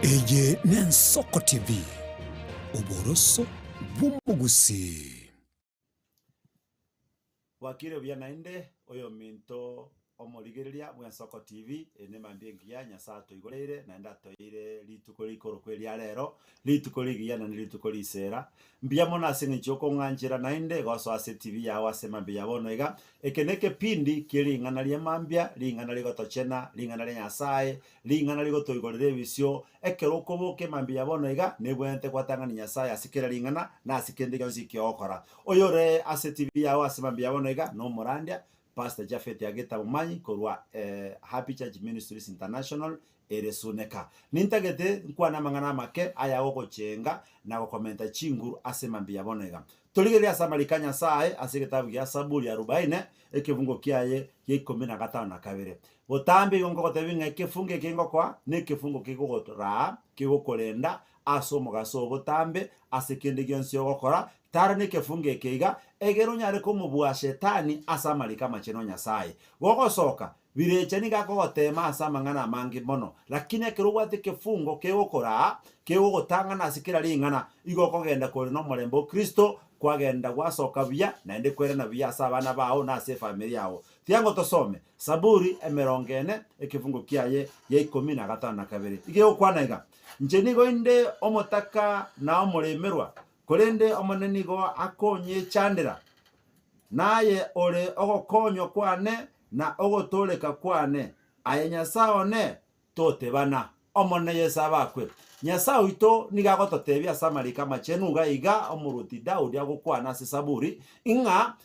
Eye n'Ensoko TV, oboroso bw'omogusii. Bwakire buya naende, oyominto omorigereria bw'Ensoko TV, eye nemambia engiya Nyasae atoigoreire naende atoeire rituko rikorokwa eria rero, rituko rigiya naende rituko risera. Mbuya mono ase eng'encho yokong'anchera naende gosoa ase TV yao ase mambia ya bono iga. Eke nekepindi kie ring'ana ria mambia, ring'ana rigotochena, ring'ana ria Nyasae, ring'ana rigotoigorera ebisio. Ekero okoboka emambia ya bono iga, nebwenerete gwatang'ani Nyasae ase kera ring'ana na ase kende gionsi eki ogokora. Oyore ase TV yao ase mambia ya bono iga nomorandia, Pastor Japhet Ageta Momanyi korwa Happy Church Ministries International ere Suneka. Nintagete nkwane amang'ana amake ayagogochenga na gokomenta chinguru ase mambia ya bono iga. Torigererie ase amariko a Nyasae ase egetabu gia Saburi arubaine, ekebungo kiaye gia ikomi na gatano na kabere. Botambe igo nkogotebia ng'a ekefungo eke ngokoa nekefungo kegogoraa, kegokorenda ase omogaso oo botambe ase kende gionsi ogokora, tara nekefungo eke iga, egere onyare komobua Shetani ase amariko amachenu a Nyasae. Gogosoka, birecha nigo akogoteema ase amang'ana amange mono, lakini ekero obwate ekefungo kegokoraa, kegogotang'ana ase kera ring'ana, igo okogenda kore nomorembe o Kristo, kwagenda gwasoka buya, naende kwerana buya ase abana bao na ase efamiri yao. Tiango tosome Saburi emerongo ene, ekefungo kiaye gia ikomi na gatano na kabere. Iga egokwana iga, Inche nigo inde omotaka na omoremerwa, korende Omonene nigo akonyechandera. Naye ore ogokonywa kwane na ogotooreka kwane, aye Nyasae one, totebana. Omonene Yeso abakwe. Nyasae oito nigo agototebia ase amariko amachenu iga iga omorwoti Daudi agokwana ase Saburi, ng'a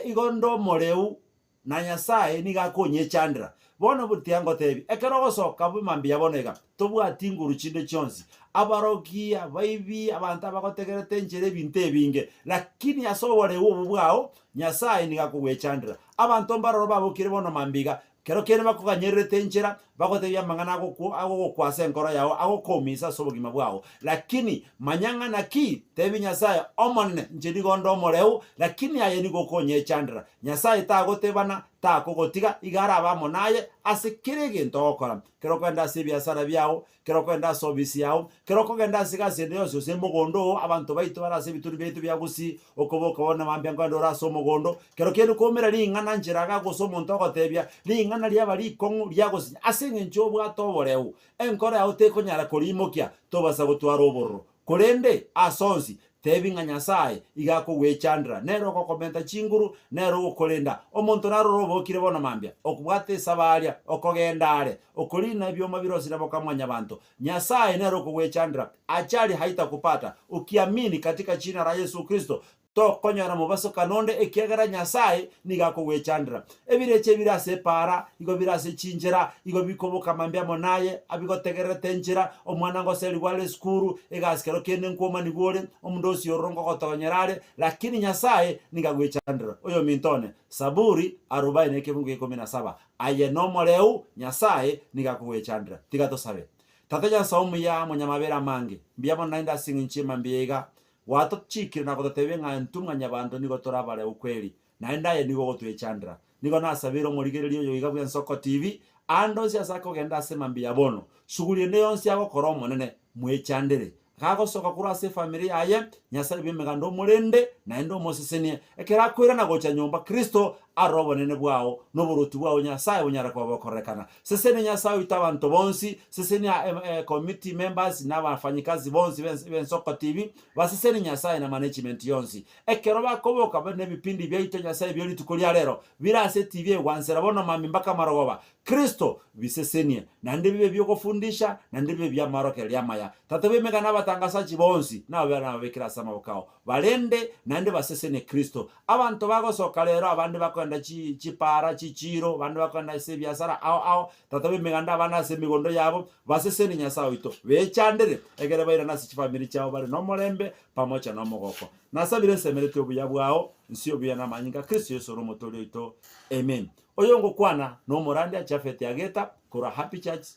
igo nde omoreu na Nyasae nigo akonyechandera. Bono tiga ngotebie, ekero ogosoka buna mbuya bono iga, tobwati nguru chinde chionsi, abarogi, abaibi, abanto abagotegerete enchera ebinto ebinge, lakini ase oboreu obwo bwao, Nyasae nigo akogwechandera. Abanto mbaroro babokire bono mambia iga, kero kende bakoganyererete enchera, bagotebia amang'ana agokwo agogokwa ase enkoro yao, agokoumisa ase obogima bwao. Lakini manya ng'a naki, tebia Nyasae, Omonene, inche nigo nde omoreu, lakini aye nigo okonyechandera. Nyasae tagotebana, takogotiga, iga arabe amo naye ase kera egento ogokora. Kero okogenda ase ebiasara biao, kero okogenda ase ofisi yao, kero okogenda ase egasi ende yonsi gose mogondo oo, abanto baito bare ase ebitunu biaito bia gusii, okoboka bono mambia nkogenda ore ase omogondo, kero kende koumera ring'ana nchera iga gose omonto ogotebia, ring'ana riaba rikong'u riagosinya ase eng'encho obwate oboreu, enkoro yao tekonyara koriimokia, tobasa gotwara obororo. Korende ase onsi, tebi ng'a Nyasae iga akogwechandera, nere ogokomenta chinguru, nere ogokorenda. Omonto narore obokire bono mambia, okobwata esaba aria, okogenda are, okorina ebioma birosire boka mwanyabanto. Nyasae nere okogwechandera. Ajali haitakupata ukiamini katika jina la Yesu Kristo. Tokonyora mobasokano onde, ekiagera Nyasae nigo akogwechandera. Ebirecha ebire ase epaara, igo bire ase chinchera, igo bikoboka mambia amo naye, abigotegererete enchera, omwana ngoserigwe are esukuru, egasi kero kende nkwomanigwe ore, omondosi ororo ngogotonyera are, lakini Nyasae nigo agwechandera. Oyominto one, Saburi arobaini ekefungu gia ikomi na saba, Aye nomoreu, Nyasae nigo akogwechandera. Tiga tosabe. Tata Nyasae omuya, omonyamabera amange, mbuya mono naende ase eng'encho y'emambia iga, Gwatochiikire na gototebia ng'a intwe mwanyabanto nigo tore abareu kweri, naende aye nigo ogotwechandera. Nigo nasabeire omorigereria oyo iga bw'Ensoko TV, aande onsi ase akogenda ase mambia ya bono, suguri ende yonsi agokora Omonene, mwechandere. Gagosoka korwa ase efamiri yaye, Nyasae bw'Emeganda omorende, naende omosesenie. Ekero akoirana gocha nyomba, Kristo arore obonene bwao, na oboruoti bwao Nyasae bonyare koba bokororekana. Sesenia Nyasae oito abanto bonsi, sesenia committee members na abafanyikazi bonsi b'Ensoko TV, basesenie Nyasae na management yonsi. Ekero bakoboka bare nebipindi biaito Nyasae bie rituko ria rero, bire ase TV egwansera bono mambia mpaka marogoba, Kristo bisesenie, naende bibe bi'ogofundisha, naende bibe bi'amaorokererio amaya. Tata bw'emegano abatangasachi bonsi, nabo nababekire ase amaboko ao. Barende, naende basesenie Kristo. Abanto bagosoka rero, abande bakogenda chi chipaara, chichiiro, abande bakogenda ase ebiasara ao ao, tata b'emeganda abande ase emegondo yabo, basesenie Nyasae oito, bechandere, ekere bairane ase chifamiri chiabo bare nomorembe, pamoja nomogoko. Nasabire nsemeretie obuya bwao, nsie obuya namanyinga a Kristo Yeso ore Omotoori oito. Amen. Oyo ngokwana nomorandia Japhet Ageta korwa Happy Church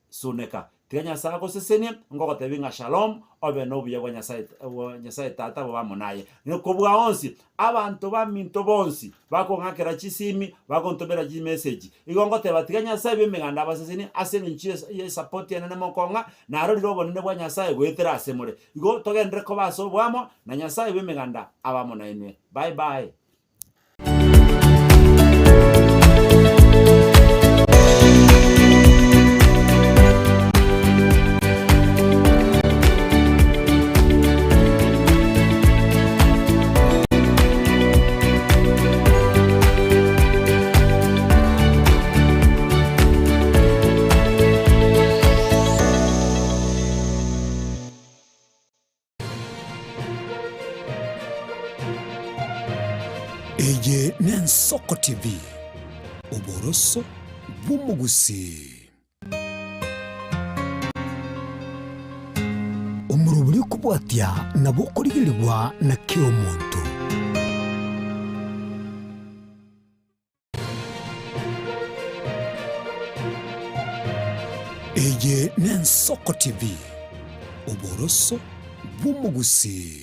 Suneka. Tiga Nyasae agosesenie, ngogotebia ng'a shalom, obe nobuya bwa Nyasae bwa Nyasae Tata bobe amo naye. Na kobua onsi, abanto baminto bonsi bakong'akera chisimi, bagontomera chimeseji, igo ngoteba tiga Nyasae bw'emeganda abasesenie ase eng'encho y'es y'esapoti enene mokong'a, narorire obonene bwa Nyasae goetera ase more. Igo togenderere koba ase oboamo, na Nyasae bw'emeganda abe amo nainwe. Bye bye. Eye n'Ensoko TV, oboroso bw'omogusii. Omorobori okobwatia nabo okorigerigwa na kera omonto. Eye n'Ensoko TV, oboroso bw'omogusii.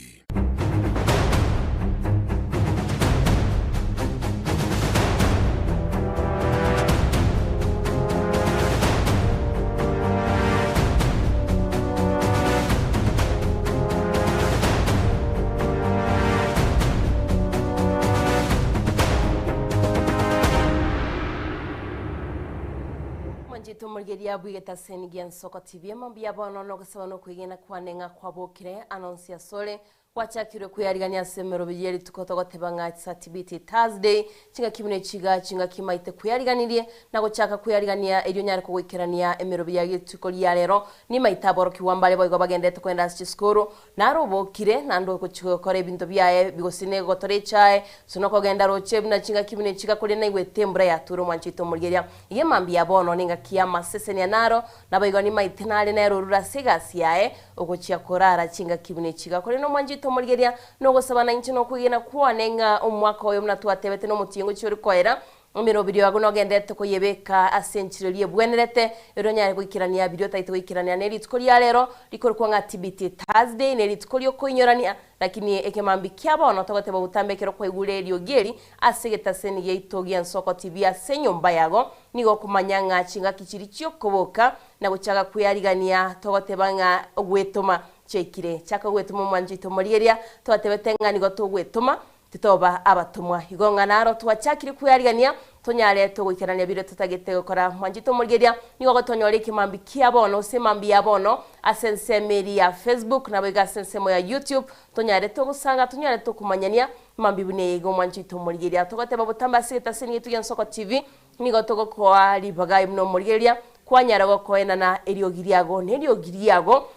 Mwanchete omorigereria bw'egetaseni gia Nsoko TV, mbuya bono nogosaba nokwegena kwane ng'a kwabokire anonsi asore gwachakirwe kweyarigania ase emeroberi ye rituko togoteba ng'a Satibiti Thursday chingaki buna echiga chingaki maite kweyariganirie na gochaka kweyarigania erio onyare kogoikerania emeroberi ya rituko ria rero nimaite aborokigwa mbare boigo bagenderete kogenda ase chisukuru Naro obokire, naende ogochia gokora ebinto biaye, gose negotora echae, gose nokogenda roche buna chingaki buna echi gakoria naigwete embura yature omwanchete omorigeria. Iga emambia ya bono nengaki y'amasesenia naro, naboigo nimaete nare nere orure ase egasi yaye, ogochia korara chingaki buna echi gakoria nomwanchete omorigeria, nogosaba nainche nokwegena kwane ng'a omwaka oyo buna twatebete nomotienyi gochia ore koera, Emeroberi yago nogenderete koyebeka ase enchera eria ebwenerete, erio onyare goikerania biria otagete goikerania. Ne rituko ria rero rikorokwa ng'a TBT Thursday, ne rituko riokoinyorania, lakini ekemambia kia bono togoteba botambe ekero kwaigure eriogi eri ase egetaseni giaito gi'ensoko TV ase enyomba yago, nigo okomanya ng'a chingaki chiria chiokoboka na gochaka kwearigania togoteba ng'a ogwetoma chiaikire. Chaka gwetoma omwancho oito omorigeria, twatebete ng'a nigo togwetoma Titoba abatomwa. Igo ng'a naro twachakire kwearigania, tonyare togoikerania biria totagete gokora. Mwanchete omorigereria, nigo gotonyora ekemambi kia bono gose emambi ya bono ase ensemo eria ya Facebook naboigo ase ensemo ya YouTube, tonyare togosanga, tonyare tokomanyania emambi buna eye iga omwanchete omorigereria. Togoteba botambe ase egetaseni getu gia Nsoko TV, nigo togokoa ribaga aye buna omorigereria, kwanyara gokoenana eriogi riago na eriogi riago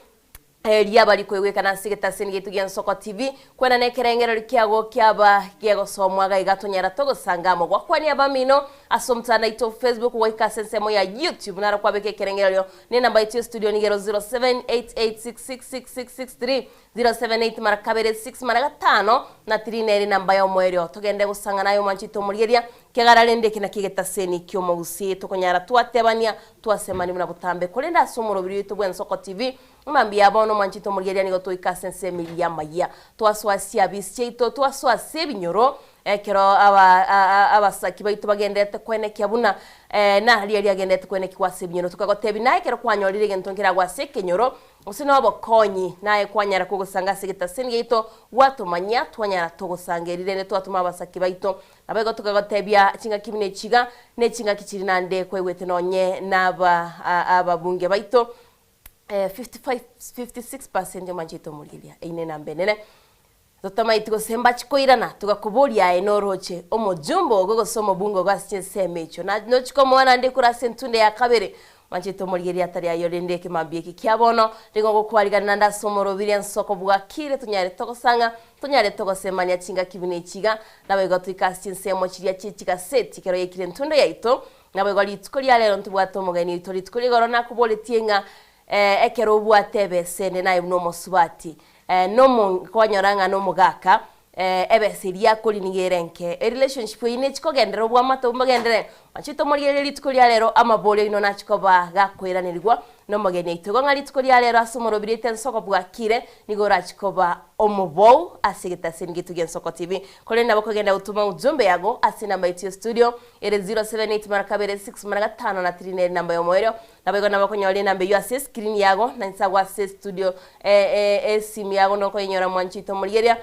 Eria rikoigwekana ase egetaseni giaito gia Nsoko TV, kwena nekerengererio kiago kiaba gegosomwa gaiga tonyara togosanga amo gwakwania abamino ase omotandao oito o Facebook goika ase ensemo ya YouTube naro kwabeka ekerengererio ne enamba yaito ya studio nigo ero 0788666663 078 mara kabere 6 mara gatano na 3 nere enamba ya omoerio togende gosang'ana aye omwancho oito omorigeria kiagara rende eke nakio egetaseni ki'omogusii tokonyara twatebania twasemani buna botambe korende ase omorobiri oito bw'Ensoko TV Mambia bono mwanchete omorigereria nigo toika ase ensemo eria y'amayia. Twasoa ase chiabisi chiaito, twasoa ase ebinyoro, ekero aba abasaki baito bagenderete koenekia buna naria riagenderete koenekigwa ase ebinyoro. Tokagotebia naye ekero kwanyorire egento nkeragwe ase ekenyoro, gose na obokonyi, naye kwanyara kogosanga ase egetaseni giaito, gwatomanyia, twanyara togosanga eri rende twatoma abasaki baito. Naboigo tokagotebia chingaki buna echi iga, ne chingaki chiria naende kwaigwete nonye naba ababunge baito, 55 56 percent omanchete omorigereria eyio nenamba enene totamaeti gose mbachi koirana togakoboria aye noroche omojumbe ogo gose omobunge ogo ase chinsemo echio na nochi komoa naende ekura ase entunde ya kabere manchete omorigereria atari ayio rende ekemambia eke kia bono nigo ngokwarigana naende ase omorobiri ensoko bwakire tonyare togosang'a tonyare togosemania chingaki buna echi iga naboigo toike ase chinsemo chiria chie chigaseti ekero yaikire entundo yaito Naboigo rituko ria rero ntobwate omogeni oito rituko ria igoro nakoboretie ng'a ekero obwate ebesende naye buna omosubati nomo kwanyora ng'a nomogaka. Ebesa eria akori nigo ere enke. Erelationship eyio nechi kogenderera obwamate obwo mbogenderere. Mwanchete omorigererie rituko ria rero amaborio aino nachi koba gakoiranerigwa nomogeni oito. Igo ng'a rituko ria rero ase omorobiri oito ensoko bwakire nigo orachi koba omobou ase egetaseni geito gia Ensoko TV. Korende nabo okogenda gotoma ujumbe yago ase enamba yaito ya studio ere 078 mara kabere 6 mara gatano na 3 nere enamba yomoerio. Naboigo nabo okonyora enamba eyio ase escreen yago na inse agwo ase estudio esimu yago nokoyenyora mwanchi oito omorigereria.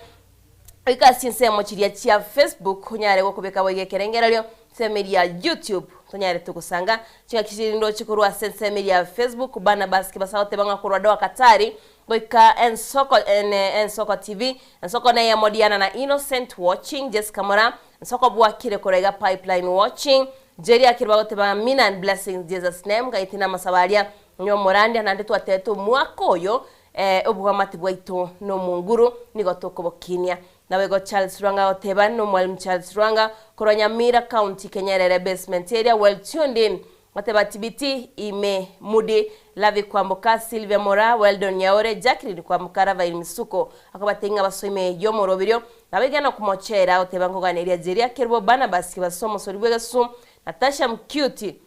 Goika ase chinsemo chiria chia Facebook onyare gokobeka boigo ekerengererio, ensemo eria ya YouTube tonyare togosanga chingaki chiria ndoche korwa ase ensemo eria ya Facebook Barnabas Kibasa agoteba ng'a korwa Doha Katari goika ensoko ensoko TV, ensoko neyemo Diana na Innocent watching, Jessica Moraa, ensoko bwakire korwa iga Pipeline watching, Jerry akire bagoteba Amina and blessings Jesus name gaiti namasabo aria nyomorandia naende twatebete omwaka oyo eh oboamate bwaito nomonguru nigo tokobokinia. Naboigo Charles Rwanga agoteba nomwalimu Charles Rwanga korwa Nyamira county Kenyerere basement area well tuned in goteba TBT ime Mudi Lavi Kwamboka Sylvia Moraa Weldon Nyaore Jacqueline Kwamboka Ravail Misuko akobatebia ng'a basoime yomoroberio Nabaigana komochera, agoteba nkoganeria Jeria Kerubo, Barnabas Kibaso, omosori bw'egesusu, Natasha Mkyuti,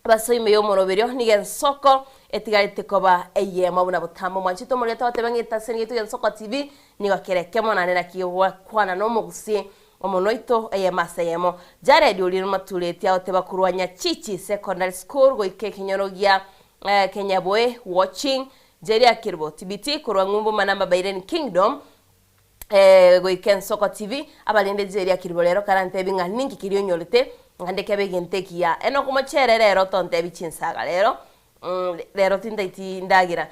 basoe ime y'omoroberio, nigo ensoko etigarete koba eyemo buna botambe. Omwanchete omorwete agoteba ng'a egetaseni giaito gi'Ensoko TV nigo kere ekemo naende naki gegokwana nomogusi omonwa oito eyemo ase eyemo. Jared oria nomatureti agoteba korwa Nyachichi Secondary School goika ekenyoro gia Kenyaboe watching Jeria Kerubo TBT korwa ng'umbu Manamba Baireni Kingdom goika ensoko TV, abarende Jerry akiribo rero karantebi ng'a ninki keria onyorete, naende kebe egento ekiya. Ene okomochere rero tontebi chinsaga rero, rero tintaiti ndagera.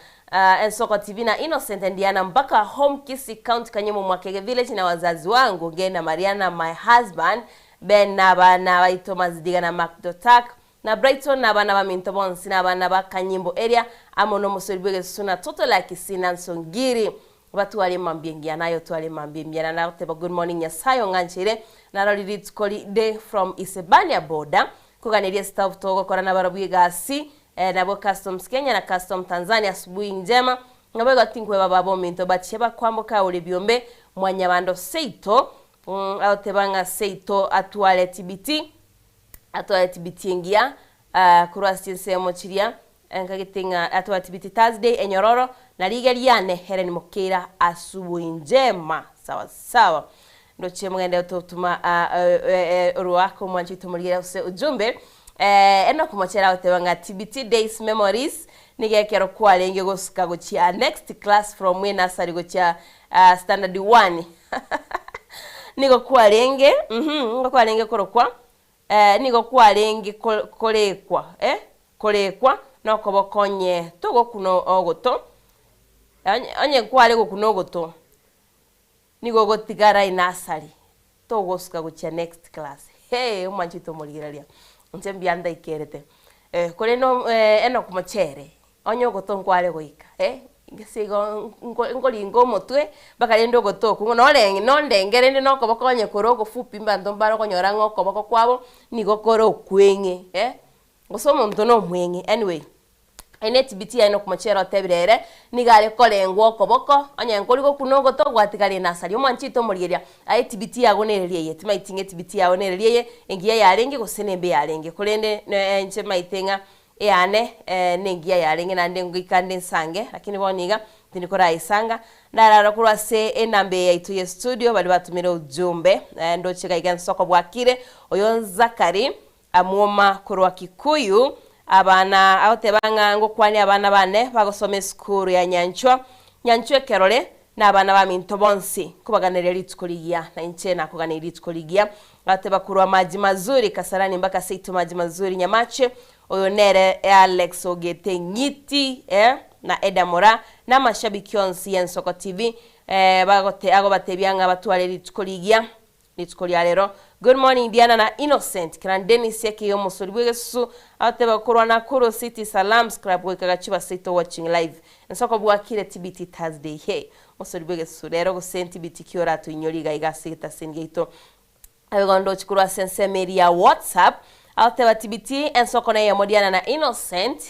Ensoko TV na Innocent and Diana mpaka home Kisii county Kanyemo Mwakege village na wazazi wangu Ngena Mariana my husband Ben na abana baito Mazidiga na Macdotak na Brighton na abana baminto bonsi na abana ba Kanyimbo area amo nomosori bw'egesusu na Toto la Kisii na Nsongiri Batware mambia engiya naye otware mambia emiya na nagoteba good morning Nyasaye ong'ancheire narori rituko rinde from Isebania border koganeria staff togokora nabarobwo egasi eh, nabwo customs Kenya na custom Tanzania asubuhi njema naboigo tinkweba baba ominto bachie bakwamboka ore biombe mwanyabando seito mm, agoteba ng'a seito atware TBT atware TBT engiya ah, korwa ase chinsemo chiria Nkagete ng'a atwatibiti Thursday enyororo, na riga riane Helen Mokeira asubuhi njema. Sawa sawa. Ndoche mogende totuma orwako omwancho oito morigere ase ujumbe. Enock Mochere agoteba ng'a TBT days memories nigo ekero kwarenge gosuka gochia next class from enursery gochia standard one. Nigo kwarenge, nigo kwarenge korokwa Nigo kwarenge korekwa, korekwa nokoboko onye togokuna ogoto, onye kware gokuna ogoto, nigo ogotigara enursery, togosuka gochia next class. Hee omwanchete omorigereria, inche mbuya ndaikerete. Korende Enock mochere, Onye ogoto nkware goika, eh, gese igo nko nkoringa omotwe, mpaka rende ogoto okwo ng'a norenge nondenge rende na okoboko onye kore ogofupi mbanto mbare okonyora ng'a okoboko kwabo nigo kore okweng'e, eh, gose omonto na omweng'e anyway, eye na etibiti yaye na okomochera otebire ere, nigo are korengwa okoboko, onye nkori gokuna ogoto gwatigara enasari. Omwanchete omorigereria, aye etibiti yago nereri eye, timaeti ng'a etibiti yago nereri eye, engiya yarenge gose nembe yarenge, korende ne inche maete ng'a Eyane nengiya yarenge naende ngoika nde nsange, lakini bono iga tindi koraesanga. Ndarara korwa ase enamba eye yaito ye studio baria batumire ujumbe ndoche iga iga nsoko bwakire oyo Zachary Amwoma korwa Kikuyu abana agoteba ng'a ngokwania abana bane bagosoma esukuru ya Nyanchwa Nyanchwa ekerore na abana baminto bonsi nkobaganeria rituko rigiya na inche nakoganeiri rituko rigiya Agateba korwa Maji Mazuri Kasarani mpaka seito Maji Mazuri Nyamache oyo nere Alex Ogete Ng'iti eh na Eda Moraa na amashabiki onsi y'Ensoko TV eh bagote agobatebia ng'a batware rituko rigiya rituko ria rero. Good morning Diana na Innocent Kiran Dennis Ekeiyo omosori bw'egesusu agoteba korwa Nakuru City Salams Club goika Gachuba seito watching live Ensoko bwakire TBT Thursday hey Omosori bw'egesusu rero gose ntibiti ki oratoinyore iga iga ase egetaseni giaito. Abe ndoche korwa ase ensemo eria ya WhatsApp, agoteba tibiti ensoko neyemo Diana na Innocent,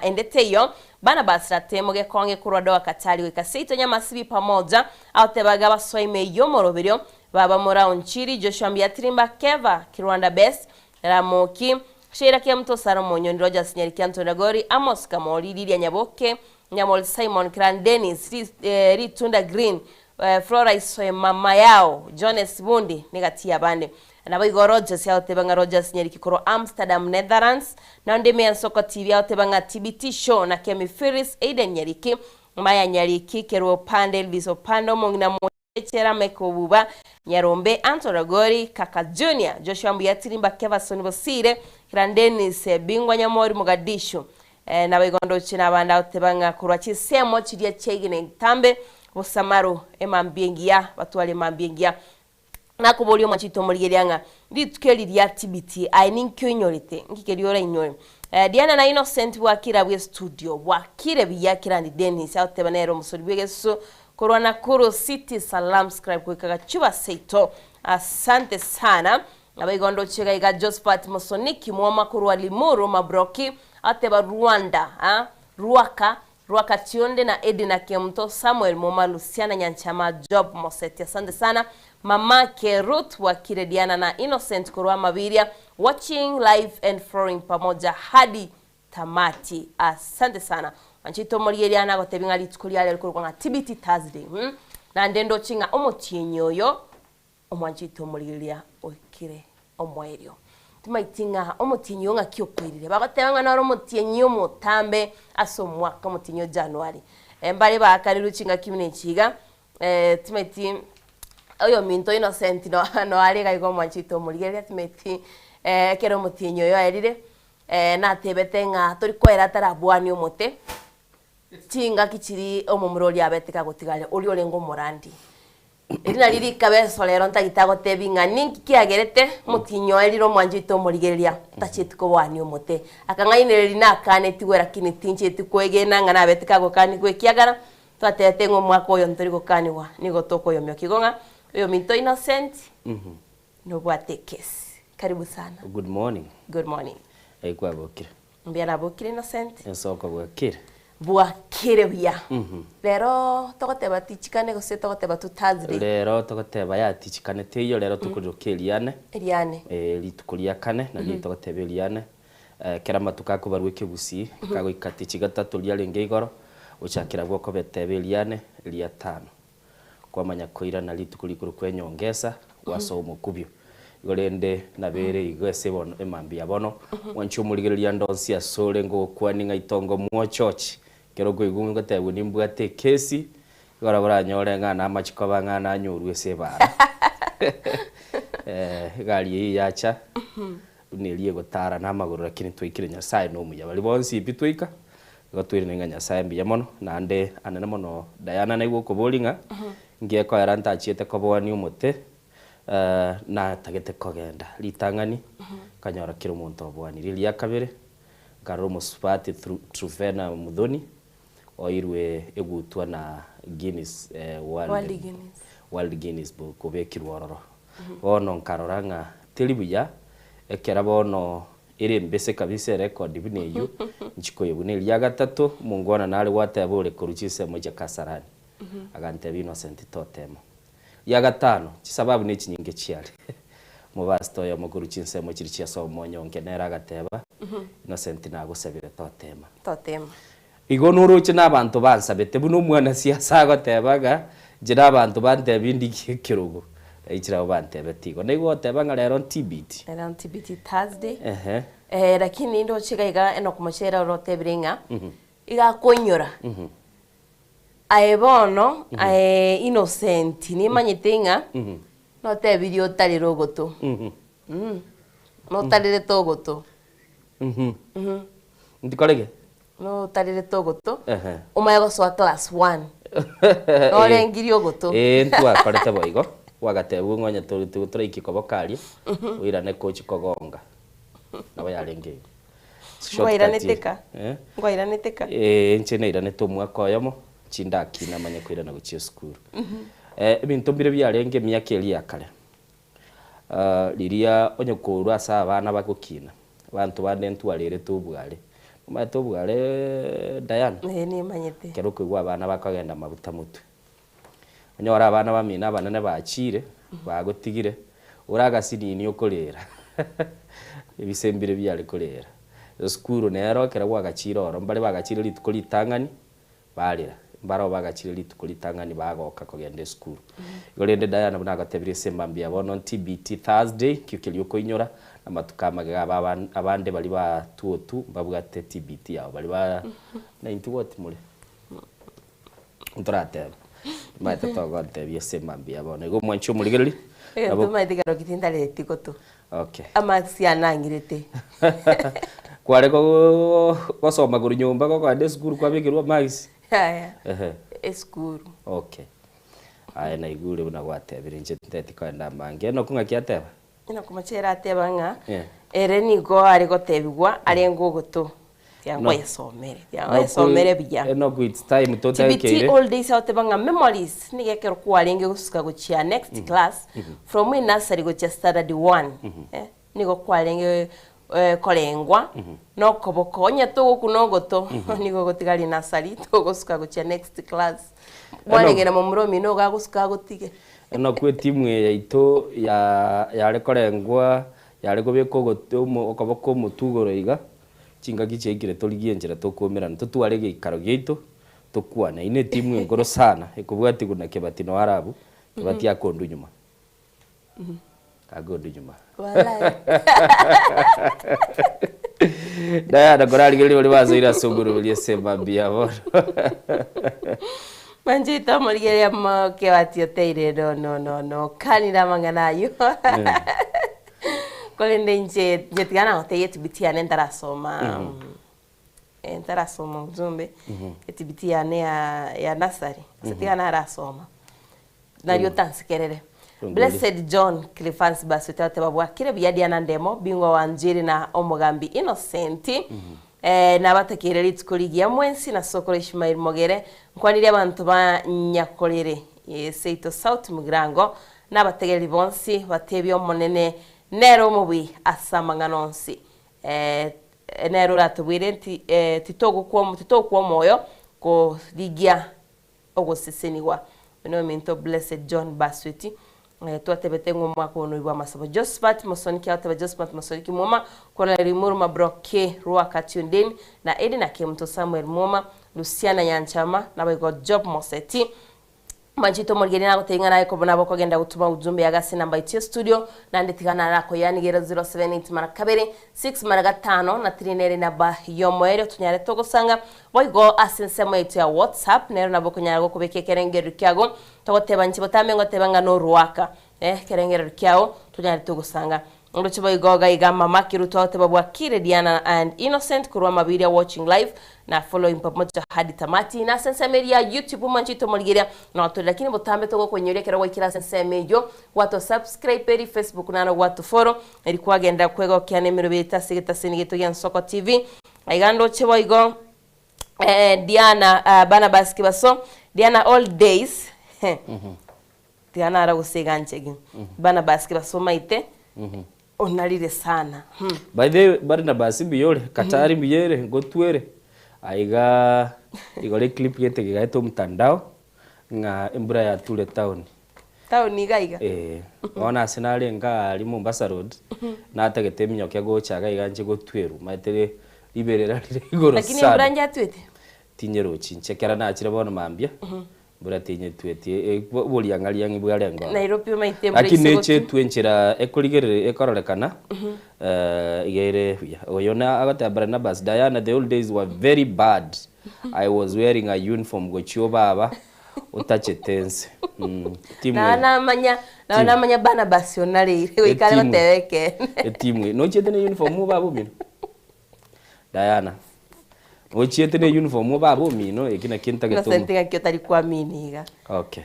ende teiyo. Barnabas Ratemo Gekonge korwa Doha Katari goika seito Nyamasibi pamoja agotebaga abasoa ime y'omoroberio Baba Moraa Onchiri Joshua Mbiatirimba Keva Kirwanda Best Ramoki Sheila Kemuto Sara Omonyoni Rogers Nyariki Anthony Ragori Amos Kamori Lilia Nyaboke Nyamori Simon Kiran Dennis Ritunda Green Flora Isoe Mama Yao Jones Bundi negati y'abande. Naboigo Rogers agoteba ng'a Rogers Nyariki korwa Amsterdam Netherlands, naende ime ya Nsoko TV agoteba ng'a TBT Show na Kemi Phyllis Aiden Nyariki, Maya Nyariki, Kerwa Opande, Elvis Opande, Omong'ina Mochechera, Michael Obuba, Nyarombe, Anton Ragori, Kaka Junior, Joshua Mbuyatirimba, Kevason Bosire, Kiran Dennis, Bingwa Nyamori Mogadishu. Naboigo ndoche nabande agoteba ng'a korwa chinsemo chiria chiaigena entambe, Bosamaru, emambia engiya, batware emambia engiya. Nakoboria omwachete omorigereria ng'a rituko eri ria tibiti aye ninki oinyorete? Nki keria orainyore? Diana na Innocent bwakire abwo estudio bwakire buya Kirandi Dennis agoteba nere omosori bw'egesusu korwa Nakuru City Salam Scribe goika Gachuba seito Asante sana Naboigo ndoche iga iga Josphat Mosoniki Mwoma korwa Limuru Mabroki agoteba Rwanda Ruaka Rwakationde na Edina Kemunto, Samuel Muma, Luciana Nyanchama, Job Moseti asante sana Mamake Ruth Bwakire Diana na Innocent korwa Mabiria watching live and following pamoja hadi tamati asante sana Mwanchete omorigereria nagotebia ng'a rituko ria rero rikorokwa ng'a TBT Thursday Naende ndoche ng'a omotienyi oyo Omwanchete omorigereria oikire omoerio. Timaiti ng'a omotienyi oyo ng'aki okoirire. Bagoteba ng'a noro omotienyi omotambe ase omwaka, omotienyi o January. Mbare baakanirwe chingaki buna echi iga, timaiti oyominto Innocent noare iga iga omwanchete omorigereria, timaiti ekero omotienyi oyo oerire, natebete ng'a tori koera atarabwania omote, chingaki chiria omomura oria abete kagotigara, oria orenge omorandi. Eri nario rikaba esorero ntagete agotebi ng'a ninki kiagerete motinyoerire omwancho oito omorigereria tacheti koboania omote. Akang'ainereria nakanetigwe lakini tincheti kwegena ng'a nabete kagokanigwa ekiagera twatebete ng'a omwaka oyo ntori gokanigwa nigo tokoyomioka. Igo ng'a oyominto Innocent nobwate ekesi. Karibu sana. Good morning. Good morning. Ngai kwabokire. Mbuya nabokire Innocent. Ensoko bwakire. Bwakire buya. Rero togoteba tichikane gose togoteba tu Thursday? Rero togoteba yaya tichikane teiyo rero tokoriroka eriane. Eriane. Eh, rituko ria kane nario togoteba eriane. Ekero amatuko akobarwa ekegusii, kagoika tichi gatato riarenge igoro, gochakera abwo okobeteba eriane ria tano. Kwamanya koirana rituko rikorokwa enyongesa, gwasoa omokubio. Igo rende nabere igo ase bono emambia bono, mwanche omorigereria ande onsi asore ngogokwania ng'a itongo mwochochi. Ekero okoigwa ngotebwa nimbwate ekesi, igo nabo oranyore ng'a namache koba ng'a nanyorwe ase ebara. Egari eyio yacha, buna eria egotara namagoro lakini twaikire Nyasaye nomuya. Baria bonsi pi twaika, Igo toirane ng'a Nyasae mbuya mono, naende anene mono Diana naigwe okoboria ng'a ngekoera ntachiete koboania omote, natagete kogenda ritang'ani, nkanyora kera omonto oboanirie. Eria kabere, nkarora omosubati Trufena Muthoni, oirwe egutwa na Guinness World, World Guinness. World Guinness Book obekirwe ororo. Bono nkarora ng'a teri buya, ekero bono Ere embese kabisa erekodi buna eyio, inchi koyebuna eria gatato, omongwana nare gwateba ore korwa chinsemo chia Kasarani. Agantebia Innocent totema. Ria gatano, chisababu ne chinyinge chiare. Omopastor oyomo korwa chinsemo chiria chia somo onyonke nere agateba, Innocent nagosabire totema. Totema. Igo noroche nabanto bansabete buna omwanasiasa agoteba ng'a inche nabanto bantebie ndigie ekerogo. Inche nabo bantebeti igo. Naigwa goteba ng'a rero ntibiti. Rero ntibiti Thursday. Ehe. Eh, lakini ndoche iga iga Enock Mochere ore otebire ng'a iga akoinyora aye bono aye Innocent nimanyete ng'a notebirie otarere ogoto. Notarerete ogoto. Ntikore ki? Notarerete ogoto, Ehe. omanye gosoa class one. Norengirie ogoto. Ee, ntwakorete boigo, gwagatebiwa ng'a onye tori tigo toraikie koboka aria, oirane kochi kogonga. Nabo yarenge igo. Shortcut Nkwairanete ka? Eh? Nkwairanete ka? Ee, inche nairanete omwaka oyomo, chindakina manye koirana gochia esukuru. Ebinto mbire biarenge emiaka eria ya kare, riria onye korwa ase abana bagokina, abanto bande ntwarerete obware. Omanyete obware Diana? Ee nimanyete. Ekero okoigwa abana bakogenda mabuta motwe. Onyore abana bamino abanene bachiire, bagotigire, ore agasinini okoreera, ebise mbire biare koreera. Esukuru nero ekero gwagachiire oro, mbare bagachiire rituko ritang'ani, barera, mbaroo bagachire rituko ritang'ani bagoka kogenda esukuru. Igo rende Diana buna agotebirie ase mambia bono TBT Thursday, ekio keria okoinyora, amatuko amagega aba abande baria ba tuotu mbabwate TBT yabo, baria ba naintwe what more? Ntoratebe, nimanyete togontebia ase mambia bono. Igo omwanchi omorigereria, Egento nabo omanyete kero tintareti goto. Okay. Amaksi ane ang'irete. Kware go gosoma korwa nyomba gokoenda esukuru kwabekerwa amaksi? Yaya. Ehe. Esukuru. Okay. Aye naigure buna gwatebire inche tinteti koenda amange. Enock ng'aki ateba? Enock Mochere ateba ng'a Eh. ere nigo are gotebigwa arenge ogoto tiga No. nkoyesomere, tiga nkoyesomere buya. Enock it's time TBT totakeire. old days agoteba ng'a memories nigo ekero kwarenge gosuka gochia next class from e nursery gochia standard one eh, nigo kwarenge korengwa nokoboko onye togokuna ogoto nigo ogotiga rinasari togosuka gochia next class mwarenge na momura omino iga agosuka agotige. Enock etimu eye yaito ya yare korengwa yare kobeka ogoto omo okoboko omotwe igoro iga, chingaki chiaikire torigie enchera tokoumerana totware egeikaro giaito tokwane. Eyio na etimu enkoro sana ekobwatigwa na Kebati na Arabu, Kebati akondwa nyuma. Akondu nyuma. Walai. Diana korarigereria baria basoire ase omoroberi ase emambia bono. Manchete omorigereria moke watioteire no no no no kanire amang'ana ayio. Korende inche inche tiga nagotebia etibiti yane ntarasoma eh, ntarasoma ujumbe etibiti yane ya ya nursery gose tiga narasoma. Nario otansekerere. Blessed John Cliffans Basweti agoteba bwakire buya Diana Ndemo, bingwa wa Njiri na omogambi Innocent. Eh, nabatakeire rituko rigiya mwensi na sokoro Ishmael Mogere. Nkwanirie abanto ba Nyakorere eh, seito South Mugirango na abategereri bonsi batebie Omonene nere omobui ase amang'ana onsi. Eh, nere oratobwire nti eh, titogokwa titokwa omoyo korigia ogosesenigwa. Oyo nominto Blessed John Basweti, twatebete ng'a omwaka oyo noibwe amasabo. Josphat Mosoniki agoteba Josphat Mosoniki Mwoma, korwa Limuru Mabroke Rwaka tuned in, na Edna Kemunto Samuel Mwoma, Luciana Nyanchama, naboigo Job Moseti. Manchete omorigeri nagotebia ng'a naye kobo nabo okogenda gotuma ujumbe yago ase enamba yaito ya studio, naende tiga narakoyanigere 078 mara kabere, 6 mara gatano, na 3 nere enamba yomoerio tonyare togosanga. Boigo ase ensemo yaito ya WhatsApp nero nabo okonyara gokobeka ekerengererio kiago, togoteba inche botambe ngoteba ng'a noruaka eh ekerengererio kiao tonyare togosanga. Oroche boigo iga iga mama Kiruto agoteba bwakire Diana and Innocent korwa Mabiria watching live na following pamoja hadi tamati. Na ase ensemo eria ya YouTube mwanche itomorigeria notore lakini botambe togokoinyoria ekero gwaikire ase ensemo eyio gwato subscribe eri Facebook naro gwato follow eri kwagenderera kwegokia nemerobio yaito ase egetaseni giaito gia Nsoko TV. Aiga ndoche boigo eh, Diana ah, Barnabas Kibaso, Diana all days tiga nara gose iga nchegi. Barnabas Kibaso maite onarire sana hmm. By the way, Barnabas mbuya ore, Katari mbuya ere, ngotwere aiga igoro eclip gete gegaeta omotandao ng'a embura yature town. Town iga iga. Eeh, bono ase narenge aaria Mombasa Road, natagete eminyoke gocha iga iga nche gotwerwa, omanyete ri riberera rire igoro Lakini embura sana. njatwete? Tinyerochi inche, ekero nachire bono mambia, mbura tinyetweti, e- oboriang'ariang'i bwarenge ororo. Nairobi omanyete embura Lakini ise neche gotwa. etwe enchera ekorigereri ekororekana, iga ere buya. Oyo na agoteba Barnabas, Diana the old days were very bad, I was wearing a uniform gochia obaba, Otachete ense. Timu Nao eye. namanya, nao Timu. namanya Barnabas onareire goika are Etimu. goteba ekeene. Etimu eye. Nochiete ne uniform baba omino? Diana. Ochiete ne uniform baba omino eki nakio ntagete Innocent omo. ng'aki otari kuamini iga. Okay.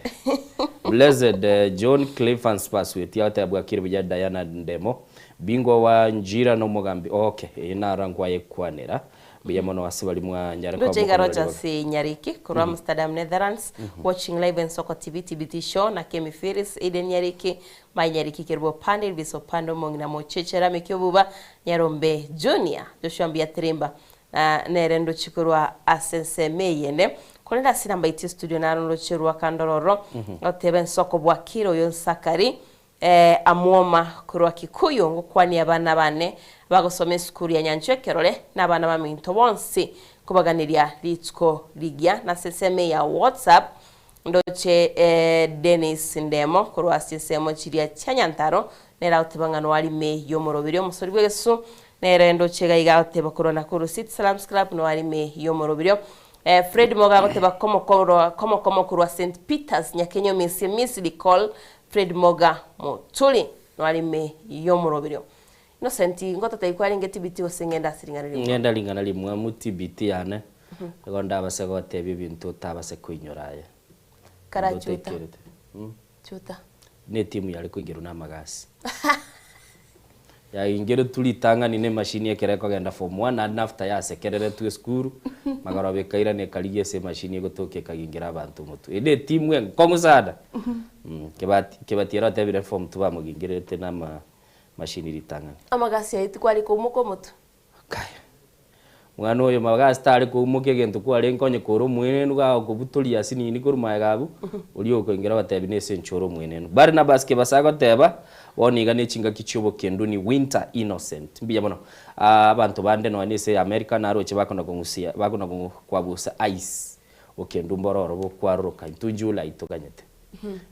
Blessed eh, John Cliffans Basweti agoteba bwakire buya Diana Ndemo. Bingwa wa Njira nomogambi. Okay, eye naro nkwayekwanera. Mbuya mono ase baria mwanyare Ndoche kwamboka iga barabwo. Rogers Nyariki korwa Amsterdam Netherlands watching live Ensoko TV TBT show na Kemi Phyllis Eden Nyariki Mai Nyariki Kerubo Opande Elvis Opande Omong'ina Mocheche Rameki Obuba Nyarombe Junior Joshua Mbuya Tirimba. Na nere ndochie korwa ase ensemo eyende, korende ase enamba yaito estudio naro nrochie rwa kando ororo, goteba ensoko bwakire oyo Nsakari eh, Amwoma korwa Kikuyu, ngokwania abana bane bagosoma esukuru ya Nyanchwa ekerore, na abana baminto bonsi nkobaganeria rituko rigiya. Na ase ensemo eye ya WhatsApp ndoche eh, Dennis Ndemo korwa ase ensemo chiria chia Nyantaro, nere agoteba ng'a noarime y'omoroberi omosori bw'egesusu, Nere ndoche iga iga agoteba korwa Nakuru City Salams Club noari ime y'omoroberio. Fred Moga agoteba komo komo komo korwa St Peters Nyakenye omisie Miss Nicole Fred Moga Moturi noari ime y'omoroberio. Innocent ngototebi kwarenge TBT gose ng'ende ase ring'ana rimwamu? Ng'ende ring'ana rimwamu TBT yane nigo ndabase gotebia ebinto otabase koinyora aye. Kara Ebinto chuta. otekerete. Chuta. Ne etimu yare koingerwa na amagasi. Yaingeretwe ritang'ani na emashini ekero ekogenda form one naende after yasekereretwe esukuru, magoroba ekairana ekarigia ase emashini egotoka ekagingera abanto omotwe. Eye ne etimu enkong'u sana. Kebati Kebati ere otebire form two bamogingererete na ama mashini ritang'ani. Amagasi aye tikware koumoka omotwe. Kaya. Mwana oyo magasi tare koumokia egento kwarenge onye kore omwenenu gagokobutoria asinini korwa magega abwo, oria okoingera ogotebi nese inche ore omwenenu. Barnabas kebasa agoteba, bono iga nechingaki chiobokendu ni winter innocent. Mbuya mono. Abanto bande nonya nese ya America naroche bakona kong'usia bakona kwabusa ice bokendu mboro oro bokwaroroka intwe July toganyete.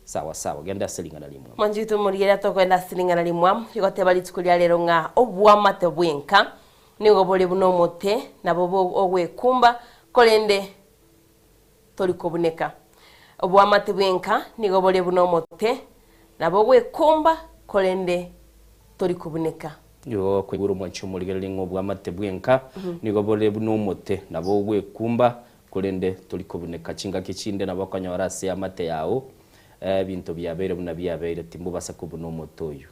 Sawa sawa genda ase ring'ana rimwamu. Mwanchete omorigereria tokoenda ase ring'ana rimwamu, rigoteba rituko ria rero ng'a obwamate bwenka Nigo bore buna omote, nabo ogwekumba, korende tori kobuneka. Oboamate bw'enka nigo bore buna omote, nabo ogwekumba, korende tori kobuneka. Nigo okoigwera omwanchi omorigereria ng'a oboamate bw'enka nigo bore buna omote, nabo ogwekumba, korende tori kobuneka. Chingaki chinde nabo okonyora ase eamate yao ebinto biabeire buna biabeire, timbobasa kobuna omote oyio.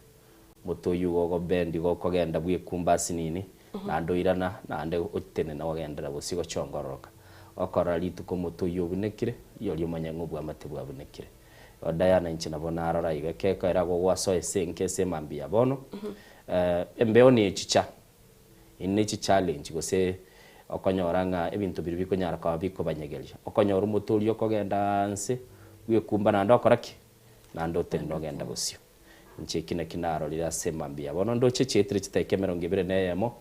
Omote oyio igo ogobendi gokogenda bwekumba asinini, naende oirana, naende otenena ogenderera bosio gochongororoka. Okorora rituko omote oyio obunekire, rirorio omanye ng'a obwamate bwabunekire. Igo Diana inche nabo narora iga, ekekoera agwo gwasoa ase enka ase emambia ya bono, embeo nechicha, Eye ne chichallenge gose okonyora ng'a ebinto biria bikonyara koba bikobanyegeria. Okonyora omote oria okogenda nse bwekumba naende okora ki? Naende otenena ogenda bosio. Inche eki naki narorire ase mambia. Bono ndoche chiaetire chidakika emerongo ebere na eyemo,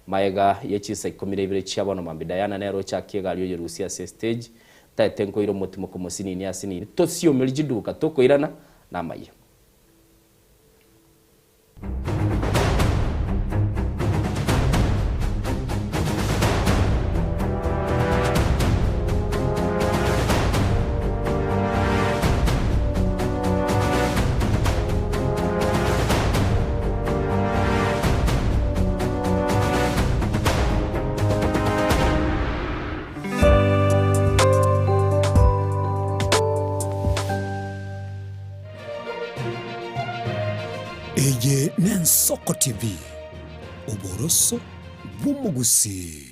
magega ye chinsa ikomi na ibere chia bono mambia. Diana nere ochakia egari oyerusia ase estage, ntaete nkoira omotimoko mosinini asinini, tosiomerie chiduka tokoirana namaiyo. Eye n'Ensoko TV, oboroso bw'omogusii.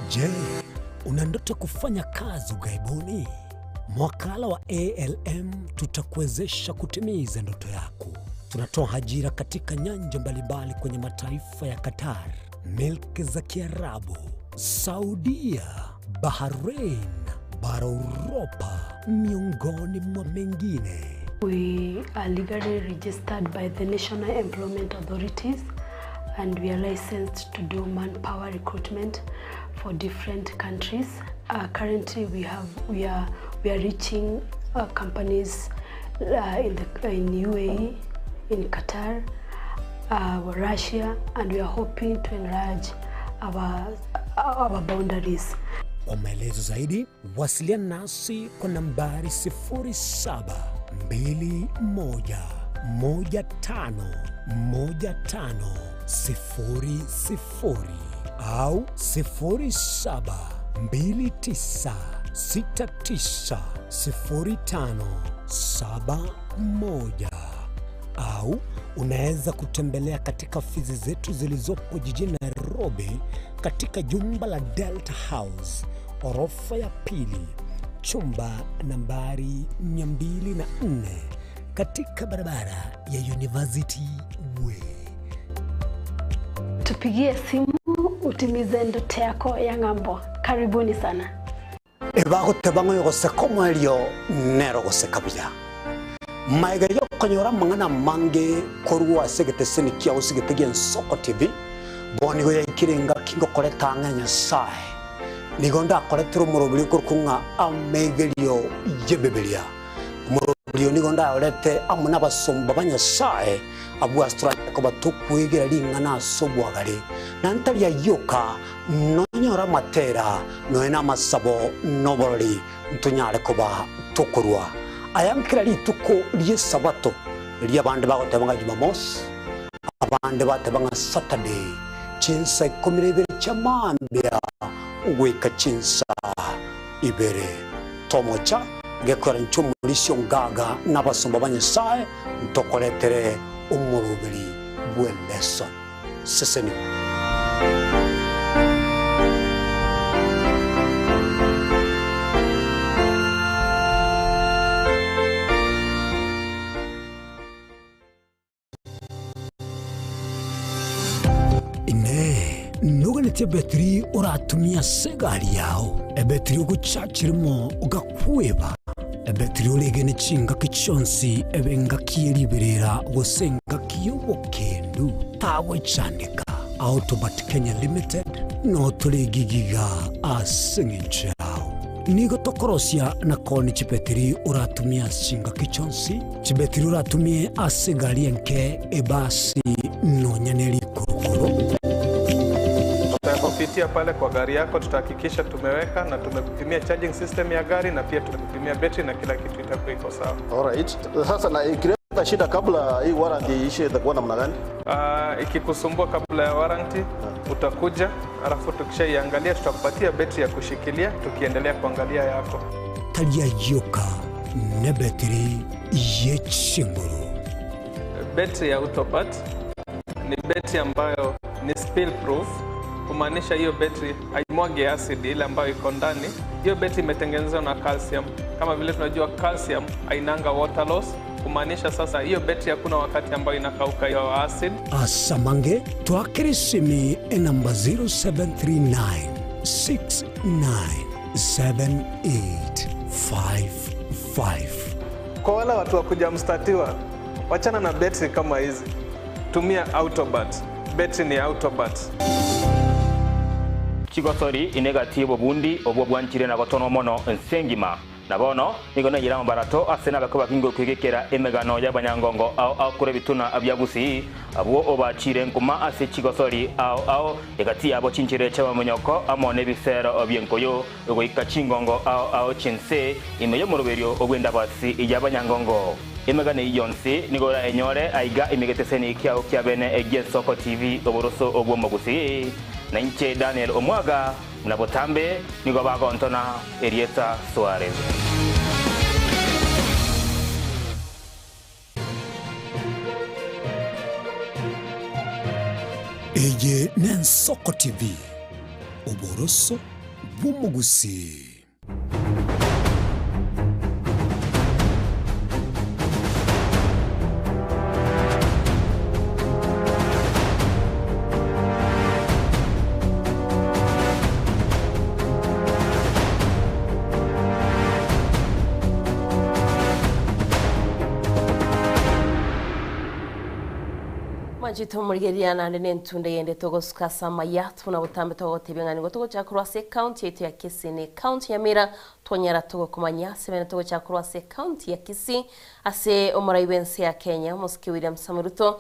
Je, una ndoto kufanya kazi ughaibuni? Mwakala wa ALM tutakuwezesha kutimiza ndoto yako. Tunatoa ajira katika nyanja mbalimbali kwenye mataifa ya Qatar, milki za Kiarabu, Saudia, Bahrain, bara Uropa, miongoni mwa mengine. We are legally registered by the National Employment Authorities and we are licensed to do manpower recruitment for different countries. Uh, currently we have we are we are reaching uh, companies uh, in the in UAE, in Qatar, uh, Russia and we are hoping to enlarge our, our boundaries. Kwa maelezo zaidi wasiliana nasi kwa nambari 0721 15 15 00 au 07 29 69 05 71 au unaweza kutembelea katika ofisi zetu zilizopo jijini Nairobi katika jumba la Delta House orofa ya pili chumba nambari 204 katika barabara ya University Way. Tupigie simu utimize ndoto yako ya ng'ambo. Karibuni sana. Ebagoteba ng'a oyogoseka omoerio nere ogoseka buya. Magega y'okonyora amang'ana amange korwa ase egeteseni kiao gose egete gi'Ensoko TV, bono nigo yaikire engaki ngokoreta ang'e Nyasae. Nigo ndakoretere omoroberi okorokwa ng'a Amegerio y'Ebibilia. Omoroberi oyo nigo ndayorete amo nabasomba ba Nyasae, abwo ase toranyare koba tokwegera ring'ana ase obwagare, na ntari ayio oka, nonyore amatera, nonya namasabo, na oborori, ntonyare koba tokorua aya nkera rituko ri'Esabato, riria abande bagoteba ng'a Jumamosi, abande bateba ng'a Saturday, chinsa ikomi na ibere chia mambia goika chinsa ibere. Tomocha gekoera inche omorisia ongaga na abasomba ba Nyasae ntokoretere omoroberi bw'eleso. Sesenigwa. Inee! Noganetie ebetiri oratumie ase egari yao, ebetiri ogochachirimo ogakweba, ebetiri oregene chingaki chionsi ebe engaki ye riberera gose engaki y'obokendu? Tagochandeka. Autobat Kenya Limited notore egigiga ase engencho yao. Nigo tokorosia na koonia chibetiri oratumie ase chingaki chionsi, chibetiri oratumie ase egari enke, ebasi, nonya ne rikorokoro. Tutakupitia pale kwa gari yako, tutahakikisha tumeweka na tumekupimia charging system ya gari na pia tumekupimia betri na kila kitu itakuwa iko sawa. Alright. Sasa na ikileta shida kabla hii warranty iishe itakuwa namna gani? Ikikusumbua kabla ya warranty utakuja, alafu tukishaiangalia tutakupatia betri ya kushikilia tukiendelea kuangalia yako. Tari ayio oka, nebetiri ye chinguru. Betri ya Autobat ni betri ambayo ni spill proof, kumaanisha hiyo betri haimwagi acid ile ambayo iko ndani. Hiyo betri imetengenezwa na calcium. Kama vile tunajua calcium hainanga water loss, kumaanisha sasa hiyo betri hakuna wakati ambayo inakauka hiyo acid. Asamange twakere esimi enamba 0739 697855. Kwa wale watu wa kuja mstatiwa, wachana na betri kama hizi, tumia Autobat. Betri ni Autobat. Chigosori inegati y'obobundi obwo bwanchire na gotonwa mono ense engima. Na bono nigo naiyire amabarato ase nabake bakinga okwegekera emegano y'abanyangongo ao ao kore ebituna bia Gusii, abwo obachire nkuma ase chigosori ao ao egati yabo chinchire chi'abamonyoko amo nebisero bi'enkoyo goika chingongo ao ao chinse ime y'omoroberio obw'endabasi y'abanyangongo. Emegano eyio yonsi nigo oraenyore aiga ime egeteseni kiao kia bene egi'Ensoko TV oboroso obw'omogusii. Na inche Daniel Omwaga, buna botambe nigo bagontona erieta Suarez. Eye n'Ensoko TV, oboroso bw'omogusii. Mwanchete omorigereria naende nentunda eyende togosuka ase amaya buna botambe togotebia ng'a nigo togochaka korwa ase ecounty yaito ya Kisii na ecounty ya Nyamira twanyara togokomanya ase bene togochaka korwa ase ecounty ya Kisii ase omorai bw'ense ya Kenya Omosike William Samoei Ruto.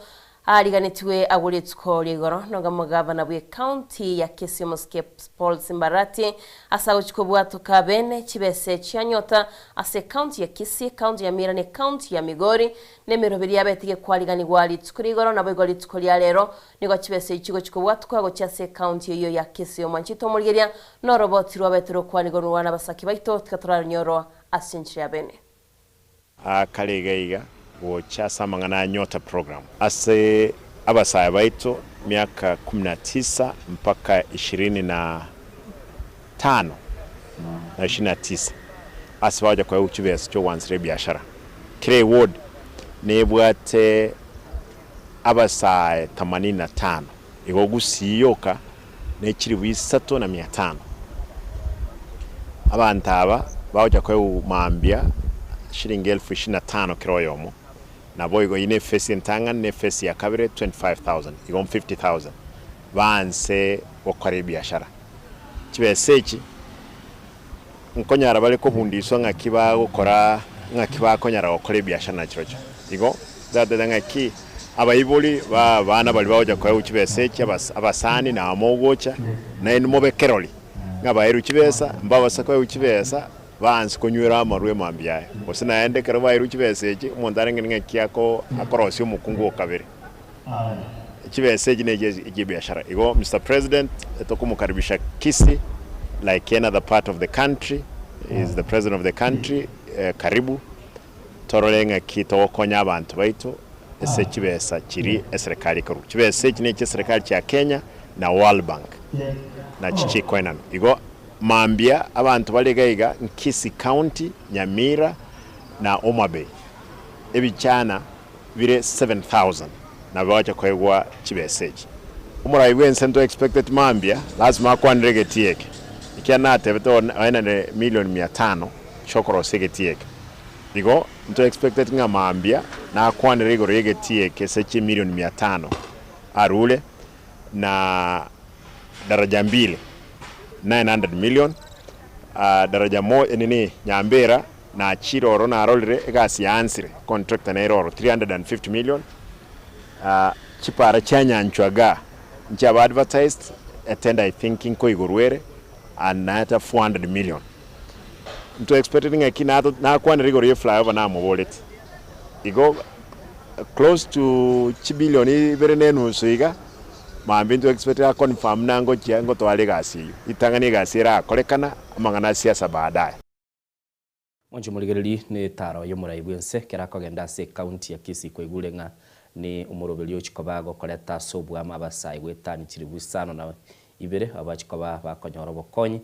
Aariganetigwe agwo rituko ria igoro noga omogavana bw'ecounty ya Kisii omosike Paul Simbarati ase agochia kobwatoka abene chibese chia nyota ase ecounty ya Kisii, ecounty ya Nyamira na ecounty ya Migori na emeroberi yabete gekwariganigwa rituko ria igoro naboigo rituko ria rero nigo chibese echi chigochia kobwatokwa gochia ase ecounty eyio ya Kisii. Omwanchete omorigeria noroboti rwabete rokwanigwa rwa nabasaki baito tiga toraronyorwa ase enchera yabene. Akare iga iga gocha ase amang'ana a Nyota Program ase abasae baito miaka kumi na tisa mpaka ishirini na tano na ishirini na tisa ase bagocha koegwa chibesa chi'ogwansera ebiashara. Kera eward nebwate abasae themanini na tano, igo Gusii yoka ne chilifu isato na mia tano. Abanto aba bagocha koegwa mambia shilingi elfu ishirini na tano kera oyomo, naboigo eyio ne efesi entang'ani na efesi ya kabere 25,000, igo 50,000 baanse gokora ebiashara. Chibesa echi nkonyara bare kobundiswa ng'aki bagokora ng'aki bakonyara gokora ebiashara nachirochio. Igo ndatete ng'aki abaibori ba abana baria bagocha koegwa chibesa echi abas abasani na amo ogocha, nainwe mobe kerori ng'a baerwe chibesa, mbabasa koegwa chibesa baanse konywera amarwa emambia aye. Gose naende ekero baerwe chibesa echi, omonto arenge ng'aki ako akorosia omokungu o kabere. Chibesa echi nechi echie ebiashara. Igo Mister President, tokomokaribisha Kisii like any other part of the country, he is the president of the country, karibu torore ng'aki togokonya abanto baito ase chibesa chiria eserekari ekorwa. Chibesa echi nechi eserekari chia Kenya na World Bank nachi chikoenanwa. Igo mambia abanto bare iga iga Kisii County, Nyamira na Homa Bay ebichana bire 7000 nabo bagocha koegwa chibesa echi. Omorai bwense nto expected mambia lazima akwanere egetii eke ekiagera natebete oenane million mia tano chiokorosia egetii eke. Igo nto expected ng'a mambia nakwanere igoro yegetii eke ase chimilion mia tano arure na daraja mbili 900 million daraja mo nini Nyambera nachire oro narorire egasi yaansire contractor nere oro 350 million chipara chia Nyanchwa igaa nchiaba advertised etender I think nkoigorwa ere and naeta 400 million. Nto expected ng'aki nakwanire igoro ye flyover namoboreti igo close to chibilion ibere na enusu iga mambia nto expected a confirm buna ngochia ngotwara egasi eyio ritang'ani egasi erakorekana amang'ana a siasa baadaye. Mwanche omorigereria netaro y'omorai bw'ense ekero akogenda ase ecounty ya Kisii kwaigure ng'a ni omoroberi ochia koba agokoreta ase oboamo abasae goetania chilifu isano na ibere abwo bachia koba bakonyora obokonyi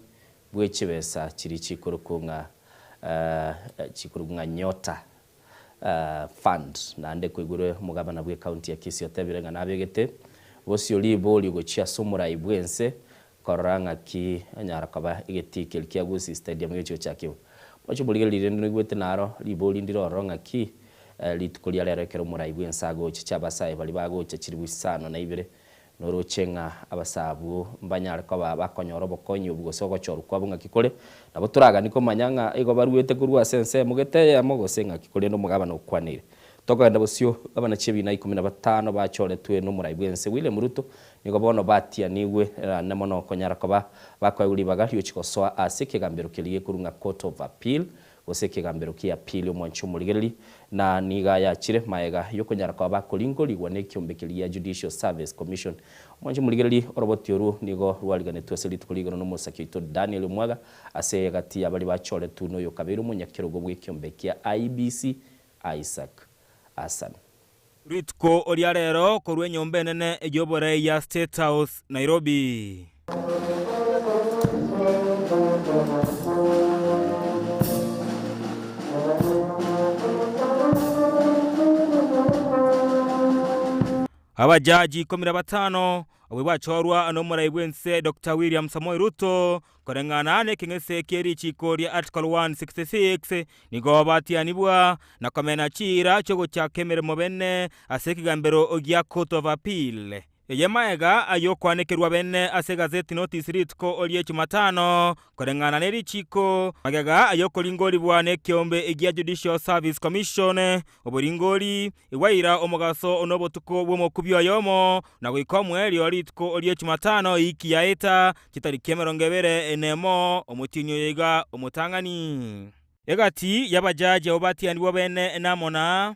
bwe chibesa chiria chikorokwa ng'a chikorokwa ng'a Nyota Fund. Naende kwaigure omogabana bw'ecounty ya Kisii otebire ng'a nabegete bosio riborio gochia ase omorai bw'ense Korora ng'aki anyara koba egetii keria kia Gusii Stadium gechi gochakigwa. Moche morigererie rende noigwete naro ribori ndire ororo ng'aki rituko ria rero ekero omorai bw'ense agocha chi'abasae baria bagocha chilifu isano na ibere noroche ng'a abasae abwo mbanyare koba bakonyora obokonyi obwo gose ogochorwa kwabo ng'aki kore. Nabo toraganie komanya ng'a igo baruete korwa ase ensemo gete eyemo gose ng'aki korende omogabana okwaneire. Tokogenda bosio abanachi ebina ikomi na batano bachoretwe nomorai bw'ense William Ruto Nigo bono batianigwe naende mono konyara koba bakoegwa ribaga riochia gosoa ase ekegambero keria gekorwa ng'a Court of Appeal, gose ekegambero kia Appeal omwanchi omorigereria, na nigo ayachire maega yokonyara koba bakoringorigwa nekiombe keria gia Judicial Service Commission. Omwanchi omorigereria, oroboti orwo nigo rwariganetwe ase rituko rigoro nomosaki oito Daniel Omwaga ase egati ya baria bachoretwe noyokabeire omonyakerogo bw'ekiombe kia IEBC Isaac Hassan. Rituko ria rero korwa enyomba enene y'oborai ya State House, Nairobi. Abajaji ikomi na batano abwo bachorwa nomorai bw'ense Doctor William Samoei Ruto Koreng'ana nekeng'ese kie richiiko ria Article 166, nigo batianibwa na komena chiira chiogochaka emeremo bene ase ekegambero gia Court of Appeal. Eye maega ay'okwanekerwa bene ase egazeti Notice rituko rie Jumatano, koreng'ana ne richiiko, magega ay'okoringorigwa nekeombe gia Judicial Service Commission, oboringori bwaira omogaso nobotuko bw'omokubio oyomo, na goika omoerio rituko rie Jumatano eiki yaeta, chitariki 21 nemo, omotienyi oyo iga omotang'ani. Egati y'abajaji abwo batianigwe bene namo na,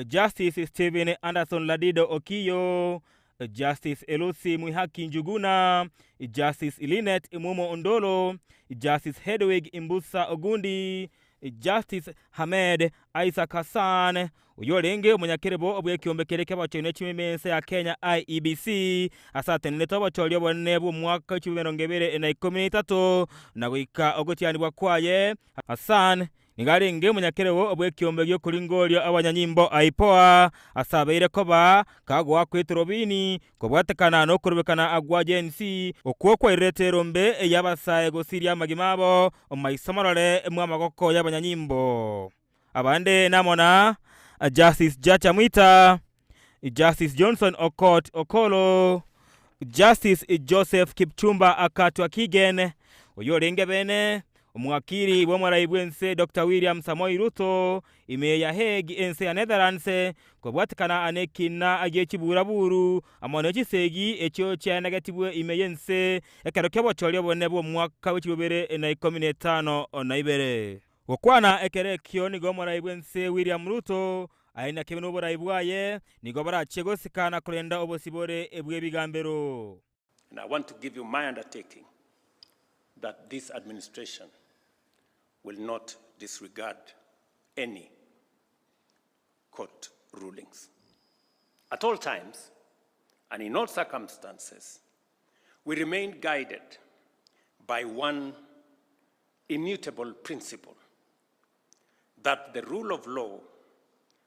Justice Stephen Anderson Ladido Okiyo, Justice Elusi Mwihaki Njuguna, Justice Linet Mumo Ndolo, Justice Hedwig Imbusa Ogundi, Justice Hamed Isaac Hassan, oyio orenge omonyakerobo bw'ekeombe keria ki'abachori ne chimeme ense ya Kenya IEBC, ase atenenete obochori obonene bw'omwaka o chibumi 2013 na goika ogotianigwa kwaye. Hassan Nigo arenge omonyakerogo bw'ekiombe gi'okoringoria abanyanyimbo IPOA, ase abeire koba kagoakwa etorobini kobwatekana nokorobekana gwa Gen Z, okwo kwairerete erombe y'abasae gosiria amagima abo maiso marore mw'amagoko y'abanyanyimbo. Abande namo na Justice Jacha Mwita, Justice Johnson Okot Okolo, Justice Joseph Kipchumba Akatwa Kigen, oyio orenge bene Omwakiri bw'omorai bw'ense Doctor William Samoei Ruto ime ya Hague ense ya Netherlands kobwatekana nekina gie chiburaburu amo ne chisegi echio chiaenegetigwe ime y'ense ekero ki'obochori obonene bw'omwaka bwe chibubere na ikomi na etano na ibere. Gokwana ekero ekio nigo omorai bw'ense William Ruto aye nakebe noborai bwaye nigo barachie gosika na korenda obosibore bw'ebigambero. And I want to give you my undertaking that this administration will not disregard any court rulings. At all times and in all circumstances, we remain guided by one immutable principle that the rule of law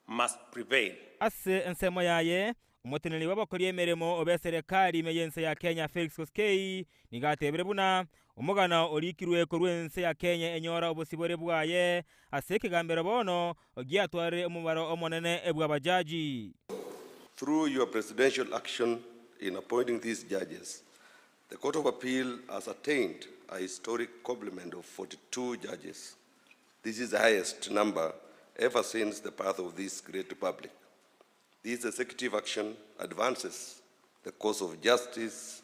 must prevail. Ase ensemo yaye, omoteneneri bw'abakori emeremo b'eserekari ime y'ense ya Kenya Felix Koskei nigo atebire buna omogano orikirwe korwa ense ya Kenya enyora obosibore bwaye ase ekegambero bono giatwarire omobaro omonene bw'abajaji. Through your presidential action in appointing these judges, the Court of Appeal has attained a historic complement of 42 judges. This is the highest number ever since the birth of this great republic. This executive action advances the cause of justice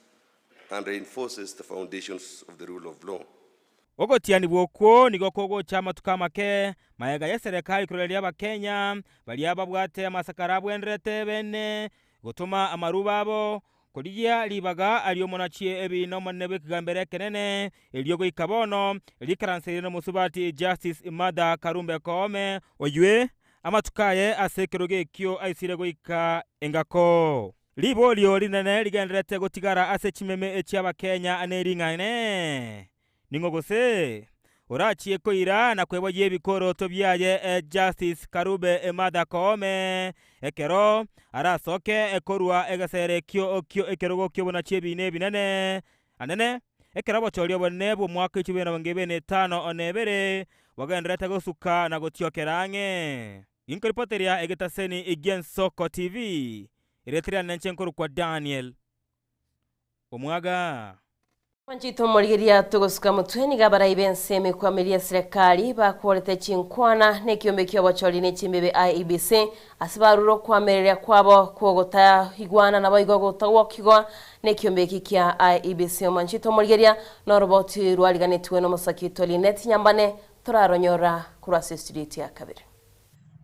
and reinforces the foundations of the rule of law. Ogotianigwa okwo nigo kogocha amatuko amake magega y'eserekari korareria Abakenya baria babwate amasakara abwenerete bene gotoma amaruba abo Korigia ribaga ri'omonachi ebiina omonene bw'ekegambero ekenene, erio goika bono rikaranseire nomosubati Justice Martha Karumbe Koome, oywe amatuko aye ase ekerogo ekio aisire goika engako. Riborio rinene rigendererete gotigara ase chimeme chi'Abakenya nering'ane, Ning'o gose orachie koira na kweboyia ebikoroto biaye Justice Karube Martha Koome ekero arasoke korwa egesero ekio kio ekerogo ki'obonachi ebiina ebinene anene ekero obochori obonene bw'omwaka echumi emerongo ebere na etano na ebere bogendererete gosuka na gotiokera ang'e. Ginkoripoteria egetaseni gi'Ensoko TV, erieta riane inche nkorokwa Daniel. Omwaga. Mwanchete omorigereria togosuka motwe nigo abarai b'ense emekwameri y'eserekari bakworete chinkwana n'ekiombe ki'obochori ne chimbibe IEBC ase barure okwamereria kwabo kw'ogotaigwana naboigo gotagwokigwa n'ekiombe eki kia IEBC. Omwanchete omorigereria noroboti rwariganetiwe n'omosaki oito Linet Nyambane toraronyora korwa ase estudio yaito ya kabere.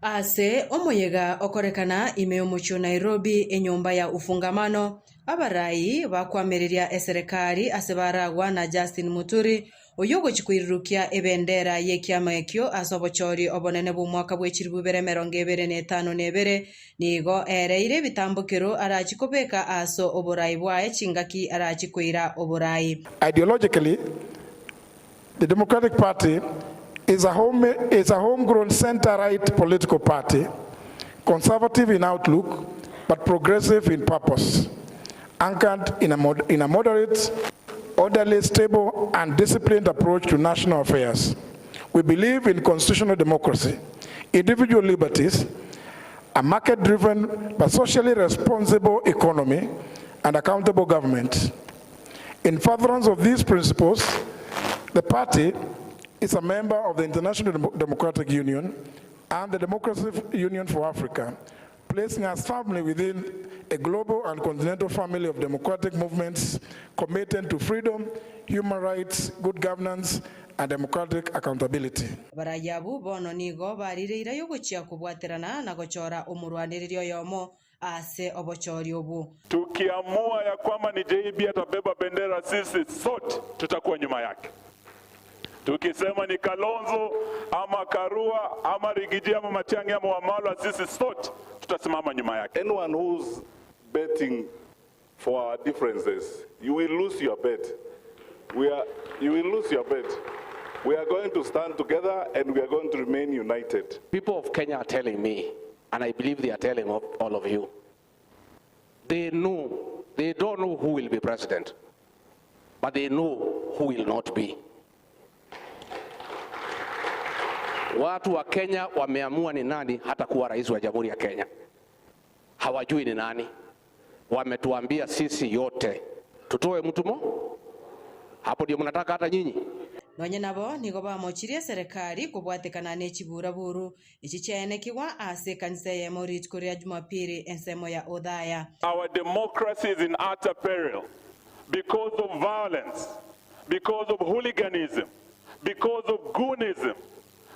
Ase omoyega okorekana ime y'omochie o Nairobi enyomba ya Ufungamano, abarai bakoamereria eserekari ase baragwa na Justin Muturi, oyio ogochia koirurukia ebendera y'ekiama ekio ase obochori obonene bw'omwaka bwe chilifu ibere emerongo ebere na etano na ebere, nigo ereire ebitambokero arachie kobeka ase oborai bwaye chingaki arachie koira oborai. Ideologically, The Democratic Party is a, home, is a homegrown center-right political party, conservative in outlook, but progressive in purpose, anchored in a, mod, in a moderate, orderly, stable, and disciplined approach to national affairs. We believe in constitutional democracy, individual liberties, a market-driven but socially responsible economy, and accountable government. In furtherance of these principles, the party is a member of the International Democratic Union and the Democracy Union for Africa, placing us firmly within a global and continental family of democratic movements committed to freedom, human rights, good governance, and democratic accountability. Abarai abwo bono nigo barire eira y'ogochia kobwaterana na gochora omorwanereria oyomo ase obochori obwo. Tukiamua ya kwamba ni JB atabeba bendera, sisi sote tutakuwa nyuma yake. Tukisema ni Kalonzo ama Karua ama Riggy G ama Matiang'i ama Wamalwa, sisi sote tutasimama nyuma yake. Anyone who's betting for our differences, you will lose your bet. You will lose your bet. We are going to stand together and we are going to remain united. People of Kenya are telling me, and I believe they are telling all of you, they know, they don't know who will be president, but they know who will not be. Watu wa Kenya wameamua ni nani hata kuwa rais wa Jamhuri ya Kenya. Hawajui ni nani. Wametuambia sisi yote tutoe mtu mo. Hapo ndio mnataka hata nyinyi. Nonye nabo nigo bamochirie serikali kobwatekana ne chiburaburu echi chiaenekigwa ase ekanisa eyemo rituko ria Jumapili ensemo ya Othaya. Our democracy is in utter peril because of violence, because of hooliganism, because of goonism.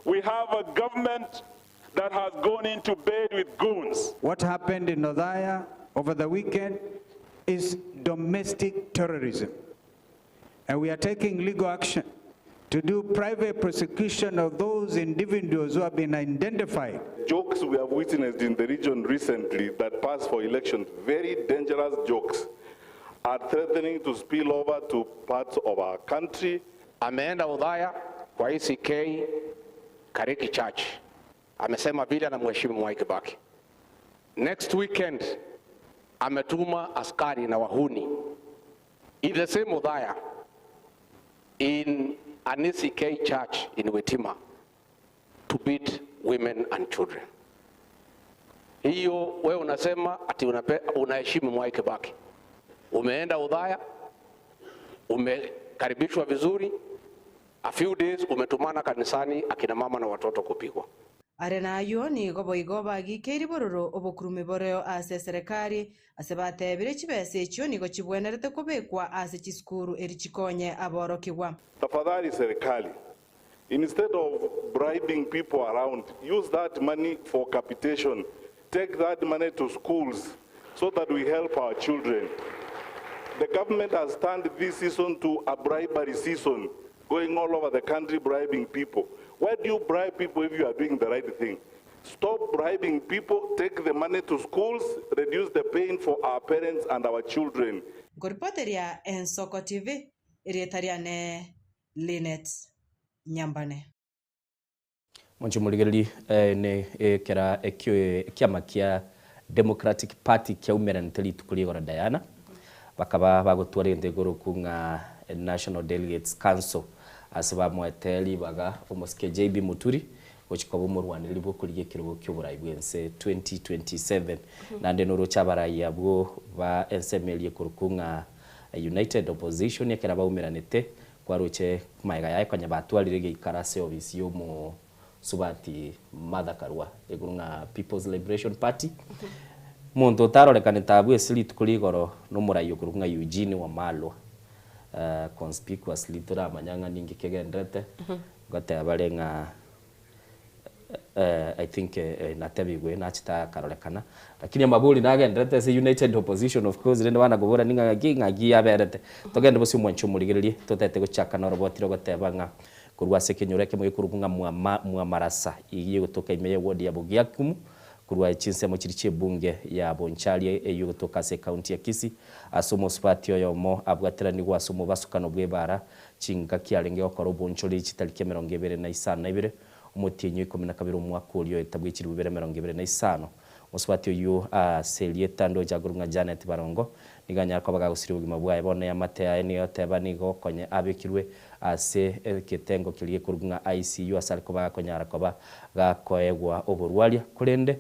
We have a government that has gone into bed with goons. What happened in Othaya over the weekend is domestic terrorism. And we are taking legal action to do private prosecution of those individuals who have been identified. Jokes we have witnessed in the region recently that pass for elections, very dangerous jokes, are threatening to spill over to parts of our country. Ameenda Othaya kwa ACK Kariki Church. Amesema vile anamheshimu Mwai Kibaki. Next weekend ametuma askari na wahuni in the same Othaya in an ACK church in Witima to beat women and children. Hiyo wewe unasema ati unaheshimu Mwai Kibaki. Umeenda Othaya, umekaribishwa vizuri, a few days umetumana kanisani akina mama na watoto kupigwa. Are nayo nigo boigo bagikeire bororo obokurumi boreo ase serikali ase batebire chibesa echio nigo chibwenerete kobekwa ase chisukuru eri chikonye aborokigwa. Tafadhali serikali, instead of bribing people around, use that money for capitation. Take that money to schools so that we help our children. The government has turned this season to a bribery season, going all over the country bribing people. Why do you bribe people if you are doing the right thing? Stop bribing people, take the money to schools, reduce the pain for our parents and our children. Ngoripoteria Ensoko TV, irietariane Linet Nyambane. Mwancho murigereri ne kera ekio kiama kia Democratic Party kia umeranite rituko rigora Diana bakaba bagotwara entegoro kunga National Delegates Council ase bamweteri baga omosike JB Muturi gochikoba omorwaneri bwokorigia ekerogo kia oborai bwense 2027 nande noroche abarai abwo ba ensemerie korokwo ng'a United Opposition ekera baumeranete kwaroche maega yaye konya batwarire geikara ase ofisi ya omo Subati Martha Karua iguru ng'a People's Liberation Party Omonto otarorekanete abwo ase rituko rigoro na omorai okorokwa ng'a Eugene Wamalwa conspicuously toramanya ng'a ninki kegenderete ngoteba are ng'a I think natebigwe nachete akarorekana lakini amabori nagenderete ase United Opposition of course rende bana kobora ning'a ng'aki ng'aki yaberete togende bosio omwancho omorigererie totete gochaka na oroboti rogoteba ng'a korwa ase ekenyoro ekemo gekorokwa ng'a mwama mwamarasa eyio egotoka ime ya eward ya Bogiakumu korwa chinsemo chiria chi'ebunge ya Bonchari eyio egotoka ase ecounty ya Kisii ase omosubati oyomo abwateranigwe ase omobasukano bw'ebara chingaki arenge gokora obonchori chitariki emerongo ebere na isano na ibere omotienyi o ikomi na kabere omwaka oria oeta bwe chilifu ibere emerongo ebere na isano. Omosubati oyio ase erieta ndoche akorokwa ng'a Janet Barongo nigo anyare koba gagosiria obogima bwaye bono eamate yaye nigo egoteba nigo konye abekirwe ase egetengo keria gekorokwa ng'a ICU ase are koba gakonyara koba gakoegwa oborwaria korende.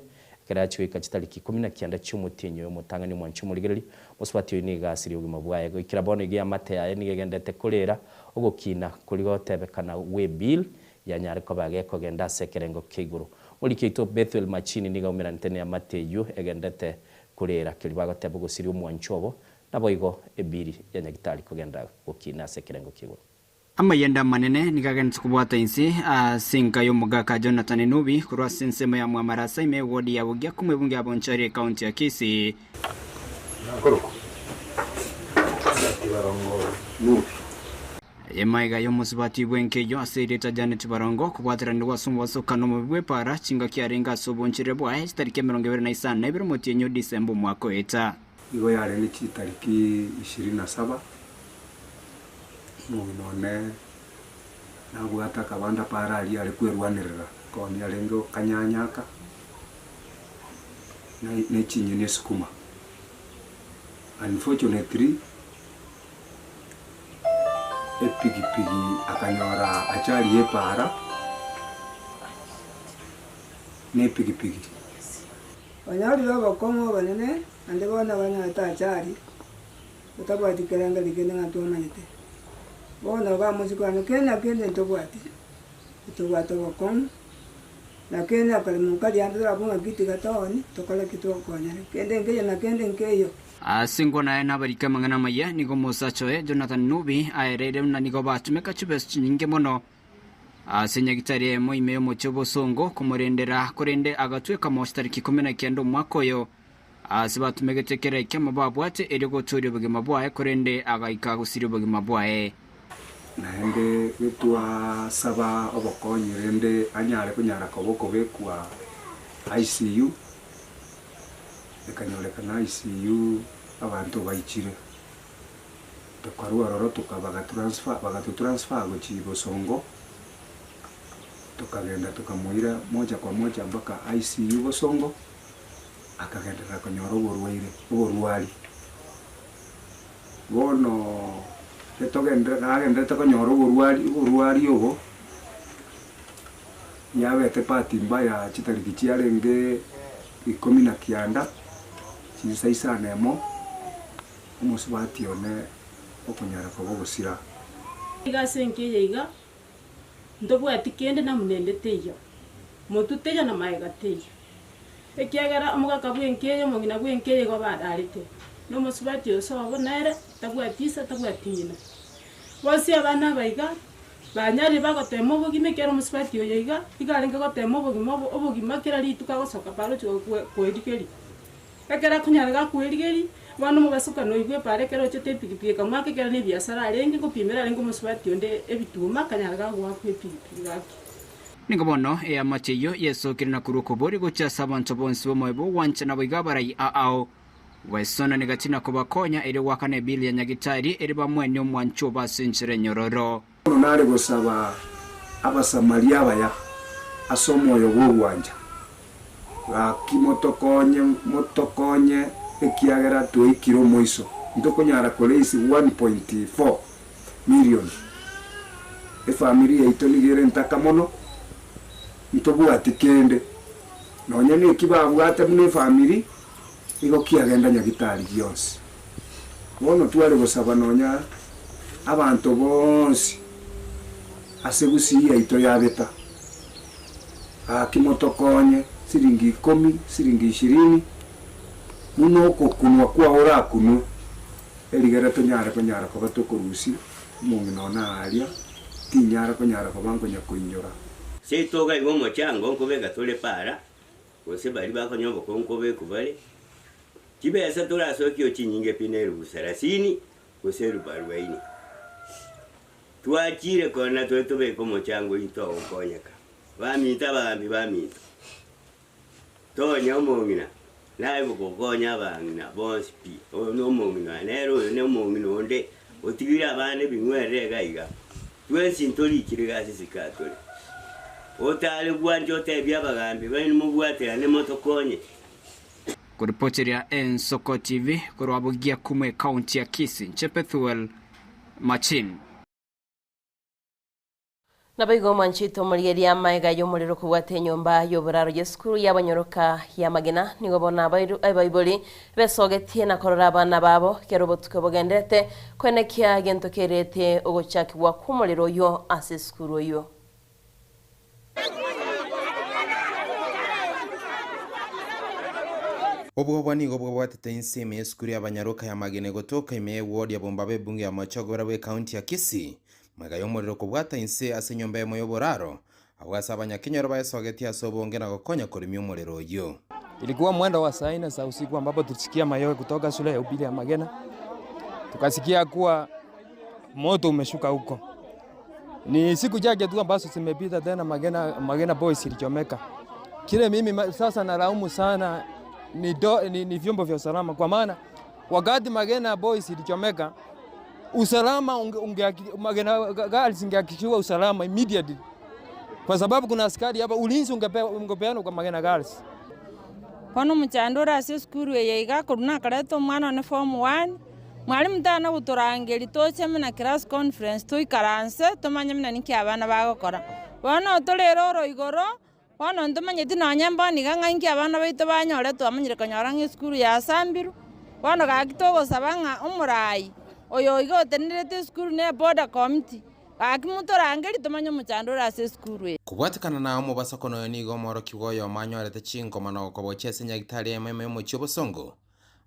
Ekero yachia goika chitariki 19 chi'omotienyi oyo omotang'ani omwanchi omorigereria, mosubati oyio nigo asirie obogima bwaye. Goikera bono iga eamate yaye nigo egendererete koreera ogokina koria gotebekana gw'ebill yanyare koba gekogenda ase ekerengo kia igoro. Omoriki oito Bethuel Machini nigo aumeranete neamate eyio egendererete koreera keria bagoteba ogosiria omwanchi obo naboigo ebiri ya nyagitari kogenda gokina ase ekerengo kia igoro. Amayanda amanene nigo agenderete kobwata inse ase enka y'omogaka Jonathan Nubi korwa ase ensemo ya Mwamarasa ime ewodi ya Bogiakumu ebunge ya Bonchari ekaunti ya Kisii. Aye maiga y'omosubati bw'enka eyio ase erieta Janet Barongo kobwateranigwa ase omobasokano omobe bw'epaara chingaki arenge ase obonchoreri bwaye chitariki 25 omotienyi o Disemba omwaka oeta. Igo yarenge chitariki ishirini na saba, omong'ina one nabwate akabanda paara aria are kwerwanerera, koni arenge okanyanyaka, ne chinyeni esukuma. Unfortunately, epigipigi akanyora achari ya epaara, na epigipigi. Onyorire obokong'u obonene, naende bono banyorete achari, otabwati kerengerio kende ng'a twamanyete. Bono iga amosike one, kende na kende ntobwati, ntobwate obokong'u, na kende nakarema nkaria ande torabue ng'aki tiga tooni, tokore ki twakonyane, kende nkeiyo na kende nkeiyo. Ase enkwana yaye nabarike amang'ana amaya, nigo omosacha oye Jonathan Nubi aereire buna nigo batumeka chibesa chinyinge mono Ase nyagitari eyemo ime y'omochie obosongo komorendera, korende agatweka mosi tariki 19 omwaka oyo, aase batumegete kera ekiamo babwate erio gotooria obogima bwaye, korende agaika gosiria obogima bwaye. Naende getwasaba obokonyi rende anyare konyara koba okobekwa ICU, ekanyorekana ICU abanto baichire. Tokarua ororo bagatransfer bagatotransfer gochia Bosongo, tokagenda tokamoira moja kwa moja mpaka ICU Bosongo, akagenderera konyora oborwaire oborwari. Bono getogenderete nagenderete konyora oborwari oborwari obo, yabete bahati mbaya chitariki chiarenge ikomi na kianda, chinsa isano emo. Omosubati one okonyara koba ogosira. Iga ase enka eye iga, ntobwati kende namuna ende teiyo, motwe teiyo na magega teiyo. Ekiagera omogaka bw'enka eye, omong'ina bw'enka eye igo bararete, na omosubati oyo sobo nere tabwati ise, tabwati ng'ina. Bonsi abana aba iga, banyarire bagotema obogima ekiagera omosubati oyo iga, iga arenge gotema obogima obo obogima kera rituko agosoka paaro ochia koerigeria. Ekero akonyara gakwerigeria, bono omobasukani oigwe epaara ekero ochete epigipigi ekamwaka ekero na ebiasara arenge ngopimera arenge omosubati onde ebituma akanyara gagoakwa epigipigi gaki. Nigo bono eamate eyio yesokire na korua okobori gochia ase abanto bonsi b'omoyo bw'ogwancha naboigo abarai aao. Gwesona negati na kobakonya erio goakana ebill ya nyagitari erio bamwenie omwancho obo ase enchera enyororo. Bono nare gosaba Abasamaria abaya ase omoyo bw'ogwancha, gaki motokonye, motokonye ekiagera twaikire omoiso, ntokonyara koraise 1.4 million. Efamiri yaito nigo ere ntaka mono, ntobwati kende, nonya neki babwate buna efamiri, igo kiagenda nyagitari gionsi. Bono tware gosaba nonya abanto bonsi ase gusii yaito yabeta, gaki motokonye siringi ikomi, siringi ishirini, buna ogokunwa kwao orakunwe, erigere tonyare konyara koba tokorusia omong'ina one aaria, tinyara konyara koba nkonya koinyora. Seito iga omochango nkobeka tore para, gose baria bakonya obokongu nkobekwa bare, chibesa torasokie chinyinge pi na elufu sarasini gose elufu arubaini. Twachire korora tore tobeke omochango oito ogokonyeka. Baminto abagambi baminto, tonya omong'ina, naye bogokonya abang'ina bonsi pi, oyo na omong'ina oye, nere oyo na omong'ina onde, otigire abana ebing'werere iga iga. Twensi ntorikire iga ase isiko aa tore. Otare gwancha otebie abagambi baino mobwaterane motokonye. Koripoteria Ensoko TV korwa Bogiakumu ekaunti ya Kisii, inche Bethuel Machin. Naboigo omwanchete omorigereria amaega y'omorero kobwata enyomba y'oboraro y'esukuru y'abanyoroka y'amagena. Nigo bono abaibori besogetie na korora abana babo ekero obotuko bogenderete koenekia gento kerete ogochakigwa kw'omorero oyio ase esukuru eyio. Obwoba nigo bwabwatete inse ime y'esukuru y'abanyaroka y'amagena egotoka ime y'eward ya Bombaba ebunge ya Mochogora bw'ecounty ya Kisii. Magega y'omorero kobwata inse ase enyomba eyemo y'oboraro, abwo ase abanyakenyoro baesogetie ase obonge na gokonya koremia omorero oyio. Ilikuwa mwendo wa saa nne za usiku ambapo tulisikia mayowe kutoka shule ya upili ya Magena, tukasikia kuwa moto umeshuka huko. Ni siku chache tu ambazo zimepita tena Magena, Magena Boys ilichomeka. Kile mimi sasa nalaumu sana ni, do, ni, ni vyombo vya usalama kwa maana wakati Magena Boys ilichomeka usalama unge, unge, Magena Girls ingehakikishiwa usalama immediately, kwa sababu kuna askari hapa, ulinzi ungepeanwa kwa Magena Girls. Bono omochando ore ase esukuru eye iga korwa nakareta omwana one form one, mwalimu tana gotorangeria toche buna class conference toikaranse tomanye buna ninki abana bagokora. Bono torere oro igoro, bono ntomanyeti nonye mbono iga ng'a inki abana baito banyore twamanyire konyora ng'a esukuru yasambirwe, bono gaki togosaba ng'a omorai oyo iga otenenerete esukuru na eboda committee, gaki motorangerie tomanye omochando ore ase esukuru eye. Kobwatekana na omobasokono oyo nigo omworokigwa oyomo anyorete chinkoma na gokobochia ase nyagitari eyemo ime y'omochie obosongo,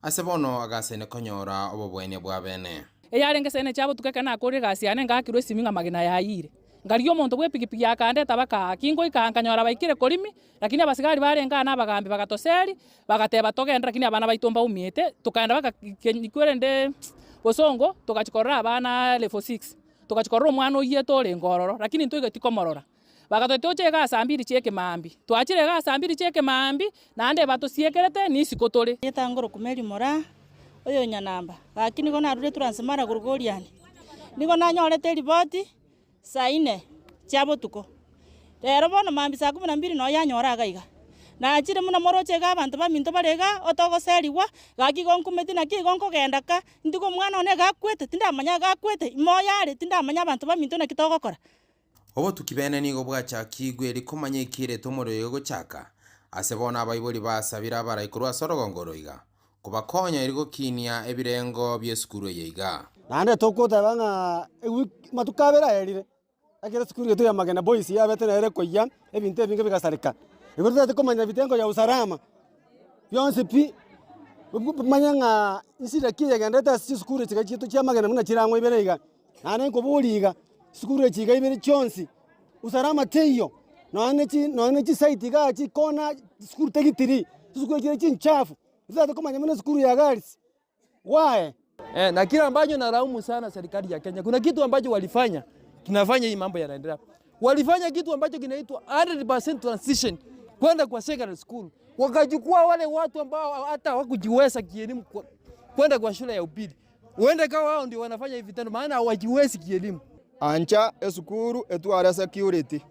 ase bono agasaine konyora obobwenia bwa bene. Eyarenge sene chiabotuko ekero nakorire egasi yane ngakirwa esimi ng'a amagena yayire. Ngarigia omonto bw'epigipigi akandeta baka aa. Kingoika aa nkanyora baikire korimi, lakini abasigari barenge aa na abagambi bagatoseri, bagateba togende lakini abana baito mbaumiete, tokaenda baka kwerende bosongo, togachia korora abana level six. Togachia korora omwana oyio orenge ororo, lakini ntoigeti komorora. Bagatoetia toche igaa saa mbiri chia ekemaambia. Twachire igaa saa mbiri chia ekemaambia, naende batosiekerete, nisiko tore. Getangoro kumeri moraa, oyo nyanamba, gaki nigo narure Transmara korwa Goriani. Nigo nanyorete eripoti saa ine chia botuko. Rero bono mambia saa kumi na mbili noyo yanyora iga iga. Nachire buna moroche iga abanto baminto bare iga, otogoserigwa, gaki igo nkumeti naki igo nkogenda ka, ntige omwana one iga akwete, tindamanya iga akwete, ime oyo are, tindamanya abanto baminto naki togokora. Obotuki bene nigo bwachakigwe erio komanya ekiirete omorero oyo gochaka. Ase bono abaibori basabire abarai korwa ase orogongo oro iga, kobakonya erio gokinia ebirengo bi'esukuru eye iga. Naende togoteba ng'a ewiki amatuko abere aerire, ekero esukuru yaito ya Magena Boys yabete nere ekoyia, ebinto ebinge bigasareka. Igo totagete komanya vitengo ya usalama, bionsi pi, manye ng'a nshida ki egenderete ase chisukuru echi chiaito chia Magena buna chire ang'o ibere iga. Naende nkoboria iga, chisukuru echi iga ibere chionsi, usalama teiyo, nonya ne chi nonya ne chisite igaa chikona chisukuru tegitiri, chisukuru chire chinchafu, totagete komanya buna esukuru ya girls, why? Eh, na kile ambacho nalaumu sana serikali ya Kenya, kuna kitu ambacho walifanya kinafanya hii mambo yanaendelea. Walifanya kitu ambacho kinaitwa 100% transition kwenda kwa secondary school, wakachukua wale watu ambao hata hawakujiweza kielimu kwenda kwa shule ya upili. Huenda ikawa wao ndio wanafanya hivi vitendo, maana hawajiwezi kielimu. Ancha esukuru etware security.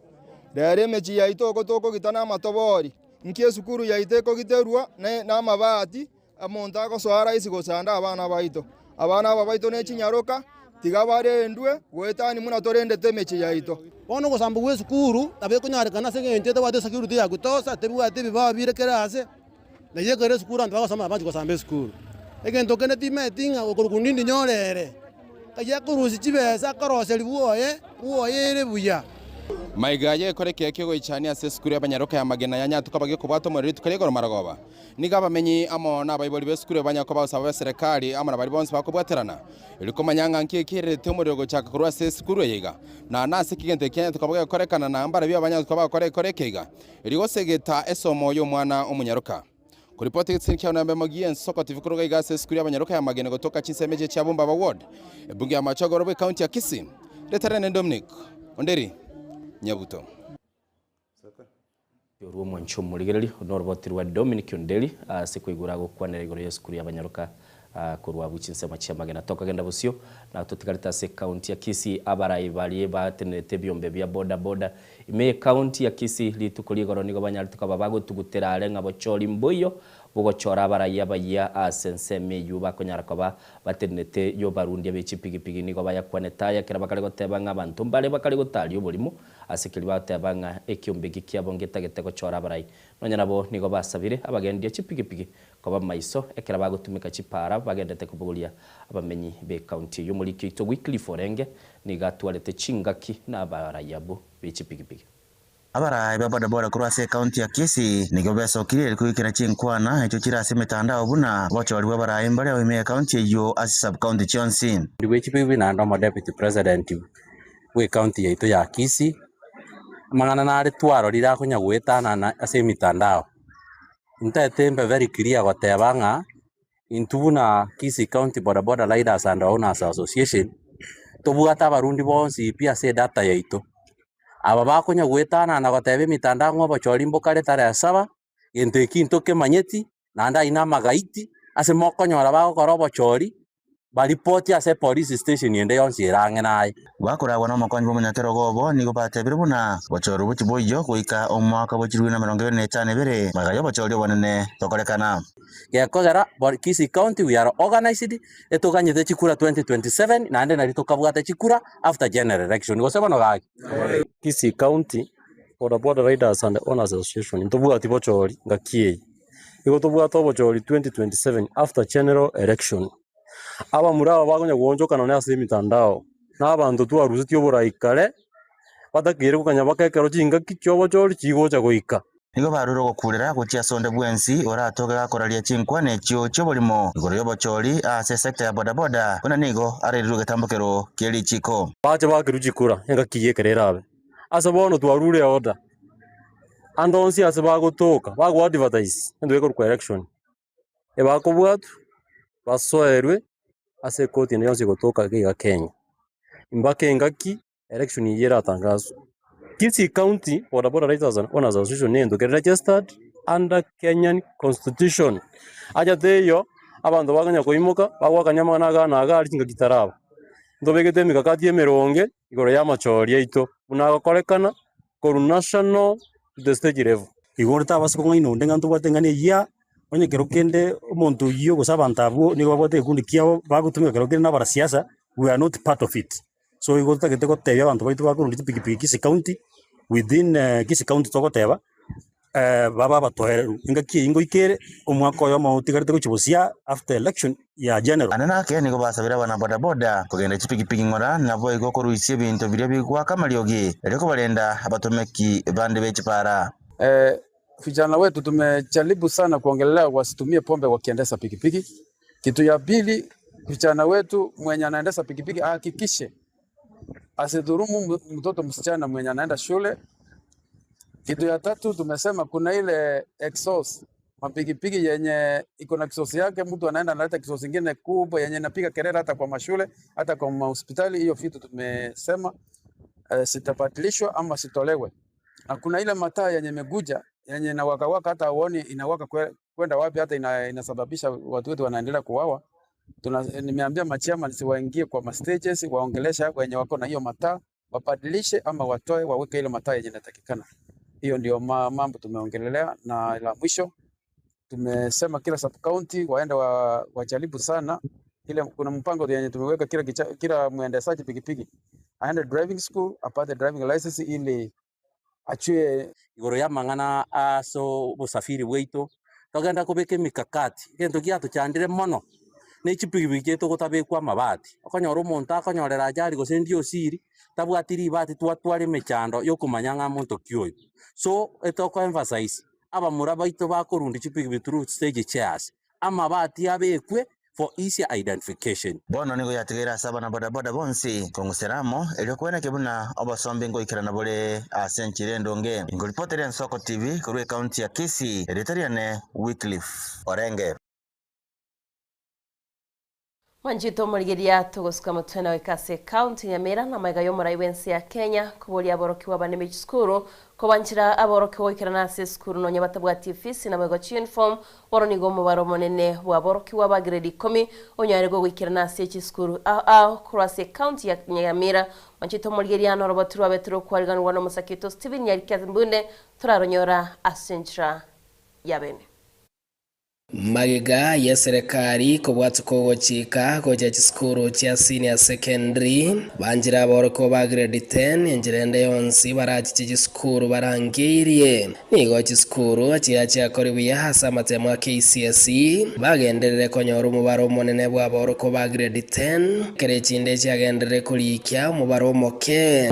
Rero emechie yaito oko tokogita namatobori, nki esukuru yaito ekogiterwa ne namabati, omonto agosoa rahisi gosanda abana baito. Abana aba baito ne chinyaroka, tiga barendwe goetania buna torendete emechie yaito. Bono ogosamba gwa esukuru nabo ekonyarekana ase eng'encho etabwati esecurity ya kutosha, tebwati ebibao bire kera ase. Naiyo ekero esukuru abanto bagosoma abanchi gosamba esukuru. Egento kende timanyeti ng'a okorokwa nindi nyorere, ng'ai akorusia chibesa akoroseria bwoye, bwoye ere buya. Maiga aye ekore ekiya ki'ogoichania ase esukuru y'abanyaroka ya Magena ya Nyatuka bagekobwata omorero rituko ria igoro marogoba. Nigo abamenyi amo nabaibori b'esukuru banya koba gosaba b'eserekari amo na baria bonsi bakobwaterana, erio komanya ng'a nki ekererete omorero gochaka korwa ase esukuru eye iga, na nase ki gento ekiya Nyatuka bagekorekana na mbarabio abanyatuka bagokora ekore eke iga. Erio gosegeta esomo y'omwana omonyaroka. Koripoti egeteseni kia Onembe Mogi ensoko TV koruga iga ase esukuru y'abanyaroka ya Mageni gotoka chinsemo echi chia Bombaba Ward, ebunge ya Machagoro bw'ecounty ya Kisii. Reterene Dominic Onderi Nyabuto. Orwo omwancho omorigereria noroboti rwa Dominic Onderi ase koigora gokwanera igoro y'esukuru y'abanyaroka Korwa abwo chinsemo chi'amagena tokagenda bosio, na totigarete ase ekaunti ya Kisii abarai baria batenerete ebiombe bia boda boda ime y'ekaunti ya Kisii rituko rigoro nigo banyarete koba bagotugutera are ng'a bochori mboiyo Bogochora abarai abayia ase ensemo eyio bakonyara koba batenenete y'obarundia be chipigipigi nigo bayakwanete aya ekero bakare goteba ng'a abanto mbare bakare gotaria oborimo ase keria bagoteba ng'a ekiombe eki kiabo ngetagete gochora abarai. Nonya nabo nigo basabire abagendia chipigipigi koba maiso ekero bagotumeka chipara bagendete kobogoria abamenyi b'ecounty eyio. Omoriki oito Wycliffe Orenge nigo atwarete chingaki nabarai abwo be chipigipigi. Abarai ba bodaboda korwa ase ekaunti ya Kisii nigo besokirie goikera chinkwana echio chire ase emetandao buna obochori bw'abarai mbare ime y'ekaunti eyio ase chisubcounty chionsi. Bwe chibibi naende omo deputy president bwe county yaito ya Kisii, amang'ana nare twarorire akonya goetanana ase emitandao. Ntaete mbe very clear goteba ng'a intwe buna Kisii County Bodaboda Riders and Owners Association, tobwate abarundi bonsi pi ase edata yaito. Aba bakonya goetanana goteba emitandao ng'a obochori mbokare tarehe saba, gento eki ntokemanyeti, naende ayio namagaiti, ase mokonyora bagokora obochori, baripoti ase epolice station ende yonsi ere ang'e naye. Bakoragwa nomokonyi bw'omonyakerogo obo nigo batebire buna bochori bochia boiyo goika omwaka bwe chilifu na emerongo ebere na etano ebere, magega y'obochori obonene tokorekana. Gekogera Kisii County we are organized, etoganyete chikura 2027 naende nari tokabwate chikura after general election gose bono gaki? Kisii County Boda Boda Riders and Owners Association ntobwati bochori ngaki eye, igo tobwate obochori 2027 after general election. Abamura aba bakonya goonchoka nonye ase emitandao, na abanto twarusetie oborai kare, batakeire gokanya mpaka ekero chingaki chiobochori chigocha goika. Nigo barure ogokuurera gochia ase onde bwensi oratoke gakoraria chinkwana echio chi'oborimo igoro y'obochori ase esecta ya bodaboda, buna nigo arairirwe egetambokero kie richiiko. Bache bakerwe chikura engaki eyio ekero erabe. Ase bono twarure eorder, ande onsi ase bagotoka bago advertise egento gekorokwa election, ebakobwatwa basoerwe ase ekoti ende yonsi egotoka iga iga Kenya, mpaka engaki Election eyio eratangaswe. Kisii County Boda Boda Riders and Owners Association nento kere registered under Kenyan Constitution. Acha teiyo abanto bakonya koimoka bagoakania amang'ana aya na aya aria chingaki chitaraba. Ntobegete emikakati emeronge igoro ya amachori aito buna agokorekana korwa national to the state level. Igo ore tabasa kong'aina onde ng'a ntobwate eng'ana eyia, onye kero kende omonto oyio gose abanto abwo nigo babwate egekundi kiabo bagotumeka kero kende na abarasiasa, we are not part of it. So igo totagete gotebia abanto baito bakorwa chipikipiki Kisii County, within Kisii County togoteba, babe abatoereru, engaki eyio ngoika ere, omwaka oyomo otigarete gochia bosia after election ya general. Ande nake nigo basabire abana bodaboda kogenda chipikipiki ng'ora, naboigo koruisia ebinto biria bigoaka amariogi, erio kobarenda abatomeki bande be chipara. Vijana wetu tumejaribu sana kuongelelea wasitumie pombe wakiendesha pikipiki. Kitu ya pili, vijana wetu mwenye anaendesha pikipiki ahakikishe asidhurumu mtoto msichana mwenye anaenda shule. Kitu ya tatu tumesema kuna ile exhaust mapikipiki yenye iko na exhaust yake, mtu anaenda analeta exhaust ingine kubwa yenye inapiga kelele hata kwa mashule hata kwa mahospitali. Hiyo vitu tumesema sitabadilishwa ama sitolewe. Na kuna ile mataa yenye imeguja yenye inawakawaka hata huoni inawaka kwenda wapi, hata inasababisha watu wetu wanaendelea kuwawa. Nimeambia machairman waingie kwa ma stages waongelesha wenye wako na hiyo mataa wabadilishe ama watoe waweke ile mataa yenye inatakikana. Hiyo ndio mambo tumeongelelea, na la mwisho tumesema kila sub county waende wajaribu sana ile, kuna mpango yenye tumeweka kila, kila mwendeshaji pikipiki aende driving school apate driving license ili achue igoro ya mang'ana ase obosafiri bwaito, togenda kobeka emikakati, egento giatochandire mono, na echipikipiki chiaito gotabekwa amabati, okonyora omonto akonyorera ajali gose ndi osiri, tabwati ribati twatwara emechando ya okomanya ng'a monto ki oyo. So, etoko emphasize, abamura baito bakorundia chipikipiki through stage chairs, amabati abekwe for easier identification. Bono nigo yatigaire ase abana bodaboda bonsi kong'usera amo, erio kweneke buna obosombi ngoikerana bore ase enchera endonge. Ingoripoteria Ensoko TV korwa ecounty ya Kisii, erieta riane Wycliffe Orenge. Mwanchete omorigereria togosuka motwe nawe ase ekaunti Nyamira na amaiga y'omorai bw'ense ya Kenya koboria aborokigwa bane b'echisukuru kobanchera aborokigwa goikerana ase esukuru nonya batabwati efisi naboigo chiuniform bono nigo omobaro omonene bw'aborokigwa ba grade ikomi onyare goikerana ase echisukuru ao ao korwa ase ekaunti ya Nyamira. Mwanchete omorigereria norobotu rwabe torokwariganigwa na omosake oito Stephen Nyariki Mbunde toraronyora ase enchera ya bene. Magega y'eserekari kobwatuka ogochika gocha chisukuru chia senior secondary, banchire aborokigwa ba grade ten enchera ende yonsi barachiche chisukuru barangeirie. Nigo chisukuru chiria chiakori buya ase amatemo a KCSE bagenderere konyora omobaro omonene bw'aborokigwa ba grade ten, ekero echinde chiagenderere korikia omobaro omoke.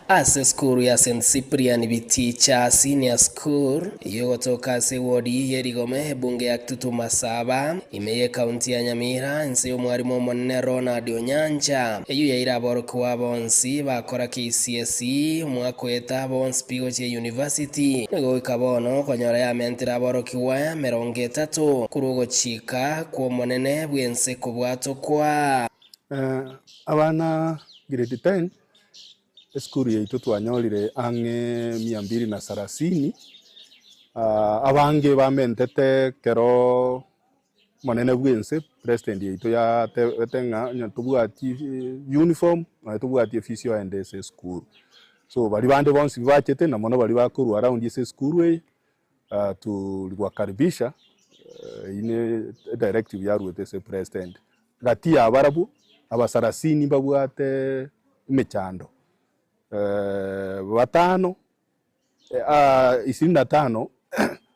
Ase esukuru ya St Cyprian Biticha Senior School, Eyio egotoka ase ewodi ye Rigome, ebunge ya Kitutu Masaba, ime y'ekaunti ya Nyamira, inse y'omwarimu omonene Ronald Onyancha. Eyio yaire aborokigwa bonsi bakora KCSE omwaka oeta bonsi pi gochia university. Nigo goika bono konyora yamentire aborokigwa emerongo etato korwa ogochika kw'omonene bw'ense kobwatokwa. Abana grade ten Esukuru yaito twanyorire ang'e mia mbili na sarasini, abange bamentete ekero omonene bw'ense president yaito yatebete ng'a onye tobwati uniform nonye tobwati efisi oende ase esukuru. So baria bande bonsi bachete na mono baria bakorwa around ase esukuru eye tuliwakaribisha eyio ne edirective yaruete ase president. Gati ya barabwo abasarasini mbabwate emechando batano ishirini na tano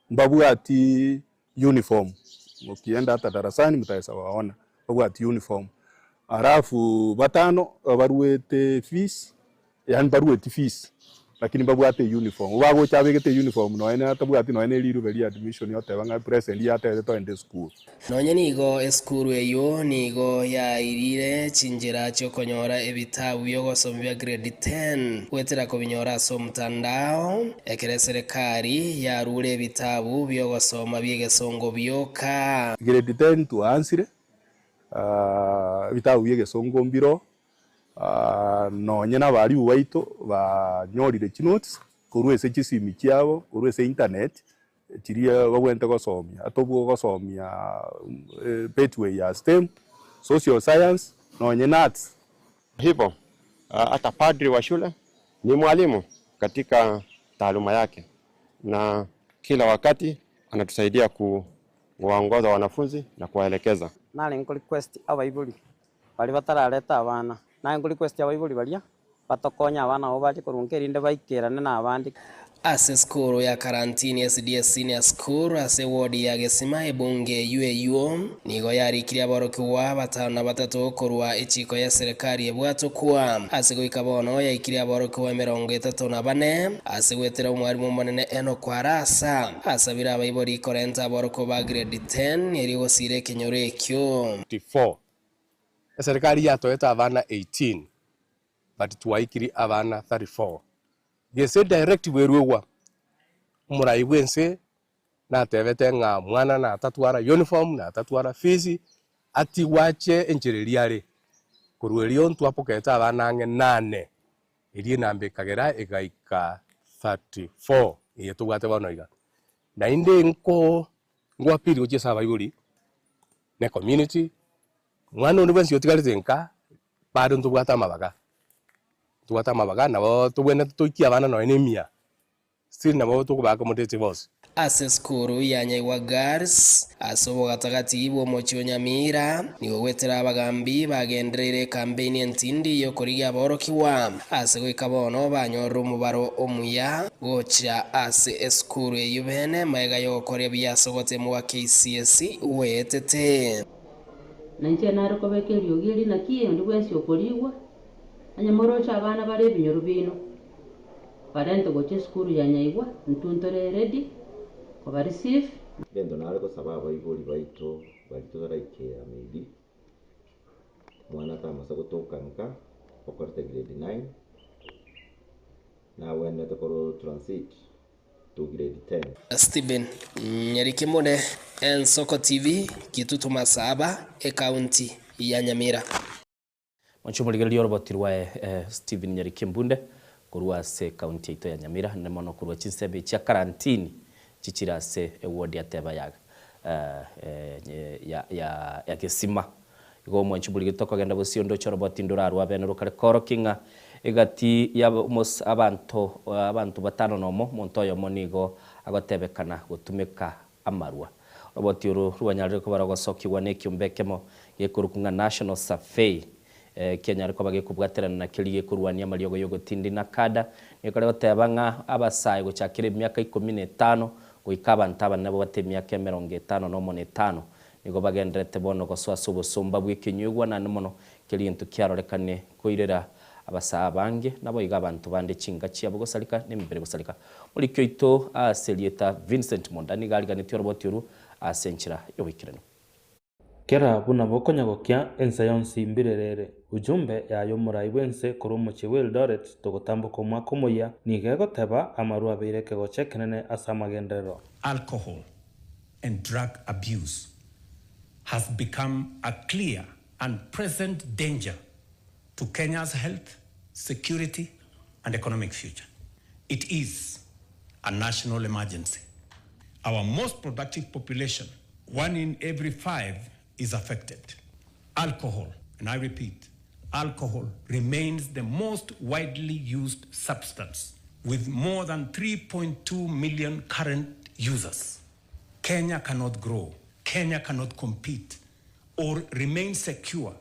mbabwati uniform, mukienda hata darasani mutaweza waona mbabwati uniform, alafu batano baruete fees Yaani mbarueti fees lakini mbabwate uniform. Bagocha abegete uniform nonya atabwati nonya ne riruba ria admission oteba ng'a president yatebete toende esukuru. Nonya nigo esukuru eyio nigo yairire chinchera chi'okonyora ebitabu bi'ogosoma bia grade ten goetera kobinyora ase omotandao, ekero eserekari yarure ebitabu bi'ogosoma bi'egesongo bioka. Grade ten twaansire, ebitabu bi'egesongo mbiroo, Nonye nabaribu baito banyorire chinotes korwa ase chisimi chiabo, korwa ase internet chiria babwenerete gosomia. Atobwo gosomia pathway ya STEM, social science nonye na arts. Hivo hata padri wa shule ni mwalimu katika taaluma yake, na kila wakati anatusaidia kuwaongoza wanafunzi na kuwaelekeza. Nare nko request abaibori Baria batarareta abana, naye nkorequest abaibori baria batokonye abana abwo bache korwa nka erinde baikerane nabande. Ase esukuru ya Karantini SDA Senior School ase eward ya Gesima ebunge eyio eyio nigo yarikirie aborokigwa batano na batato korwa echiko y'eserekari ebwatokwa ase goika bono yaikirie aborokigwa emerongo etato na bane ase goetera omwarimu omonene Enock Arasa asabire abaibori korenta aborokigwa ba grade 10 erio gosiira ekenyoro ekio. 4 Eserikari yatoete abana 18 but twaikiri abana 34. Gese directive erwegwa omorai bwense natebete ng'a mwana natatwara uniform natatwara fees atigwe ache enchera eria are. Korwa erio ntwapokete abana ang'e nane erio enamba ekagera egaika 34 eye tobwate bono iga. Naende nko ngwapiri gochia ase abaibori ne community, mwana onde bwensi otigarete nka, bado ntobwate amabaga, ntobwate amabaga nabo tobwenerete toikie abana nonya na emia, still nabo tokoba accommodate bonsi. Ase esukuru ya Nyaigwa Girls, ase obogatagati bw'omochie o Nyamira, nigo gwetera abagambi bagendereire ekampeini entindi y'okorigia aborokigwa, ase goika bono banyorire omobaro omuya gochia ase esukuru eyio bene magega y'ogokoria buya ase ogoteemwa gwa KCSE gweetete. Na inche nare kobeka eriogi eri naki onde bwensi okorigwa, onye moroche abana bare ebinyoro biaino, barente gocha esukuru ya Nyaigwa, intwe ntore ready koba receive. Egento nare gosaba abaibori baito baria totaraikera maybe, omwana tamasa gotoka nka, okorete grade nine, nagwenerete korwa transit to grade ten. Stephen Nyarikemune, Ensoko TV, Kitutu Masaba, Ekaunti ya Nyamira. Mwanche omorigereria oroboti rwaye Stephen Nyarikembunde korwa ase ekaunti yaito ya Nyamira ne mono korwa chinsemo chia karantini chichire ase eward ya Teba ya ya Gesima. Igo omwanchi omorigereria tokogenda bosio ndoche oroboti ndorarwe abene rokare koorokia ng'a egati ya abanto abanto batano nomo omonto oyomo nigo agotebekana gotumeka amarwa. Roboti oro rwanyarire koba rogosokigwa nekiombe ekemo gekorokwa ng'a National Survey kianyare koba gekobwaterana na keria gekorwania amariogo y'ogotindi na kada. Nigo kare goteba ng'a abasae gochakera emiaka ikomi na etano goika abanto abanene babwate emiaka emerongo etano nomo na etano nigo bagendererete bono gosoa ase obosomba bw'ekenywegwa naende mono keria gento kiarorekane koirera abasae abange naboigo abanto bande chinka chiabo gosareka na emebere gosareka. Moriki oito ase erieta Vincent Monda nigo ariganetie oroboti orwo ase enchera y'oboikeranu. Kera buna bokonya gokia, ense yonsi mbirerere. Ujumbe yaye omorai bw'ense korwa omochie bw'Eldoret togotamboka omwaka omoyia nigo egoteba amarwa abeire ekegocha ekenene ase amagenderero. Alcohol and drug abuse has become a clear and present danger to Kenya's health, security and economic future. It is a national emergency. Our most productive population, one in every five, is affected. Alcohol, and I repeat, alcohol remains the most widely used substance with more than 3.2 million current users. Kenya cannot grow, Kenya cannot compete or remain secure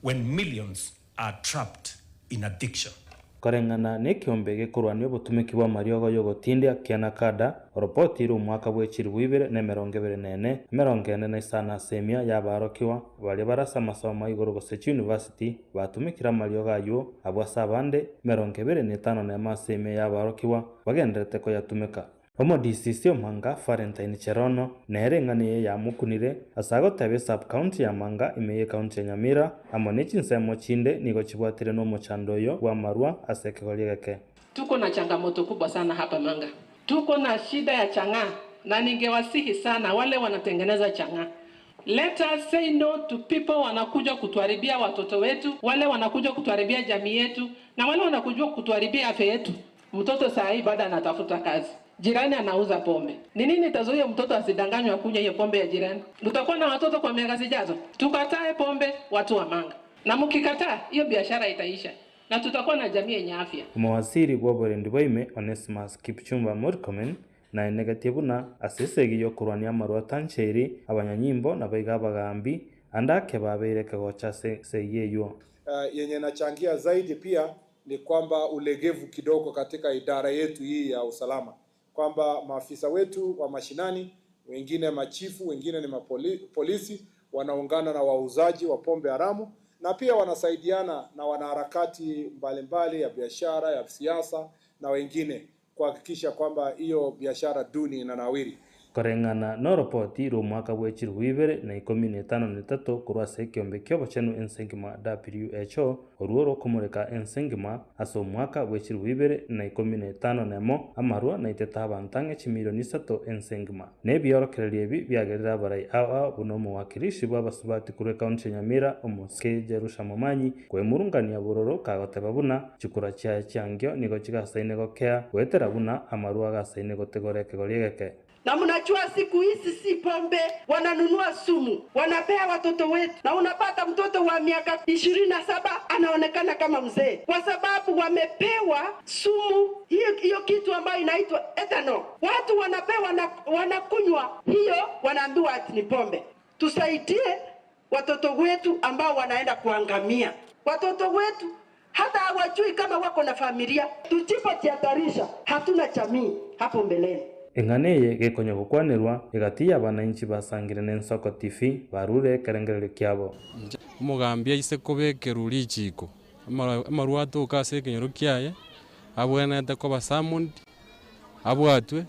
when millions are trapped in addiction. Koreng'ana nekeombe gekorwania obotumeki bw'amariogo y'ogotindia kia Nakada, oropoti rw'omwaka bwe chilifu ibere na emerongo ebere na ene, emerongo ene na isano ase emia y'abarokigwa baria bare ase amasomo a igoro gose chiunivasiti batumekire amariogo ayio, abwo ase abande emerongo ebere na etano nemo ase emia y'abarokigwa bagendererete koyatumeka. Omodisisi o Manga, Valentine Cherono, nere eng'ana eye yamokunire ase agoteba esub-county ya Manga ime y'ecounty ya Nyamira amo ne chinsemo chinde nigo chibwatire nomochando oyo bw'amarwa ase ekegori egeke. Tuko na changamoto kubwa sana hapa Manga. Tuko na shida ya chang'aa na ningewasihi sana wale wanatengeneza chang'aa. Let us say no to people wanakuja kutuharibia watoto wetu, wale wanakuja kutuharibia jamii yetu na wale wanakuja kutuharibia afya yetu. Mtoto saa hii bado anatafuta kazi, jirani anauza pombe. Ni nini itazuia mtoto asidanganywe akunywe hiyo pombe ya jirani? Tutakuwa na watoto kwa miaka zijazo. Tukatae pombe, watu wa Manga, na mkikataa hiyo biashara itaisha na tutakuwa na jamii yenye afya. Omowaziri bw'oborendi bwa ime Onesmus Kipchumba Murkomen naenegetie buna ase esegi y'okorwania amarwa atancheiri, abanyanyimbo naboigo abagaambi ande ake babeire ekegocha ase esegi eyio. Yenye inachangia zaidi pia ni kwamba ulegevu kidogo katika idara yetu hii ya usalama, kwamba maafisa wetu wa mashinani, wengine machifu, wengine ni mapolisi, wanaungana na wauzaji wa pombe haramu na pia wanasaidiana na wanaharakati mbalimbali ya biashara ya siasa na wengine kuhakikisha kwamba hiyo biashara duni inanawiri. Koreng'ana noropoti rw'omwaka bwe chilifu ibere na ikomi na etano na etato korwa ase ekeombe ki'obochenu ense engima WHO, orwo rokomoreka ense engima ase omwaka bwe chilifu ibere na ikomi na etano na emo, amarwa naitete abanto ang'e chimilioni isato ense engima. Na ebiorokererio ebi biagerire abarai ao ao buna omowakilishi bw'abasubati korwa ekaunti ya Nyamira, Omosike Jerusha Momanyi, kwemurungania bororo kagoteba buna chikura chiaye chiangio nigo chigasaine gokea goetera buna amarwa agasaine gotegora ekegori egeke. Na mnajua siku hizi si pombe, wananunua sumu, wanapea watoto wetu, na unapata mtoto wa miaka 27 anaonekana kama mzee kwa sababu wamepewa sumu hiyo, hiyo kitu ambayo inaitwa ethanol. Watu wanapewa na wanakunywa hiyo, wanaambiwa ati ni pombe. Tusaidie watoto wetu ambao wanaenda kuangamia. Watoto wetu hata hawajui kama wako na familia. Tusipojihatarisha, hatuna jamii hapo mbeleni. Eng'ana eye gekonya gokwanerwa egati y'abanainchi basangire n'Ensoko TV barure ekerengererio kiabo. Omogambi aise kobekerwa richiiko, amarwa atoke ase ekenyoro kiaye, abwenerete koba summoned, abwatwe,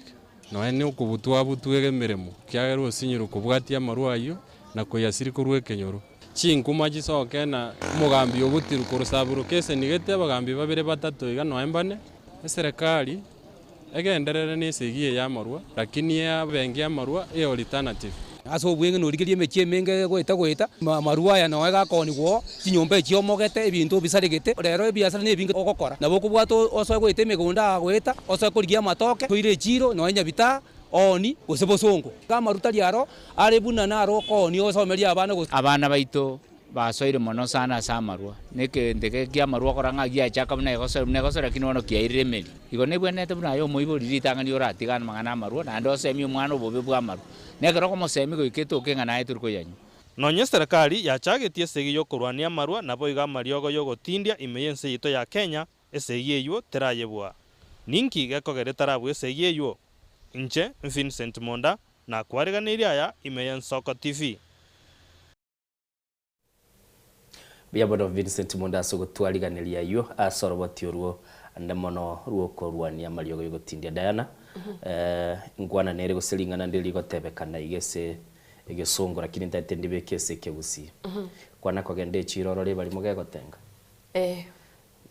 nonya na okobutwa abutwe emeremo, ekiagera osinyirwe kobwatia amarwa ayio na koyasiria korwa ekenyoro. Chinkuma chisoke na omogambi obutirwe korwa sub-location gete abagambi babere batato iga nonya mbane, eserekari egenderere na esegi eye y'amarwa, lakini eabengi y'amarwa ealternative. Ase obweng'e norigererie emechie emenge egoeta goeta, amarwa aya noe gakoonigwa oo, chinyomba echi omogete, ebinto obisaregete, rero ebiasara nebinge ogokora. Nabo okobwata osoe goeta emegondo aa goeta, osoe korigia amatoke, toire echiiro, nonya nyabitaa, ooni, gose bosongo. Iga amaru tari aro, are buna naro okoonia osomerie abana gose. Abana baito basoire mono sana ase amarwa, na ekento eke kia amarwa okora ng'a giachaka buna egosori buna egosori lakini bono kiairire emeri. Igo nebwenerete buna aye omoibori ritang'ani oratigane amang'ana amarwa naende osemie omwana obobe bwa amarwa. Na ekero okomosemia goika etoke ng'a naye tori koyanywa. Nonye eserekari yachagetie esegi y'okorwania amarwa naboigo amariogo y'ogotindia ime y'ense yaito ya Kenya, esegi eywo terayebua. Ninki gekogera etarabua esegi eywo? Inche Vincent Monda nakwareganeirie aya ime y'Ensoko TV. Mbuya mono Vincent Monda ase ogotwariganeria ayio ase oroboti orwo ande mono rw'okorwania amariogo y'ogotindia Diana. Inkwana nere gose ring'ana ndire rigotebekana iga ase egesongo lakini ntaete ndibeke ase ekegusii. Kwana kogenda echiro orore ebarimo gegotenga.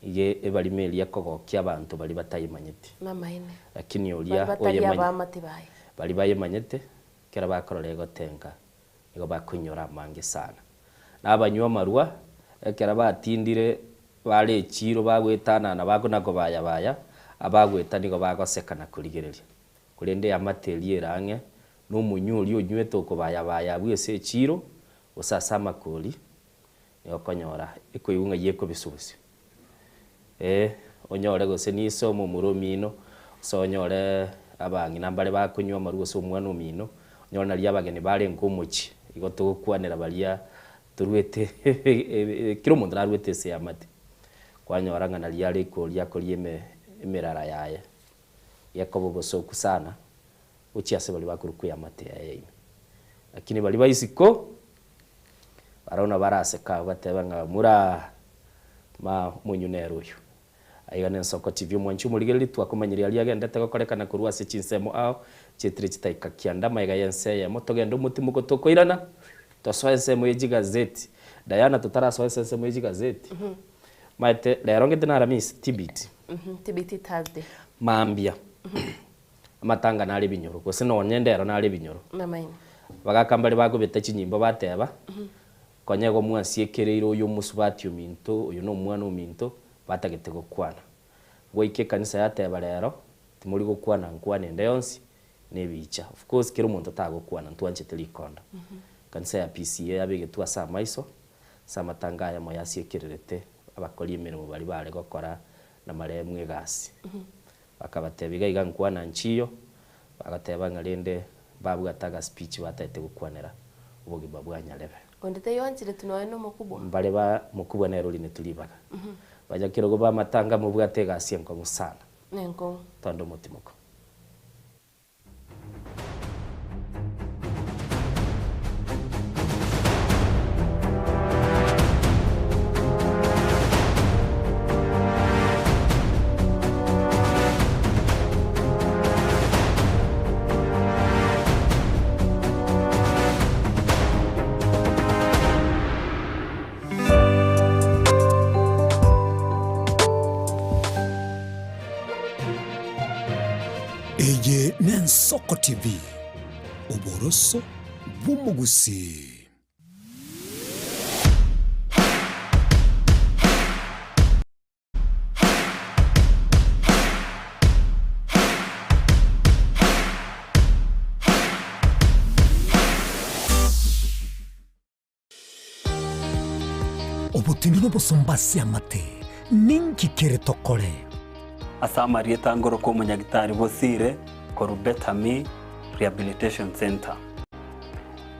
Iga ebarimo eria ekogokia abanto baria batayemanyeti. Namaene. Lakini oria Baria batari oyemanye abaamate baye. baria bayemanyete ekero bakorora egotenga nigo bakoinyora amange sana. Na abanywa amarwa, ekero batindire bare echiiro bagoetanana bakona kobayabaya, abagoeta nigo bagoseka na korigereria. Korende eamate eria ere ang'e nomonywa oria onywete okobayabaya abwo ase echiiro, gose ase amakori, nigo okonyora ekoigwa ng'a yekobiswa bosio. Ee, onyore gose nise omomura omino, gose onyore abang'ina mbare bakonywa amarwa gose omwana omino, onyore naria abageni barenge omochie, igo togokwanera baria toruete kera omonto naruete ase eamate, kwanyora ng'a naria are koria akoria eme emerara yaye, gekoba obosoku sana, gochia ase baria bakorokwa eamate yaye ime. Lakini baria ba isiko, Barabwo nabo baraseke abwo batebe ng'a muraa, ma omonyu nere oyo. Aiga nensoko TV omwanchi omorigereria twakomanyeria aria agendete gokorekana korwa ase chinsemo ao chietire chitaika kianda amaiga y'ense eyemo togende omotimoko tokoirana tosoe ensemo ye chigazeti Diana totarasoa ase ensemo ye chigazeti maete rero ngete na Aramisi TBT TBT Thursday. Mambia amatanga nare ebinyoro gose nonye ndero nare ebinyoro. Namaene. Bagaka mbare bakobeta chinyimbo bateba, Konya igo mwasiekereire oyo omosubati ominto, oyo nomwana ominto, batagete gokwana. Goika ekanisa yateba rero, timori gokwana nkwana ende yonsi, nebicha. Of course kera omonto tagokwana, ntwanchete rikondo. Ekanisa ya PCEA yabegetwe ase amaiso, ase amatanga ayamo yasiekererete abakori emeremo baria bare gokora namaremwa egasi. Bakabatebia, Iga iga nkwana nchiyo. Bagateba ng'a rende mbabwate agaspeech batagete gokwanera obogima bwa nyarebe. Onde taiyoanchereti nonya nomokubwa. Mbare ba mokubwa nere orinetwe ribaga. Banyakerogo b'amatanga mobwate egasi enkong'u sana. Nenkong'u. Tonde omotimoko. Eye n'Ensoko TV, oboroso bw'omogusii. Obotindi nobosomba ase amate, ninki kere tokore? Ase amarieta ngoroka omonyagitari Bosire korwa Betami Rehabilitation Centre.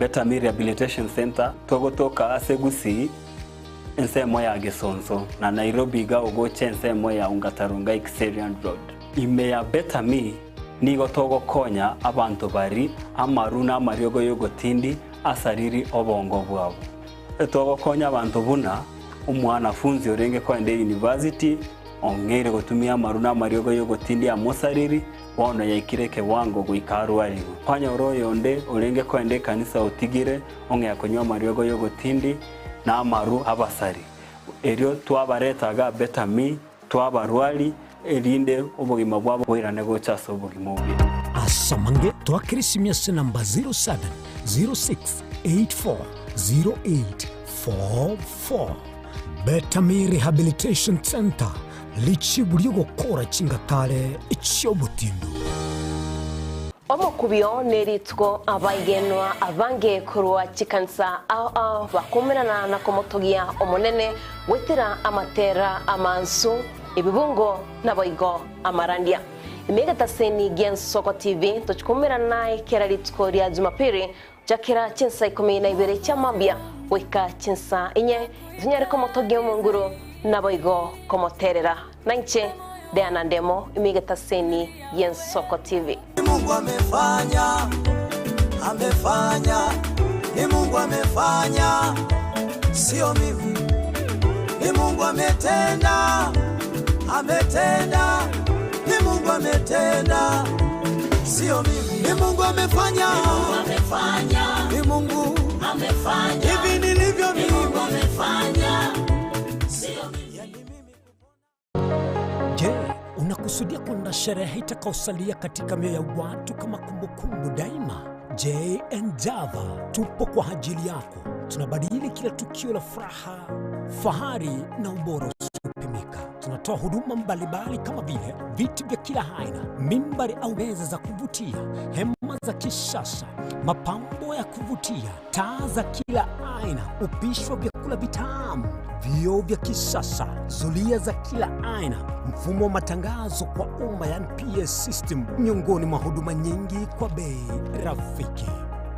Betami Rehabilitation Centre togotoka ase Gusii ensemo ya Gesonso na Nairobi iga ogocha ensemo ya Ongata Rongai Kiserian Road. Ime ya Betami nigo togokonya abanto bari amaru na amariogo yogotindi asariri obongo bwabo. Togokonya abanto buna omwanafunzi orenge koenda eyunivasiti ong'eire gotumia amaru na amariogo y'ogotindia amosariri, bono yaikire ekewango goika arwarigwe. Kwanyora oyonde orenge koenda ekanisa otigire ong'ea konywa amariogo y'ogotindi na amaru abasari. Erio twabareta iga Betami, twabarwari, erinde obogima bwabo boirane gocha ase obogima obuya. Ase amange twakere esimi ase enamba 0706840844. Betami Rehabilitation Centre, richibu ri'ogokora chingatare chi'obotindu. Omokubio nerituko abaigenwa abange korwa chikanisa ao ao bakomerana na komotogia Omonene goetera amatera amansu, ebibungo naboigo amarandia. Ime egetaseni gi'Ensoko TV tochikomerana naye kera rituko ria Jumapili gochakera chinsa ikomi na ibere chia mambia goika chinsa inye, tonyare komotogia Omonguru naboigo komoterera. Nainche Diana Ndemo, ime egetaseni gi'Ensoko TV. Ni Mungu amefanya, amefanya, ni Mungu amefanya, sio mimi. Ni Mungu ametenda, ametenda, ni Mungu ametenda, sio mimi. Ni Mungu amefanya, ni Mungu amefanya, hivi nilivyo mimi, Mungu amefanya, sio mimi. Je, unakusudia kuandaa sherehe itakayosalia katika mioyo ya watu kama kumbukumbu daima? JN Java tupo kwa ajili yako. Tunabadili kila tukio la furaha, fahari na ubora usiopimika. Tunatoa huduma mbalimbali kama vile viti vya kila aina, mimbari au meza za kuvutia, hema za kisasa, mapambo ya kuvutia, taa za kila aina, upishi wa vyakula vitamu, vioo vya kisasa, zulia za kila aina, mfumo wa matangazo kwa umma yani PS system, miongoni mwa huduma nyingi kwa bei rafiki.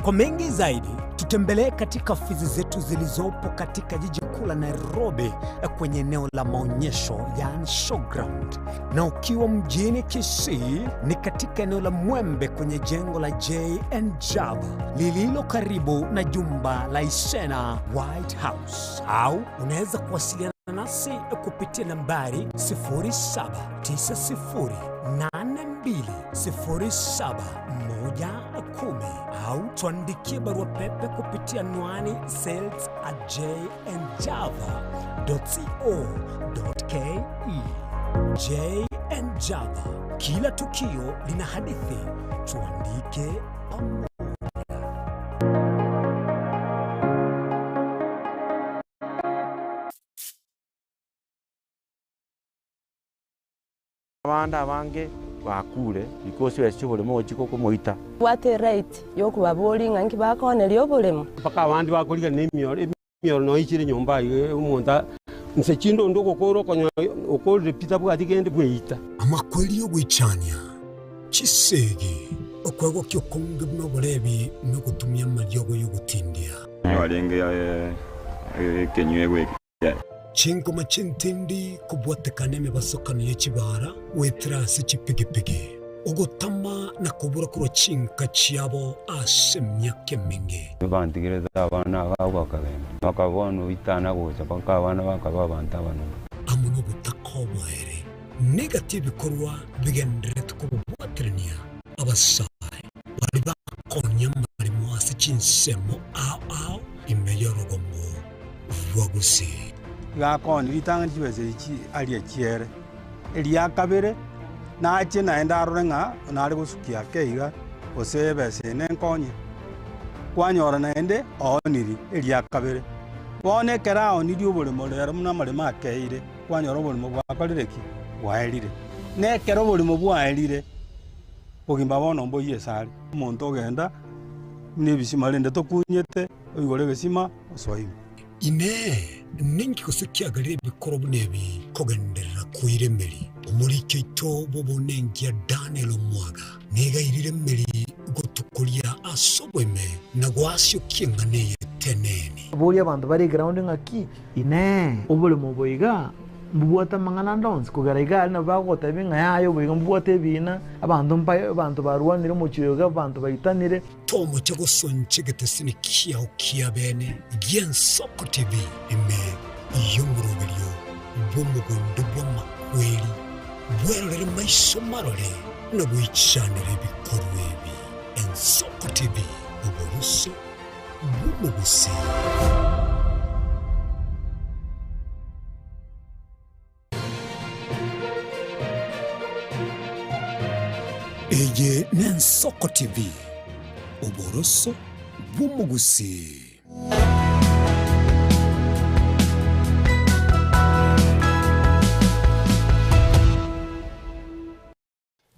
Kwa mengi zaidi, tutembelee katika ofisi zetu zilizopo katika jiji kuu la Nairobi kwenye eneo la maonyesho yani showground, na ukiwa mjini Kisii ni katika eneo la Mwembe kwenye jengo la JN Java lililo karibu na jumba la Isena White House, au unaweza kuwasiliana nasi kupitia nambari 0790820710 au tuandikie barua pepe kupitia anwani sales at jnjava.co.ke. JN Java, kila tukio lina hadithi, tuandike pamoja. Abande abange bakure because chibesa chi'oboremo gochia gokomoita. Bwate right yokobaboria ng'a nki bakooneria oboremo. Mpaka abande bakorigana na emioro, emioro noyo ichire nyomba aywo omonto a inse chinde onde ogokora okonyora okorire pi tabwati kende bweita. Amakweri y'ogoichania, chisegi, okwegokia okonge buna oborebi na ogotumia amariogo y'ogotindia. Nigo arenge ekenyuegwa eke. Chingoma ch'entindi kobwatekana emebasokano ye chibara goetera ase chipigipigi, ogotama na kobura korwa chinka chiabo ase emiaka emenge. Bantigerete abana aba bakagenda, mpaka bono itana gocha mpaka abana bakaba abanto abanene. Amo nobotaka oboere, negati ebikorwa bigendererete kobobwaterania abasae baria bakonya amaremo ase chinsemo ao ao ime y'orogongo rwa Gusii. Iga akoonia ritang'ani chibesa echi aria chiere, eria kabere nache naende arore ng'a nare gosukia ake iga, gose ebesa eye nenkonye. Kwanyora naende ooniri eria kabere. Bono ekero aonirie oboremo rero buna amaremo akeire, kwanyora oboremo bwakorire ki? Bwaerire. Na ekero oboremo bwaerire, bogima bono mboiyo ase are. Omonto ogenda buna ebisima rende tokunyete, oigore egesima osoe ime. Inee! Ninki gose kiagerire ebikoro buna ebi kogenderera koira emeri? Omoriki oito bw'obonenkia Daniel Omwaga nigo airire emeri gotukoria ase oboime na goasiokia eng'ana eye teneni. Boria abanto bare eground ng'aki, Inee! Oboremo obo iga mbobwate amang'ana ande onsi? Kogera iga aria nabo bagogotebia ng'a yaya obo iga mbobwate ebiina, abanto mbaye abanto barwanire omochie oyo iga, abanto baitanire. Tomocha gosoncha egetesini kiao kia bene gi'Ensoko TV ime y'omoroberio bw'omogondo bw'amakweri, bwerorere maiso marore na goichanera ebikorwa ebi. Ensoko TV, oboroso bw'omogusii. Eye n'Ensoko TV, oboroso bw'omogusii.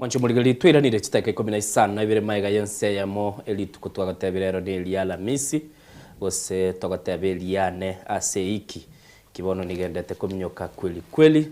Mwanche omorigereria twairanire chidakika ikomi na isano na ibere magega y'ense eyemo erituko twagotebire ero ne eria Alamisi gose togoteba eriane ase eiki ki bono nigendete kominyoka kweli kweli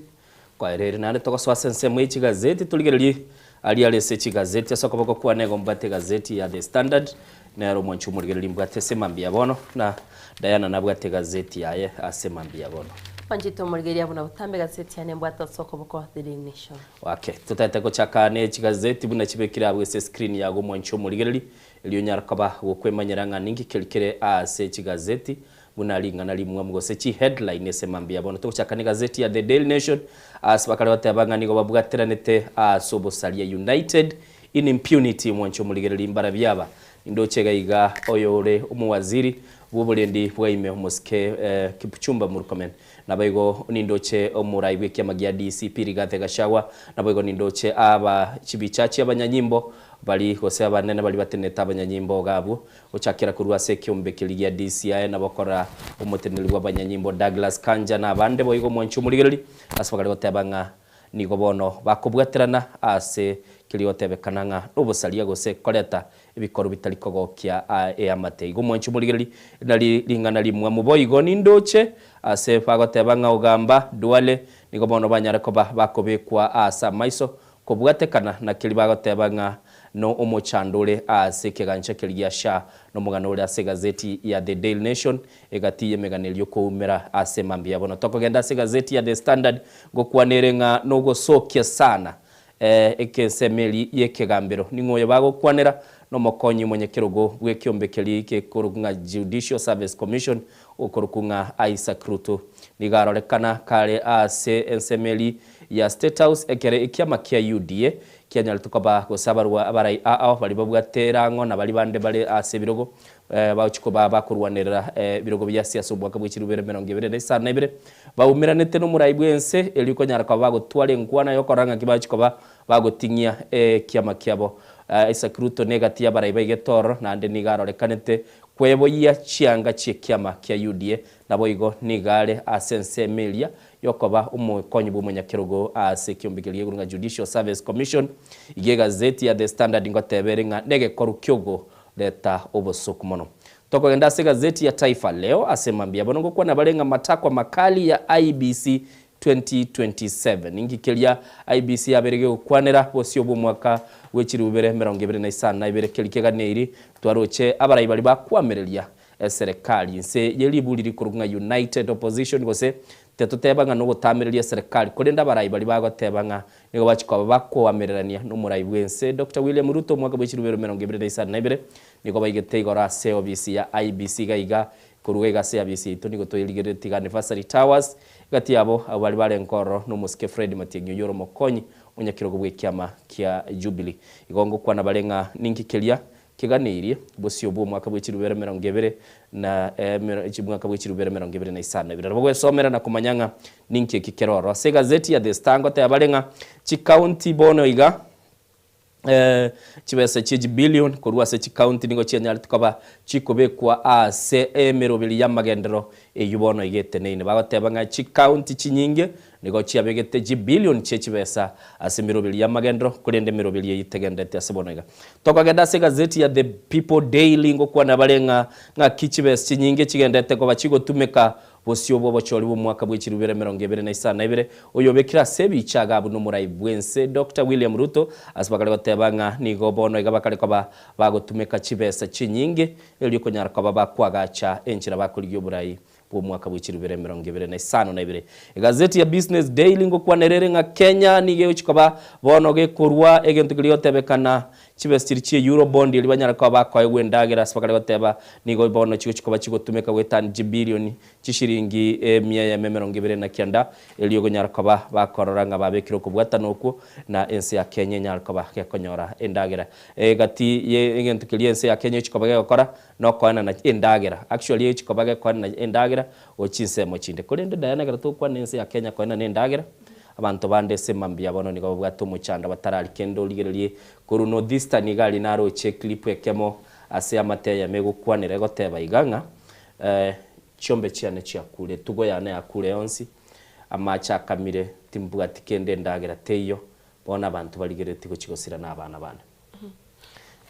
Kwaerire naende togosoa ase ensemo ye chigazeti torigererie aria are ase chigazeti ase okoboko kwane igo mbwate egazeti ya The Standard nero omwanchi omorigereria mbwate ase mambia bono na Diana nabwate egazeti yaye ase mambia bono. Mwanchete omorigereria buna botambe egazeti yane mbwate ase okoboko The Daily Nation. Okay, totaete gochaka ne chigazeti buna chibekire abwo ase escreen yago omwanchi omorigereria erio onyare koba gokwemanyera ng'a ninki keri kere ase chigazeti Buna ring'ana rimwamu gose chiheadline ase mambia bono togochaka negazeti ya The Daily Nation ase bakare goteba ng'a nigo babwateranete ase obosaria United in impunity mwanche omorigereria mbarabi aba nindoche iga iga oyore omowaziri bw'oborendi bwa ime omosike Kipchumba Murkomen naboigo nindoche omorai bw'ekiama gia DCP Rigathi Gachagua naboigo nindoche aba chibichachi abanyanyimbo bari gose abanene bari batenenete abanyanyimbo iga abwo Gochakera korwa ase ekeombe keria gia DCI na bokora omoteneneri bw'abanyanyimbo Douglas Kanja na abande boigo omwanchi omorigereria ase bakare goteba ng'a nigo bono bakobwaterana ase keria gotebekana ng'a nobosaria gose koreta ebikorwa bitari kogokia eamate. Igo omwanchi omorigereria nari ring'ana rimwamu boigo nindoche ase bagoteba ng'a Ogamba Duale nigo bono banyare koba bakobekwa ase amaiso Kobwatekana na keria bagoteba ng'a no omochando ore aase ekegancha keria gia SHA nomogano ore ase egazeti ya The Daily Nation egati y'emegano eria okoumera ase mambia bono. Tokogenda ase egazeti ya The Standard ngokwana ere ng'a nogosokia sana ekensemo eria y'ekegambero. Ning'o oyo bagokwanera? Nomokonyi omonyakerogo bw'ekiombe keria gekorokwa ng'a Judicial Service Commission okorokwa ng'a Isaac Ruto. Nigo arorekana kare aase ensemo eria ya State House ekero ekiama kia UDA kianyarete koba gose abarwa abarai ao baria babwate erang'o na baria bande bare ase ebirogo bagochia koba bakorwanerera ebirogo bia siasa omwaka bwe chilifu ibere 2052 baumeranete nomorai bwense erio konyara koba bagotwara enkwana yokorora ng'aki bagochia koba bagoting'ia ekiama kiabo. Isaac Ruto negati y'abarai ba egetoro naende nigo arorekanete kweboyia chianga chi'ekiama kia UDA naboigo nigo are ase ensemo eria Yokoba omokonyi bw'omonyakerogo ase ekiombe keria igoro ng'a Judicial Service Commission, iga egazeti ya The Standard ngoteba ere ng'a negekoru ki'ogoreta obosoku mono. Tokogenda ase egazeti ya Taifa Leo ase mambia bono ngokwana bare ng'a matakwa makali ya IEBC 2027. Ninki keria IEBC yabeire gegokwanera bosio bw'omwaka bwe chilifu ibere 25 keria keganeiri twaroche abarai baria bakwamereria Eserekari inse ye riburi rikorokwa ng'a United Opposition gose tetoteba ng'a nogotamereria eserekari korende abarai baria bagoteba ng'a nigo bachia koba bakoamererania nomorai bwense Doctor William Ruto omwaka bwe chilifu 2022 nigo baigete igoro ase obisi ya IEBC iga iga korwa iga ase abisi yaito nigo toyerigereretie iga Anniversary Towers egati yabo abwo baria barenge ororo nomosike Fred Matiang'i oyio ore omokonyi omonyakerogo bwekiama kia Jubilee igo ngokwana bare ng'a ninki keria Keganeirie bosio bw'omwaka bwe chirubere 20 na mwaka bwe chirubere 25. Nabo gwesomera na komanya ng'a ninki eki kere ororo. Ase egazeti ya The Star ngoteba bare ng'a chikaunti bono iga chibesa chie chibillion korwa ase chikaunti nigo chianyarete koba chikobekwa ase emeroberi y'amagenderero eyio bono iga eteneine. Bagoteba ng'a chikaunti chinyinge Nigo chiabegete chibilioni chie chibesa ase emeroberi y'amagendero, korende emeroberi eyio tegendereti ase bono iga. Tokogenda ase egazeti ya The People Daily ngokwana bare ng'a ng'aki chibesa chinyinge chigenderete koba chigotumeka bosio bw'obochori bw'omwaka bwe chilifu ibere 2052, oyobekire ase ebicha iga buna omorai bw'ense Doctor William Ruto ase bakare goteba ng'a nigo bono iga bakare koba bagotumeka chibesa chinyinge erio konyara koba bakoagacha enchera bakorigia oborai bw'omwaka bwe chilifu ibere 2052. Egazeti ya Business Daily ngokwanera ere ng'a Kenya nigo egochia koba bono gekorwa egento keria gotebekana chibesa chiria chie Euro bond eria banyare koba bakoegwa endagera ase bakare goteba nigo bono chigochia koba chigotumeka goetania chibilioni chishiringi emia eyemo 29 erio gonyara koba bakorora ng'a babekire okobwatana okwo na ense ya Kenya enyare koba gekonyora endagera. Egati ye egento keria ense ya Kenya egochia koba gegokora Nokoenana endagera, actually echi koba gekoenana endagera gochia chinsemo chinde. Korende Diana ekero togokwana ense ya Kenya koenana endagera, abanto bande ase mambia bono nigo babwate omochando batarari kende origererie korwa North Eastern iga aria naroche eclip ekemo ase amate eyemo egokwanera egoteba iga ng'a chiombe chiane chiakure, etugo yane yakure yonsi, amache akamire, timbwati kende endagera teiyo. Bono abanto barigeretie gochia gosira na abana bane.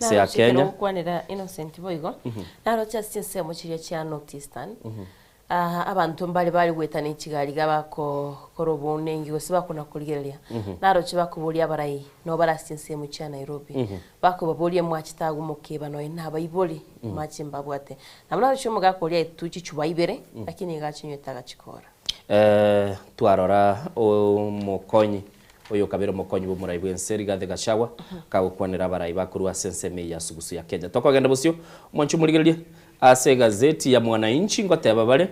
Ase ya Naroche ekero Kenya. ogokwanera Innocent boigo, naroche ase chinsemo chiria chia North Eastern, ah, abanto mbare bare goeta ne chigari iga bakokora obounengi gose bakona korigereria. Naroche bakoboria abarai nabo bare ase chinsemo chia Nairobi, bakobaboria mwachete agwo mokeba nonya na abaibori, amache mbabwate. Nabo naroche omogaka oria aetwe chichuba ibere, lakini iga achinywete agachikora. Eh, twarora omokonyi oyo okabera omokonyi bw'omorai bw'ense Rigathi Gachagua kagokwanera abarai bakorwa ase ensemo eye ya sugusu ya Kenya. Tokogenda bosio mwanche omorigererie ase egazeti ya Mwananchi ngoteba bare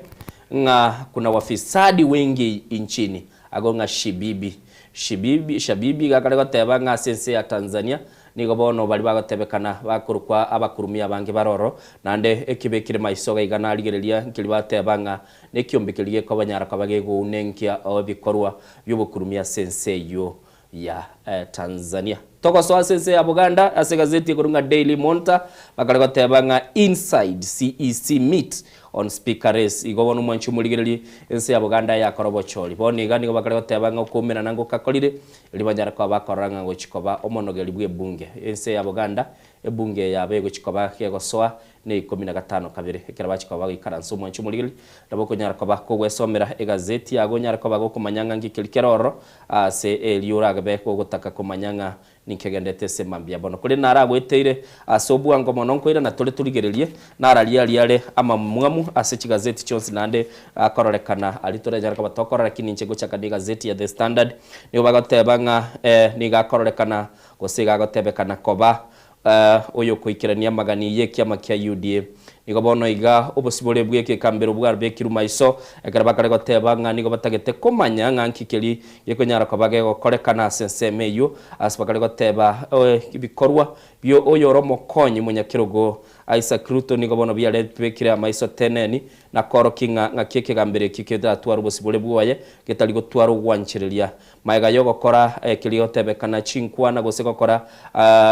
ng'a kuna wafisadi wengi nchini ago ng'a Shibibi Shibibi Shabibi iga akare goteba ng'a ase ense ya Tanzania Nigo bono baria bagotebekana bakorokwa abakurumia abange bare ororo, naende ekibe kere maiso gaiga narigereria nkeria bateba ng'a nekiombe keria gekobanyara koba gegounenkia ebikorwa bi'obokurumia ase ense eyio ya Tanzania. Togosoa ase ense ya Buganda ase egazeti ekorwa ng'a Daily Monitor bakare goteba ng'a Inside CEC meet on speaker race. Igo bono omwanchi omorigererie ense ya Buganda yakora obochori. Bono iga nigo bakare goteba ng'a okoumerana ngokakorire Erio banyare koba bakorora ng'a ngochia koba omonogeri bw'ebunge ense ya Buganda, ebunge eye yabo egochia koba gegosoa ne ikomi na gatano kabere. Ekero bachia koba bagoikaransa omwancho omorigereria, nabo okonyara koba kogwesomera egazeti yago onyare koba gokomanya ng'a nki keria kere ororo ase erio orabe gogotaka komanya ng'a ninkegendete ase mambia bono. Korende naragoeteire ase obwango mono nkoirana tore torigererie nararia aria are amamwamu ase chigazeti chionsi naende akororekana aria toranyare koba tokorora lakini inche ngochaka ne egazeti ya The Standard nigo bagoteba ng'a eh nigo akororekana gose iga agotebekana koba eh oyokoikerania amagani y'ekiama kia UDA. Nigo bono iga obosibore bw'ekekambero bwabekirwe maiso ekero bakare goteba ng'a nigo batagete komanya ng'a nki keria gekonyara koba gegokorekana ase ensemo eyio ase bakare goteba ebikorwa bio oyore omokonyi monyakerogo Isaac Ruto nigo bono biarebekire amaiso teneni na koorokia ng'a ng'aki ekegambero ekio ketatware obosibore bwaye getari gotwara ogwanchereria Magega y'ogokora keria gotebekana chinkwana gose gokora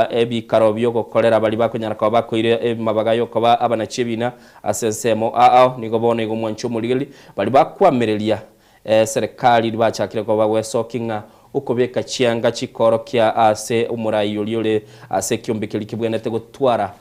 ebikaro bi'ogokorera baria bakonyara koba bakoire amabaga y'okoba abanachi ebina ase ensemo ao, nigo bono igo mwanche omorigereria baria bakwamireria eserekari bachakire koba gwesokia ng'a okobeka chianga chikoorokia ase omorai oria ore ase ekiombe keria kebwenerete gotwara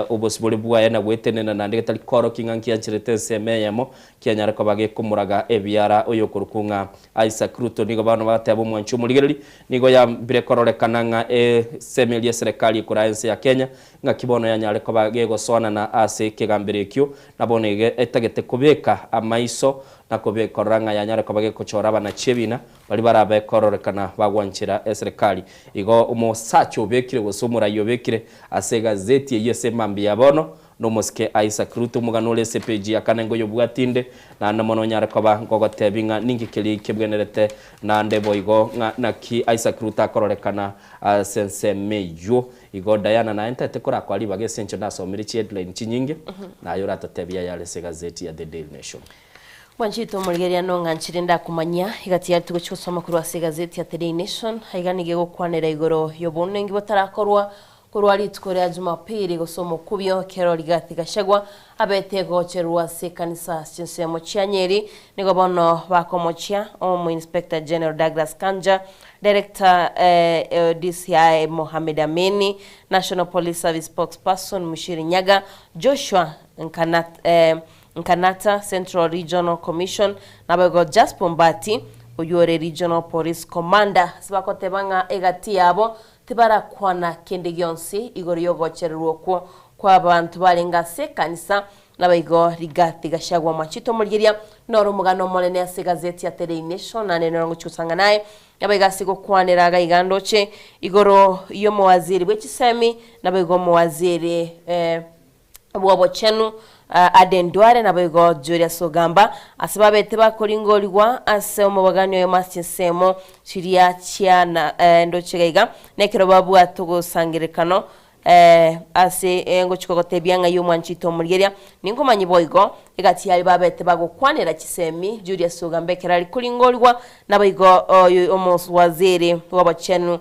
obosibore bwaye na gwetenena naende getari koorokia ng'a nkiancherete ensemo eyemo kianyare koba gekomoraga ebiara oyokorokwa ng'a Isaac Ruto nigo bono bagateba omwanchi omorigereria nigo yambire kororekana ng'a esemi eria eserekari ekoraa ense ya Kenya ng'aki bono yanyare koba gegosoanana ase ekegambero ekio na bono iga etagete kobeka amaiso na korora ng'a yanyare koba gekochora abanachi ebina baria barabe kororekana bagwanchera eserekari. Igo omosacha obekire gose omorai obekire ase egazeti eyio ase emambia ya bono Nomosike Isaac Ruto omogano ore ase epeji ya kane ngoyobwati inde, naende mono onyare koba ngogotebi ng'a ninki keria kebwenerete, naende boigo ng'a naki Isaac Ruto akororekana ase ensemo eyio. Igo Diana naye ntaete korakoa ribaga ase enchera nasomire chiheadline chinyinge, naye oratotebie ayare ase egazeti ya The Daily Nation. Mwanchete omorigereria nong'anchire ndakomanyia, egati yaria tigochia gosoma korwa ase egazeti ya The Daily Nation, aiga nigo egokwanera igoro y'obounengi botarakorwa Korwa rituko ria Jumapili gose omokubio, ekero Rigathi Gachagua abete gocherwa ase ekanisa ase chinsemo chia Nyeri, nigo bono bakomochia Omo Inspector General Douglas Kanja, Director DCI Mohamed Amini, National Police Service Spokesperson Muchiri Nyaga, Joshua Nkanata, Central Regional Commission, naboigo Jasper Ombati, oyio ore Regional Police Commander, ase bagoteba ng'a egati yabo Tibarakwana kende gionsi igoro y'ogochererwa okwo kw'abanto barenge ase ekanisa, naboigo Rigathi Gachagua Mwachito omorigeria noro omogano omonene ase egazeti ya The Daily Nation naende noro ngochia gosanga naye naboigo ase gokwanera iga iga ndoche igoro y'omowaziri bwe chisemi naboigo omowaziri bw'obochenu Aden Duale naboigo Julius Ogamba, ase babete bakoringorigwa ase omobagani oyomo ase chinsemo chiria chia ndoche iga iga, nekero babwate ogosangererekano ase ngochia kogotebia ng'a omwanchete omorigereria. Ninkomanye boigo egati yaria babete bagokwanera chisemi Julius Ogamba ekero are koringorigwa, naboigo omowaziri bw'obochenu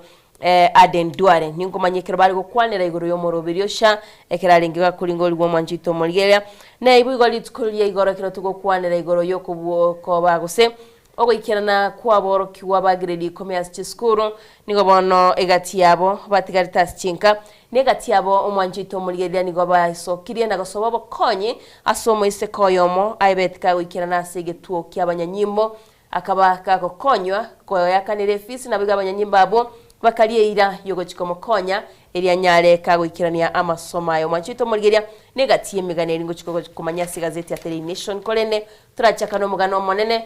Aden Duale, ninkomanya ekero bare gokwanera igoro y'omoroberio sha, ekero arenge gakoringorigwa omwanchete omorigereria. Naibo igo rituko riria igoro ekero togokwanera igoro y'okoba gose Ogoikerana kw'aborokigwa ba grade ikomi ase chisukuru nigo bono egati yabo batigarete ase chinka, na egati yabo omwanchi oito omorigereria nigo baisokirie na gosoba obokonyi ase omoiseke oyomo aebete kagoikerana ase egetuo ki'abanyanyimbo akaba gagokonywa koyakanera efisi naboigo abanyanyimbo abwo bakaria eira y'ogochia komokonya erio anyare kagoikerania amasomo aye. Omwanchi oito omorigereria na egati y'emegano eri ngochia komanya ase egazeti ya Daily Nation korende Torachaka nomogano omonene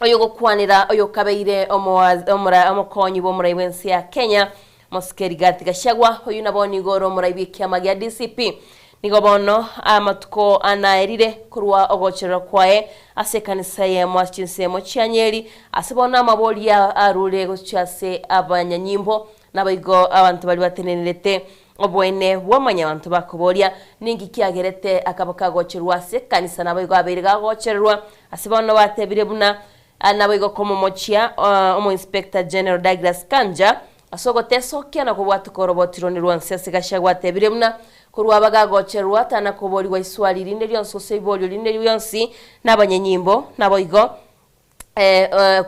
oyogokwanera oyokabeire omokonyi bw'omorai bw'ense ya Kenya, Mosike Rigathi Gachagua. Oyio nabo nigo ore omorai bw'ekiama gia DCP. Nigo bono amatuko anaerire korwa ogochererwa kwaye ase ekanisa eyemo ase chinsemo chia Nyeri, ase bono amaboria arure gochia ase abanyanyimbo Naboigo abanto baria batenenerete oboene bw'omonyabanto bakoboria, Ninki kiagerete akaba kagocherwa ase ekanisa? Naboigo abeire gagochererwa ase bono batebire buna naboigo komomochia Omoinspector General Douglas Kanja ase ogotesokia na kobwatoka oroboti rone rwonsi ase Gachagua atebire buna korwa aba gagocherwa tana koborigwa iswali rinde rionsi gose iborio rinde rionsi nabanyenyimbo. Naboigo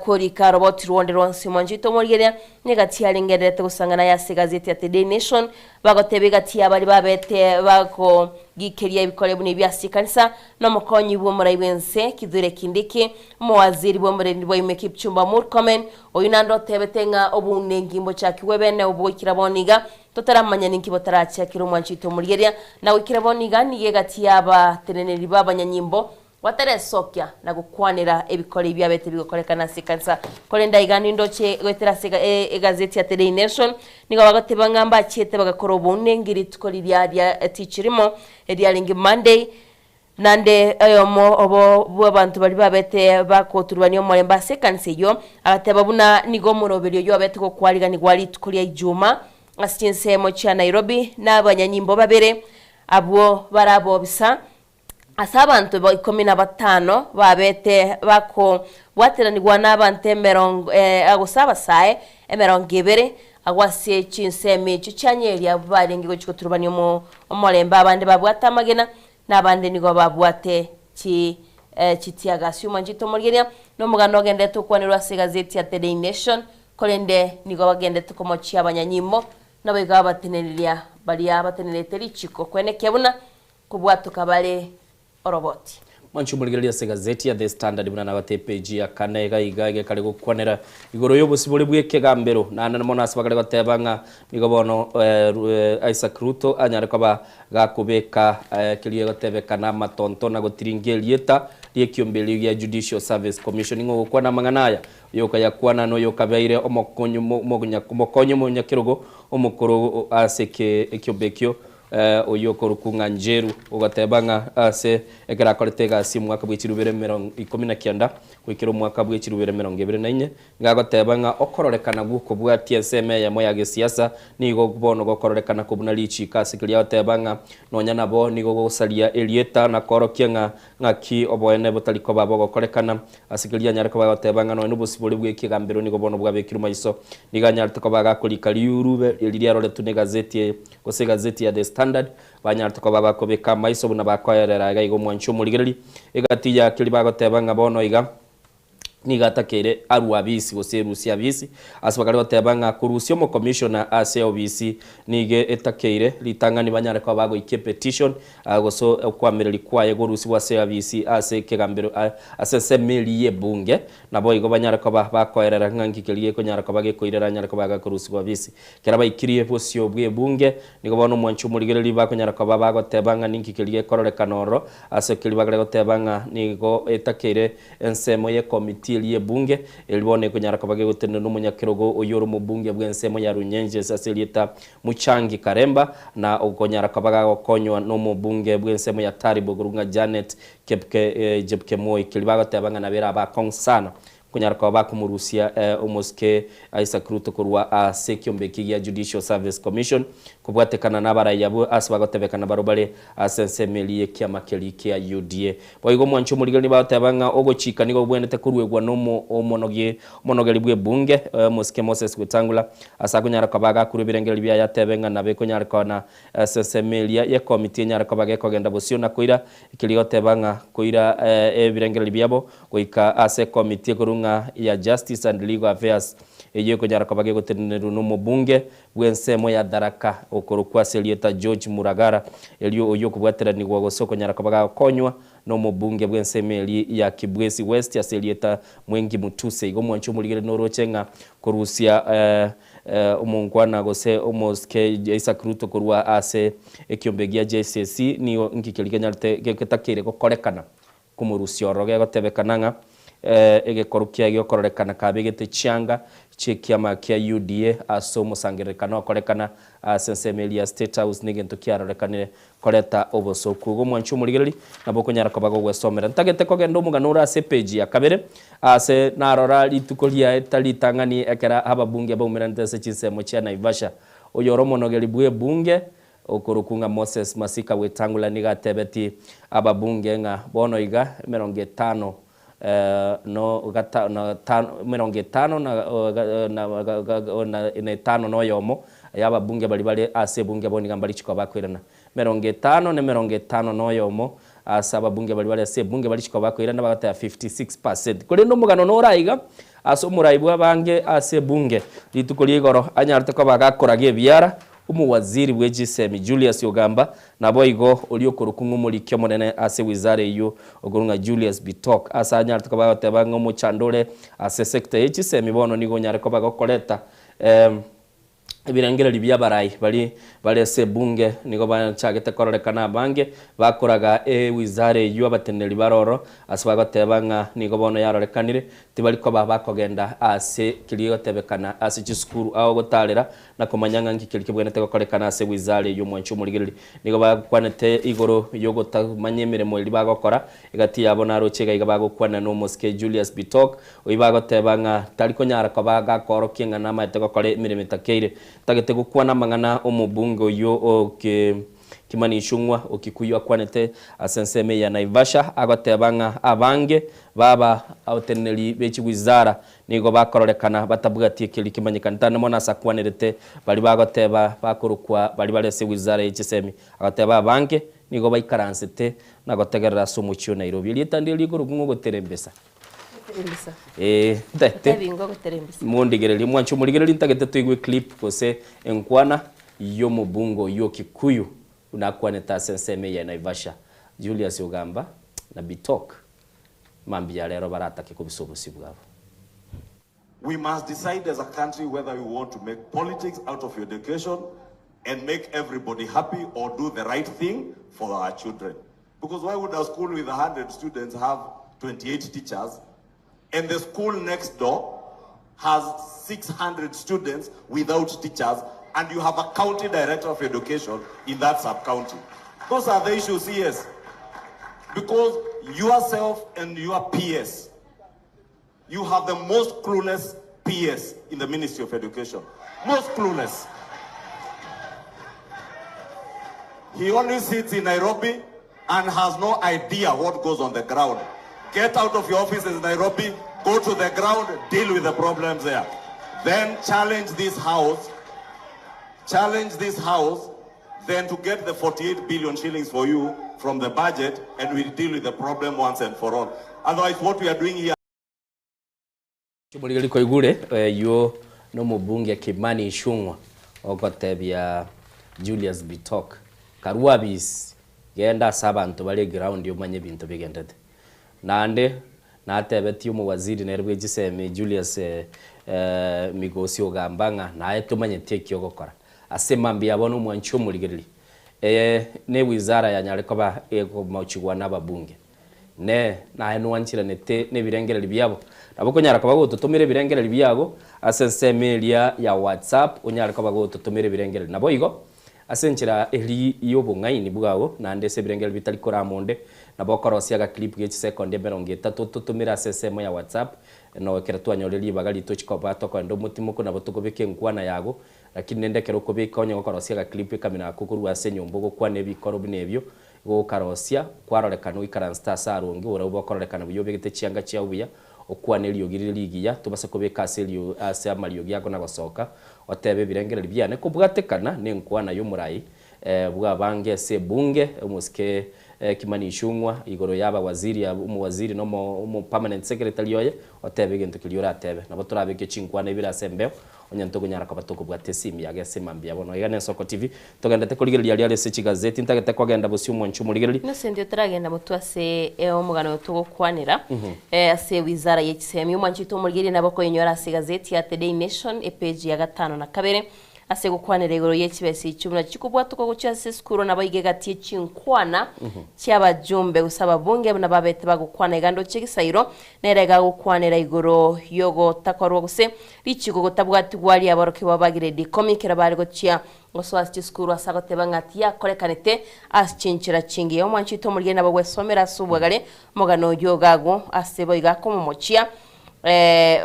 Korika roboti rwonde rwonsi omonto oito omorigereria, negati yarengererete gosang'ana aye ase egazeti ya Today Nation, bagoteba egati ya baria babete bakogikeria ebikore buna ebi ase ekanisa, na omokonyi bw'omorai bw'ense Kithure Kindiki, omowaziri bw'omorendi bwa ime Kipchumba Murkomen, oyio naende otebete ng'a obounenki mbochakigwe bene obo goikera bono iga, totaramanya ninki botarachakere omwancho oito omorigereria, na goikera bono iga nigo egati y'abateneneri b'abanyanyimbo Bataresokia na gokwanera ebikore ebiabete bigokorekana ase ekanisa. Korende aiga nindoche goetera ase egazeti ya Daily Nation, nigo bagoteba ng'a mbachiete bagakora obounengi rituko riria ria tichi rimo, eriarenge Monday, naende oyomo obo bw'abanto baria babete bakoturubania omorembe ase ekanisa eyio, agateba buna nigo omoroberi oyio obete gokwariganigwa rituko ria Ijuma ase chinsemo chia Nairobi na abanyanyimbo babere abwo bare abobisa. Ase abanto ikomi na batano babete bakobwateranigwa nabanto emerongo gose abasae emerongo ebere, agwo ase chinsemo echio chianyeria abwo barenge gochia goturubania omorembe, abande babwate amagena, na abande nigo babwate chi chitiagasi. Omonchete omorigereria nomogano ogenderete gokwanerwa ase egazeti ya The Daily Nation, korende nigo bagenderete komochia abanyanyimbo, naboigo abateneneria baria batenenerete richiko kwenekia buna Kobwatoka bare oroboti. Mwanche omorigereria ase egazeti ya The Standard buna nabate epeji ya kane iga iga egekare gokwanera igoro y'obosibore bw'ekegambero naende mono ase bakare goteba ng'a nigo bono Isaac Ruto anyare koba gakobeka keria egotebekana amatonto na gotiringia erieta ri'ekiomberio gia Judicial Service Commission ng'a ogokwana amang'ana aya oyokayakwana noyokabeire omokonyi omonyakerogo omokoro ase ekiombe ekio Oyio okorokwa ng'a Njeru, ogateba ng'a ase ekero akorete egasi omwaka bwe chirubere emerongo ikomi na kianda goikera omwaka bwe chirubere emerongo ebere na inye, nigo agoteba ng'a okororekana gw'okobwatia ensemo eyemo ya gesiasa nigo bono gokororekana kobuna richiiko ase keria agoteba ng'a nonya nabo nigo gogosaria erieta na koorokia ng'a ng'aki oboene botari koba bogokorekana ase keria anyare koba agoteba ng'a nonya nobosibore bw'ekegambero nigo bono bwabekirwe maiso. Nigo anyarete koba agakorika riurube eri riaroretwe negazeti eye. Gose egazeti ya The Standard, banyarete koba bakobeka amaiso buna bakoerera iga iga omwanchi omorigereri, egati ya keria bagoteba ng'a bono iga nigo atakeire arue abisi gose erusie abisi, ase bakare goteba ng'a korusia omokomishona ase obisi nigo etakeire ritang'ani banyare koba bagoikia epetition gose okoamereria kwaye gorusigwa ase abisi ase ekegambero ase ensemo eria y'ebunge, naboigo banyare koba bakoerera ng'a nki keria gekonyara koba gekoirera anyare koba gakorusigwa abisi. Ekero baikirie bosio bw'ebunge, nigo bono omwanchi omorigereria bakonyara koba bagoteba ng'a ninki keria gekororekana ororo, ase keria bagare goteba ng'a nigo etakeire ensemo y'ekomiti eria y'ebunge, eria bono ekonyara koba gegotenena nomonyakerogo oyio ore omobunge bw'ensemo ya Runyenjes ase erieta Muchangi Karemba, na okonyara koba gagokonywa nomobunge bw'ensemo ya Taribo korwa ng'a Janet Jepkemoi, keria bagoteba ng'a nabere abakong'u sana. Konyara koba bakomorusia omosike Isaac Ruto korwa ase ekiombe eki gia Judicial Service Commission. Kobwatekana nabarai abwo ase bagotebekana barobwo bare ase ensemo eria y'ekiama keria kia UDA. Boigo omwanchi omorigereria nigo bagoteba ng'a ogochika nigo kobwenerete koruegwa nomonogi omonogeri bw'ebunge omosike Moses Wetangula ase akonyara koba agakurwa ebirengererio biaye atebe ng'a nabo ekonyare koba ase ensemo eria y'ekomiti enyare koba gekogenda bosio na koira keria goteba ng'a koira ebirengererio biabo goika ase ekomiti ekorwa ng'a ya Justice and Legal Affairs eyio ekonyara koba gegotenenerwa nomobunge bw'ensemo ya Tharaka, okorokwa ase erieta George Muragara, erio oyio okobwateranigwa gose okonyara koba gagokonywa nomobunge bw'ensemo eria ya Kibwezi West ase erieta Mwengi Mutuse. Igo omwanchi omorigereria noroche ng'a korusia omonkwana gose omosike Isaac Ruto korwa ase ekiombe gia JCC nigo nki keria kenyarete getakeire gokorekana komorusia ororo gegotebekana ng'a egekoru kiaye giokororekana kabegete chianga chi'ekiama kia UDA ase omosangererekano okorekana ase ensemo eria ya State House negento kiarorekanire koreta obosoku. Igo omwanchi omorigereria nabo okonyara koba gogwesomera. Ntagete kogenda omogano ore ase epage ya kabere ase narora rituko riaye ritang'ani ekero ababunge baumeranete ase chinsemo chia Naivasha. Oyore omonogeri bw'ebunge Okorokwa ng'a Moses Masika Wetangula nigo atebetie ababunge ng'a bono iga emerongo etano no gata na tano emerongo etano na na etano na oyomo ya ababunge baria bare ase ebunge bono iga mbari chikoba bakoirana. Emerongo etano na emerongo etano na oyomo ase ababunge baria bare ase ebunge baria chikoba bakoirana bagateba 56%. Korende omogano nore aiga ase omorai bw'abange ase ebunge rituko ria igoro anyarete koba gakoraga ebiara Omowaziri bwe chisemi Julius Ogamba naboigo oria okorokwa ng'a omoriki omonene ase wizara eyio okorokwa ng'a Julius Bitok ase anyarete koba agoteba ng'a omochando ore ase sector ye chisemi bono nigo onyare koba gokoreta ebirengererio bia abarai baria bare ase ebunge nigo bachagete kororekana abange bakoraga ewizara eyio abateneneri bare oro ase bagoteba ng'a nigo bono yarorekanire tibari koba bakogenda ase keria egotebekana ase chisukuru ao gotarera na komanya ng'a nki keria kebwenerete gokorekana ase wizara eyio omwanchi omorigereria. Nigo bakwanete igoro y'ogotamanya emeremo eria bagokora, egati yabo naroche iga iga bagokwana n'omosike Julius Bitok, oyio bagoteba ng'a tari konyara koba gakoorokia ng'a namaete gokora emeremo etakeire. Ntagete gokwana amang'ana omobunge oyio o Kimani Ichung'wa o Kikuyu akwanete ase ensemo eye ya Naivasha, agoteba ng'a abange baba abateneneri be chiwizara Nigo bakororekana batabwati ekeria kemanyekani tari mono ase akwanerete baria bagoteba bakorokwa baria bare ase wizara ye chisemi. Agoteba abange nigo baikaransete na gotegerera ase omochie o Nairobi. Erieta ndire rikorokwa ng'a ogoterembesa. Goterembesa. Ee, ntagete Otebi ng'a ogoterembesa. mondigererie mwanche omorigererie ntagete toigwe eclip gose enkwana y'omobunge oyio o Kikuyu buna akwanete ase ensemo eye ya Naivasha Julius Ogamba na Bitok. Mambia rero baratake kobisa obosio bwabo. We must decide as a country whether we want to make politics out of education and make everybody happy or do the right thing for our children. Because why would a school with 100 students have 28 teachers and the school next door has 600 students without teachers and you have a county director of education in that sub-county? Those are the issues, yes. Because yourself and your PS, you have the most clueless PS in the Ministry of Education. Most clueless. He only sits in Nairobi and has no idea what goes on the ground. Get out of your offices in Nairobi, go to the ground, deal with the problems there. Then challenge this house, challenge this house, then to get the 48 billion shillings for you from the budget, and we deal with the problem once and for all. Otherwise, what we are doing here Chimorigereria koigure oyio nomobunge Kimani Ichung'wa ogotebia Julius Bitok, Karue abisi, genda ase abanto bare eground omanye ebinto bigendete. Naende natebetie omowaziri nere bwe chisemi Julius Migosi ogamba ng'a naye tomanyeti eki ogokora. Ase mambia bono omwanchi omorigereria, eye ne wizara yanyare koba ekomochigwa nababunge. Ne, naye nwancheranete nebirengererio biabo. Nabo okonyara koba gototomera ebirengererio biago ase ensemo eria ya WhatsApp, onyare koba gototomera ebirengererio. Naboigo, ase enchera eria y'obong'aini bwao, naende ase ebirengererio bitari korama onde, nabo okorosia agaclip ge chisekondi emerongo etato ototomere ase ensemo ya WhatsApp, no ekero twanyorire ribaga ritochi koba tokoenda omotimoko nabo tokobeka enkwana yago. Lakini rende ekero okobeka onye gokorosia agaclip ekamina ako korwa ase enyomba ogokwana ebikoro buna ebio, igo gokarosia, kwarorekana oikaransete ase aronge, oborabu bokororekana buya obegete chianga chiao buya, okwane eriogi rire rigiya, tobase kobeka ase erio ase amariogi ako na gosoka, otebe ebirengererio biane kobwatekana nenkwana y'omorai bw'abange ase ebunge, omosike Kimani Ichung'wa, igoro y'abawaziri abwo, omowaziri na omo omo permanent secretary oye, otebe egento keria oratebe. Nabo torabeke chinkwana ibere ase embeo, onye ntokonyara koba tokobwata esimi yago ase mambia bono. Iga n'Ensoko TV, togendete korigereria aria are ase chigazeti, ntagete kogenda bosio omwanchi omorigereria. Innocent otaragenda motwe ase omogano oyo togokwanera ase wizara ye chisemi, omwanchi oito omorigereria nabo okoinyora ase egazeti ya The Daily Nation epage ya gatano na kabere Ase gokwanera igoro ye chibesa echio buna chikobwatoka gochia ase esukuru nabo iga egati ye chinkwana chi'abajumbe gose ababunge buna babete bagokwana iga ndoche egesairo nere iga agokwanera igoro y'ogotakorwa gose richiko gotabwatigwa ri'aborokigwa ba grade ikomi ekero bare gochia gosoa ase chisukuru ase agoteba ng'a tiyakorekanete ase chinchera chingiya. Omwanchi oito omorigeri nabo gwesomera ase obwagare omogano oyio iga agwo ase boigo akomomochia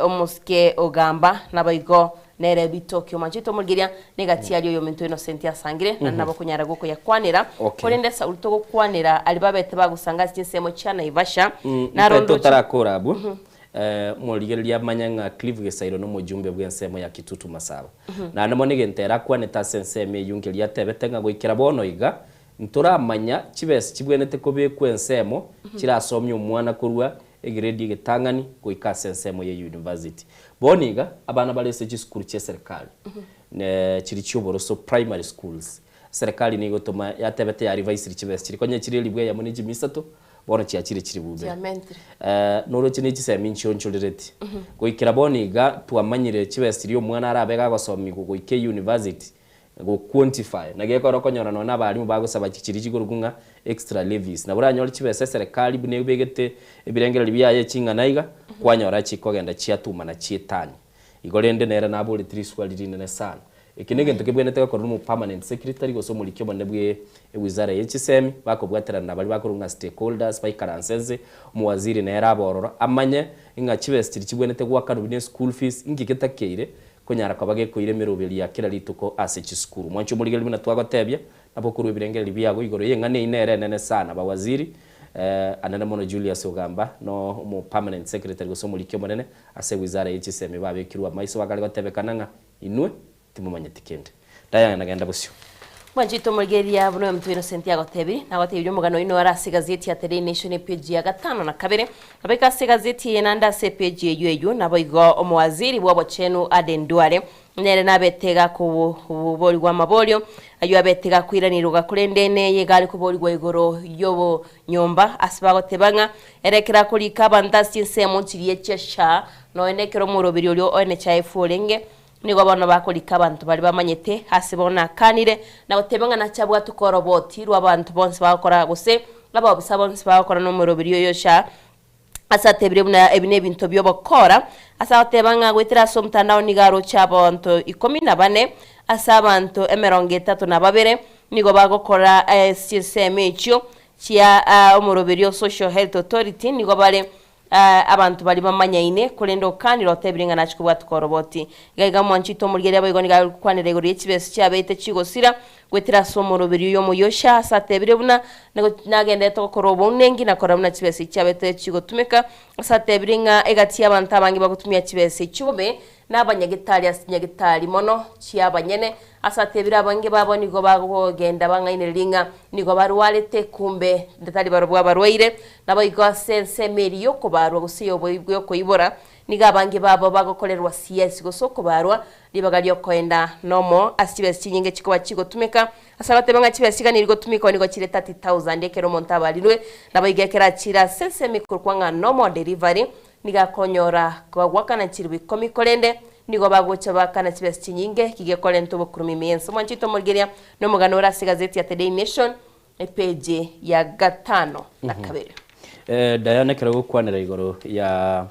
Omosike ogamba, naboigo nere bitoki omanchete omorigeria, negati aria oyominto Innocent asangire, naende nabo okonyara gokoyakwanera. Okay. Korende Sauli togokwanera aria babete bagosanga ase chinsemo chia Naivasha, Ntaete narondoche otarakora abwo, morigereria amanye ng'a Clive Gesairo nomojumbe bw'ensemo ya Kitutu Masaba. Naende mono egento ere akwanete ase ensemo eyio nkeria atebete ng'a goikera bono iga, ntoramanya chibesa chibwenerete kobekwa ensemo chirasomie omwana korwa Egrade egetang'ani goika ase ensemo ye university. Bono iga, abana bare ase chisukuru chia eserekari, ne chiri chi'oboroso, primary schools, eserekari nigo egotoma yatebete ya revisiri chibesa chiria konya chire elifu eyemo ne chimia isato, bono chiachire chilifu ibere. Chiamentire. Noroche ne chisemi nchionchorereti. Goikera bono iga, twamanyire chibesa chiria omwana arabe gagosomigwa goika euniversity, Go quantify, naki ekero okonyora nonya na abalimu bagosaba chichiri chikorokwa ng'a extra levies, nabo oranyore chibesa eserekari buna ebegete ebirengererio biaye ching'ana iga, kwanyora chikogenda chiatumana chietani. Igo rende nere naboreti riswali rinene sana. Eke negento kebwenerete gokorwa nomo permanent secretary gose omoriki omonene bwe ewizara ye chisemi, bakobwaterana na baria bakorokwa ng'a stakeholders baikaranse nse, omowaziri nere abe ororo amanye ng'a chibesa chiria chibwenerete goakanwa buna eschool fees, inki getakeire Konyara koba gekoira emeroberi ya kera rituko ase chisukuru. Mwanche omorigereria buna twagotebia, nabo okorua ebirengererio biago igoro y'eng'ana eyio nere enene sana. Bawaziri, anene mono Julius Ogamba, no omo permanent secretary gose omoriki omonene ase ewizara ye chisemi babekirwe amaiso bakare gotebekana ng'a inwe timomanyeti kende. Diana genda bosio. Mwanchete omorigereria buna oyominto Innocent agotebiri, nagotebirie omogano oino ore ase egazeti ya The Daily Nation epage ya gatano na kabere. Naboigo ase egazeti eye naende ase epage eyio eyio naboigo omowaziri bw'obochenu Aden Duale nere nabete gakoborigwa amaborio ayio abete gakoiranirwa korende neye iga are koborigwa igoro y'obonyomba ase bagoteba ng'a ere ekero akorika abanto ase chinsemo chiria chia SHA nonya nekero omoroberi oria o NHIF orenge Nigo bono bakorika abanto baria bamanyete ase bono akanire, na goteba ng'a nache abwate okoroboti rw'abanto bonsi bagokora, gose abaobisa bonsi bagokora nomoroberi oyo sha, ase atebire buna ebi nebinto bi'obokora, ase agoteba ng'a goetera ase omotandao nigo aroche abanto ikomi na bane ase abanto emerongo etato na babere nigo bagokora chinsemo echio chia omoroberi o Social Health Authority nigo bare Abanto baria bamanyaine, korende okanire otebire ng'a nachie kobwatoka oroboti. Iga iga mwanchete omorigereria boigo nigo agokwanera igoro ye chibesa chiabeete chigosira goetera ase omoroberi oyo omoyosha ase atebire buna nigo nagenderete gokora obounenki na korora buna chibesa echi chiabete chigotumeka ase atebire ng'a egati y'abanto abange bagotumia chibesa echi bobe nabanyagetari ase chinyagitari mono chi'abanyene Ase atebire abange babo nigo bakogenda bang'ainererie ng'a nigo barwarete, kumbe tari barobwo abarwaire. Naboigo ase ensemo eria y'okobarwa gose y'okoibora, nigo abange babo bagokorerwa CS gose okobarwa ribaga ri'okoenda nomo ase chibesa chinyinge chikoba chigotumeka. Ase agateba ng'a chibesa chiganiri gotumekwa nigo chire 30,000 ekero omonto abarirwe. Naboigo ekero achire ase ensemo ekorokwa ng'a normal delivery, Nigo akonyora kobagwakana chilifu ikomi, korende nigo bagocha baakana chibesa chinyinge, eki gekorenta obokurumi ime y'ense. Omwanchete omorigereria nomogano ore ase egazeti ya The Daily Nation, epeji ya gatano na kabere. Diana ekero gokwanera igoro ya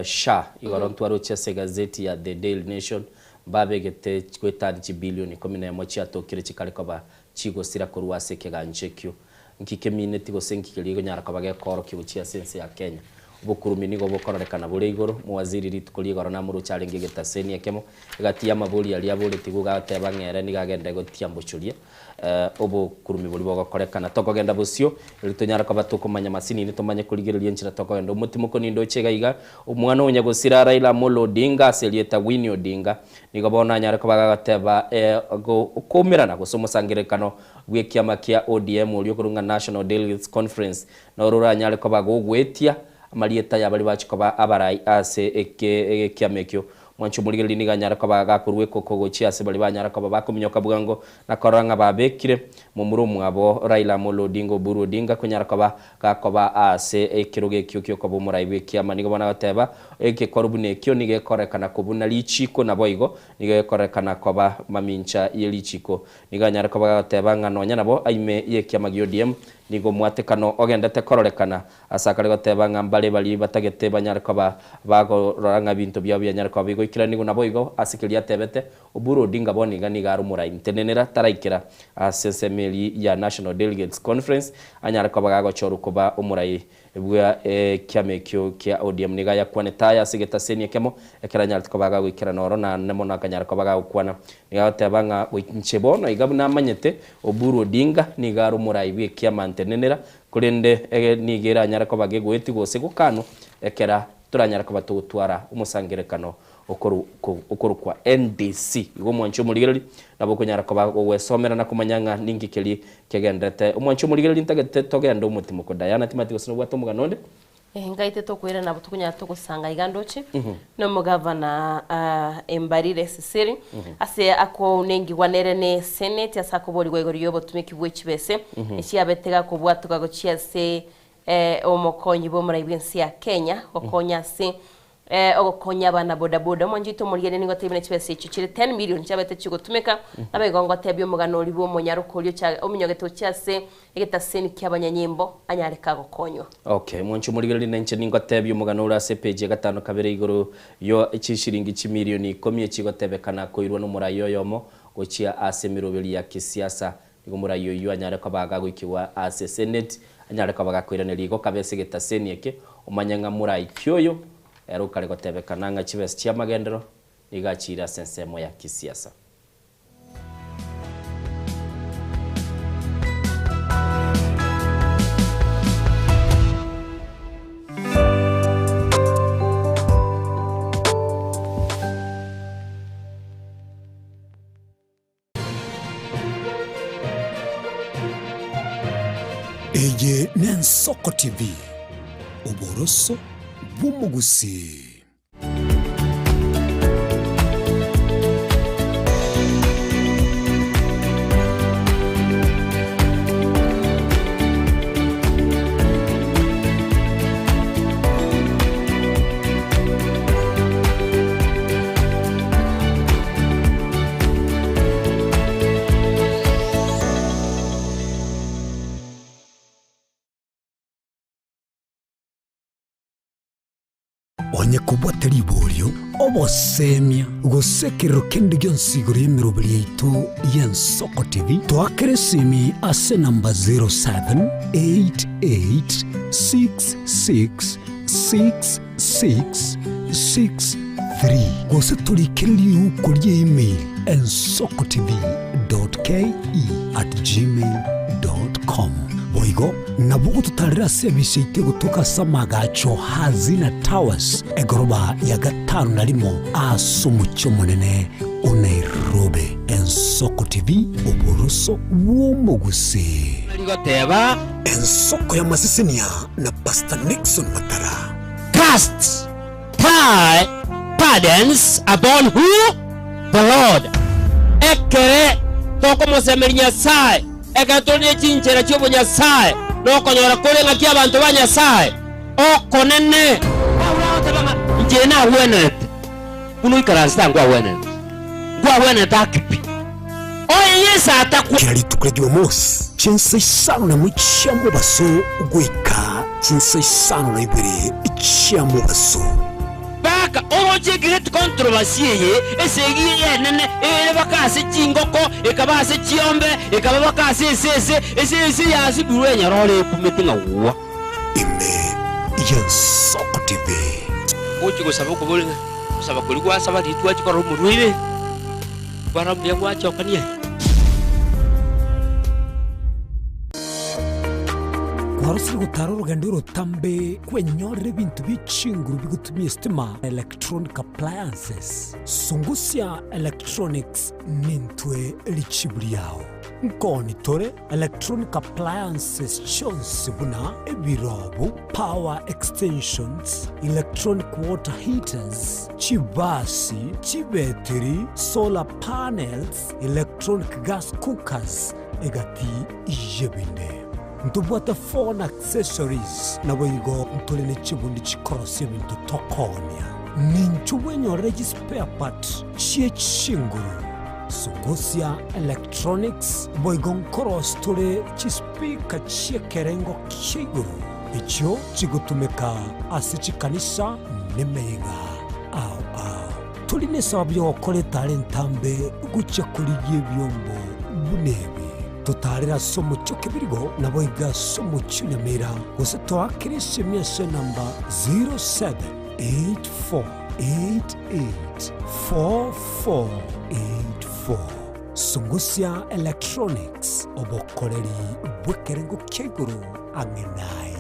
SHA igoro ntwaroche ase egazeti ya The Daily Nation mbabegete goetania chibilioni ikomi na emo chiatokire chikare koba chigosira korwa ase ekegancha ekio. Nki kemineti gose nki keria gekonyara koba gekoorokia gochia ase ense ya Kenya? Obokurumi nigo bokororekana bore igoro, Mowaziri rituko ri'igoro namoroche arenge egetaseni ekemo, egati y'amabori aria aboretigwe gateba ng'a ere nigo agende gotiambochoria obokurumi boria bogokorekana. Tokogenda bosio, erio tonyare koba tokomanya masinini tomanye korigereria enchera tokogenda. Omotimoko nindoche iga iga, omwana o nyagosira Raila Amolo Odinga ase erieta Winnie Odinga, nigo bono anyare koba gagoteba okoumerana gose omosangererekano bw'ekiama kia ODM oria okorwa ng'a National Delegates Conference Noro oranyare koba gogwetia amarieta y'abaria bachia koba abarai ase ekiama ekio. Mwanche omorigereria nigo anyare koba gakorua ekoko gochia ase baria banyara koba bakominyoka bwango na korora ng'a babekire momura omwabo Raila Amolo Odinga Oburu Odinga konyara koba gakoba ase ekerogo ekio kiokoba omorai bw'ekiama. Nigo bono agoteba egekoru buna ekio nigo gekorekana kobuna richiko naboigo nigo gekorekana koba mamincha ye richiko. Nigo anyare koba gagoteba ng'a nonya nabo aime y'ekiama gia ODM Nigo omwatekano ogendete kororekana ase akare goteba ng'a mbare baria batagete banyare koba bagorora ng'a ebinto biabo bianyare koba bigoikeranigwa. Naboigo ase keria atebete, Oburu Odinga bono iga nigo are omorai ntenenera taraikera ase ensemo eria ya National Delegates Conference anyare koba gagochorwa koba omorai bwa ekiama ekio kia ODM. Nigo ayakwanete aya ase egetaseni ekemo ekero anyarete koba gagoikerana oro naende mono akanyara koba gagokwana. Nigo agoteba ng'a inche bono iga buna amanyete Oburu Odinga nigo are omorai bw'ekiama ntenenera, korende ege nigo eranyare koba gegoetigwa gose gokanwa ekera toranyare koba togotwara omosangerekano okorokwa NDC. Igo omwanchi omorigereria nabo okonyara koba gogwesomera na komanya ng'a ninki keria kegenderete. Omwanchi omorigereria ntagete togende omotimoko Diana timanyeti gose nobwate omogano onde. Ngaite tokoirana nabo tokonyara togosanga iga ndoche nomogavana Embarire Cecily ase akounengigwa nere ne senate ase akoborigwa igoro yobotumeki bwe chibese echiabete gakobwatoka gochia ase omokonyi bw'omorai bw'ense ya Kenya gokonya ase ogokonya abana bodaboda. Omwancho oito omorigereria nigo atebire buna chibesa echio chire 10 million chiabete chigotumeka naboigo ngotebia omogano oria bw'omonyaroka oria ocha ominyogete gochia ase egetaseni ki'abanyanyimbo anyare kagokonywa. Okay, mwanche omorigereria na inche ningotebie omogano ore ase epeji ya gatano kabere igoro yo chishiringi chimilioni ikomi echigotebekana koirwa nomorai oyomo gochia ase emeroberi ya kisiasa. Nigo omorai oyio anyare koba gagoikigwa ase eseneti, anyare koba gakoiraneria igo kabe ase egetaseni eke, omanye ng'a morai ki oyo ere okare gotebekana ng'a chibesa chi'amagenderero nigo achiire ase ensemo ya kisiasa. Eye n'Ensoko TV, oboroso bw'omogusii. Onye kobwate riborio, obosemia, gose ekerero kende gionsi igoro y'emeroberi yaito y'Ensoko TV, toakere esimi ase enamba 0788666663 gose torikere riuko rie email ensokotv.ke@gmail.com. Boigo nabo ogototarera ase ebise yaito egotoka ase amagacho Hazina Towers, egoroba ya gatano na rimo ase omochie omonene o Nairobi. Ensoko TV, oboroso bw'omogusii. Rigoteba. Ensoko y'amasesenia na Pastor Nixon Matara. Cast thy burdens upon who? The Lord. Ekere tokomosemeria Nyasae, ekero tore ne chinchera chi'obonyasae, nokonyora kore ng'aki abanto ba Nyasae okonene. Paulo agoteba ng'a inche nagwenerete buna oikaransete aa nkwagwenerete, nkwagwenerete ake pi. Oye Yeso atakwa. Kera rituko ria Jumamosi, chinsa isano na imo chia mobaso goika chinsa isano na ibere chia mobaso. Baka oroche great controversy eye, esegi eye enene ere baka ase chingoko, ekaba ase chiombe, ekaba baka ase esese, esese yasibirwe enyororo ekumete ng'a gwa. Ime Y'Ensoko TV. Gochia gosaba okobori ng'a gosaba koria gwasaba riria twachia korora omorwaire, kwarora mbuya gwachokania. Kwarosire gotara orogendo orotambe kwenyorera ebinto bie chinguru bigotumia estima, electronic appliances. Sungusia Electronics nintwe richibu riao. Nkoni tore electronic appliances chionsi buna ebirobu, power extensions, electronic water heaters, chibasi, chibetiri, solar panels, electronic gas cookers, egati y'ebinde. Ntobwate phone accessories, naboigo ntore ne chibundi chikorosia ebinto tokoonia. Ninchu bwenyorere chispare part chie chinguru. Sungusia Electronics boigo nkorosia tore chispeaker chi'ekerengo kia igoro echio chigotumeka ase chikanisa nemeiga ao ao. Tori nesababu y'ogokora etara entambe gochia korigia ebiombo buna ebi. Totaarere ase omochie o Kebirigo, naboigo ase omochie o Nyamira, gose toakere esemi ase enamba 0784884484. Sungusia Electronics, obokoreri bw'ekerengo kia igoro ang'e naye.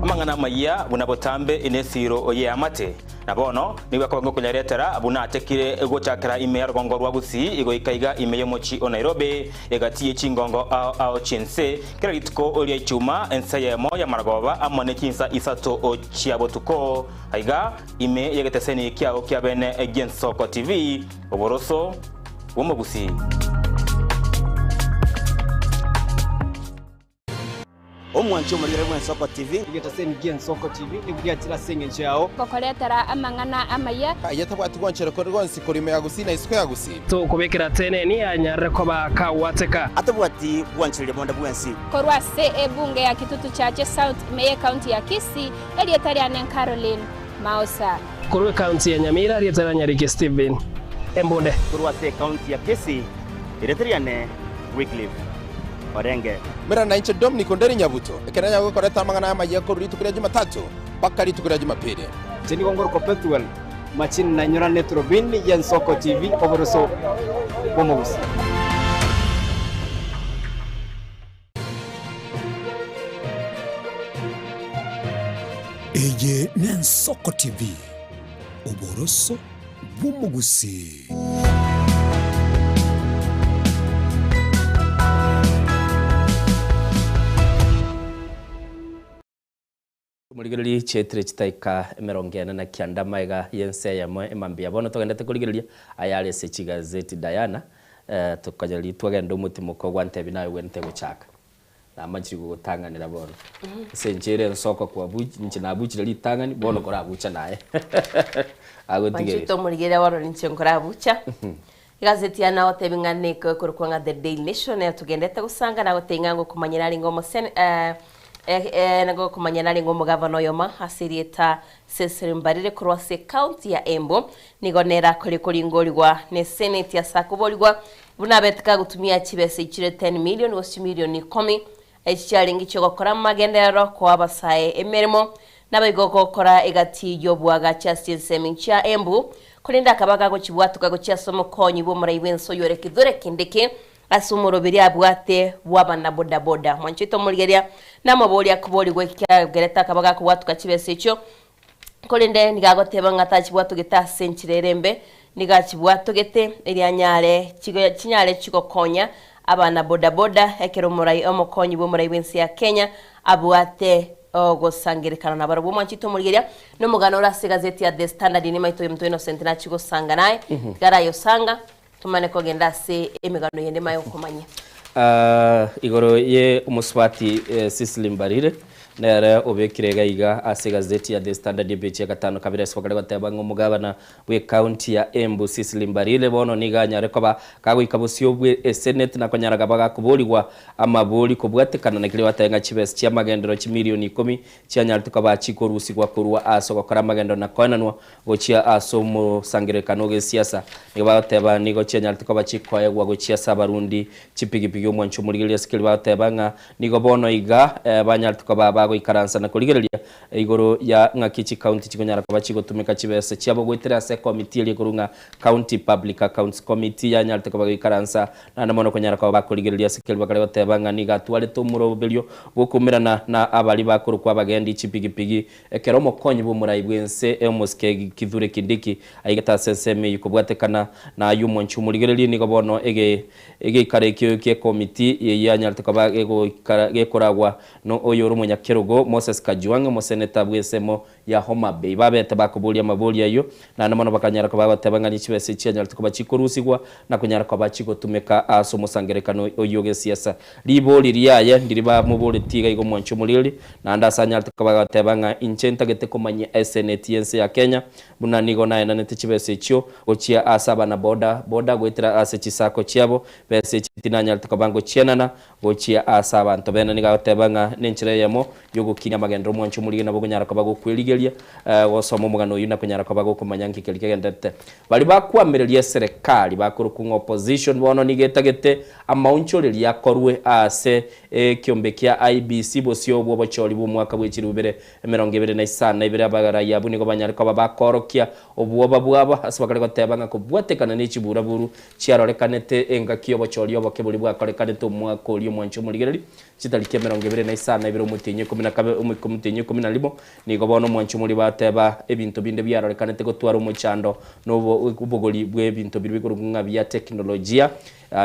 Amang'ana amayia buna botambe in'esiiro y'eamate, na bono nigo akoba ngokonyaretera buna atekire gochakera ime ya rogongo rwa Gusii goika iga ime y'omochie o Nairobi, egati ye chingongo ao ao chi'ense, kera rituko ria Ichuma ensa eyemo y'amaragoba amo ne chinsa isato chia botuko, aiga ime y'egeteseni kiao kia bene gi'Ensoko TV, oboroso bw'omogusii. Omwanchi omorigere bw'Ensoko TV. Egetaseni gi'Ensoko TV nigo giachire ase engencho yao. Gokoretera amang'ana amaya. Aye tabwati gwanchera kore gwonsi korwa ime ya Gusii na isiko ya Gusii. Tokobekera teneni anyarire koba kagwateka. Atabwati gwanchereria bonde bwensi. Korwa ase ebunge ya Kitutu Chache South ime y'Ekaunti ya Kisii, erieta riane Caroline Maosa. Korwa ekaunti ya Nyamira, erieta ria Nyariki Stephen Embunde. Korwa ase ekaunti ya Kisii, erieta riane Wycliffe Orenge. Mera nainche Dominic Onderi Nyabuto, ekero nanyare gokoreta amang'ana amayia korwa rituko ria Jumatatu mpaka rituko ria Jumapili. Inche nigo ngorokwa Pethuel Machini na inyora neturubini y'Ensoko TV oboroso bw'omogusii. Eye n'Ensoko TV, oboroso bw'omogusii. Morigererie chietire chitaika emerongo ene na kianda magega y'ense eyemo emambia. Bono togendete korigereria ayare ase chigazeti Diana, eh, tokanyaria twagenda omotimoko gwantebia naye ogwenerete gochaka. Namachire gogotang'anera bono. Ase enchera ere ensoko kwabuch inche nabuchire ritang'ani, bono korabucha naye. Agotigeire. Mwanchete omorigereria bono ninche nkorabucha. Egazeti ya nagotebi ng'a nigo ekorokwa ng'a The Daily Nation eye togendete gosanga nagotebi ng'a ngokomanyera arenge omosene eh, eh, eh, ngokomanyera arenge omogavana oyomo ase erieta Cecily Mbarire korwa ase ecounty ya Embu nigo nere akore koringorigwa ne senate ase akoborigwa buna abete kagotumia chibesa ichire 10 million gose chimilioni ikomi Echi chiarenge chi'ogokora amagenderero, koa abasae emeremo, naboigo gokora egati y'oboagachi ase chinsemi chia Embu, korende akaba gagochibwatoka gochia ase omokonyi bw'omorai bw'ense oyore Kithure Kindiki ase omoroberi abwate bw'abanabodaboda. Mwanchete omorigereria namoboria akoborigwa ekiagerete akaba gakobwatoka chibesa echio, Korende nigo agoteba ng'a tachibwatogete ase enchera ere embe, nigo achibwatogete erio anyare chinyare chigokonya abana bodaboda ekero omorai omokonyi bw'omorai bw'ense ya Kenya abwate ogosangerekana nabarabwo. Omwanchete omorigeria nomogano ore ase egazeti ya The Standard nimaete oyominto Innocent nachie gosanga naye, tiga arayosanga tomane kogenda ase emegano yende maye okomanya. Ah, igoro ye omosubati eh, Cecily Mbarire Nere obekire iga iga ase egazeti ya The Standard epeji ya gatano kabere ase bakare goteba ng'a omogabana bw'ecounty ya Embu Cicely Mbarire bono nigo anyare koba kagoika bosio bwe esenate na konyara kaba gakoborigwa amabori kobwatekana na keria batebe ng'a chibesa chi'amagenderero chimilioni ikomi chianyarete koba chikorusigwa korwa ase ogokora amagenderero na koenanwa gochia ase omosangererekano o gesiasa. Nigo bagoteba nigo chianyarete koba chikoegwa gochia ase abarundi chipigipigi omwancho omorigereria ase keria bagoteba ng'a nigo bono iga banyarete koba bagoikaransa na korigereria igoro ya ng'aki chicounty chikonyara koba chigotumeka chibesa chiabo goetera ase ecommittee eria ekorwa ng'a County Public Accounts Committee yanyarete koba goikaransa naende mono konyara koba bakorigereria ase keria bakare goteba ng'a nigo atwarete omoroberio bw'okoumerana na abaria bakorokwa abagendi chipigipigi Ekero omokonyi bw'omorai bw'ense omosike Kithure Kindiki aigete ase ensemo eyio kobwatekana na ayio omwanchi omorigererie nigo bono egeikaro ekio ki'ekomiti eyio yanyarete koba gekoragwa no oyore omonyakerogo Moses Kajwang' omoseneta bw'ensemo ya Homa Bay. Babete bakoboria amaborio ayio naende mono bakanyara koba bagoteba ng'a chibesa echi chianyarete koba chikorusigwa na konyara koba chigotumeka ase omosangerekano oyio gesiasa. Ribori riaye ndiri bamoboretie iga igo omwanchi omorigereria, naende ase anyarete koba agoteba ng'a inche ntagete komanyia eseneti y'ense ya Kenya buna nigo naenanete chibesa echio gochia ase abana boda boda goetera ase chisako chiabo, besa echi tinanyarete koba ngochienana gochia ase abanto bene. Nigo agoteba ng'a nenchera eyemo yogokinia amagenderero omwanchi omorigereria nabo okonyara koba gokwerigeria gosoma omogano oyio na konyara koba gokomanya nki keria kegendererete. Baria bakoamereria eserekari bakorokwa ng'a opposition bono nigo etagete amaonchoreria akorwe ase ekiombe kia IEBC bosio bw'obochori bw'omwaka bwe chilifu ibere 25 abaraia abwo nigo banyare koba bakoorokia obwoba bwabo ase bakare goteba ng'a kobwatekana ne chiburaburu chiarorekanete engaki y'obochori oboke boria bwakorekanete omwaka oria omwancho omorigereria chitariki 25 omotienyi omotienyi ikomi na rimo Nigo bono omwanchi omoria bateba ebinto binde biarorekanete gotwara omochando na obogori bw'ebinto biria bikorokwa ng'a bia teknolojia,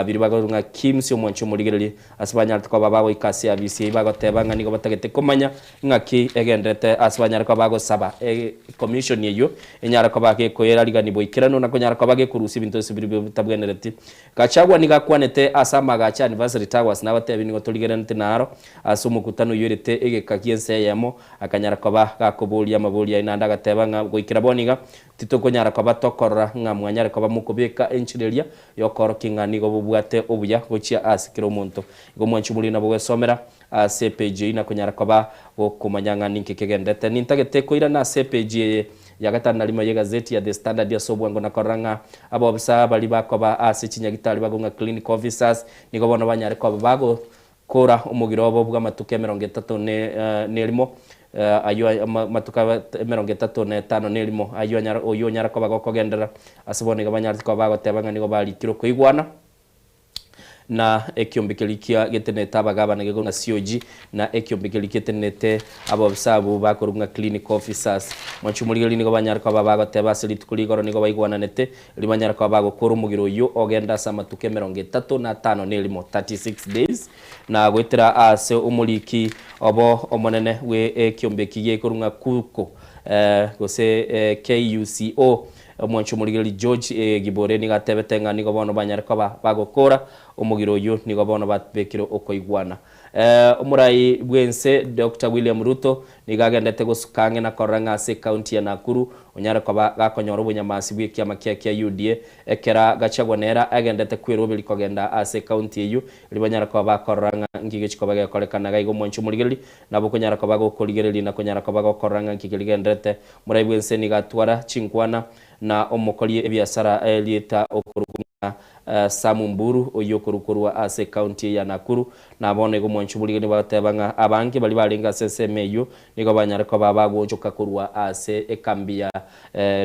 biria bakorokwa ng'a KIMS omwanchi omorigereria, ase banyarete koba bagoika ase eabisi eyio bagoteba ng'a nigo batagete komanya ng'aki egenderete ase banyare koba bagosaba ecommission eyio enyare koba gekoerarigania boikeranu na konyara koba gekorusia ebinto ase biria bitabwenereti. Gachagua nigo akwanete ase amagacho a Anniversary Towers nabatebi nigo torigereranete naro ase omokutano oyoirete egeka gi'ense eyemo Akanyara koba gakoboria amaborio aye naende agateba ng'a goikera bono iga titokonyara koba tokorora ng'a mwanyare koba mokobeka enchera eria y'okoorokia ng'a nigo bobwate obuya gochia ase kera omonto. Igo omwanchi omoriri nabo gwesomera ase epeji eyio na konyara koba gokomanya ng'a ninki kegenderete. Nintagete koirana ase epeji eye ya gatano na rimo y'egazeti ya The Standard ase obwango na korora ng'a abobisa baria bakoba ase chinyagitari bakong'a clinical officers nigo bono banyare koba bago Kora omogiro obo bw'amatuko emerongo etato nerimo, ayio amatuko emerongo etato na etano nerimo, ayio anyare oyio onyare koba gokogenderera. Ase bono iga banyarete koba bagoteba ng'a nigo barikire okoigwana na ekiombe keria kia getenenete abagabana gekorwa ng'a COG, na ekiombe keria getenenete abobisa abwo bakorwa ng'a clinical officers. Mwanche omorigereria nigo banyare koba bagoteba ase rituko rigoro nigo baigwananete Erio banyare koba bagokora omogiro oyio ogende ase amatuko emerongo etato na atano na erimo, 36 days, na goetera aase omoriki obo omonene bwe ekiombe eki gekorwa ng'a Kuko, gose KUCO, omwanchi omorigereria George Gibore nigo atebete ng'a nigo bono banyare koba bagokora omogiro oyio, nigo bono babekire okoigwana. Omorai bw'ense Doctor William Ruto nigo agendete gosuka ang'e na korora ng'a ase ekaunti ya Nakuru onyare koba gakonyora obonyamasi bw'ekiama kiaye kia UDA ekera Gachagua nere agendete kweroberi kogenda ase ekaunti eyio erio banyare koba bakorora ng'a nki gechi koba gekorekana iga igo omwanchi omorigereria nabo okonyara koba gokorigereria na konyara koba gokorora ng'a nki keria genderete. Omorai bw'ense nigo atwara chinkwana na omokori ebiasara erieta okorokwa ng'a Sam Mburu, oyio okorwa korwa ase ekaunti ya Nakuru, na bono igo omwanchi omorige nigo bagoteba ng'a abange baria barenge ase ensemo eyio nigo banyare koba bagoonchoka korwa ase ekambi ya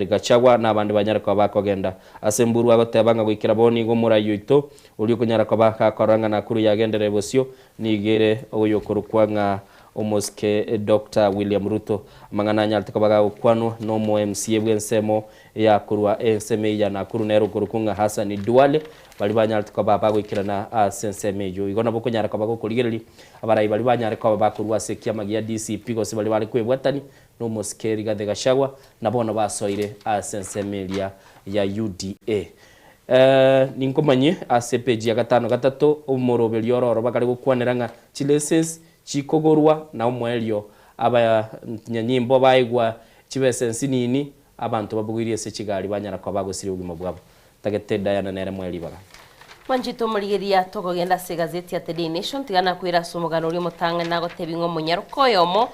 Gachagua na abande banyare koba bakogenda ase Mburu agoteba ng'a goikera bono igo omorai oito oria okonyara koba gakorora ng'a Nakuru yagenderere bosio nigo ere oyokorokwa ng'a omosike Doctor William Ruto. Amang'ana anyarete koba gagokwanwa na omo MCA bw'ensemo ya korwa ensemo eyio ya Nakuru nere okorokwa ng'a Hassan Duale, baria banyarete koba bagoikerana ase ensemo eyio. Igo nabo okonyara koba gokorigereria abarai baria banyare koba bakorwa ase ekiama gia DCP gose baria bare kwebwatania na omosike Rigathi Gachagua na bono basoire ase ensemo eria ya UDA. Ninkomanyie ase epeji ya gatano gatato omoroberio oro oro bakare gokwanera ng'a chilesensi. Chikogorwa na omoerio abanyanyimbo baigwa chibesa ensinini, abanto babogoirie ase chigari banyara koba bagosiria obogima bwabo. Tagete Diana nere moe ribaga. Mwanchete omorigeria tokogenda ase egazeti ya The Daily Nation tiga nakwere ase omogano oria omotang'ani nagotebi ng'a omonyaroka oyomo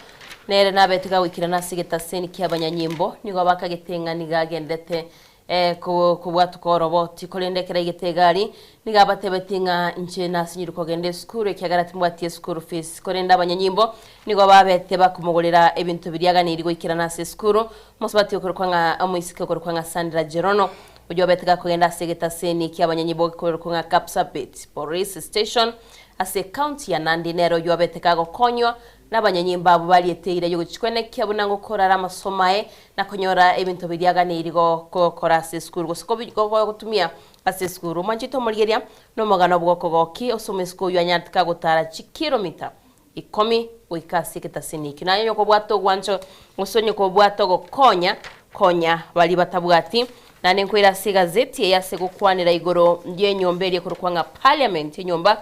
nere nabete gagoikerana ase egetaseni ki'abanyanyimbo nigo bakagete ng'a nigo agendete kobwatuka oroboti korende ekero aigete egari nigo abatebetie ng'a inche nasinyirwe kogenda esukuru ekiagera timbwati eschool fees korende abanyanyimbo nigo babete bakomogorera ebinto biria aganeirie goikerana ase esukuru mosubati okorokwa ng'a omoiseke okorokwa ng'a Sandra Jerono Oyio obete gakogenda ase egetaseni ki'abanyanyimbo gekorokwa ng'a Kapsabet Police Station ase ecounty ya Nandi nere oyio obete gagokonywa nabanyanyimbo abwo bariete eira y'ogochikwenekia buna ngokorara amasomo aye na konyora ebinto biria aganeiri gokora ase esukuru gose gotumia ase esukuru. Omwanchete omorigeria nomogano bw'okogokia ase omoiseke oyio anyarete kagotara chikiromita ikomi goika ase egetaseni ekio. Naye onye kobwate ogwancha gose onye kobwate ogokonya, konya baria batabwati. Naende nkoira ase egazeti eye ase gokwanera igoro y'enyomba eria ekorokwa ng'a Parliament, enyomba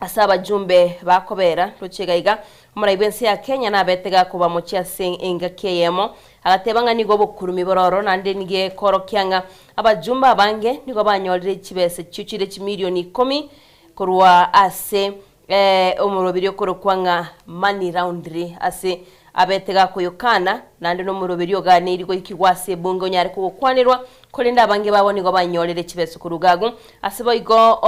ase abajumbe bakobera. Roche iga iga, omorai bw'ense ya Kenya nabete gakobamochia ase engaki eyemo, agateba ng'a nigo obokurumi bore ororo naende nigo ekorokia ng'a abajumbe abange nigo banyorire chibesa echio chire chimilioni ikomi korwa ase Omoroberi okorokwa ng'a money laundry ase abete gakoyokana, naende nomoroberi oganeiri goikigwa ase ebunge onyare kogokwanerwa, korende abange babo nigo banyorire chibeso korwa gago. Ase boigo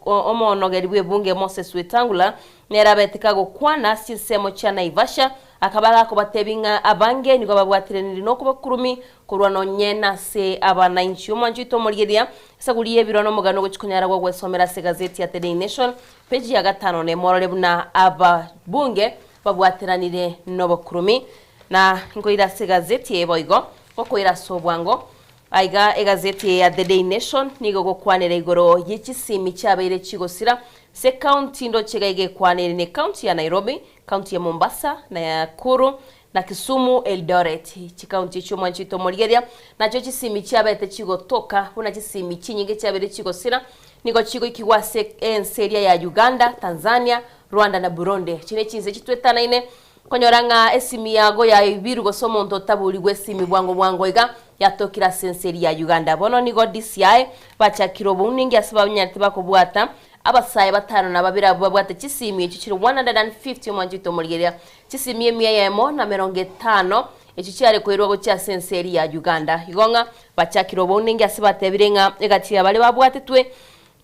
omoonogeri bw'ebunge Moses Wetangula nere abete kagokwana ase chinsemo chia Naivasha, akaba gakobatebia ng'a abange nigo babwatiranire nokobakurumi korwa nonye nase abanainchi. Omwancho oito omorigereria Esaguri y'ebirwa nomogano ogochia konyara gogwesomera ase egazeti ya The Daily Nation, peji ya gatano nemo orore buna ababunge babwateranire nobokurumi. Na nkoira ase egazeti eye boigo gokoira ase obwango. Aiga egazeti eye ya The Daily Nation nigo egokwanera igoro ye chisimi chiabeire chigosira ase ekaunti ndoche iga iga ekwaneire ne ekaunti ya Nairobi, ekaunti ya Mombasa na Nakuru na Kisumu, Eldoret, chikaunti echio mwanchete omorigeria, nachio chisimi chiabete chigotoka buna chisimi chinyinge chiabeire chigosira, nigo chigoikigwa ase ense eria ya Uganda, Tanzania, Rwanda na Burundi. Echi nechinse chitwetanaine konyora ng'a esimi yago yaibirwe gose omonto otaborigwe esimi bwango bwango iga yatokire ase ense eria ya Uganda. Bono nigo DCI bachakire obouningi ase banyarete bakobwata abasae batano na babere abwo babwate chisimi echio chire 150 omwanchete omorigeria Chisimi emia eyemo na emerongo etano, echio chiare koirwa gochia ase ense eria ya Uganda. Igo ng'a bachakire obounengi ase batebire ng'a egati ya baria babwatetwe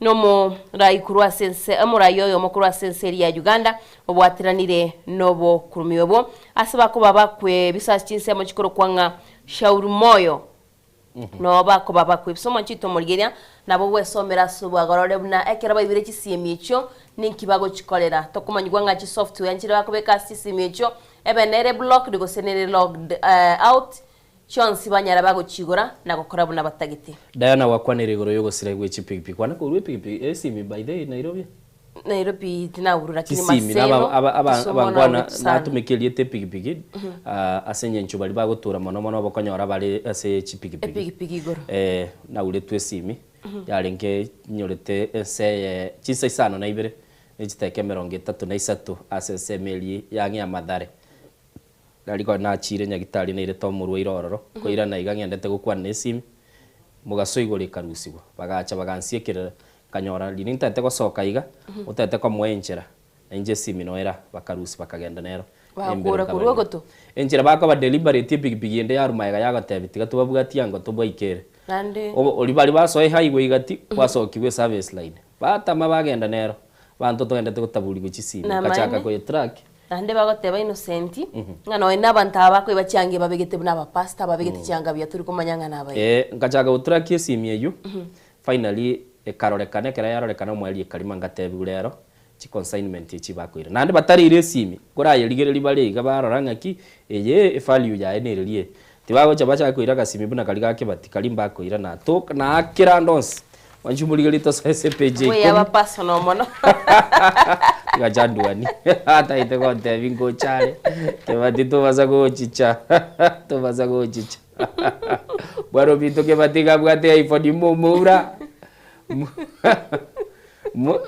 nomorai korwa ase ense omorai oyomo korwa ase ense eria ya Uganda obwateranire nobokurumiwe obwo ase bakoba bakwebisa ase chinsemo chikorokwa ng'a Shauri Moyo. Noo bakoba bakwebisa omonchito omorigeria, nabo gwesomera ase obwagorore buna ekero baibire chisimi echio ninki bagochikorera. Tokomanyigwa ng'a chisoftware nchire bakobeka ase chisimi echio, ebe nere blocked gose nere logged out, chionsi banyara bagochigora na gokora buna batagete. Diana gwakwanire igoro y'ogosira gwe chipigipigi. Kwana korwa epigipigi esimi by the way Nairobi. Nairobi tinaurwa lakini Chisimi na Maseno, aba- aba- aba- Kisumu abankwana naureti sana. natumeka erieta epigipigi ase eng'encho baria bagotura mono mono obokonyora bare ase chipigipigi. Epigipigi igoro. Eh, nauretwe esimi yarenge nyorete ense eye chinsa isano na ibere ne chidakika emerongo etato na isato ase ensemo eria ya ang'e ya Mathare. Nari konya nachire nyagitari nairete omorwaire ororo, koirana iga ng'endete gokwana nesimi, mogaso igoro ekarusigwa. Bagacha bagansiekerera, nkanyora riria ntagete gosoka iga, otagete komoa enchera, na inche esimi noera, bakarusia bakagenda nero. Bagakora korwa ogoto? Enchera bakoba deliberate epigipigi ende yarwa magega yagotebia tiga tobabwatie ango tobwaikere. Naende. Oria baria basoa ehighway gati, gwasokigwa eservice line. Batama bagenda nero, abanto togendete gotaburigwa chisimi, Namaene. nkachaka koyetrack. Naende bagoteba Innocent, ng'a nonya nabanto aba bakoiba chianga ebabegete buna abapastor, babegete chianga buya tori komanya ng'a nabaye. Eh, nkachaka gotrack esimi eyio, finally ekarorekana, ekero yarorekana omoerio ekarima ngatebigwa rero, chiconsignment echi bakoira. Naende batareire esimi, korayerigereria bare iga barora ng'aki, eye evalue yaye nereri eye. Tibagocha bachake koira agasimi buna karia ga Kibati, karia mbakoira natoka naakera ande onsi. Mwanche omorigererie tosoe ase epage ya Abwo yaba ikomi. personal mono. Tiga chanduani atagete gontebia ngocha are Kibati tobasa gochicha tobasa gochicha bwana ominto Kibati iga abwate iPhone momoura mo.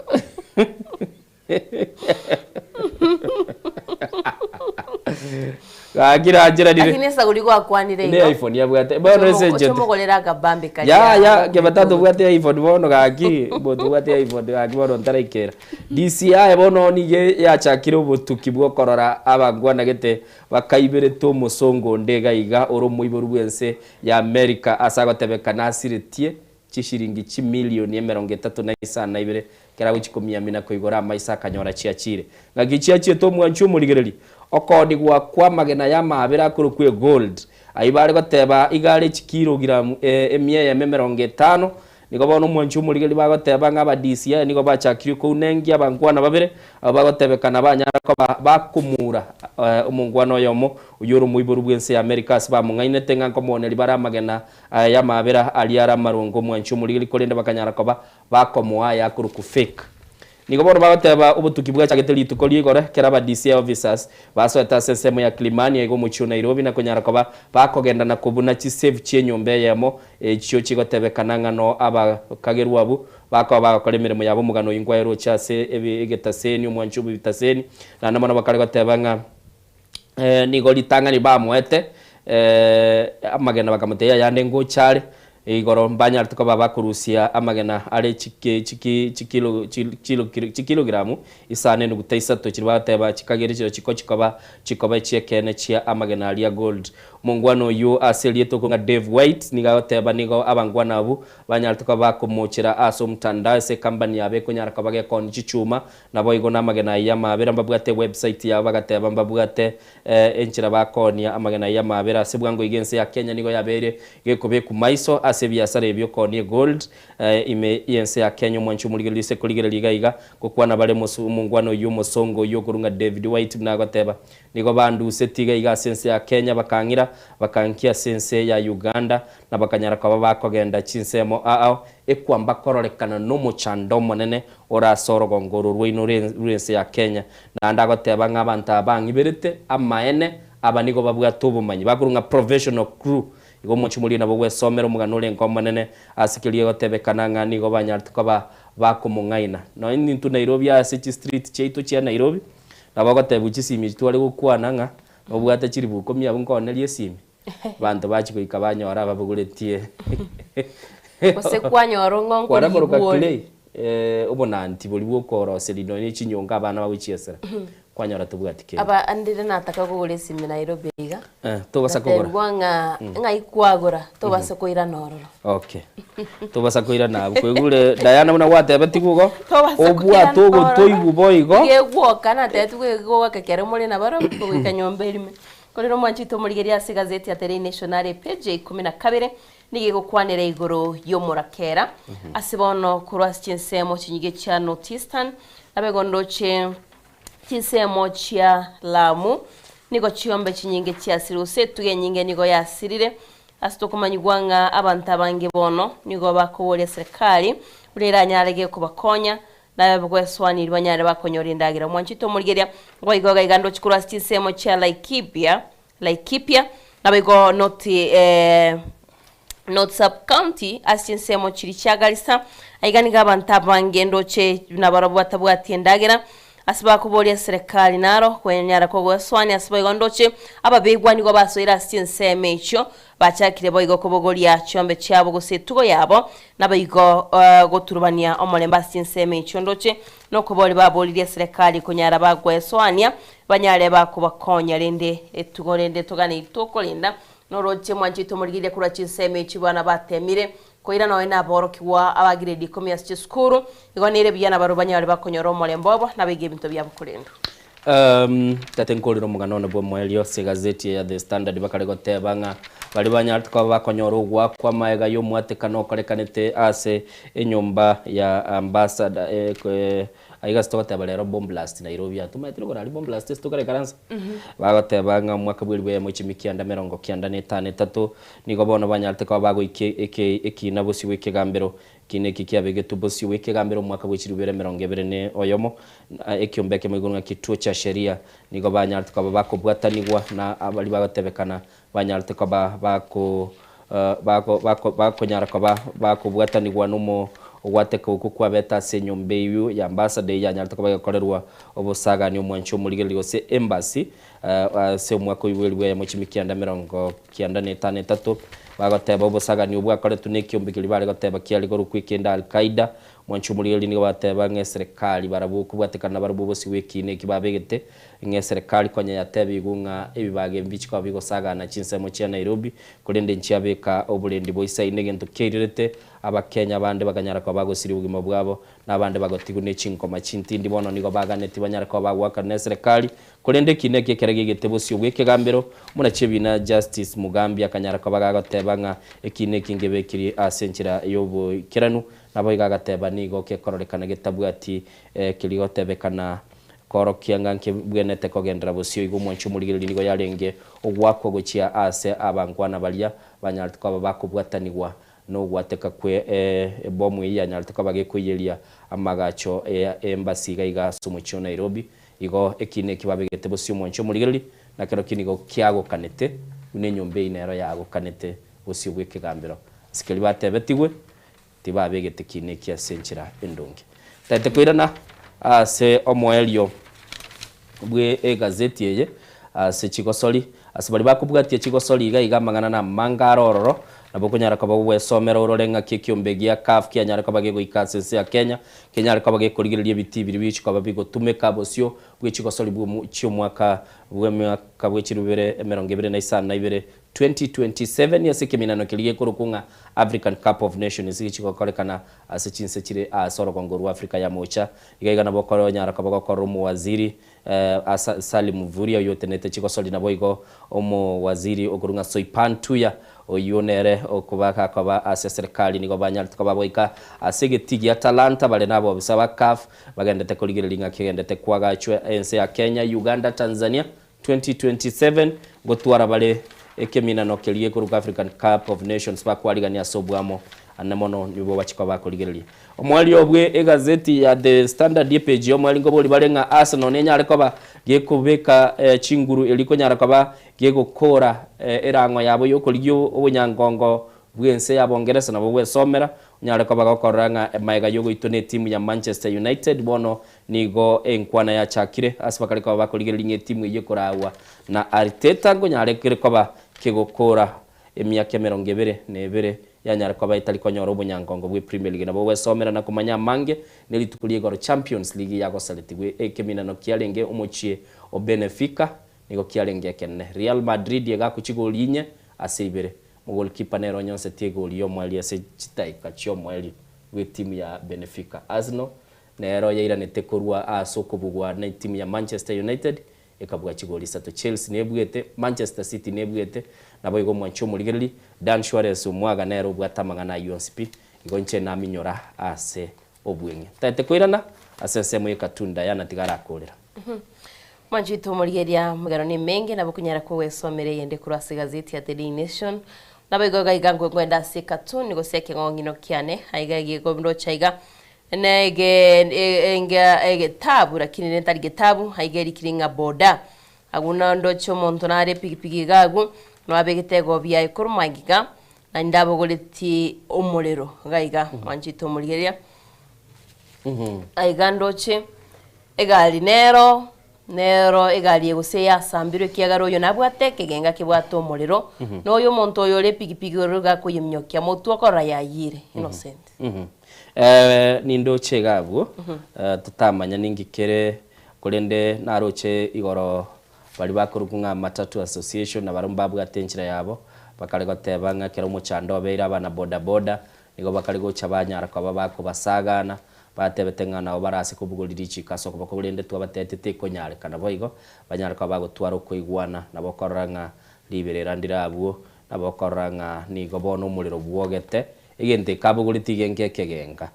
Gaki nancheranire. Lakini esaguri gwakwanire Ne igo. iPhone abwate. Bono ase Oche enchete. omogorere akabambe karia. Ya ya keba tobwate iPhone bono gaki botobwate iPhone gaki bono ntaraikera. DCI bono nigo yachakire obotuki bwa okorora abangwana gete bakaiberete omosongo onde iga iga ore omoiboru bwense ya America ase agotebekana asiretie chishiringi chimilioni emerongo etato na isano na ibere ekero agochia komiamina koigora amaiso akanyora chiachire. Ng'aki chiachiete omwanchi omorigereria? Okoonigwa kw'amagena y'amaabera akorokwa egold, ayio bare goteba iga are chikilogiramu emia eyemo emerongo etano. Nigo bono omwanchi omorigereria bagoteba ng'a aba DCI nigo bachakire kounengia abankwana babere, abwo bagotebekana banyara koba bakomura omongwana oyomo oyio ore omoiboru bw'ense ya Amerika ase bamong'ainete ng'a nkomooneria bare amagena aya y'amaabera aria are amaronge omwanchi omorigereria korende bakanyara koba bakomoa aya akorokwa fake. Nigo bono bagoteba obotuki bwachagete rituko ria igoro ekero aba DCI officers basoete ase ensemo ya Kilimani aiga omochie o Nairobi na konyara koba bakogenda na kobuna chisafe chi'enyomba eyemo echio chigotebekana ng'a no abakagerwa abwo bakoba bagokora emeremo yabo omogano oyio nkwaeroche ase egetaseni omwanchi obobitaseni naende mono bakare goteba ng'a Nigo ritang'ani bamoete amagena bakamotebia ayande ngocha are igoro mbanyarete koba bakorusia amagena are chikilogiramu isano enuguta isato chiria bagoteba chikagere chiria chikochi koba chikoba echi'ekeene chia amagena aria gold. Omongwana oyio ase erieta okwo ng'a Dave White nigo agoteba nigo abangwana abwo banyarete koba bakomochera ase omotandao ase ekambani yabo ekonyara koba gekoonia chichuma Naboigo namagena ayio y'amaabera mbabwate ewebsite yabo bagateba mbabwate enchera bakoonia amagena ayio y'amaabera ase bwango iga ense ya Kenya nigo yabeire gekobekwa maiso ase ebiasara ebi okoonia egold ime y'ense ya Kenya omwanchi omorigereria ase korigereria iga iga gokwana bare omongwana oyio omosongo oyio okorwa ng'a David White buna agoteba Nigo banduseti iga iga ase ense ya Kenya bakang'ira, bakankia ase ense ya Uganda, na bakanyara koba bakogenda chinsemo ao, ekwamba kororekana nomochando omonene ore ase orogongo oro rwaino rw'ense ya Kenya. Naende agoteba ng'a abanto aba bang'iberete amaene, aba nigo babwate obomanyi, bakorwa ng'a professional crew. Igo omochie moria nabo gwesomera omogano orenge omonene ase keria egotebekana ng'a nigo banyarete koba bakomong'aina. Nonya nintwe Nairobi ase chistreet chiaito chia Nairobi, Nabo ogotebigwa chisimi echi tware gokwana ng'a nobwate chiribu ikomi abwo nkonerie esimi, abanto bachia goika banyora ababogoretie Gose kwanyora ng'a Kwana koroka nkorigwa ore. clay, obonanti boria bwa okoroseria nonya ne chinyongo abana bagochiesera, kwanyora tobwati kende. Aba ndire nataka kogora esimi Nairobi iga, Tobasa kogora. ngatebigwa ng'a ng'ai kwagora tobasa koirana ororo. Okay. Tobasa koirana abwo. Kwaigure Diana buna gwatebetigwe igo, Tobasa obwate koirana ororo. ogotoigwa boigo. Gegwoka natebetigwe egwoka ekero more nabarobwo goika nyomba erime. Korende omwanchete omorigereria ase egazeti ya The Nation are epage ya ikomi na kabere nigo egokwanera igoro y'omorakera ase bono korwa ase chinsemo chinyige chia North Eastern nabo igo ndoche Chinsemo chia Lamu nigo chiombe chinyinge chiasirire, gose etugo enyinge nigo yasirire. Ase tokomanyigwa ng'a abanto abange bono nigo bakoboria serikali buna eranyare gekobakonya, na gwesoaniria banyare bakonyora endagera. Mwanchete omorigereria, boigo iga iga ndoche korwa ase chinsemo chia Laikipia, Laikipia, naboigo North North Sub County ase chinsemo chiria chia Garissa, aiga nigo abanto abange ndoche nabarobwo batabwati endagera ase bakoboria eserekari naro kwenyara kogosoania ase boigo ndoche ababegwa nigo basoire ase chinsemo echio bachakire boigo kobogoria chiombe chiabo gose etugo yabo naboigo goturubania omorembe ase chinsemo echio ndoche nokobori baboririe eserekari konyara bagwesoania banyare bakobakonya rende etugo rende togane tokorenda Noroche mwanchete omorigereria korwa chinsemo echi bana batemire koira nonya naborokigwa aba grade ikomi ase chisukuru, igo nere buya nabarobwo banyare bakonyora omorembe obo nabaiga ebinto biabo korendwa. Tata nkorire omogano one bw'omoerio ase egazeti eye ya The Standard bakare goteba ng'a baria banyarete koba bakonyora ogoakwa amaega y'omwatekano okorekanete ase enyomba ya ambassador Aiga ase togoteba rero bomb blast Nairobi aa tomaete nokora aria bomb blast ase tokareikaransa? Bagoteba ng'a omwaka bw'elifu eyemo chimi kianda emerongo kianda na etano etato nigo bono banyarete koba bagoikia eke ekina bosio bw'ekegambero. Ekina eki kiabegetwe bosio bw'ekegambero omwaka bwe chilifu ibere emerongo ebere na oyomo na ekiombe ekemo igoro ng'a kituo cha sheria nigo banyarete koba bakobwatanigwa na abaria bagotebekana banyarete koba bako bako bako bakonyara koba bakobwatanigwa nomo Ogwateka okwo kwabete ase enyomba eyio ya ambassador eyio yanyarete koba egokorerwa obosagani omwanchi omorigereria gose embassy ase omwaka oyio bw'elifu eyemo chimi kianda 95 etato. Bagoteba obosagani obwo bwakoretwe na ekiombe keria bare goteba kiare korokwa ekende Al Qaeda. Omwanchi omorigereria nigo bateba ng'a eserekari barabwo okobwatekana nabarabwo obosio bw'ekiina eki babegete ng'a eserekari konya yatebigwe ng'a ebibaga ebi mbichikoba bigosagana chinsemo chia Nairobi korende nchiabeka oborendi boisaine egento kiairerete Abakenya bande bakanyara koba bagosiria obogima bwabo, na abande bagotigwa ne chinkoma chintindi bono nigo baganetie banyare koba bagoakana neserekari. Korende eki nekio ekere gegete bosio bw'ekegambero, omonachi ebina Justice Mugambi akanyara koba gagoteba ng'a ekiina eki nkebekirie ase enchera y'oboikeranu, naboigo agateba nigo gekororekana getabwati keria gotebekana koorokia ng'a nkebwenete kogenderera bosio. Igo omwanchi omorigereria nigo yarenge ogoakwa gochia ase abankwana baria banyarete koba bakobwatanigwa Nogwateka kwe ebomu eyio yanyarete koba gekoiyeria amagacho e embassy iga iga ase omochie o Nairobi. Igo ekiina eki babegete bosio omwanchi omorigereria, na kerokio nigo kiagokanete, buna enyomba eyio nero yagokanete bosio bw'ekegambero. Ase keria batebetigwe, tibabegete kiina eki ase enchera endonge. Taete koirana ase omoerio bwe egazeti eye ase chigosori. Ase baria bakobwatia chigosori iga iga amang'ana namange are ororo, nabo okonyara koba ogwesomera orore ng'aki ekiombe gia CAF kianyare koba gegoika ase ense ya Kenya, kenyare koba gekorigereria ebitii biria bigochi koba bigotumeka bosio bwe chigosori bwe chi'omwaka bw'emiaka bwe chilifu ibere emerongo ebere na isano na ibere, 2027, ase ekeminano keria gekorokwa ng'a African Cup of Nations gechi gokorekana ase chinse chire ase orogongo rwa Africa ya Mocha. Iga iga nabo okonyara koba gokorora omowaziri asa Salim Mvurya oyio otenenete chigosori naboigo omowaziri okorwa ng'a Soipan Tuya oyio nere okoba gakoba ase eserekari nigo banyarete koba goika ase egetii gia Talanta bare nabobisa ba CAF bagendete korigereria ng'a kegendete kwagachwa ense ya Kenya, Uganda, Tanzania 2027 ngotwara bare ekeminano keria gekorokwa African Cup of Nations bakwarigania ase obwamo ane mono nigo bachia koba bakorigereria. Omoerio bwe egazeti ya The Standard epeji y'omoerio nkobori bare ng'a Arsenal nenyare koba gekobeka chinguru erio konyara koba gegokora erang'o yabo yokorigia obonyangongo bw'ense ya Bongeresa nabo gwesomera onyare koba gokorora ng'a maega yogoitwa netimu ya Manchester United bono Nigo enkwana yachakire ase bakare koba bakorigereria ng'a etimu eyio ekoragwa na Arteta nkonyare kere koba kegokora emiaka 21 yanyare koba etari konyora obonyangongo bwe Premier League. Nabo ogwesomera na komanya amange ne rituko ria igoro Champions League yagosaretigwe ekeminano kiarenge omochie o Benefica nigo kiarenge ekenene. Real Madrid egakwa chigoli inye ase ibere. Mogolkipa nere onyonsetie egoli yomoerio ase chidaika chiomoerio bw'etimu ya Benefica. Arsenal Nero yairanete korwa ase okobugwa netimu ya Manchester United ekabua chigoli isato. Chelsea nebuete, Manchester City nebuete, naboigo omwanchi omorigereria Dan Suarez omwaga nere obwate amang'ana ayio onsi pi. Igo inche naminyora ase obweng'e. Ntaete koirana ase ensemo ye cartoon Diana tiga arakorera. Mwanchi oito omorigereria amagero nemenge nabo okonyara kogwesomera eyende korwa ase egazeti ya The Daily Nation. Naboigo iga iga nkoenda ase ecartoon gose ekeng'ong'ino kiane aiga egegondocha iga Na ege enga egetabu lakini netari getabu aiga erikire ng'a boda. Agwo nondoche omonto nare epigipigi iga agwo, nabegete egobi yaye korwa magega, naende abogoretie omorero iga iga, mwanchete omorigereria. Aiga ndoche egari nero, nero egari eye gose yasambirwe ekiagera oyo nabwate ekegenga kebwate omorero, na oyo omonto oyo ore epigipigi ore iga akoyeminyokia motwe okorora yayire, innocent. Nindoche iga abwo, totamanya ninki kere, korende naroche igoro baria bakorokwa ng'a Matatu Association nabarabwo mbabwate enchera yabo, bakare goteba ng'a ekero omochando obeire abana boda boda, nigo bakare gocha banyara koba bakobasagana, batebete ng'a nabo barase kobogoria richiko ase okoboko korende twabatebetie tekonyarekana boigo, banyare koba bagotwara okoigwana, nabo okorora ng'a riberera ndire abwo, nabo okorora ng'a nigo bono omorero bwogete, Egento ekabogoretie igenka ekegenka,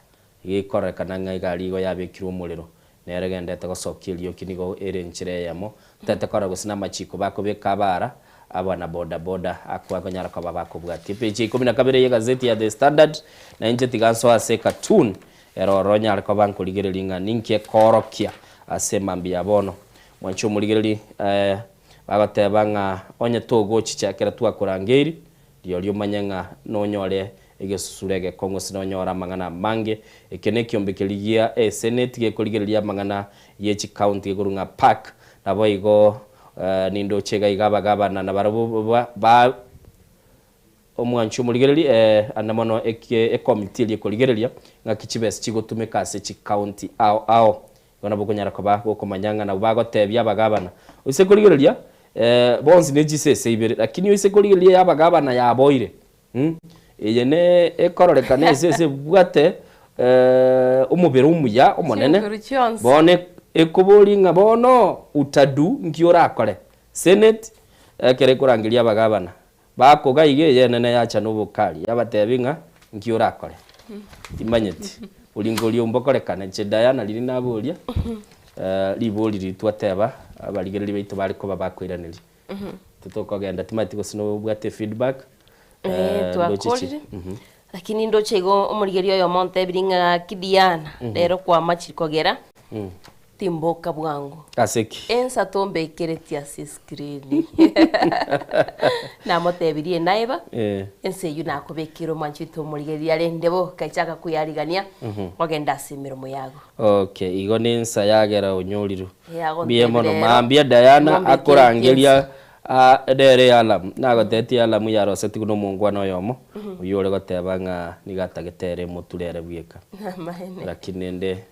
gekororekana ng'a egari igo yabekirwe omorero, nero egenderete gosokia erioki nigo ere enchera eyemo, totagete korora gose namachiko bakobeka abara, abana boda boda akwo akonyara koba bakobwatia. Epeji ya ikomi na kabere y'egazeti ya The Standard, na inche tiga nsoe ase ecartoon ere ororo nyare koba nkorigereria ng'a ninki ekoorokia ase emambia ya bono. Mwanche omorigereria bagoteba ng'a onye togochicha ekero twakorangeiri, Rirorio omanye ng'a nonyore Egesusuro egekong'u ase nonyore amang'ana amange. Eke nekiombe keria gia eseneti gekorigereria amang'ana ye chicounty gekorwa ng'a PAC. Naboigo nindoche iga iga abagabana nabarabwo ba Omwanchi omorigereri, ande mono ekomiti eria ekorigereria ng'aki chibesa chigotumeka ase chicounty ao ao. Igo nabo okonyara koba gokomanya ng'a nabwo bagotebia abagabana. Oise korigereria, bonsi ne chisese ibere, lakini oise korigereria eya abagabana yaboire, eye ne ekororekana esese ebwate omobere omuya omonene, Chinguru chionsi. bono ekoboria ng'a bono utadu nki orakore? Senate, ekero ekorangeria abagabana, Bakoga iga eyenene yacha nobokari, yabatebia ng'a, Nki orakore? Timanyeti. Oringo oria mbokorekane. Inche Diana riria naboria, ribori riria twateba, abarigereria baito bare koba bakoiraneria. Titokogenda timanyeti gose nobwate efeedback, ndoche chi. Twakorire. Lakini ndoche igo omorigereria oyomo ontebirie ng'a gaki Diana, rero kwamachire kogera, Timboka bwango. Ase ki? Ensa tombekeretie ase escreen. Namotebirie naiba, ensa eyio nakobekeire omwanchi oito omorigereria rende bo, gaichaka koyarigania, ogende ase emeremo yago. Okay, igo nensa yagera onyorirwe. Eh, agontebia Mbuya mono. rero, Mambia Diana mombekeretie akorangeria ensa. ah, nere ealamu. Nagotebetie ealamu yarosetigwe na omongwana oyomo, oyio ore goteba ng'a nigo atagete ere emoture ere bweka. Amaene. Lakini rende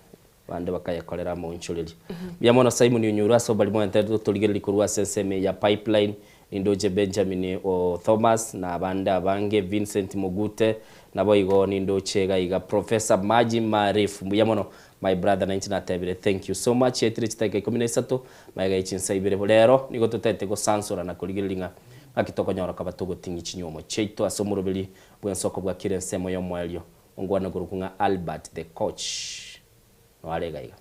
Abande bakayekorera amaonchoreria. Mbuya mono Simon Onyuro ase oborimo oenterete gotorigereria korwa ase ensemo eye ya Pipeline, nindoche Benjamin o Thomas na abande abange, Vincent Mogute, naboigo nindoche iga iga Professor Maji Maarifu. Mbuya mono my brother nainche natebire thank you so much. Chiaetire chidakika ikomi na isato magega ye chinsa ibere. Rero nigo totaete gosansora na korigereria ng'a ng'aki tokonyora koba togoting'ia chinywomo chiaito ase omoroberi bw'ensoko bwa kera ensemo y'omoerio. Ongwane korokwa ng'a Albert the coach noare iga iga.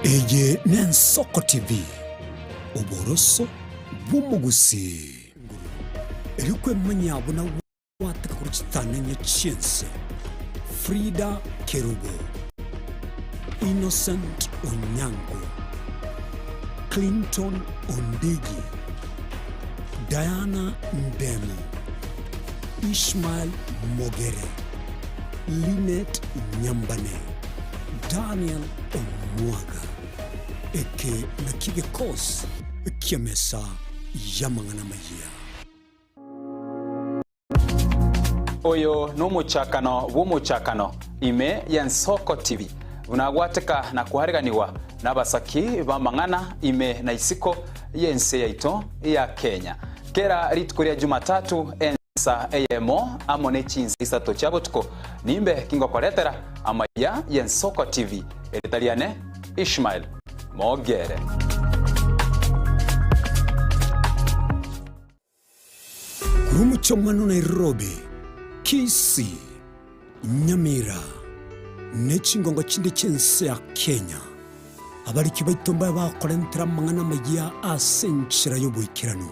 Eye n'Ensoko TV, oboroso bw'omogusii. Erio kwemanyia buna gwateka korwa chitanenye chi'ense. Frida Kerubo, Innocent Onyango, Clinton Ondigi, Diana Ndemo, Ishmael Mogere, Linet Nyambane, Daniel Omwaga. Eke nakio gekosi ki'emesa y'amang'ana amayia. Oyo nomochakano bw'omochakano ime y'Ensoko TV, buna agwateka na koareganigwa nabasaki b'amang'ana ime na isiko y'ense yaito ya Kenya. Kera rituko ria Jumatatu ensa eyemo amo ne chinsa isato chia botuko nimbe kingokoretera amaya y'Ensoko TV. Erieta riane Ishmael Mogere. Korwa omochie omwana o Nairobi, Kisii, Nyamira, ne chingongo chinde chi'ense ya Kenya, abariki baito mbabe bakorentera amang'ana amayia ase enchera y'oboikeranu.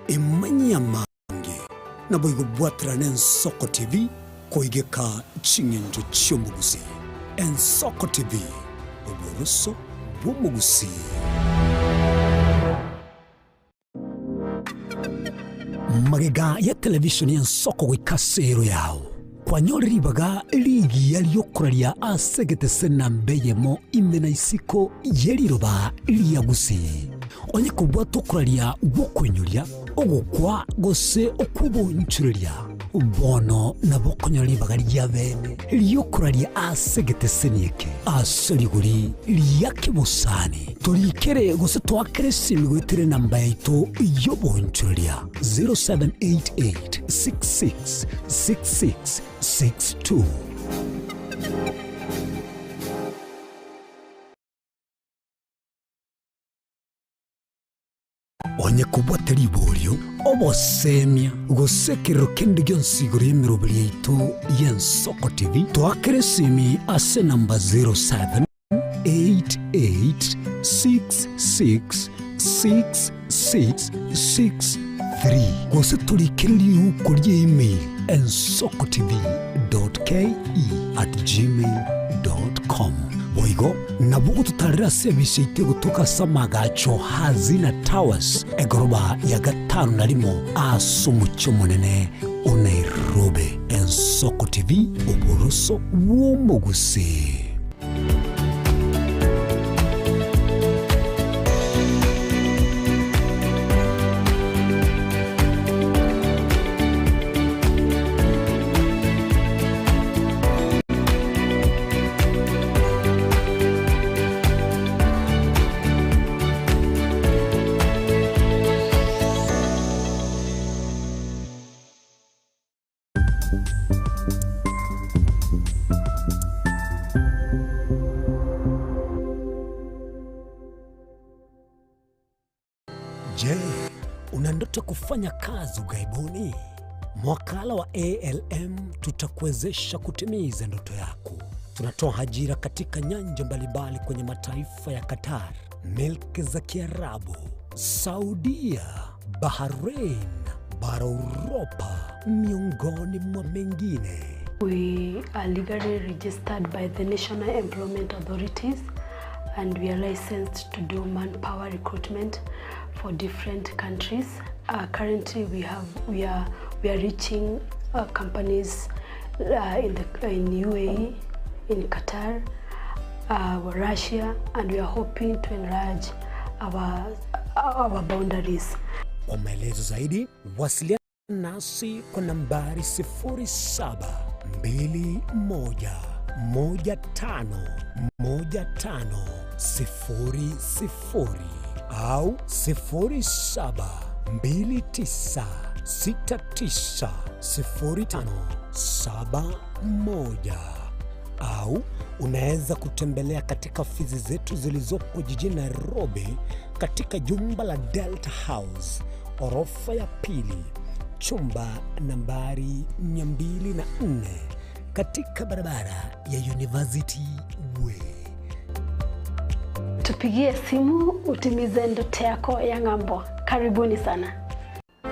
Emanyie amange, naboigo bwaterane Ensoko TV koigeka ching'encho chi'omogusii. Ensoko TV, oboroso bw'omogusii. Magega ya televisheni y'ensoko goika ase ero yao, kwanyore ribaga rigiya ri'okoraria ase egetese namba eyemo ime na isiko ye riroba ria Gusii. Onye kobwate okoraria gw'okoinyoria, ogokwa gose okw'oboonchoreria, Bono nabo okonyora ribaga ria bene ri'okoraria ase egeteseni eke ase rigori ria kebosani. Torikere gose toakere esimi goetera enamba yaito y'oboonchoreria 0788 66 66 62. Onye kobwate riborio, obosemia, gose ekerero kende gionsi igoro y'emeroberi yaito y'Ensoko TV, toakere esimi ase enamba 0788 66 6663 gose torikere riuko rie email ensokotv.ke@gmail.com. Boigo nabo ogototarera ase ebisa yaito egotoka ase amagacho Hazina Towers egoroba ya gatano na rimo ase omochie omonene o Nairobi. Ensoko TV, oboroso bw'omogusii. Je, una ndoto ya kufanya kazi ughaibuni? Mwakala wa ALM tutakuwezesha kutimiza ndoto yako. Tunatoa ajira katika nyanja mbalimbali kwenye mataifa ya Qatar, milki za Kiarabu, Saudia, Bahrain, bara Uropa, miongoni mwa mengine. We are legally registered by the National Employment Authorities and we are licensed to do manpower recruitment for different countries. Currently we have we are we are reaching companies in the in UAE, in Qatar, Russia, and we are hoping to enlarge our our boundaries. Kwa maelezo zaidi wasiliana nasi kwa nambari 0721151500 au 0729690571 au unaweza kutembelea katika ofisi zetu zilizopo jijini Nairobi katika jumba la Delta House orofa ya pili chumba nambari 204 katika barabara ya University Way. Tupigie simu utimize ndoto yako ya ng'ambo. Karibuni sana.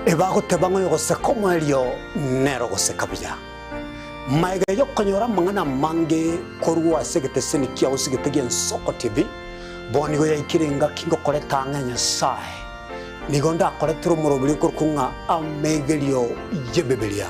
Ebagoteba ng'a oyogoseka omoerio nere ogoseka buya. Magega y'okonyora amang'ana amange korwa ase egeteseni kiao ase egete gi'Ensoko TV, bono nigo yaikire engaki ngokoreta ang'e Nyasae. Nigo ndakoretere omoroberi okorokwa ng'a Amegerio y'Ebibilia.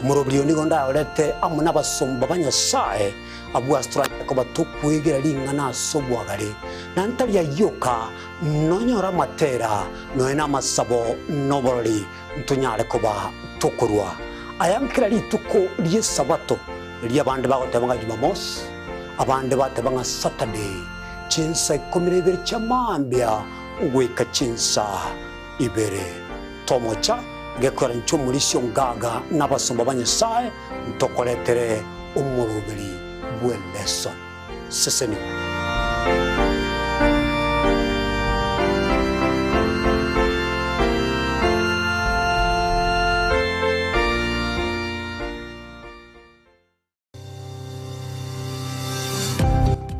Omoroberi oyo nigo ndayorete amo nabasomba ba Nyasae, abwo ase toranyare koba tokwegera ring'ana ase obwagare, na ntari ayio oka, nonyore amatera, nonya namasabo, na oborori, ntonyare koba tokorua aya nkera rituko ri'Esabato, erio abande bagoteba ng'a Jumamosi, abande bateba ng'a Saturday, chinsa ikomi na ibere chia mambia goika chinsa ibere. Tomocha gekwera inche omorisia ongaga na abasomba ba Nyasae ntokoretere omoroberi bw'eleso. Sesenigwa.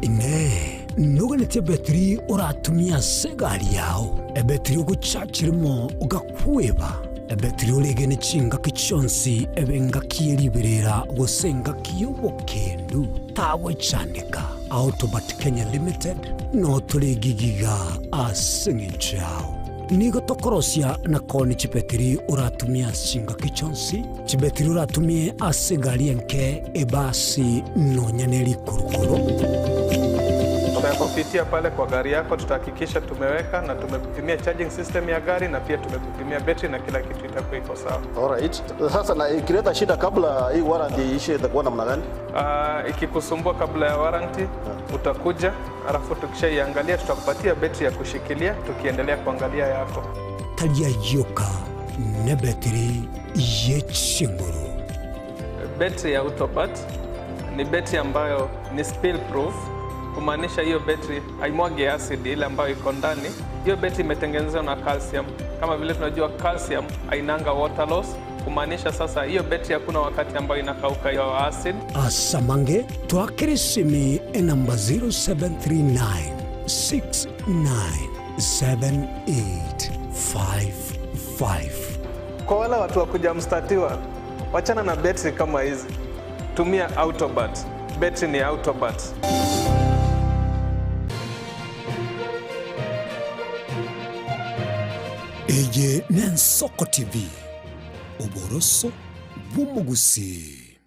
Inee! Noganetie ebetiri oratumie ase egari yao, ebetiri ogochachirimo ogakweba, ebetiri oregene chingaki chionsi ebe engaki ye riberera gose engaki y'obokendu? Tagwechandeka. Autobat Kenya Limited notore egigiga ase eng'encho yao. Nigo tokorosia na koonia chibetiri oratumie ase chingaki chionsi, chibetiri oratumie ase egari enke, ebasi, nonya ne rikurukuru. Tutakupitia pale kwa gari yako, tutahakikisha tumeweka na tumekupimia charging system ya gari na pia tumekupimia betri na kila kitu itakuwa iko sawa. Alright. Sasa na ikileta shida kabla hii warranty iishe itakuwa namna gani? Ikikusumbua kabla ya warranty utakuja, alafu tukishaiangalia tutakupatia betri ya kushikilia tukiendelea kuangalia yako. Tari ayioka nebetiri ye chinguru. Betri ya Autopat ni betri ambayo ni spill proof, kumaanisha hiyo betri haimwagi acid ile ambayo iko ndani. Hiyo betri imetengenezwa na calcium. Kama vile tunajua calcium hainanga water loss, kumaanisha sasa hiyo betri hakuna wakati ambayo inakauka hiyo acid. Asamange twakere esimi enamba 0739 69 7855. Kwa wale watu wa kujamstatiwa, wachana na betri kama hizi, tumia Autobat. Betri ni Autobat. Eye n'Ensoko TV, oboroso bw'omogusii.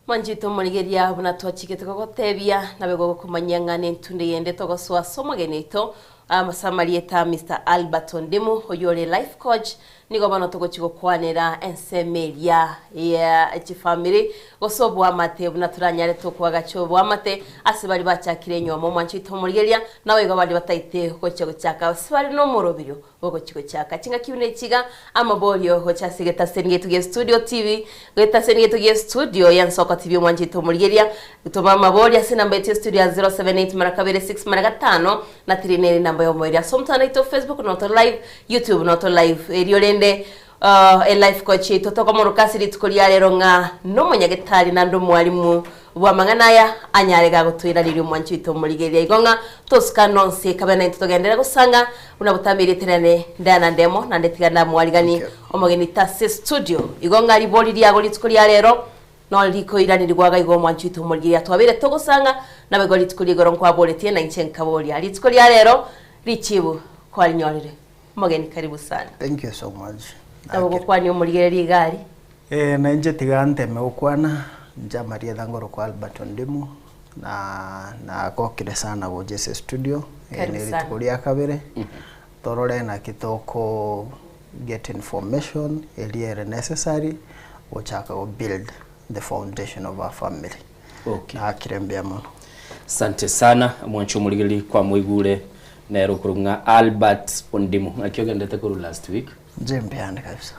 Mwanchete omorigereria buna twachigete gogotebia, nabe gogokomanyia ng'a nentunde yende togosoa ase omogeni oito ase amarieta a Mister Albert Ondimu, oyio ore life coach, nigo bono togochia gokwanera ensemo eria ya chifamiri gose oboamate buna toranyare tokoagacha oboamate ase baria bachakire enyiomo. Omwancho oito omorigereria, naboigo baria bataete gochia gochaka ase bare nomoroberio Ogochia gochaka chingaki buna echi iga, amaborio gocha ase egetaseni geito gia Studio TV, getaseni geito gia Studio ya Nsoko TV omwanchete omorigeria, toma amaborio ase enamba yaito ya studio ya 078 mara kabere 6 mara gatano na 3 nere enamba y'omoerio ase omotandao oito Facebook noto live, YouTube noto live. Erio rende elife coach yaito tokomoroka ase rituko ria rero ng'a nomonyagetari naende omwalimu Bw'amang'ana aya anyare gagotoiraneria omwancho oito omorigereria igo ng'a tosuka nonsi ekabe naintwe togenderere gosanga buna botambe erieta riane Diana Ndemo naende tiga ndamwariganie omogeni tase studio igo ng'a ribori riago rituko ria rero nore rikoiranerigwa iga igo omwancho oito omorigereria twabeire togosanga naboigo rituko ria igoro nkwaboretie na inche nkaboria rituko ria rero richibu kwarinyorire omogeni karibu sana. Thank you so much. Nabo gokwania omorigereria iga aria. Ee, na inche tiga nteme gokwana, inche amarieta ngorokwa Albert Ondimu, na nagokire sana gocha ase estudio, eri Karibu ne sana. rituko ria kabere, torore naki toko get information eria ere necessary gochaka go build the foundation of our family. Okay. Nagakire mbuya mono. Asante sana omwancho omorigereria kwamoigure nere okorokwa ng'a Albert Ondimu. Ng'aki ogendete korwa last week? Inche mbuya kabisa.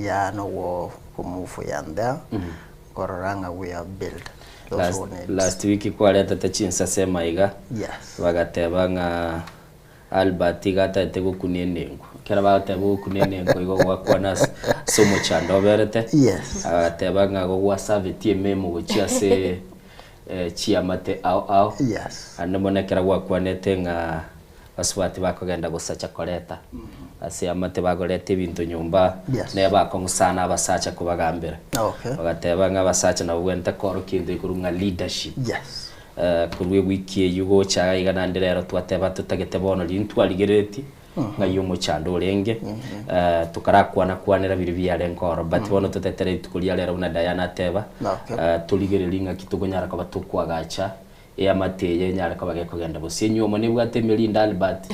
Ya nogo komove here and there, nkorora ng'a we have built those Last, who needs. last week kwaretete chinsase emaiga Yes. bagateba ng'a Albert iga atagete gokunia enengo. Ekero bagoteba ogokunia enengo igo gwakwana ase ase omochando oberete. Yes. Agateba ng'a igo gwasabetie ememo gochia ase chiamate ao ao. Yes. Naende mono ekero gwakwanete ng'a Basubati bakogenda gosacha koreta ase amate bagoreta ebinto nyomba, Yes. neba akong'u sana abasacha kobagambera. Okay. Bagateba ng'a abasacha nabo bwenerete korokia egento ekorwa ng'a leadership. Yes. Eh, korwa ewiki eyio gocha iga iga naende rero twateba totagete bono riria ntwarigereretie ng'ai omochando orenge, eh, tokarakwana kwanera biria biarenge ororo but bono totetere rituko ria rero buna Diana ateba, Okay. eh, torigererie ng'aki tokonyara koba tokoagacha Eamate eye enyare koba gekogenda bosio. Enyuomo nebwate emerindo Albert.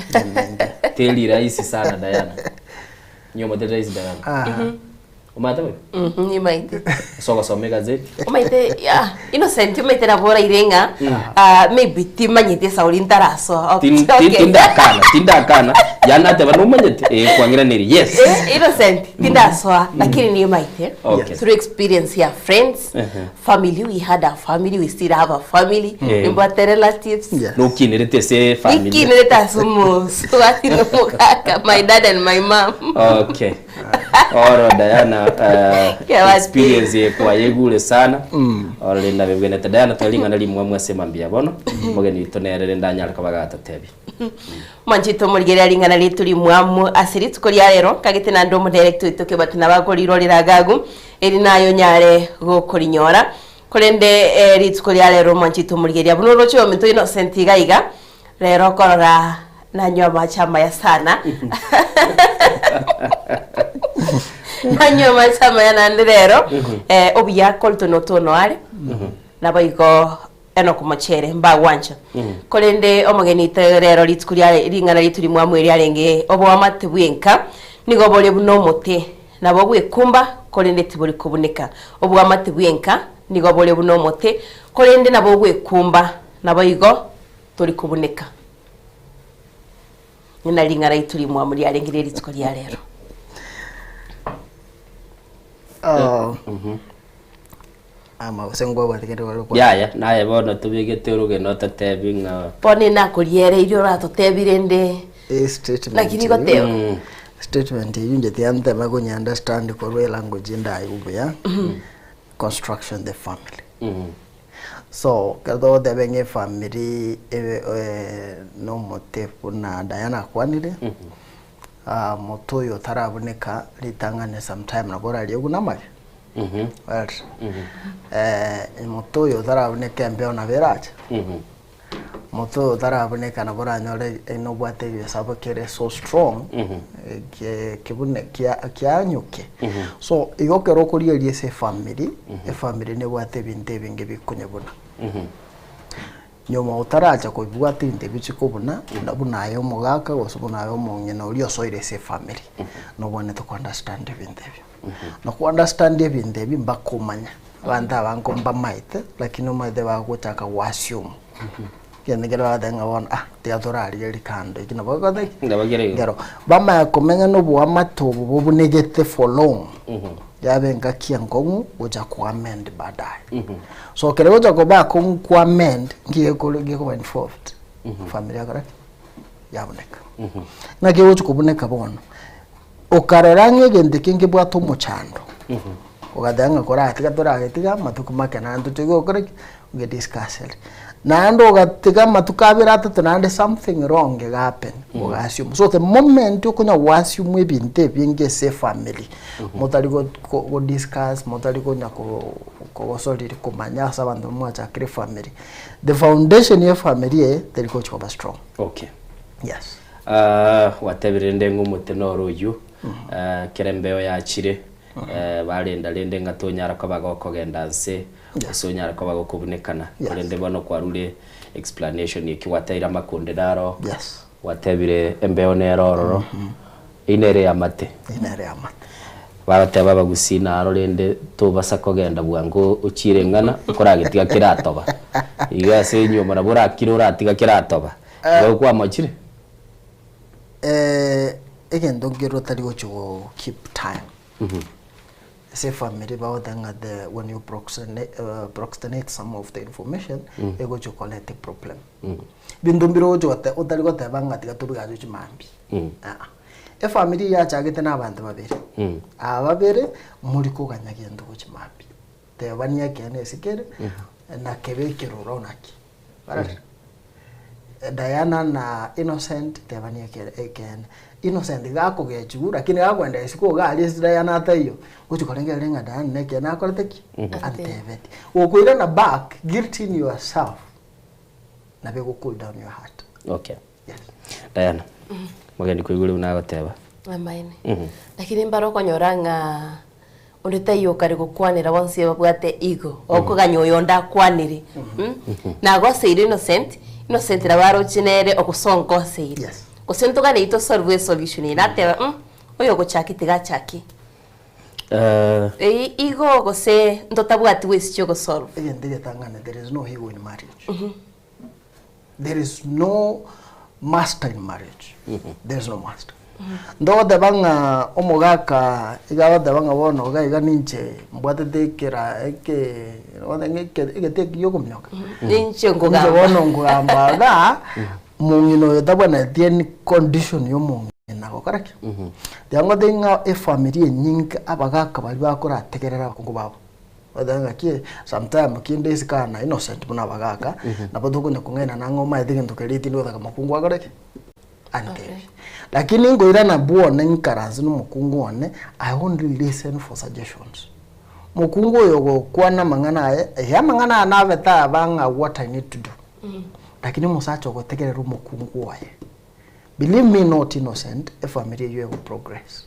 Teri rahisi sana Diana. Enyuomo teri rahisi Diana. Aha. Omanyete boigo? Mhm, nimaete. Ase ogosoma egazeti. Omaete ya Innocent omaete naboraire ng'a ah, maybe timanyeti esauri ntarasoa. Okay. Tin- tin- Tindakana, tindakana. Yaani nateba nomanyete? Eh, kwang'iraneria yes. Eh, Innocent tindasoa lakini nimaete Okay. through experience ya friends Ehe. Family, we had a family, we still have a family, Eh. nimbwate relatives. Nokinerete ase family. Nikinerete ase omosubati na omogaka, my dad and my mom. Okay. Oro Diana Kebati. experience ye kwayegure sana. Oro rende abebwenete Diana twari ring'ana rimwamu ase mambia bono. Omogeni oito nere rende anyare koba agatotebia. Mwanchete omorigereria ring'ana riaito rimwamu ase rituko ria rero, nkagete naende omodirector oito Kebati nabo akorirorera agagu, eri naye onyare gokorinyora. Korende eh, rituko ria rero mwanchete omorigereria buna oroche ominto Innocent iga iga, rero okorora nanywa amache amaya sana. Nanywa amache amaya naende rero, eh, obuya Colton otono are, naboigo Enoku mochere, mbagwancha. Korende omogeni oito rero rituko ria ring'ana riaito rimwamu erio arenge oboamate bw'enka, nigo bore buna omote, nabo bwekumba, korende tibori kobuneka. Oboamate bw'enka nigo bore buna omote, korende nabo ogwekumba, naboigo tori kobuneka. Ng'ina ring'ana riaito rimwamu riarenge rie rituko ria rero. Ah, ama gose ngwabwate kende gore gokwana? Yaya, naye bono tobegete orogena ototebi ng'a Bono inakoriereirie oratotebi rende Eh, statement Lakini eywo- goteba. Statement eywo inche tiyantema konya understand korwa elanguage ndaigu buya. Construction the family. So ekero togoteba ng'a efamiri ebe na omote buna Diana akwanire, mote oyo otarabuneka ritang'ani sometime nabo orariegwe na amage. Right? Mote oyo otarabuneka embeo nabo erache. Mote oyo otarabuneka nabo oranyore nobwate egesabu kere so strong, kebune kianyuke. So igo ekero okorigereria ase efamiri, efamiri nebwate ebinto ebinge bikonyebuna. Nyuma otaracha kobibwata ebinto ebio chikobuna, buna aye omogaka gose buna aye omong'ina oria osoire ase efamiri, nobwenerete ko understand ebinto ebio. Na ko understand ebinto ebi mpaka omanye, abanto aba nko mbamaete, lakini omanyete bagochaka go assume. Egento kere bagoteba ng'a bono ah tiga torarigereria kando eki nabo gekorete ki? Nabo kere igo. Ekero bamanya komenya na oboamate obo bobunegete for long, yaba engaki enkong'u gocha ko amend baadaye. So ekero egocha koba akong'u ko amend, nki gekore gekoba involved? Familia yakora ki? Yabuneka. Naki egochi kobuneka bono, okarora ng'a egento eke nkebwate omochando, ogateba ng'a koratiga toragetiga amatuko make naende toche gokora ki? Oge discuss ere. Naende ogatiga amatuko abere atato naende something wrong iga happen, oga assume. So the moment okonya go assume ebinto ebinge ase efamiri, motari go go discuss, motari konya ko kogosoriri komanya ase abanto mwachakire efamiri, the foundation ya efamiri eye teri gochi koba strong. Okay. Yes. Ah, gwatebire rende ng'a omote noro oyio, kera embeo yachire, barenda rende ng'a tonyara koba gokogenda nse, gose onyare koba gokobunekana. Korende bono kwarure explanation eki gwateire amakonde naro, gwatebire embeo nere ororo, eyio nere eamate. Eyio nere eamate. Bagoteba abagusii naro rende tobasa kogenda bwango ochiire eng'ana okoragetiga keratoba. Iga ase enyiomo nabo orakire oratiga keratoba. Igo kwamochire? Egento nkere otari gochi go keep time. Ase efamiri bagoteba ng'a the when you procrastinate some of the information, egochi koreta eproblem. Ebinto mbire ogochi gote otari goteba ng'a tiga tobigache gochia mambia, aa. Efamiri eyio yachagete na abanto babere, aba babere mori koganya gento gochia mambia. Tebania ekeene ase kere, na kebe ekeroro naki. Barore, Diana na Innocent tebania ekere ekeene. Innocent iga akogechigwa lakini gakoenda isiko iga aria ase Diana ataiyo, gochi korengereria ng'a Diana nekeene akorete ki? Antebetie. Gokoirana back, guilting yourself, nabo ego cool down your heart. Okay. Diana, mogeni koigure buna agoteba. Amaene. Lakini mbare okonyora ng'a onde taiyo okare gokwanera bonsi babwate ego, okoganya oyonde akwanere. Nagoseire Innocent, Innocent nabo aroche nere ogosonka oseire. Gose ntogane tosolve esolution eye, nateba mm oyo ogochaki tiga achake. Eyio igo gose ntotabwati ways chiogosolve. Egento egetang'ani there is no ego in marriage. There is no master in marriage. There is no master. Ndogoteba ng'a omogaka iga agoteba ng'a bono iga iga ninche mbwatete ekera eke egete eki giokominyoka. Ninche nkogamba. Ninche bono nkogamba igaa, omong'ina oyo tabwenereti any condition ya omong'ina gokora ki? Tiga ngotebie ng'a efamiri enyinge abagaka baria bakorategerera abakungu babo. Ogoteba ng'aki sometime kinde isiko aa na innocent buna abagaka, nabo tokonya kong'ainana ng'a omaete egento keria tindi gotaka mokungu akore ki? Antebie. Lakini nkoirana bwone nkaranse na omokungu one, I only listen for suggestions. Mokungu oyo ogokwana amang'ana aye, eeh amang'ana aya nabete aba ng'a what I need to do. Lakini omosacha ogotegerera omokungu oye, believe me not innocent, efamiri eywo ego progress.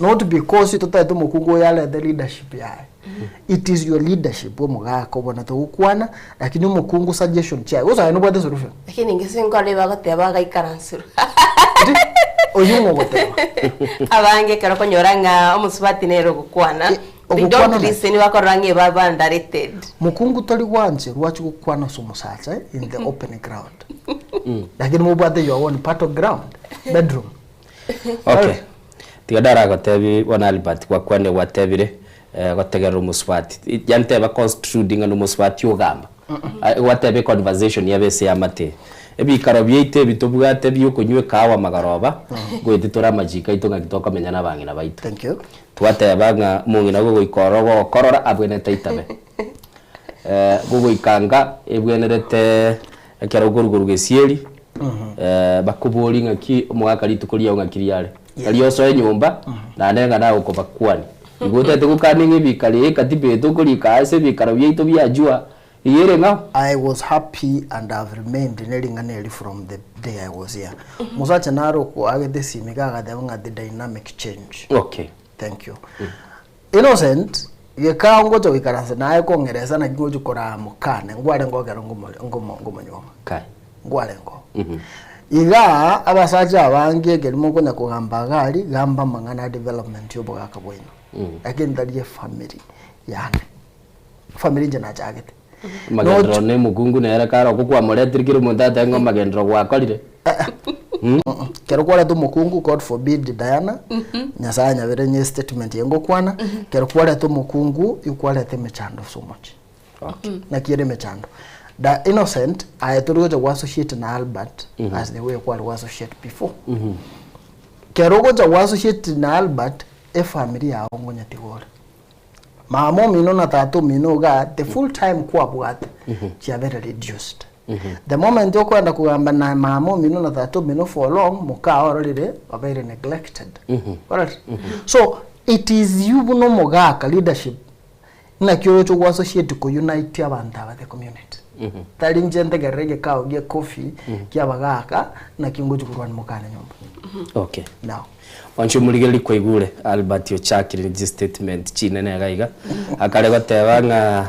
Not because totaete omokungu oyo arete leadership yaye. It is your leadership omogaka obonete gokwana lakini omokungu suggestion chiaye gose aye nobwate solution. Lakini inche sinkore bagoteba agaikaranserwa. Oyio ng'o ogoteba? Abange ekero okonyora ng'a omosubati nere ogokwana, they Ogokwana don't naki? listen bakorora ng'a eba abandareted. Mokungu tori gwancherwa achie gokwana ase omosacha in the open ground. Lakini mobwate your own part of ground, bedroom. Okay. Tiga ndaragotebi bono Albert gwakwanire gwatebire. Gotegerera omosubati, yaani teba construed ng'a nomosubati ogamba, gwateba econversation yabe ase eamate. Ebikaro biaito ebi tobwate bia okonywa ekahawa magoroba, ngoeti tore amachiko aito ng'aki tokomenya na abang'ina baito. Thank you. Twateba ng'a omong'ina gogoika ororo gokorora abwenerete aitabe. Gogoika nka ebwenerete ekero okoruga gesieri, bakoborie ng'aki omogaka rituko riao ng'aki riare. Tari osoe nyomba, naende ng'a nagokobakwani. Igo otagete gokania ng'a ebikaro eye ekatiba eye tokorika ase ebikaro biaito bia jua, iga ere ng'ao? I was happy and have remained ne ring'ana eri from the day I was here. Mosacha nare okoagete esimi iga agateba ng'a the dynamic change. Okay. Thank you. Innocent, gekao ngocha goikaransa naye kong'eresa naki ngochi koraa mokane, ngwarenge ekero ngomonyuoma. Kai. Ngwarenge oo. Igaa abasacha abange ekeri mokonya kogamba iga aria, gamba amang'ana a development ya obogaka bwaino. Lakini tari efamiri yane. Efamiri inche nachagete. Amagenderero na omokungu nere kare okwo kwamoretire kera omonto atebe ng'a amagenderero gwakorire. Kero kwareta omokungu, God forbid Diana, Nyasaye anyabere nye statement eye ngokwana, kero kwareta omokungu, ikwareta emechando so much. Naki ere emechando. The innocent, aye tori gocha go associate na Albert as the way kware go associate before. Kero ogocha go associate na Albert, efamiri yago ngonyetiga ore. Mama omino na tata omino igaa the full time kwabwate chiabere reduced. The moment okoenda kogamba na mama omino na tata omino for long mokaa ororire obeire neglected. Ororire? So it is you buna omogaka leadership naki oroche go associate ko unite abanto aba the community. Tari inche ntegerere egekao gie coffee kia abagaka naki ngochi korwania mokane nyomba. Okay. No. Mwanche omorigereria kwaigure Albert ochakire ne chistatement chinene iga iga, akare goteba ng'a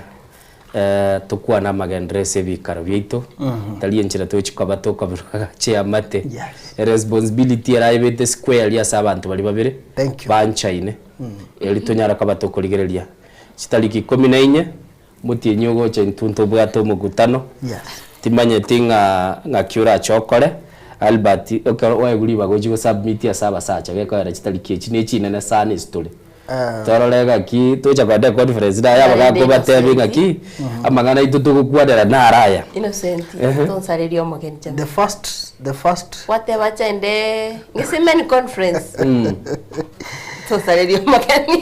tokwane amagenderero ase ebikaro biaito, tari enchera tochi koba tokobirwa chiamate. Eresponsibility eraebete squarely ase abanto baria babere, banchaine, eri tonyare koba tokorigereria. Chitariki ikomi na inye, omotienyi ogocha intwe ntobwate omokutano, timanyeti ng'a ng'aki orache okore, Albert ekero waigure ribaga ochie gosubmit ase abasacha gekoera chitariki echi ne chinene sana ase tore. Torore ng'aki tocha kogenda econference naye abagaaka obatebie ng'aki amang'ana aito togokwanera naro aya. Innocent, Ehe. tonsareria omogeni chama. The first, the first. Gwateba chende ng'ise men conference. Tosareria omogeni.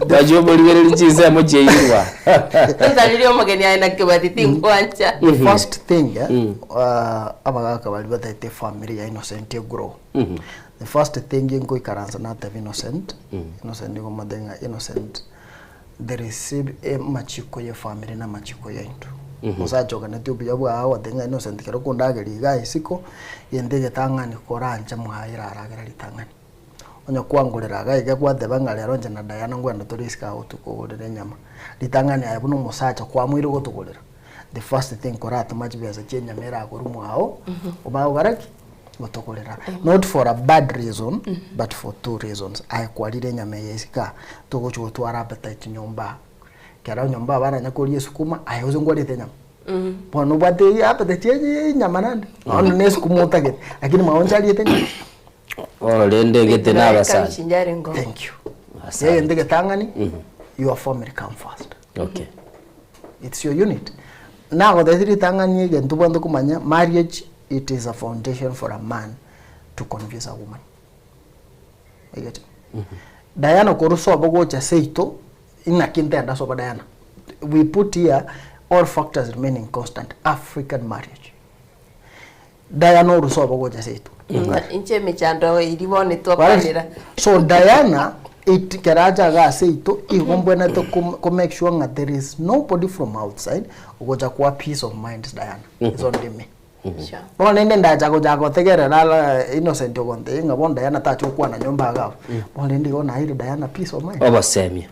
Bachia omorigereria chinsemo chiairwa. Tosareria omogeni aye na kebati tingwancha. The first thing eh, abagaka baria bataete efamiri ya Innocent egrow. The first thing nkoikaransa nateba Innocent, Innocent nigo omotebia ng'a Innocent there is amachiko ya efamiri na amachiko yaito. Omosacha oganetie obuya bwao ogoteba ng'a Innocent kero okondageria igaa isiko, gento egetang'ani koranche mwaye eraragera ritang'ani. Onye kwangorera iga iga gwateba ng'a rero inche na Diana ngwenda tore isiko agwo tokogorera enyama. Ritang'ani aye buna omosacha kwamoire gotogorera, the first thing koratoma chibesa chia enyama erakorwe mwao, omanye gokora ki? Gotogorera. Not for a bad reason, but for two reasons. Aye kwarire enyama eye isiko aa, togochi gotwara appetite nyomba aa. Ekero nyomba aa baranya koria esukuma, aye gose nkwarete enyama. Bono obwate appetite ya enyama naende, bono na esukuma otagete, lakini mwao nchariete enyama. Bono rende egete na abasani. Thank you. Egento egetang'ani, your family come first. Okay. It's your unit. Nagotebia ritang'ani egento obwenerete komanya, marriage it is a foundation for a man to confuse a woman. Oigete? Diana korwa sobo gocha seito, inaki ntenda sobo Diana? We put here all factors remaining constant, African marriage. Diana orwa sobo gocha seito. Inche emechando eria bono twakwanera. So Diana it kero acha iga ase ito igo mbwenerete ko make sure ng'a there is nobody from outside ogocha koa peace of mind Diana it's only me. Bono rende ndacha gochaka gotegerera ara Innocent ogontebia ng'a bono Diana tachi gokwana nyomba iga abwo bono rende igo naeire Diana peace of mind. Obosemia.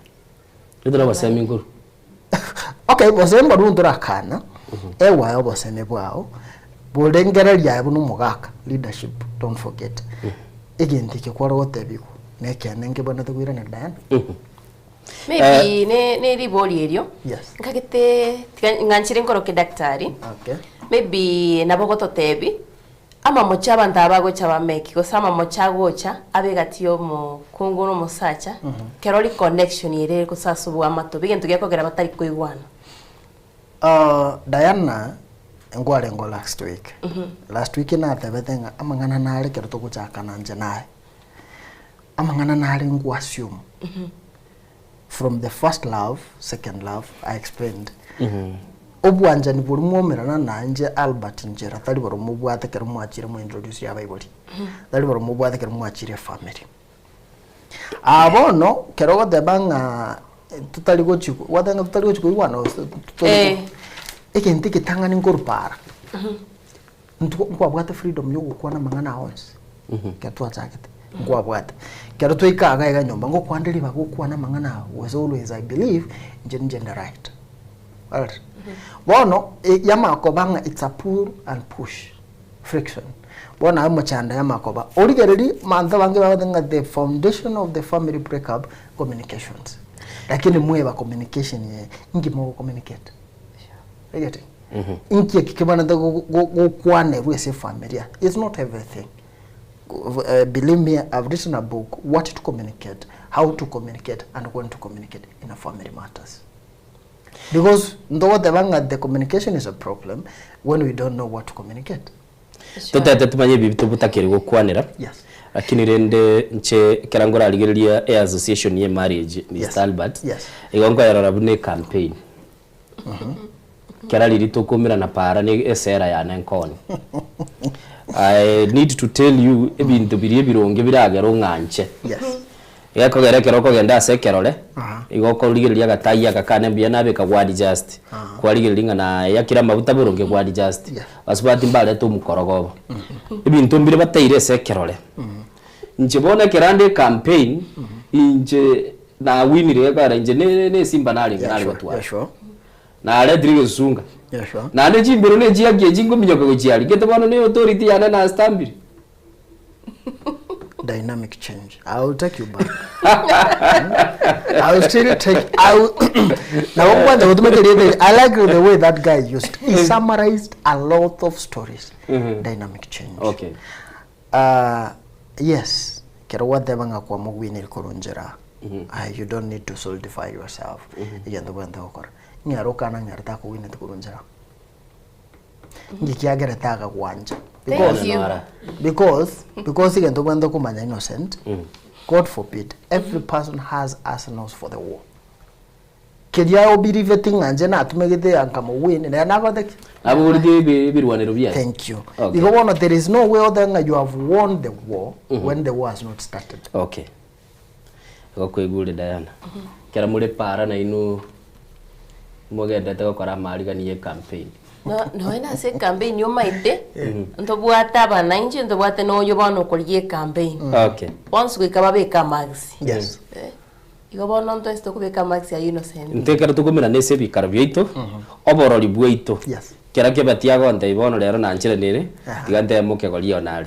Intwe nobosemia nkorwa. Okay, bosemi mbarobwo ntorakana, ewaye obosemi bwao, borengereria aye buna omogaka, leadership, don't forget. Egento eke kware gotebiwa, na ekeene nkebwenerete koirana Diana. Maybe ne ne ribori erio. Yes. Nkagete tiga ng'anchire nkoroke daktari. Okay. Maybe nabo ogototebi. Amamocho abanto aba bagocha bameki gose amamocho agocha abe egati ya omokungu na omosacha, kero ri connection ere gose ase oboamato egento gekogera batari koigwana. Diana, nkwarengeo last week, last week natebete ng'a amang'ana nare ekero togochakana inche naye, amang'ana nare nkwa assume from the first love, second love, I explained. Obwanchani boria mwomerana na inche Albert Nchera tari boria mobwate ekero mwachire mwa introduce abaibori, tari boria mobwate ekero mwachire efamily. Aa bono, kero ogoteba ng'a totari gochi gwateba ng'a totari gochi koigwana gose totari Eh. egento egetang'ani nkorupara, ntwo nkwabwate freedom ya ogokwana amang'ana aya onsi, ekero twachagete, nkwabwate. Ekero twaika iga iga nyomba, ngokwande ribaga okwane amang'ana aya gose always I believe, inche ninche nde right. Alright. Bono, yamanya koba ng'a it's a pull and push. friction. Bono aye omochando y'amakoba origererie abanto abange bagoteba ng'a the foundation of the family break up communications. Lakini mweba communication eye inki mogo communicate? You getting? Inki eki kebwenerete gokwanerwa ase efamilia? It's not everything. Believe me, I've written a book what to communicate, how to communicate and when to communicate in a family matters. Because ntogoteba ng'a the communication is a problem when we don't know what to communicate. Totete tumanye ebi tobotakeri gokwanera Yes. lakini rende inche ekero nkorarigereria e association ye marriage Mister Yes. Albert Yes. igo nkoyerora buna ecampaign kera riria tokomerana para ne esera yane nkoni I need to tell you ebinto biria ebironge biragere ong'anche Yes. Gekogera ekero okogenda ase ekerore, igo okorigereria agatai aka kane mbuya nabeka gwa adjust, kwarigereria ng'a nayakire amabuta boronge gwa adjust, basubati mbarete omokorogo obo. Ebinto mbire bateire ase ekerore. Inche bono ekero ande ecampaign, inche nawinire gekogera inche ne ne esimba narenge nare gotwara. Naretire egesunga. Naende chimbero ne chiaki echi nkominyoka gochia aria, gete bono ne authority yane nastambire. Dynamic change. I will take you back. I will still take I will Now kwanza gotumeka erieta eri, I like the way that guy used. He summarized a lot of stories. Dynamic change. Okay. Yes, kero gwateba ng'a kwamogwinire korwa nchera, you don't need to solidify yourself. Egento obwenerete gokora. Ng'ero okana ng'ero takogwineti korwa nchera. Ngekiagerete akagwancha. Thank Because, you. because, because egento obwenerete komanya innocent, God forbid, every person has arsenals for the war. Keria obiriveti ng'a inche natumegete ya nkamowin, nere nakorete ki? Nabogoretie ebi- ebirwanero biaye. Thank you. Okay. Igo bono there is no way otebe ng'a you have won the war when the war has not started. Okay. Igo kwaigure Diana. Ekero more para nainwe mogendete gokora amaariganio ye campaign. No, nonya na ase ecampaign omaete, ntobwate abananchi, ntobwate na oyo bono okorigia ecampaign. Okay. Bonsi goika babeke amagisi. Yes. Eh, igo bono ntwensi tokobeka amagisi ayio innocent. Intwe ekero tokomerana ase ebikaro biaito, oborori bwaito, Yes. kera kebati agontebia bono rero nanchire nere, tiga ntebe mokegoria one are.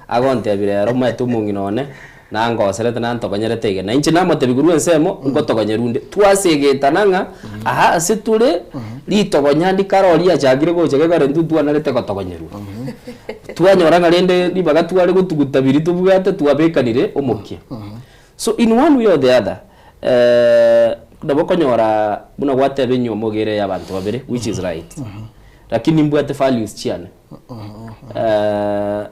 Agontebia rero omanyete omong'ina one, Nangoserete nantogonyerete iga, na inche namotebia korwa ensemo, ngotogonyerwa onde. Twasegetana ng'a aa ase tore, ritogonya ndikare oria riachakire gocha gekogera intwe ntwanarete gotogonyerwa. Twanyora ng'a rende ribaga tware gotuguta biria tobwate twabekanire omokia. So in one way or the other, nabo okonyora buna gwateba enyiomo iga ere ya abanto babere which is right, lakini mbwate values chiane.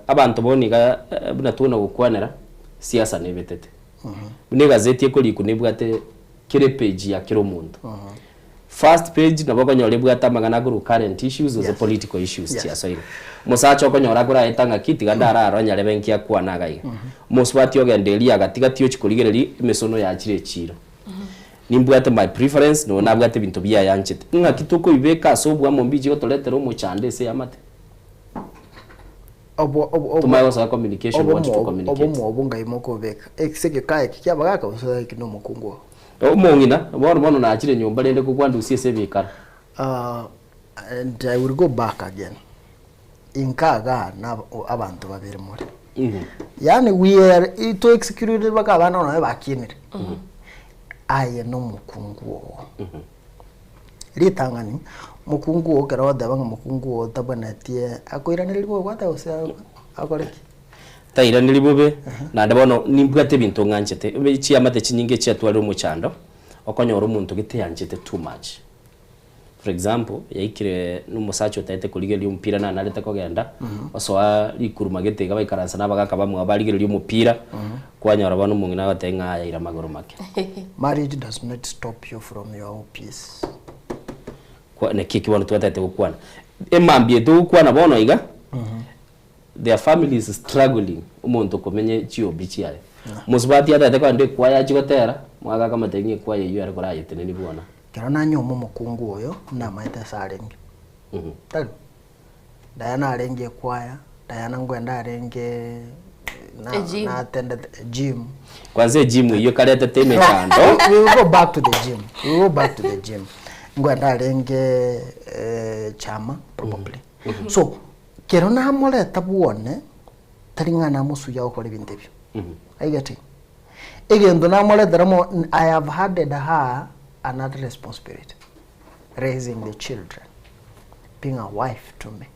Abanto bono iga buna twana gokwanera, siasa nebetete. Buna egazeti ekorikwa nebwate kera epage ya kera omonto. First page nabo okonyora ebwate amang'ana akorwa current issues gose political issues chiasoire. Omosacha okonyora akoraeta ng'aki tiga ndararore nyarebe nki akwana iga iga. Omosubati ogenda eria agatigati ochia korigereria emesono yachire echiro. Nimbwate my preference, nonya nabwate ebinto biaye anchete. Ng'aki tokoibeka ase oboamo mbichi gotoretera omochando ase eamate? Obo obo obo Tomanye gosoa communication what to obomo communicate. obomo obo ngai mokobeka ase egekaa eke kia abagaka gose eke na omokungu oo? Omong'ina, bono bono nachire nyomba rende kokwandusia ase ebikara. And I will go back again. Inka igaa na abanto babere more. Yaani we are to excluded mpaka abana nonye bakinire. Aye na omokungu oo. Ritang'ani, omokungu oo ekero ogoteba ng'a omokungu oo tabwenereti akoiranereria bogwata gose. Akore ki? Tairaneri bobe, naende bono nimbwate ebinto ng'anchete. Ebe chiamate chinyinge chiatwarire omochando, okonyora omonto gete yanchete too much. For example, yaikire na omosacha otaete korigereria omopira nanarete kogenda, osoa rikuruma gete iga baikaransa na abagaka bamwabo barigereria omopira, kwanyora bono omong'ina agotebia ng'a aya ira magoro make. Marriage does not stop you from your hobbies. Kwa naki eki bono twataete gokwana. Emambia eye togokwana bono iga, Their family is struggling omonto komenya chiobi chiaye. Mosubati atagete kogenda ekwaya achie gotera, omogaka akamotebia ng'a ekwaya eyio ere korayeteneni bwona. Ekero nanyoma omokungu oyo, namaete ase arenge. Tari? Diana arenge ekwaya, Diana nkoenda arenge na Egym. na attended egym. Kwanza egym eyio ekaretete emechando. We will go back to the gym, we will go back to the gym. Nkoenda arenge chama probably. So, Kero namoreta bwone, tari ng'a namosuya gokora ebinto ebio. Are you getting? Egento namoretera mo, I have added her another responsibility, raising the children, being a wife to me.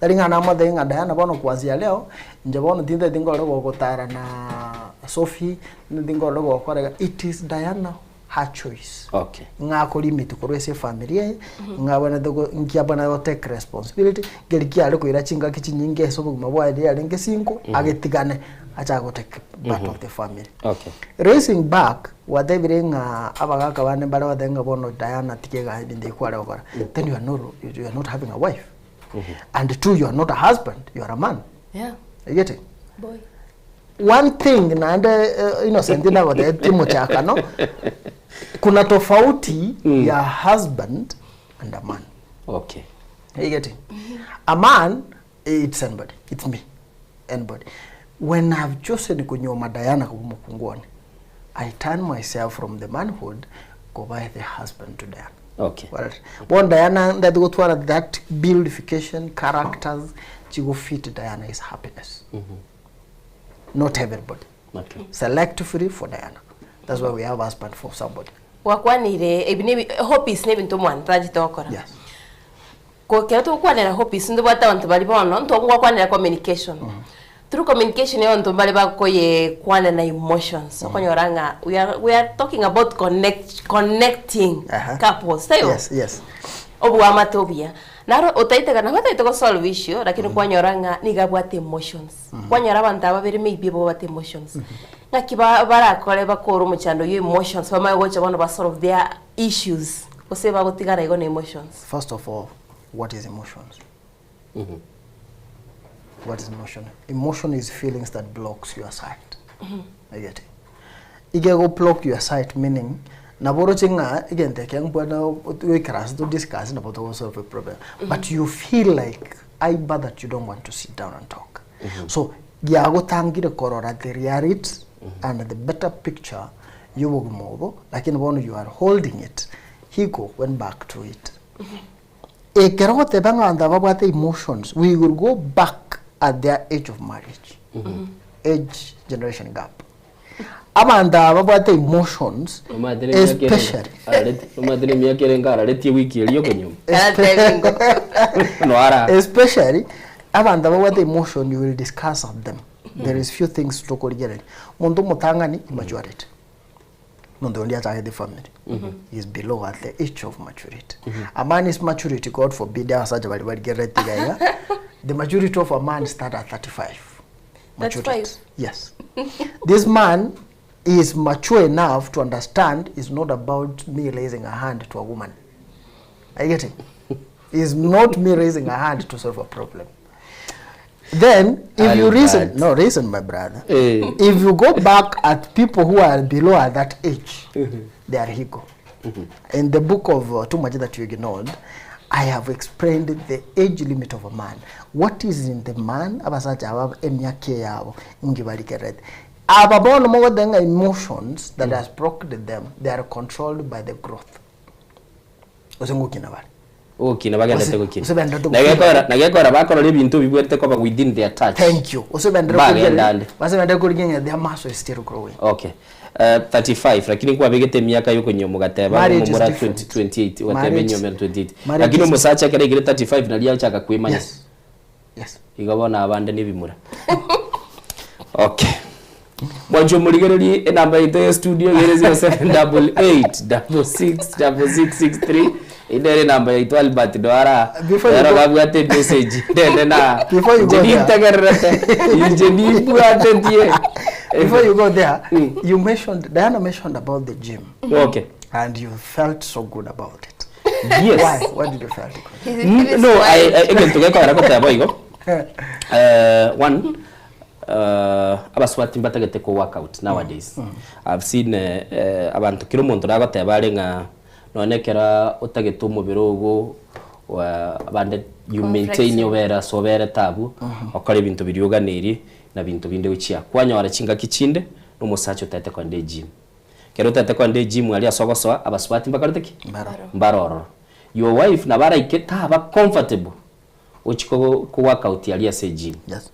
Tari ng'a namotebia ng'a Diana bono kuanzia leo, inche bono tintageti nkorore gogotara na Sophie, tintageti nkorore gokora iga, it is Diana her choice. Okay. Ng'a akore limit korwa ase efamiri eye, ng'a abwenerete go nki abwenerete go take responsibility, nkeri kiare koira chingaki chinyinge ase obogima bwaye riria arenge single, agetigane achake go take part of the family. Okay. Raising back, gwatebire ng'a abagaka bande mbare bagoteba ng'a bono Diana tiga egasi ebinto ebi kware gokora, then you are not you are not having a wife. And two, you are not a husband, you are a man. Yeah. Are you getting? Boy. One thing naende Innocent nagotebetie mochakano, kuna tofauti ya husband and a man. Okay. Are you getting? A man, it's anybody, it's me, anybody. When I've chosen konyuoma Diana koba omokungu one, I turn myself from the manhood koba the husband to Diana. Okay. Kwarorire? Bono Diana ndati gotwara that beautification, characters, chigo fit Diana is happiness. Not everybody. Okay. Selectively for Diana. That's why we have husband for somebody. Gwakwanire ebi nebi hobbies na ebinto omwana tachete gokora. Yes. Ko ekero togokwanera hobbies ntobwate abanto baria bono ntogokwanera communication. Through communication abanto mbare bakoyekwana na emotions okonyora ng'a we are we are talking about connect connecting Aha. couples taibo? Yes, yes. Oboamate obuya. Naro otaete nabo otaete go solve issue lakini kwanyora ng'a nigo abwate emotions. Kwanyora abanto aba babere maybe babwate emotions. Ng'aki ba barakore bakore omochando oywo emotions bamanye gocha bono ba solve their issues gose bagotigara igo na emotions. First of all, what is emotions? What is emotion? Emotion is feelings that blocks your sight. You get it? Ige go block your sight meaning nabo oroche ng'a egento eke mbwene goikaransa to discuss nabo togo solve a problem. But you feel like I that you don't want to sit down and talk. So giagotangire korora the reality and the better picture y'obogima obo lakini bono you are holding it hiko went back to it. Ekero ogoteba ng'a abanto aba babwate emotions, we will go back at their age of marriage, age generation gap. Abanto aba babwate emotions Omanyete na emiaka ere especially arareti omanyete na emiaka ere nkararetie ewiki eria okonyoma. Noara. Especially abanto aba babwate emotion you will discuss of them. There is few things tokorigereria. Omonto omotang'ani immaturity. Omonto onde achagete family is below at the age of maturity. A man is maturity, God forbid abasacha baria barigerereti iga iga. The maturity of a man start at 35. Maturity. 35? Yes. This man is mature enough to understand it's not about me raising a hand to a woman. Are you getting? It's not me raising a hand to solve a problem. Then, if you reason, no, reason, my brother. Eh. If you go back at people who are below at that age, they are ego. In the book of Too Much That You Ignored, I have explained the age limit of a man. What is in the man, abasacha aba emiaka yabo ingi barigerete. Aba bono mogoteba ng'a emotions that has blocked them, they are controlled by the growth. Gose ngokina bare. Ogokina bagendete Gose- gokina. gose bagendete gokina. Nagekora nagekora bakorora ebinto bibwerete koba within their touch. Thank you. Gose baendere Mbagenda korigereria- ande. gose baendere korigereria ng'a their muscle is still growing. Okay. 35 lakini nkwabegete emiaka yokonywa mogateba Marriage is omomura different. 20 28 ogateba Marriage- enyomero 28 marriage lakini is- omosacha ekero aigire 35 naria achaka kwemanya Yes. Yes. Igo bono abande nebimura. Okay. Mwanche omorigererie enamba yaito ya studio iga ere 0788666663 eyio nere enamba yaito Albert Dwara Before you nero go- gabwate emessage nende na Before you inche go there. nintegererete inche nimbwatetie Before you go there, you mentioned Diana mentioned about the gym. Okay. And you felt so good about it. Yes. Why? Why did you feel good? No, I, I, egento gekogera goteba igo eh, one eh, abaswati mbatagete ko workout nowadays I've seen eh, eh, abanto kera omonto nagoteba are ng'a nonye ekero otagete omobere ogo wa- abande you maintain Complexion. obere ase oberete abwo okore ebinto biria oganeiri na binto binde gochia kwanyora chingaki chinde na omosacha otagete kogenda egym Ekero otagete kogenda egym aria ase ogosoa, abasubati mbakorete ki? Mbare ororo. Your wife nabo araike taba comfortable gochia ko ko workout aria ase egym. Yes.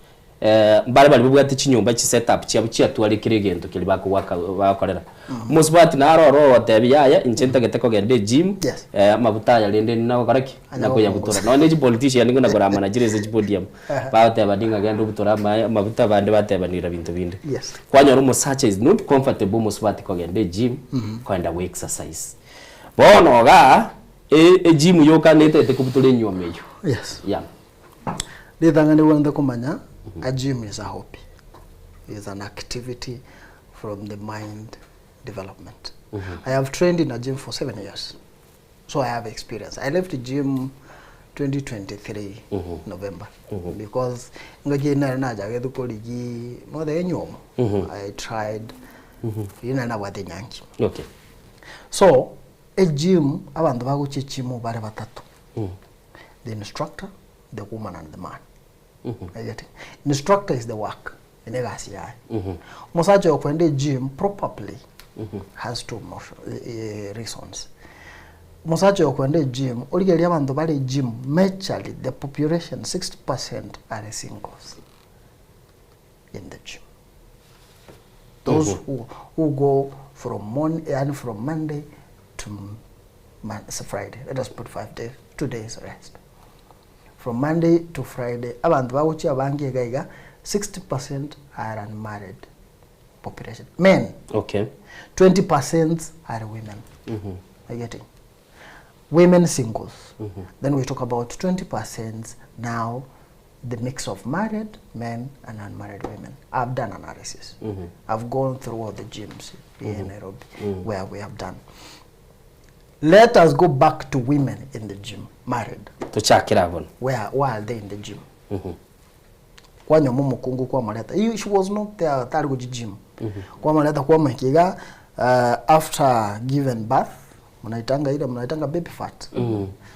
Mbare baria babwate chinyomba chi set up chiabo chiatware kera egento keria bako work bagokorera. Omosubati naro ororo ogotebia yaya inche ntagete kogenda egym, Yes. amabuta aya rende nagokora ki? Anya Nakoyabutora. gokongosa. Nonya ne chipolitician ng'ina koramana chire ase chipodium, bagoteba ning'a genda obutore amaye amabuta abande batebanire binto binde. Yes. Kwanyora omosacha is not comfortable omosubati kogenda egym, kogenda go exercise. Bono igaa, e- egym yoka netagete kobutora enywomo eywo. Yes. Yeah. Ritang'ani obwenerete komanya, a gym is a hobby, is an activity from the mind development. I have trained in a gym for 7 years. So I have experience. I left the gym 2023 November because ngaki nare nachagete korigi mothe enyomo. I tried ina nabwate nyangi. So a gym abantu bagochia gym bare batato. The instructor, the woman and the man. Are you getting? Instructor is the work ene gasi yaye. Omosacha okwenda gym probably has two motion, reasons. Omosacha okwenda gym origereria abanto bare gym majorly the population 60% are singles in the gym. Those who go from mon and from Monday to Friday. Let us put 5 days, 2 days rest. From Monday to Friday, abantu bagochia abange iga iga, 60% are unmarried population. Men. 20% are women. Are you getting? Women singles. Then we talk about 20% now, the mix of married men and unmarried women. I've done analysis. I've gone through all the gyms here in Nairobi where we have done. Let us go back to women in the gym, married. Tochakera bono. Where are they in the gym? Kwanyoma omokungu kwamoreta. She was not there tari gochi gym. Kwamoreta kwamakiga after given birth mnaitanga ile mnaitanga baby fat.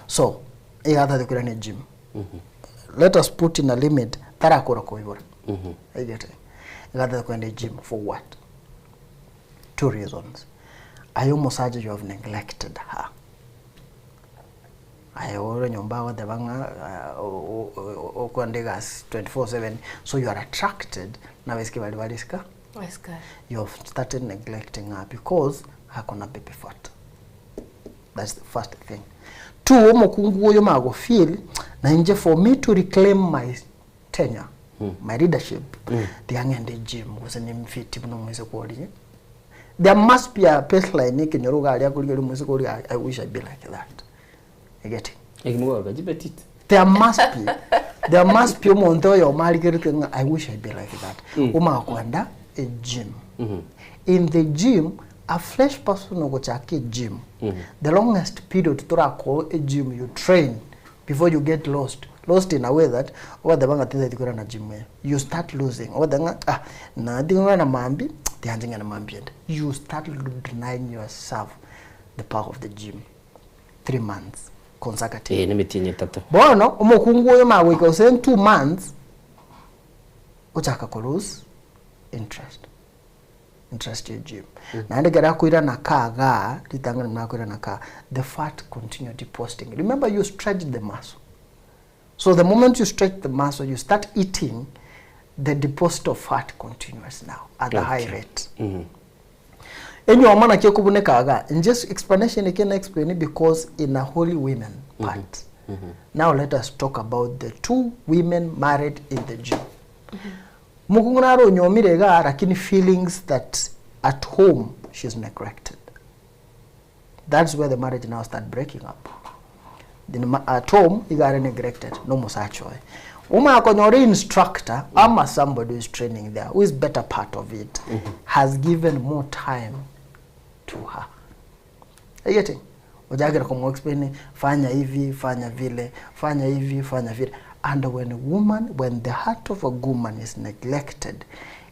So igathathe kwira gym. Let us put in a limit tarakora koibora. I get it. Igathathe kwenda gym for what? Two reasons. Ayo musaja you have neglected her. Ayo ore nyomba goteba ng'a okwenda gas 24/7 so you are attracted na besike bari barisika you have started neglecting her because hakuna baby fat. That's the first thing. Two, omokungu oyo mago feel na inje for me to reclaim my tenure, my leadership, tiang'ende gym gose nimfiti muno mwise kworirie. There must be a baseline ekenyoro garia kurigeria mwise kori I wish I'd be like that. You get it? Ekimugoka chipetit. There must be omonto oyo omarigerete ng'a I wish I'd be like that. Omakwenda a gym. In the gym, a fresh person ogochaka a gym, the longest period torakoo a gym you train before you get lost lost in a way that ogateba ng'a tinthaiti kwirana gym eyo you start losing ogateba ng'a ah natigong'ana na mambi tianche ng'ana mambi ende you start denying yourself the power of the gym 3 months consecutive Eh, nemetienyi etato. Bono omokungu oyo magoika ose in 2 months ochaka ko lose interest ye gym naende kera akoirana kaga ritang'ani nakoirana ka the fat continue depositing. Remember, you stretch the muscle, so the moment you stretch the muscle, you start eating, the deposit of fat continues now at a high rate. Enyoma nakio kubunekaga and just explanation I can explain it because in a holy women part. Now let us talk about the two women married in the gym. Mokungu nare onyomire igaa lakini feelings that at home she's neglected. That's where the marriage now start breaking up. Then at home iga are neglected no omosacha oye. Omanya konyora instructor ama somebody who is training there who is better part of it has given more time to her. Are you getting? Ochakire komo explain fanya hivi, fanya vile, fanya hivi, fanya vile. And when a woman, when the heart of a woman is neglected,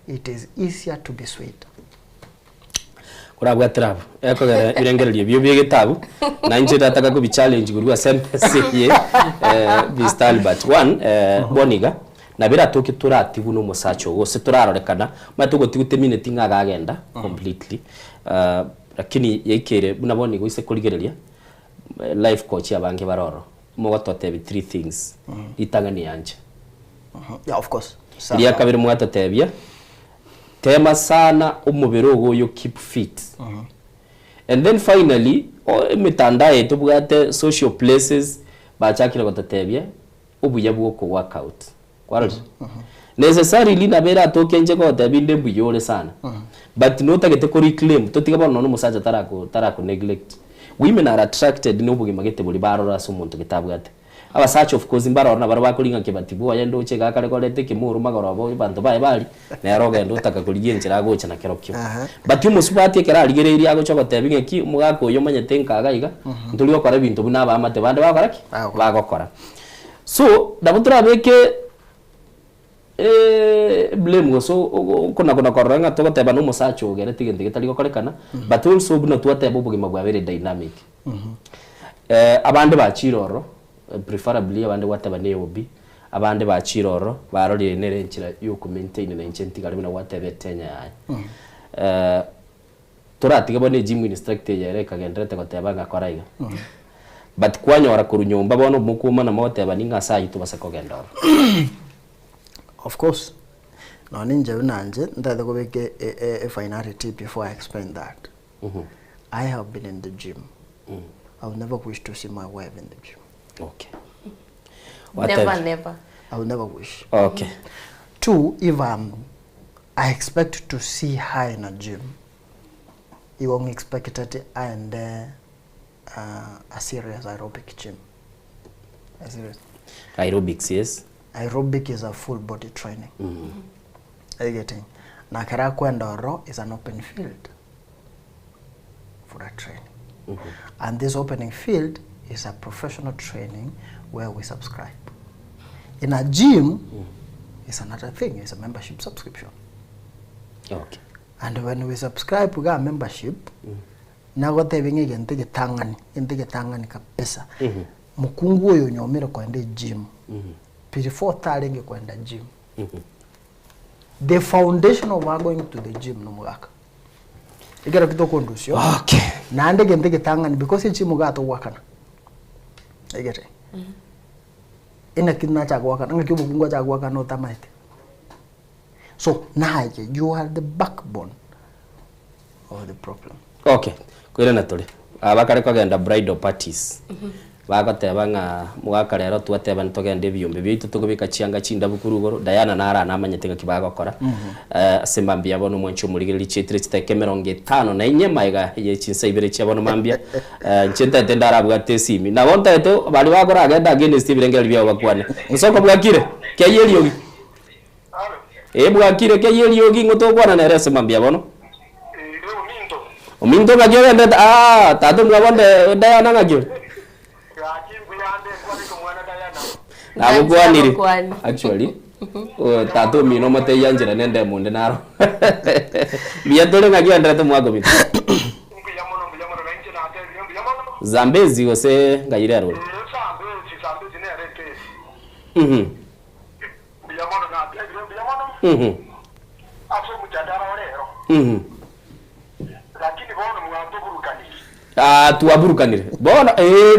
it is easier to be swayed. Korabwatera abwo, ekogera ebirengererio ebio bia egetabu, na inche ndataka kobi challenge korwa ase emesa eye eh, Mr. Albert. One, eh, bono iga, nabo eratoke toratigwe na omosacha ogo gose torarorekana, omanyete ogotigwa temineti ng'a agagenda completely, ah, lakini yaikeire buna bono igo ase korigereria, life coach abange bare ororo, mogototebia three things, ritang'ani yanche. Yeah, of course. Eria kabere mwatotebia, Tema sana omobere ogo oyo keep fit. And then finally, emetandao eye tobwate social places bachakire gototebia obuya bwa oko work out. Kwarorire? Necessarily nabo eratoke inche gotebia inde mbuya ore sana. But notagete ko reclaim, totige bono nonye omosacha tarako tarako neglect. Women are attracted na obogima gete boria barora ase omonto gete abwate. Abasacha of course mbaroro nabarabwo bakoringa kebati bwoye ndoche iga akare koreta ekemuru magoroba abanto baye baria, nere ogenda otaka korigia enchera agocha na kerokio. But omosubati ekero arigereirie agocha gotebia ng'a ki, omogaka oyo omanyete nka iga iga, ntori gokora ebinto buna abaamate bande bagokora ki? Bagokora. So, nabo torabeke blame gose okona-kona korora ng'a togoteba na omosacha ogerete egento getari gokorekana, but also buna twateba obogima bwabeire dynamic. Abande bachire ororo, preferably abande gwateba ne hobby, abande bachire ororo, barorire nere enchera ya okomaintain na inche ntigare buna gwateba etenya yaye. Toratige bono egym instructor eye ere ekagendererete goteba ng'a kora iga. But kwanyora korwa nyomba bono omokuomana mogotebani ng'a ase ayio tobase kogenda ororo. Of course, nonye inche buna inche ntagete kobeka e finality before I explain that. I have been in the gym, I will never wish to see my wife in the gym. Okay. Never, never. I will never wish. Okay. Two, if I'm I expect to see her in a gym, igo ng'expectete aende a serious aerobic gym. A serious. Aerobics, yes. Aerobic is a full body training. Are you getting? Na ekero akwenda ororo is an open field for a training. And this opening field is a professional training where we subscribe. In a gym is another thing, is a membership subscription. Okay. And when we subscribe iga membership, nagotebia ng'a egento egetang'ani, egento egetang'ani kabisa, mokungu oyo onyomire koenda egym, before tarenge koenda gym, the foundation of her going to the gym nomogaka. Ekero ki tokondusia Okay. Naende egento egetang'ani because egym iga togoakana, egete. Inaki nacha goakana, ng'aki omokungu acha goakana otamaete. So naye you are the backbone of the problem. Okay, koirana tore. Aba bakare kogenda bridal parties, bagoteba ng'a mogaka rero twateba ntogende ebiombe biaito tokobeka chianga chindabu korwa igoro, Diana naro namanyete ng'aki bagokora. Ase mambia bono omwanchi omorigereria chietire chidakika emerongo etano na inye magega ye chinsa ibere chia bono mambia, inche ntaete ndarabwate esimi. Nabo ntaete baria bakoragenda against ebirengererio biabo bakwane. Mosoko bwakire? Keyia eriogi. Ee bwakire, keyia eriogi ng'o togokwana nere ase mambia bono. Ominto ng'aki ogendete? Aah tata omwabo nde Diana ng'aki ore? Nagokwanire. Actually, tata omino omotebia nchera nende emonde naro. Mbuya tore ng'aki oenderete omwaka ominto? Zambezi gose ng'ai rero ore? Ah, twaburukanire bono eh.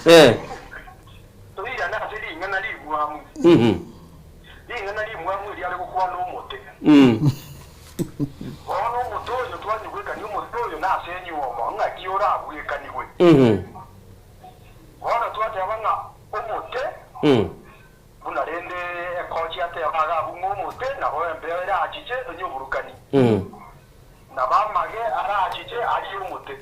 Eh. Buna rende ekochi ateba iga abwo ng'a omote nabo embeo erachiche onye oburukani, nabo amage arachiche arie omote.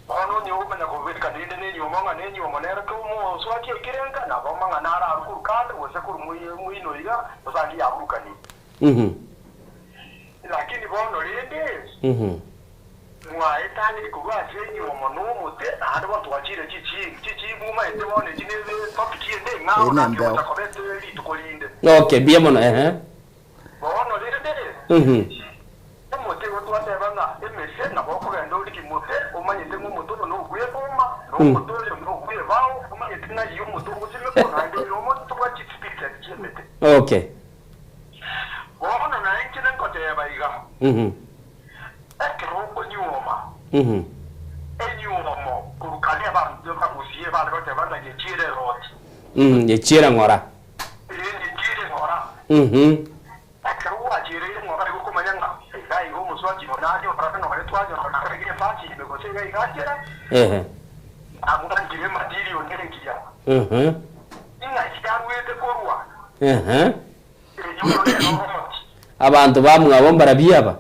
Bono onye okomanya kobekana rende nenyuomo ng'a nenyuomo nere ke omoswaki aikire nka, nabo amang'ana ararwe korwa kando gose korwa moino iga, gose ande yaburukanire. Lakini bono rende, mwaetanire korwa ase enyuomo na omote, naende bono twachire chichimu. Chichimu omaete bono echi nebe topic ende eng'ao Eye naki nembeo. ogocha koba ete rituko rinde. Okay, mbuya mono, ehe. Bono rende, omote igo twateba ng'a emese nabo okogenda oriki mote, omanyete ng'a omote oyo nogweboma, na omote oyo nogwebao, omanyete ng'a eyio omote ogosimekwa, naende oyo omote tobwate chispecies chi'emete. Okay. Bono nainche ningoteba iga, ekero okonyuoma enyuomo korwa kare abanto bagusie bare goteba ng'a nyechiere eroti. Nyechiere ng'ora. Ee, nyechiere ng'ora. Ekero gwachiereire ng'ora igo okomanya ng'a iga iga omosubati oyo nanyora nonye twanyora nare iga efasi ime gose iga iga nchera, namwanchire ematerial nengiya. Ing'ai yarwete korwa? Abanto bamwabo mbarabio aba?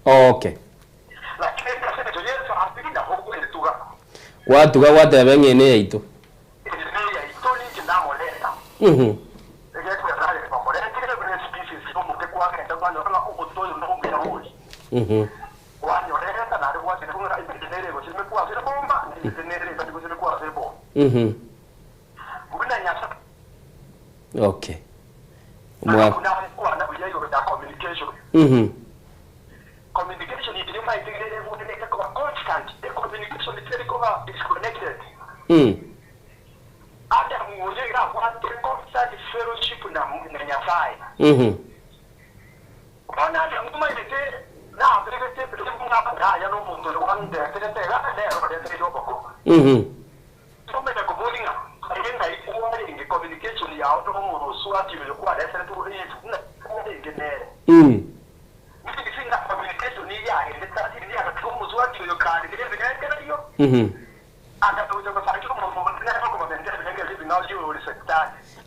Okay. Gwatuga gwateba eng'ene yaito. Okay. Omwaka.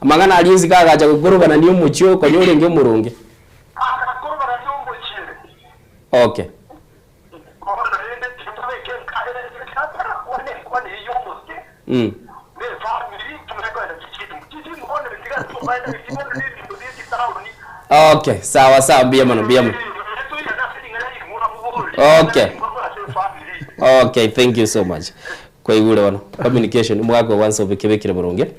Amang'ana aria onsi kagacha gokorobana omochie okonya orenge omoronge. Okay. Okay, sawa sawa, mbuya mono, mbuya mono. Okay. Okay, thank you so much. Kwaigure bono communication omogaka ogo once obekebekire boronge.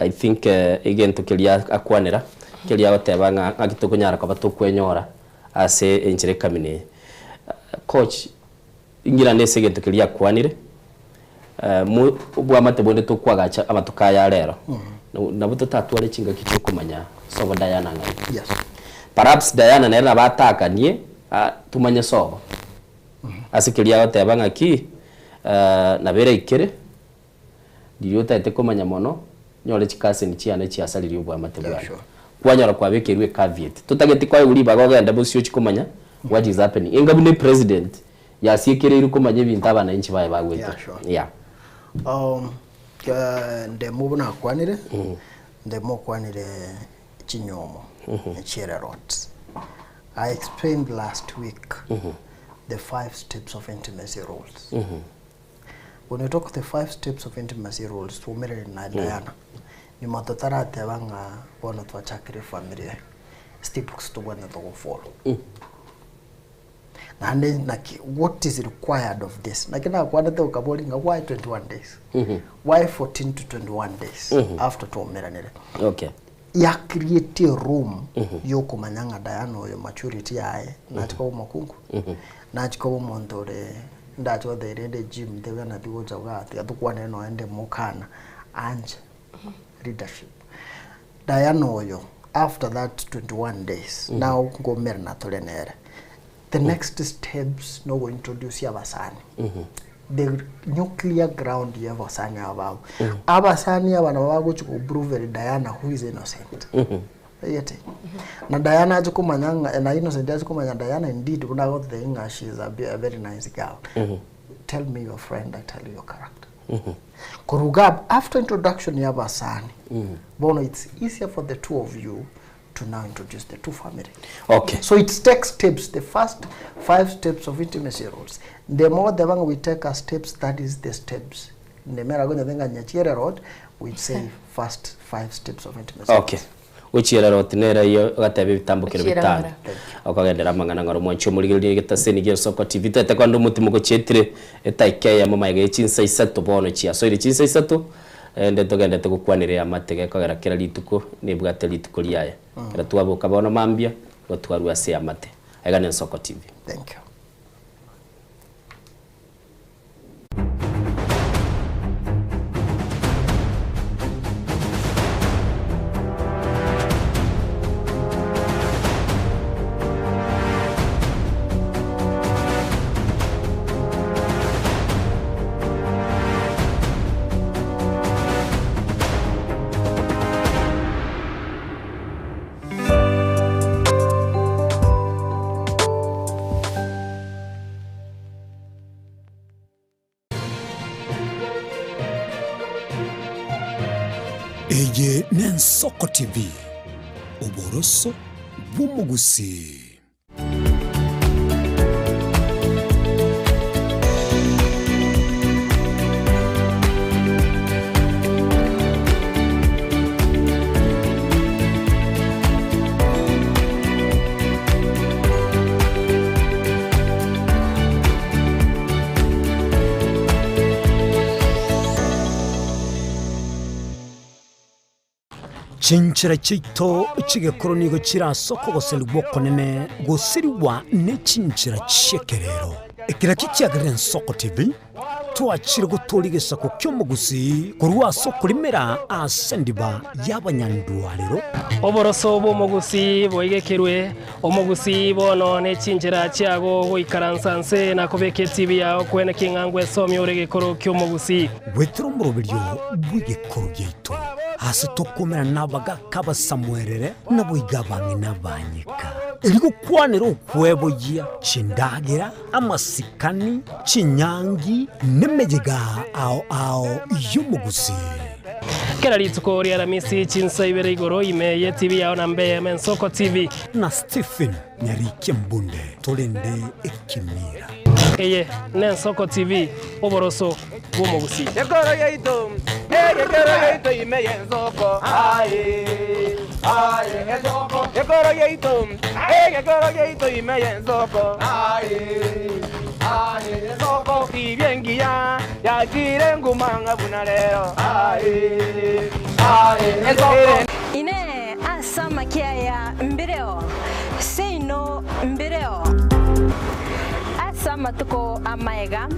I think egento keria akwanera keria agoteba ng'a ng'aki tokonyara koba tokwenyora ase enchera ekamina eye. Coach, ing'irane ase egento keria akwanire, mo obwamate bonde tokwagacha amatuko aya arero, nabo totatware chingaki chiokomanya sobo Diana ng'ai. Yes. Perhaps Diana nere nabo atakanie tomanye sobo. Ase keria agoteba ng'aki, nabo eraikere, riria otagete komanya mono, nyore chikaseni chiane chiasaririe obwamate bwane. Kwanyora kwabekerwe ecaveat. Totageti koegwa ribaga ogende bosio ochie komanya what is happening. Enga buna epresident yasiekereirwe komanya ebinto abananchi baye bagoetera. Yeah, sure. Yeah. Um, ndemo buna akwanire, ndemo okwanire chinywomo chiere lot. I explained last week the five steps of intimacy rules. When we talk the five steps of intimacy rules twaumerire na Diana, nyuma totarateba ng'a bono twachakire efamiri eye, steps tobwenerete gofollow. Naende naki what is required of this? Naki nakwanete okabori ng'a why 21 days? Why 14 to 21 days after twaumeranire? Okay. Ya create a room yokomanya ng'a Diana oyo maturity yaye nachi koba omokungu, nachi koba omonto ore ndache gotebia rende gym ntebwenereti gocha igaa tiga tokwanere nonye nde mokana anche leadership. Diana oyo. After that 21 days now nkomerana tore nere. The next steps nogo introduce abasani. The nuclear ground ya abasani aba babo. Abasani aba nabo bagochi go prove Diana who is innocent. Oyete. Na Diana ache komanya ng'a na Innocent ache komanya Diana indeed buna agoteba ng'a she is a, a very nice girl. Tell me your friend, I tell you your character. Koruga ab- after introduction ya abasani, bono it's easier for the two of you to now introduce the two family. Okay. So it takes steps, the first five steps of intimacy rules. The more the one we take as steps, that is the steps. Nemera gonya thenga nyachiere road, we say first five steps of intimacy. Okay. Gochiera roti nere iyo ogateba ebitambokero Gochiera bitano. ng'ora. Okagendera amang'ana ng'ora omwanchi omorigereria egetaseni gia Soko TV tete kwande omotimo gochietire etaika eyemo magega ye chinsa isato bono chiasoire chinsa isato ende togendete gokwanera eamate gekogera kera rituko nebwate rituko riaye. Ekero twaboka bono mambia igo twarwa ase eamate. Aiga ne Nsoko TV. Thank you. Eye n'Ensoko TV, oboroso bw'omogusii. Chinchera chiaito chi'egekoro nigo chire ase okogoserigwa okonene gosirigwa ne chinchera chi'ekerero. Eke nakio kiagerire Ensoko TV twachire gotooria egesaku ki'omogusii korwa ase okorimera ase endiba y'abanyandwarero. Oboroso bw'omogusii boigekerwe, omogusii bono ne chinchera chiago goikaransa nse na kobeka etibi yao kwene king'a ngwesomia ore egekoro ki'omogusii. Goetera omoroberio bw'egekoro giaito, ase tokomerana nabagaaka abasamuerere, naboigo abang'ina abanyeka, erio gokwanera okweboyia chindagera, amasikani, chinyangi, nemeyega ao ao y'omogusii. Kera rituko ri'Aramisi chinsa ibere igoro ime y'etibi yao na mbe Ensoko TV. Na Stephen Nyarikia Mbunde torende ekemira. Eye n'Ensoko TV, oboroso bw'omogusii. Ekoro yaito, egekero yaito ime y'ensoko, aye, aye, ensoko. Ekoro yaito, egekoro yaito ime y'ensoko, aye, aye, ensoko. Tibia engiya yachire nguma ng'a buna rero, aye, aye, ensoko. Inee! Ase amakia aya mbireo? Seino mbireo. Ase amatuko amaega,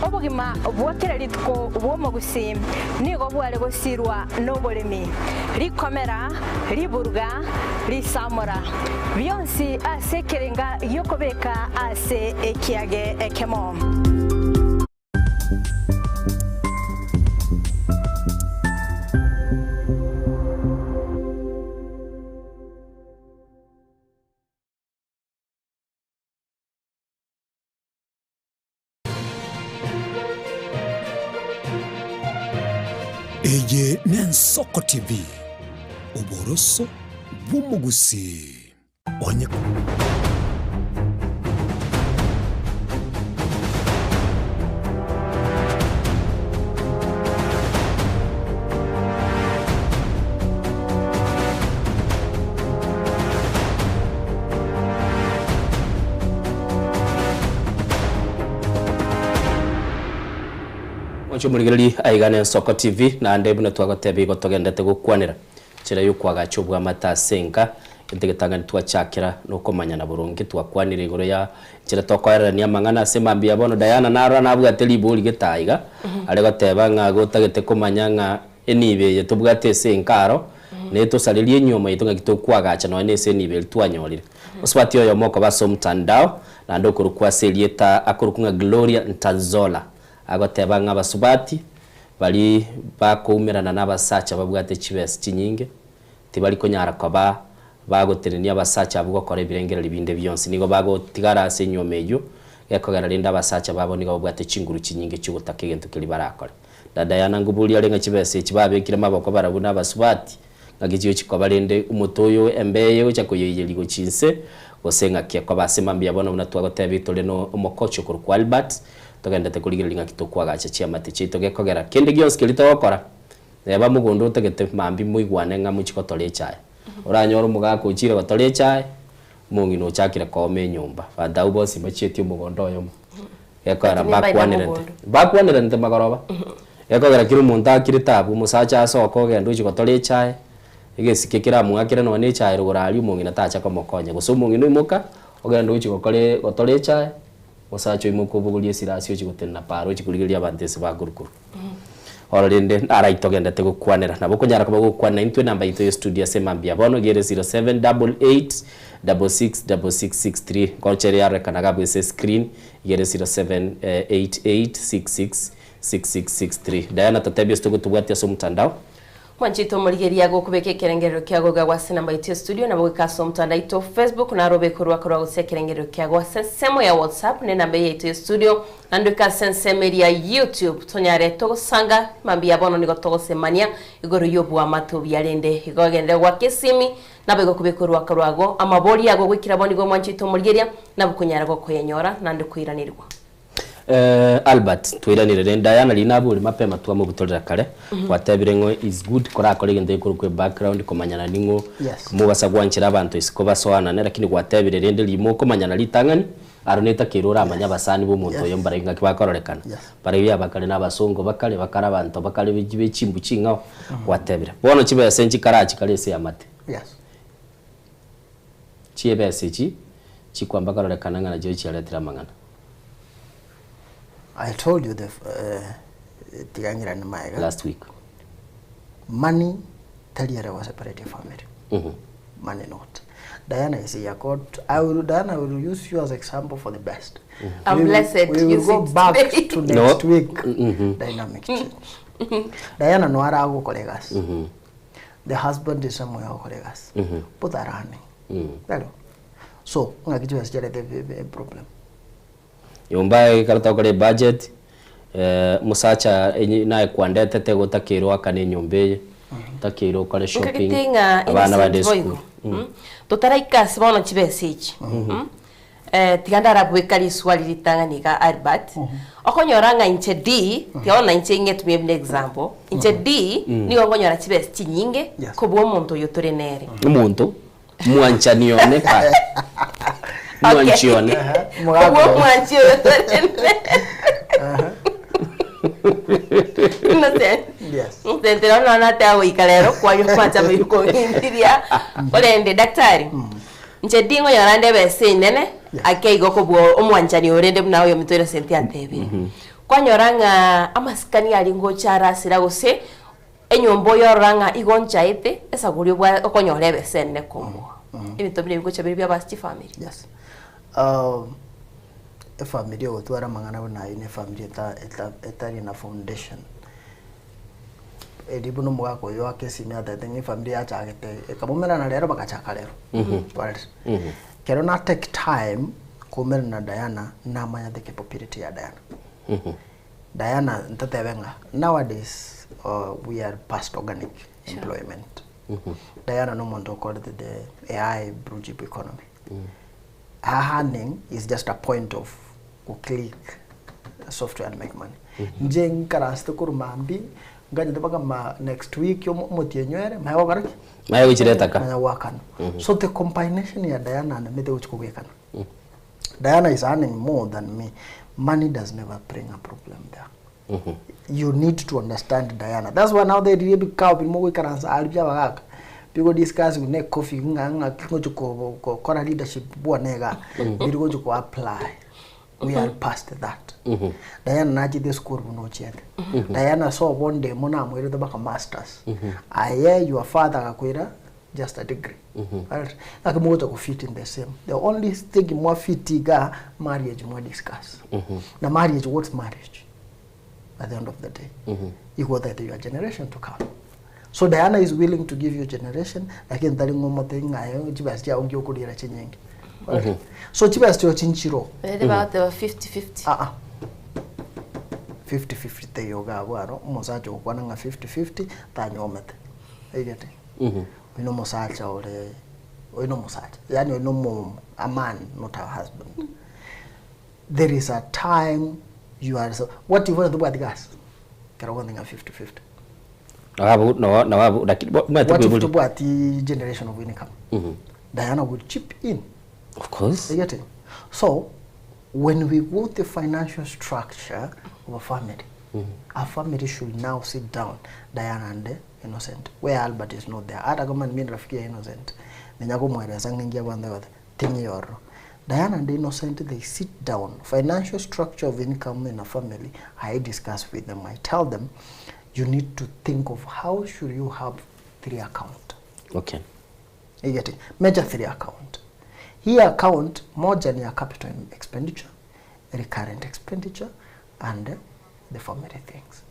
obogima bwa kera rituko bw'omogusii nigo bware gosirwa noboremi, rikomera, riburuga, risamora, bionsi ase ekerenga gi'okobeka ase ekiage ekemo. Eye n'Ensoko TV, oboroso bw'omogusii. Onye. Mwanche omorigereria aiga na Ensoko TV naende buna twagoteba igo togendete gokwanera Enchera y'okoagacha obwamate ase enka, Egento egetang'ani twachakera nokomanyana boronge. Twakwanire igoro ya enchera tokoererania amang'ana ase mambia ya bono. Diana narora nabwate ribori gete aiga, are goteba ng'a gotagete komanya ng'a enibo eye tobwate ase enka aro, Netosarerie enyiomo yaito ng'aki tokwagacha nonya na ase enibo eria twanyorire. Mosubati oyomo okoba ase omotandao, naende okorokwa ase erieta akorokwa ng'a Gloria Ntanzola, agoteba ng'a abasubati baria bakoumerana na abasacha babwate chibesa chinyinge, tibari konyara koba bagotenenia abasacha abwo gokora ebirengererio binde bionsi. Nigo bagotigara ase enyuomo eyio, gekogera rende abasacha babo nigo babwate chinguru chinyinge chi'ogotaka egento keria barakore. Dada yana nkoboria are ng'a chibesa echi babekire maboko barabwo na abasubati, ng'aki chigochi koba rende omote oyo embeo eye egocha koyoiyeria gochia inse, gose ng'aki ekoba ase mambia bono buna twagotebia tore na omokochi okorokwa Albert, togendete korigereria ng'aki tokwagacha chiamate chiaito gekogera kende gionsi keria togokora, Neba mogondo otagete mambia moigwane ng'a mochie gotora echae. Oranyore omogaka ochire gotora echae, omong'ina ochakire kooma enyomba. Abanto abwo bonsi mbachieti omogondo oyomo. Gekogera Lakini mbaina mbakwanerete. mogondo. Mbakwanerete magoroba. Gekogera kera omonto akirete abwo, omosacha asoke ogende ochie gotora echae, egesike keramoakere nonya na echae rogoro aria omong'ina tacha komokonya. Gose omong'ina oimoka, ogende ochie gokora gotora echae, omosacha oimoka obogorie esirasi ochie gotenena paaro ochie korigereria abanto ase bakorwa korwa. Oro rende naro togendete gokwanera. Nabo okonyara koba gokwana naintwe enamba yaito ye studio ase mambia bono iga ere 0788 666663 ngocha ere yarorekana iga abwo ase escreen iga ere 0788 666663. Diana totebie ase togotobwatia ase omotandao. Mwanchete omorigereria gokobeka ekerengerero kiago iga gwase enamba yaito ya studio nabo goika ase omotandao aito Facebook naro obeke orwako rwago gose ekerengerero kiago ase ensemo ya WhatsApp ne enamba eye yaito ya studio naende oike ase ensemo eria YouTube tonyare togosanga mambia bono nigo togosemania igoro y'oboamate obuya rende igo ogenderere goaka esimi nabo igo okobeka orwako rwago amaborio ago goikera bono igo mwanchete omorigereria nabo okonyara gokoyanyora naende koiranerigwa. Albert, Twairanire rende aya nari nabori mapema twamobutorera kare, gwatebire ng'o is good korakore egento gekorokwa ebackground komanyana ning'o Yes. mobasa gwanchera abanto isiko basoanane lakini gwatebire rende rimo okomanyana ritang'ani aro netakeire oramanye abasani ba omonto oyo mbarabwo ng'aki bakororekana. Barabwo abakare na abasongo bakare bakare abanto bakare be chimbu ching'ao gwatebire. Bono chibesa nchikarachi kare ase eamate. Yes. Chiebesa echi chikwamba kororekana ng'a nachio chiaretire amang'ana. I told you the uh, tiga ng'irane maega. Last week. Money tari ere go separate a family. Money not. Diana is here. God, I will, Diana, I will use you as example for the best. I'm We will- blessed. We will Use go it back today. to next No. week. Dynamic change. Diana no aragukora egasi. The husband is somewhere ogokora egasi. Both are earning. Claro. So, ng'aki chibesa chiarete problem. Nyomba ekero togokora ebudget, omosacha enye naye kwandetete igo otakeire oakane enyomba eye, otakeire okore shopping, Nkagete ng'a abana bande Innocent boigo, esukuru. Totaraika ase bono chibesa echi, tiga ndarabweka riswali ritang'ani iga Albert, okonyora ng'a inche D, tiga bono nainche ng'etumie buna example, inche D nigo nkonyora chibesa chinyinge kobua omonto oyio tore nere. Omonto? Mwanchani one kare. Mwanchi one. Kobua omwanchi oyo tore nere. Innocent. Yes. Innocent rero nonya nateba goika rero kwanywa amache amairo kong'indiria. Korende daktari, inche tingonyora nde ebesa enene ake igo kobua omwanchani orende buna oyominto Innocent antebire. Kwanyora ng'a amasikani aria ngocha arasira gose Enyomba oyorora ng'a igo nchaete, esaguri obwa okonyora ebesa enene komoa. Ebinto buna ebi ngocha bire biaba ase chifamiri. Yes. Efamiri ogotwara amang'ana buna ayio na efamiri eta eta etari na foundation. Erio buna omogaka oyo oaka esimi atebete ng'a efamiri yachagete ekabomerana rero bagachaka rero. Twarire. Ekero na take time koumerana na Diana, namanya the capability ya Diana. Diana ntotebe ng'a nowadays we are past organic employment. Diana nomonto okorete the AI blue chip economy. Her earning is just a point of go click software and make money. Inche nkarasete korwa mambia nganyete mpaka ma next week omotienyi oere manya gokora ki? Manya gochiretaka. Manya goakana. So the combination ya Diana and me tegochi kobwekana. Diana is earning more than me. Money does never bring a problem there. You need to understand Diana. That's why now they really bikao birimo goikaransa aria bia abagaka bigo discuss buna ecoffee ng'a ng'aki ngochi ko- ko- kora leadership bwane iga biri gochi ko apply. We are past that. Diana nachete esukuru buna ochiete. Diana ase obonde emo namoirete mpaka masters. Aye your father agakoira just a degree. Right? Ngaki mogocha go fit in the same. The only thing mwa fit iga marriage mwa discuss. Na marriage what's marriage? At the end of the day. Igo that your generation to come. So Diana is willing to give you generation lakini tari ng'o omotebi ng'a aye chibesa chiago nki okoriera chinyinge. Right? So chibesa chio chinchiro. Bere bagoteba 50-50. Ah ah. 50-50 teiyo iga abwo aro, omosacha ogokwana ng'a 50-50 tanyuomete. Oigete? Oyio na omosacha ore, oyio na omosacha, yaani oyio na omo a man not a husband. There is a time you are so, what if onye tobwati gasi? Ekero ogontebia ng'a 50-50. Nabo nabo nabo lakini bo omanyete What if koiboria. tobwati generation of income? Diana would chip in. Of course. You get it? So, when we go the financial structure of a family, a family should now sit down, Diana and Innocent, where Albert is not there. Hata kama ni mimi rafiki ya Innocent, ninya kumweleza ng'ingia kwanza yote, tingi yoro. Diana and Innocent, they sit down. Financial structure of income in a family, I discuss with them. I tell them, you need to think of how should you have three account. Okay. You get it? Major three account. Hii account moja ni ya capital expenditure, recurrent expenditure and the family things.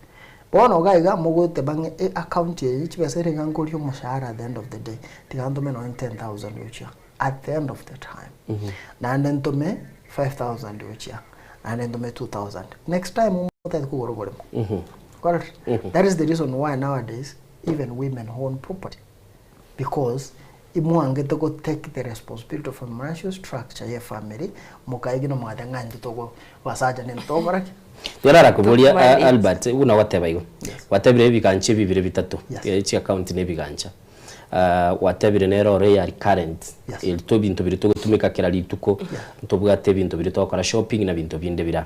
Bono iga iga mogoteba ng'a e account eye chibesa ere iga nkoria omoshahara at the end of the day tiga ntome nonye 10,000 gochia at the end of the time. Naende ntome 5,000 gochia naende ntome 2,000 next time omotebie kogora oboremo. Correct? That is the reason why nowadays even women own property because imwangete go take the responsibility of financial structure ye family mokaegena mwateba ng'a intwe togo basacha nintwe togokora ki? Tiga narakoboria Tokomanage. Albert buna gwateba igo, gwatebire ebigancha ebi bire bitato, chiaccount na ebigancha. Ah, gwatebire nere oro eya recurrent, eri to ebinto biria togotumeka kera rituko, ntobwate ebinto biria togokora shopping na binto binde bira.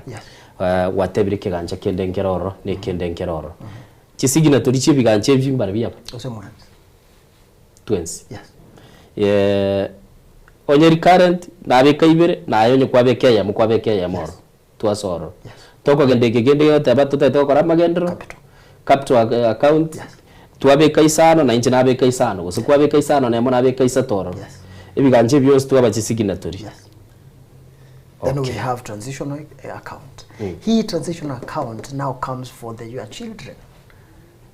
Ah, gwatebire ekegancha kende nkere ororo na ekende nkere ororo. Chisignatory chia ebigancha ebi mbare biaba? Gose mwensi. Twensi. Yes. Eh, onye recurrent nabeka ibere, naye onye kwabeka eyemo kwabeka eyemo oro, twasoa ororo. Tokogenda eke kende gegoteba totagete gokora amagenderero, capital account, twabeka isano na inche nabeka isano, gose kwabeka isano na emo nabeka isato ororo. Ebigancha ebi bionsi twaba chisignatory. Then we have transitional account. Hii transitional account now comes for the your children.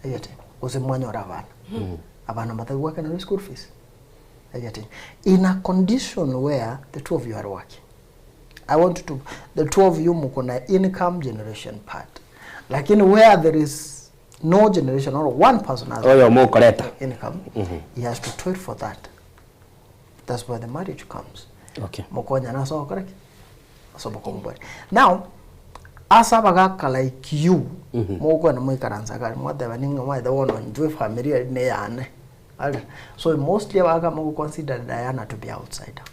Egete, gose mwanyora abana. Abana mbatari goakanera school fees. Egete, in a condition where the two of you are working. I want to, the two of you mko na income generation part. Lakini where there is no generation or one person has Oyo mokoreta. income, he has to toil for that. That's where the marriage comes. Mokonyana ase ogokora ki? Ase obokongu. Now, ase abagaka like you, mogokwana moikaransa kare, mwateba ning'a omanyete bono intwe efamiri eri ne eyane. Are, so mostly abagaka mogo consider Diana to be outsider.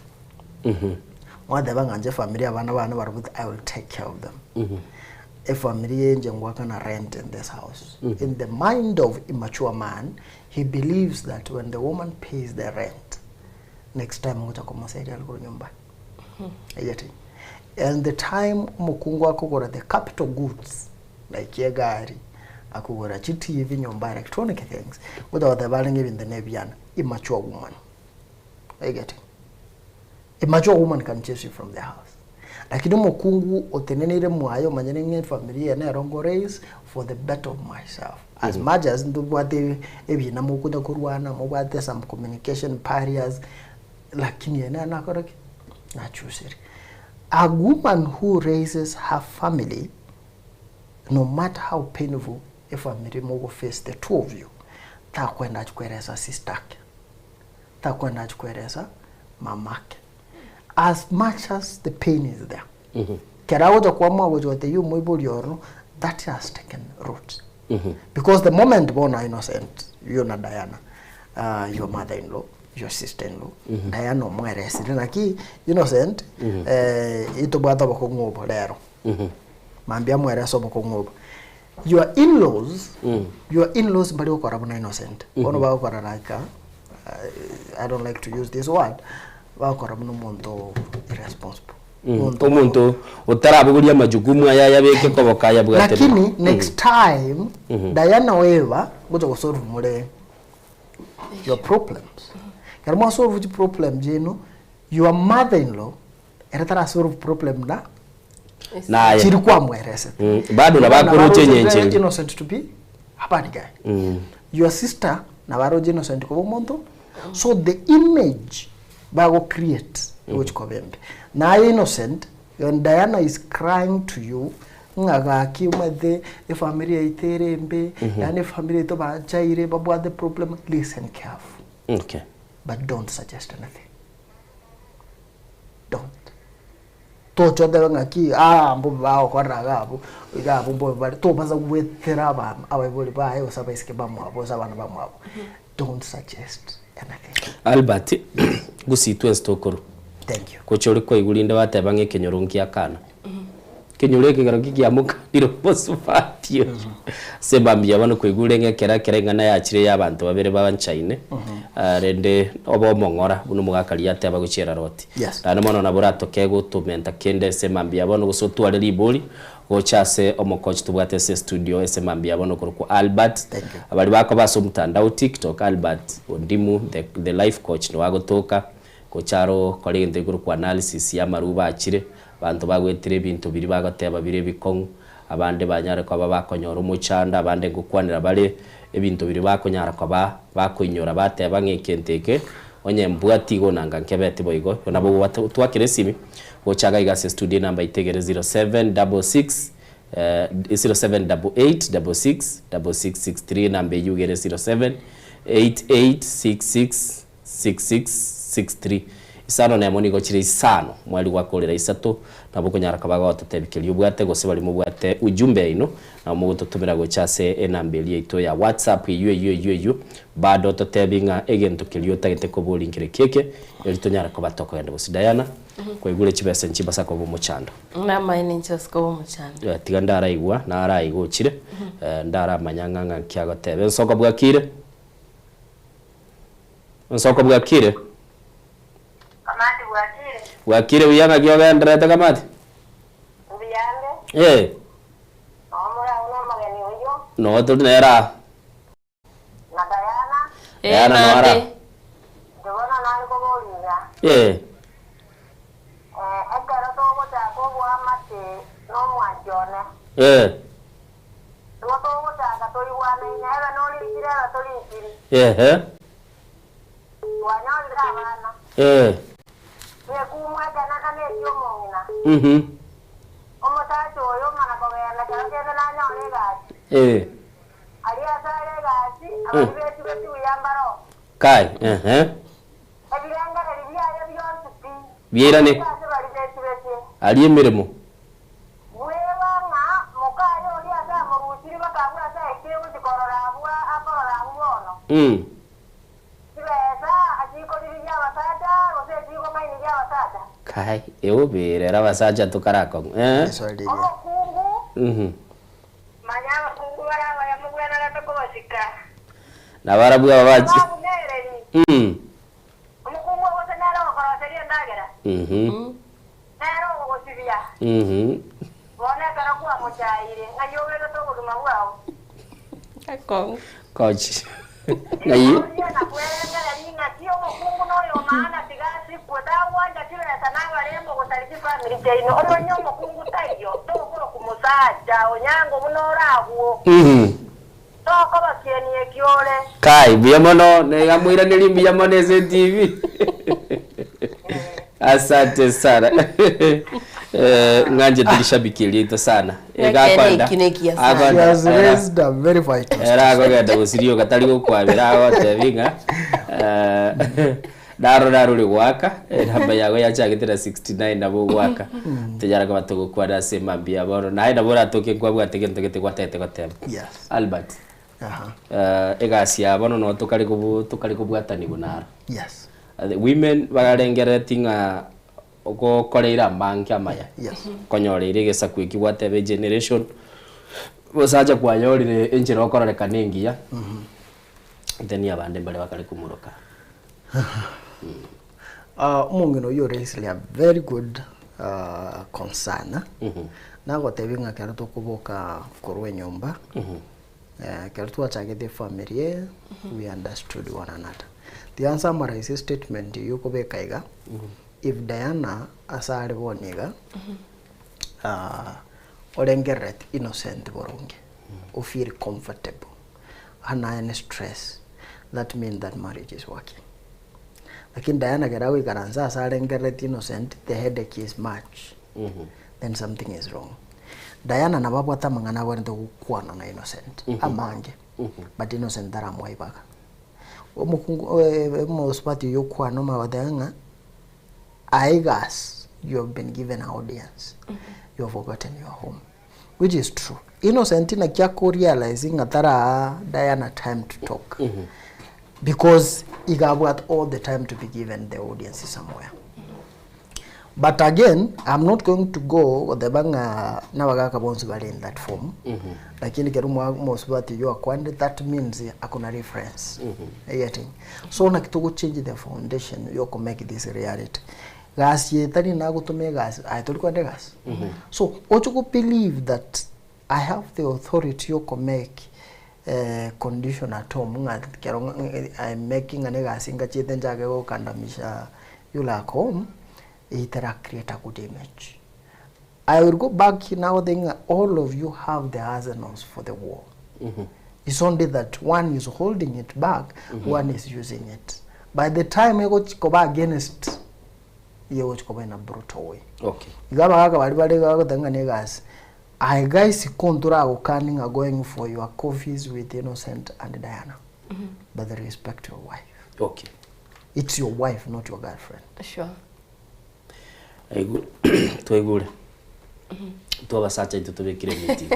Mwateba ng'a inche efamiri abana bane barobwo I will take care of them. Efamiri eye inche ngoakana rent in this house. In the mind of immature man, he believes that when the woman pays the rent, next time ngocha komosaidia are korwa nyomba. Eyete. And the time omokungu akogora the capital goods like egari, akogora chi TV nyomba electronic things, ngocha goteba arenge ebinto na ebiana, immature woman. Are you getting? A mature woman can chase you from the house. Lakini omokungu oteneneire mwaye omanyire ng'a efamiri eye nero ngo raise for the better of myself. As much as ntobwate ebina mokonya korwana, mobwate some communication barriers, lakini eye nere nakora ki? Nachusire. A woman who raises her family, no matter how painful efamiri mogo face the two of you, takwenda achia koeresa sister ake, takwenda achia koeresa mamake. As much as the pain is there, kera agocha kwamua gocha gotebia omoibori oro, that has taken root. Because the moment bono innocent, you na Diana, your mother-in-law, your sister-in-law, Diana omweresire naki innocent, itobwate obokong'u obo rero. Mambia amwerese obokong'u obo. Your in-laws, your in-laws mbari gokora buna innocent. Bono bagokora like, I don't like to use this word, bagokora buna omonto irresponsible. Omonto otarabogoria amajukumu aya ayabeke koboka ayabwate. Lakini next time Diana oeba gocha gosolve more your problems. Ekero mwasolve chiproblem chiaino, your mother in law ere tarasolve problem na Naye. chiri kwamweresete. Bado nabo akoroche enyencho eria. Innocent to be a bad guy. Your sister nabo aroche innocent koba omonto. So the image bago create egochi koba embe. Naye Innocent, when Diana is crying to you ng'a gaki omanyete efamiri yaito ere embe, yaani efamiri yaito banchaire babwate problem, listen careful but don't suggest anything. Don't. Tocha otebe ng'aki aa mbobe bagokorera iga abwo, iga abwo mbobe bare, tobasa goetera aba abaibori baye gose abaiseke bamwabo gose abana bamwabo. Don't suggest anything. Albert, gusii twensi tokorwa. Thank you. Gocha ore kwaigwa rinde bateba ng'a ekenyoro nkiakana. Ekenyoro eke ekero kikiamokanire omosubati oyo. Ase mambia bono kwaigure ng'a ekero ekero eng'ana yachire ya abanto babere baanchaine, rende obe omong'ora buna omogaka riria ateba gochia eraroti. Yes. Naende mono nabo oratoke gotomenta kende ase mambia bono gose otware ribori gocha ase omokochi tobwate ase estudio ase mambia bono okorokwa Albert. Baria bakoba ase omotandao TikTok Albert Ondimu the, the life coach nigo agotoka gocha aro kore egento gekorokwa analysis ya amaruba achire, abanto bagwetire ebinto biria bagoteba bire ebikong'u, abande banyare koba bakonyora omochando, abande ngokwanera bare ebinto biria bakonyara koba bakoinyora bateba ng'a ekento eke onye mbwati igo nanga nkebeti boigo. Igo nabo otwakere esimi gocha iga iga ase estudio enamba yaito egere 0766 0788 66 66 63 enamba eyio egere 0788 66 6663 Isano nemo nigo chire isano mweri gwakorera isato nabo okonyara koba gototebia keria obwate gose baria mobwate ujumbe yaino nabo mogototomera gocha ase enamba eria yaito ya whatsapp eyio eyio eyio eyio bado ototebi ng'a egento keria otagete koboria nkere keke erio tonyare koba tokogenda gose Diana kwaigure chibesa nchibasa koba omochando. Namaene inche ase koba omochando. Tiga ndaraigwa naraigwa ochire ndaramanya ng'a ng'aki agoteba ensoko bwakire. Ensoko bwakire? Kamati bwakire? Bwakire buya ng'aki ogendererete Kamati? Mbuyande. Eh. Noo more agwo nomogeni oyio? Noo tori nere aa. Na Diana? Diana noo ara. Inche bono nare koboria iga. Eh. Eh, ekero togochaka oboamate nomwanchi one. Eh. Nigo togochaka toigwanaine, ebe noriikire ebe toriikiri. Ehe. Twanyorire abana. Eh. Gekumwa ekenene na eki'omong'ina. Omosacha oyo omana kogenda kero kende nanyore egasi. Eh. Aria ase are egasi, abaria betugeti buya mbaroo. Kai, ehe. Ebirengererio biaye bionsi pi. Biairane. Aria ase baria betugetie. Aria emeremo. Bweba ng'a mokaye oria ase amorusirie bakabua ase aikire gochia korora abwo akorora abwo bono. Chibesa achikoriria abasacha, gose echikong'ainiria abasacha. Kai, eobere ere abasacha tokarakong'u, eh. Omokungu, manya abakungu bare abaya mobwenerete kobasika. Nabarabwo aba bachi. Tababunereri. Omokungu gose nere ogokoroseria endagera, nere ogogosibia. Bono ekero kwamochaire, ng'ai obegete obogima bwao? Coach. Ng'ai? Oria na kwerengereria ng'aki omokungu noyo maana tiga asikwe, tagwancha chibesa na abarembo gosaria chifamiri chiaino. Omanye omokungu taiyo, tokorokwa mosacha onyango buna ore agwo. Tokoba kieni eki ore. Kai, mbuya mono, niga moiranerie mbuya mono ase etibi. Asante sana. Eh, ng'anchete rishabiki eria yaito sana. Iga Ekeene akwenda- eki nekiya sana. akwenda- She has era- raised a very vital era akogenda gosirioka tari gokwabera agotebi ng'a eh, narora arore goaka enamba yago yachagete na 69 nabo ogoaka tonyara koba togokwana ase mambia bono naye nabo oratoke nkwabwate gento gete gwatagete goteba Yes. Albert Aha. eh, egasi ya bono no tokare kobu tokare kobwatanigwa naro Yes. The women bagarengerereti ng'a ogokoreire amange amaya Yes. konyoreire egesaku eki gwateba egeneration bosacha kwanyorire enchera okororekana engiya then abande mbare bakare komuroka. Ah, omong'ina oyio ore easily a very good concern, nagotebia ng'a ekero tokoboka korwa enyomba, ekero twachagete efamiri eye, we understood one another. Tiga nsummarize estatement eywo okobeka iga, if Diana ase are bono iga, orengerereti innocent boronge, o feel comfortable, hana any stress, that mean that marriage is working. Lakini Diana ekero agoikaransa ase arengereretie innocent, the headache is much, then something is wrong. Diana nabo abwate amang'ana abwenerete gokwana na Innocent, amange, but Innocent taramoa ibaga. Omokungu omosubati oyio okwana omanye goteba ng'a aye egasi you have been given a audience, you have forgotten your home, which is true. Innocent naki ako realize ng'a taraa Diana time to talk because iga abwate all the time to be given the audience somewhere. But again, I'm not going to go goteba ng'a nabagaka bonsi bare in that form, lakini kero omosubati oyio akwanire that means akona reference. Are you getting? So naki togo change the foundation yoko make this reality. Gasi eye tari nagotoma egasi, aye tori kwenda egasi. So oche go believe that I have the authority yoko make condition at home ng'a kero I'm making ng'a negasi ngachete nchake gokandamisha yule ako home, itara create a good image. I will go back nagotebia ng'a all of you have the arsenals for the war. It's only that one is holding it back, one is using it. By the time egochi koba against, igo egochi koba in a brutal way. Igo abagaka baria bare iga bagoteba ng'a negasi, aye guys ko ntoragokani ng'a going for your coffees with Innocent and Diana, but respect your wife. It's your wife, not your girlfriend. Twaigure. Intwe abasacha intwe tobekire emiti.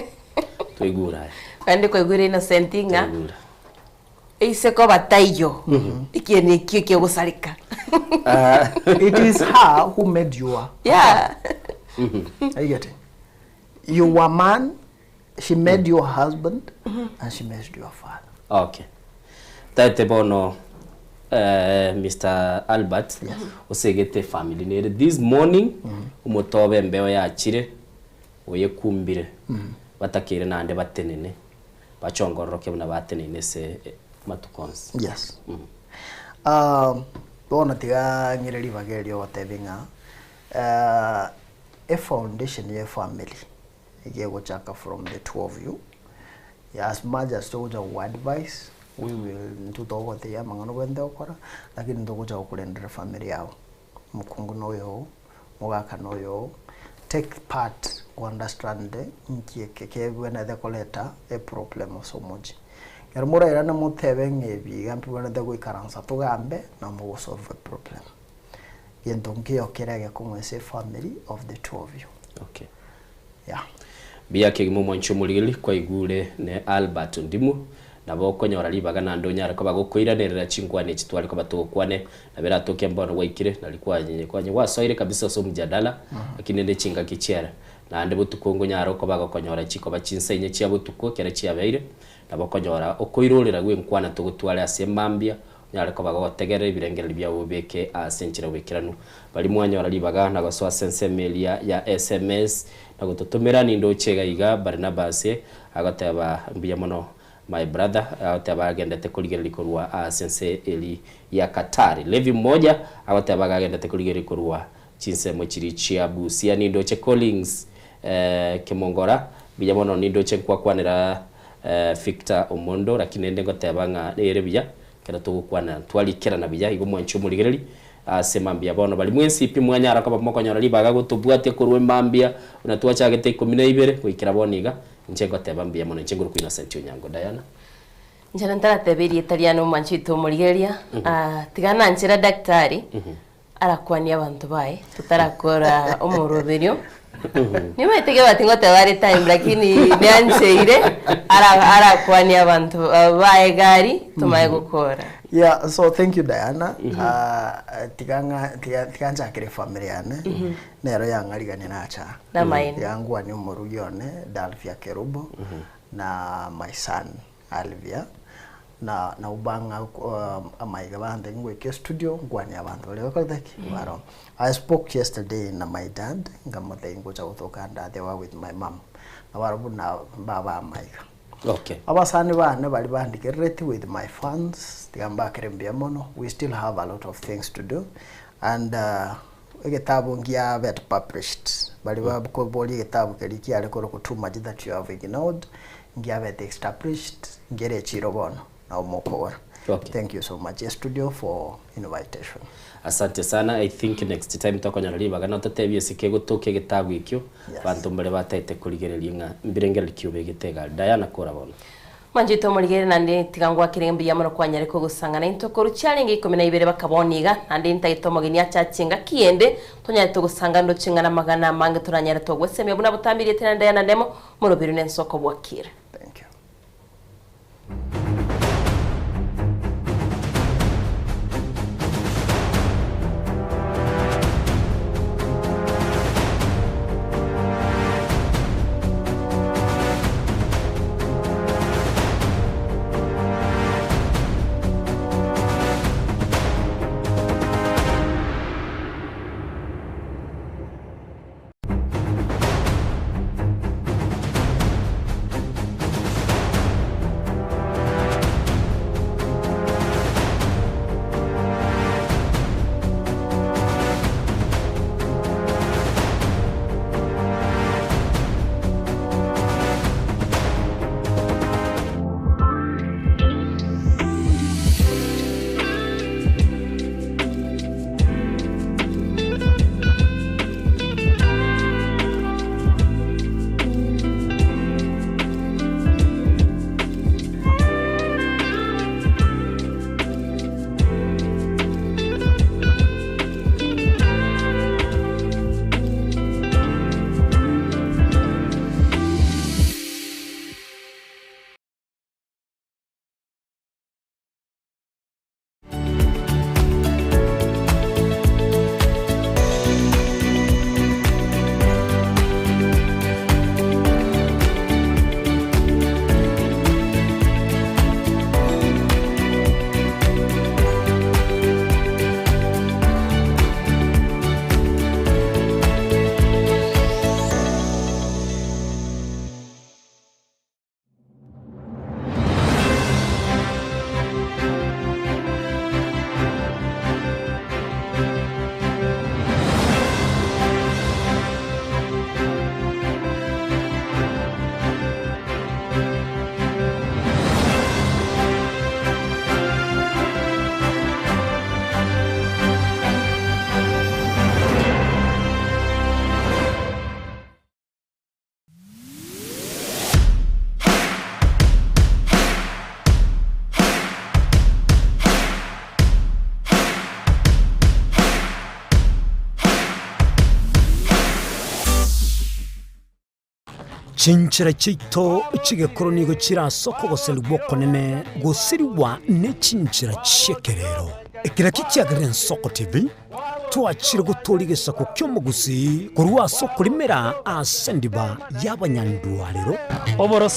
Twaigure aya. Naende kwaigure Innocent ng'a Twaigure. eise koba taiyo, ekieni ekio ekegosareka. It is her who made you a Are you getting? You were man, she made you a husband, and she made you a father. Okay. Taete bono eh, Mr. Albert osegete family nere this morning omotobe embeo yachire oyekumbire batakeire naende batenene bachongororoke buna bateneine ase matuko onsi. Yes. Um, bono tiga ng'ire ribaga erio ogotebia ng'a eh, efoundation ya efamily iga egochaka from the two of you as much as togocha gogo advise we will intwe togogotebia amang'ana obwenerete gokora lakini ntogocha gokorendera efamily yago omokungu na oyo oo omogaka na oyo oo take part go understand nki eke kebwenerete koreta eproblem ase omochie. Ekero morairane motebe ng'a ebi iga mbibwenerete goikaransa togambe nabo mogosolve eproblem. Gento nkeiyo kere egekong'u ase efamily of the two of you. Okay. Yeah. Mbuya kegima omwanchi omorigeri kwaigure ne Albert Ondimu, nabo okonyora ribaga naende onyare koba gokoiranerera chinkwana echi tware koba togokwane, nabo eratoke mbono gwaikire nari kwanye kwanye gwasoire kabisa ase omjadala, lakini rende chingaki chiera. Naende botuko ngonyare okoba gokonyora chikoba chinsa inye chia botuko ekero chiabeire, nabo okonyora okoirorera gwenkwana togotware ase emambia, Onyare koba gogotegerera ebirengererio biao obibeke ase enchera y'oboikeranu. Baria mwanyora ribaga na gosoa ase ensemo eria ya sms na gototomera nindoche iga iga Barnabas agoteba mbuya mono my brother agoteba agendete korigereria korwa ase ense eri ya Qatar. Levi mmoja agoteba iga agendete korigereria korwa chinsemo chiria chia Busia. Nindoche Collins Kimongora mbuya mono nindoche nkwakwanera Victor Omondo lakini rende ngoteba ng'a nere buya Ekero togokwana twarikerana buya, igo mwanche omorigereria ase mambia bono baria mwensi pi mwanyara koba mokonyora ribaga gotobwatia korwa emambia buna twachagete ikomi na ibere goikera bono iga, inche ngoteba mbuya mono inche nkorokwa Innocent Onyango Diana. Inche ntarateba erieta riane omwanchi oito omorigereria, tiga nanchera daktari arakwanie abanto baye totarakora omoroberio. Nimanyete kebati ngoteba are time lakini niancheire ara arakwanie abanto baye gari tomanye gokora. Yeah, so thank you Diana. Ah, tiga ng'a tiga tiga nchakere efamily yane nero yang'arigania nacha. Namaene. Tiga ngwanie omorugi one Dalvia Kerubo na my son Alvia. Na nabo bang'a amaiga bantebia ngoika estudio nkwanie abanto baria bakorete ki? Baroo. I spoke yesterday na my dad nkamotebia ngocha gotoka ndatewa with my mum. Nabo barobwo buna baba amaiga. Okay. Abasani bane baria bandigerereti with my fans tiga mbakere mbuya mono, we still have a lot of things to do and egetabu ngiabete published, baria bakoboria egetabu keria kiare korokwa too much that you have ignored, ngiabete established, nkere echiro bono nabo mokogora. Okay. Thank you so much estudio for invitation. Asante sana, I think next time tokonyora ribaga nototebie ase kegotoka egetabu ekio, Abanto mbare bataete korigereria ng'a mbirengererio ki obegete egari. Diana kora bono. Mwanchete omorigereri naende tiga ngwakere mbuya mono kwanyare kogosang'ana intwe korwa chiarenge ikomi na ibere bakabona iga, naende ntagete omogeni achache engaki ende tonyare togosanga ndoche ng'a namagana amange toranyare togwesemia buna botambe erieta riane Diana Ndemo, moroberi nensoko bwakire. Chinchera chiaito chi'egekoro nigo chire ase okogoserigwa okonene gosirigwa ne chinchera chi'ekerero. Eke nakio kiagerire Ensoko TV Twachire gotooria egesaku ki'omogusii korwa ase okorimera ase endiba y'abanyandwarero. Oboroso.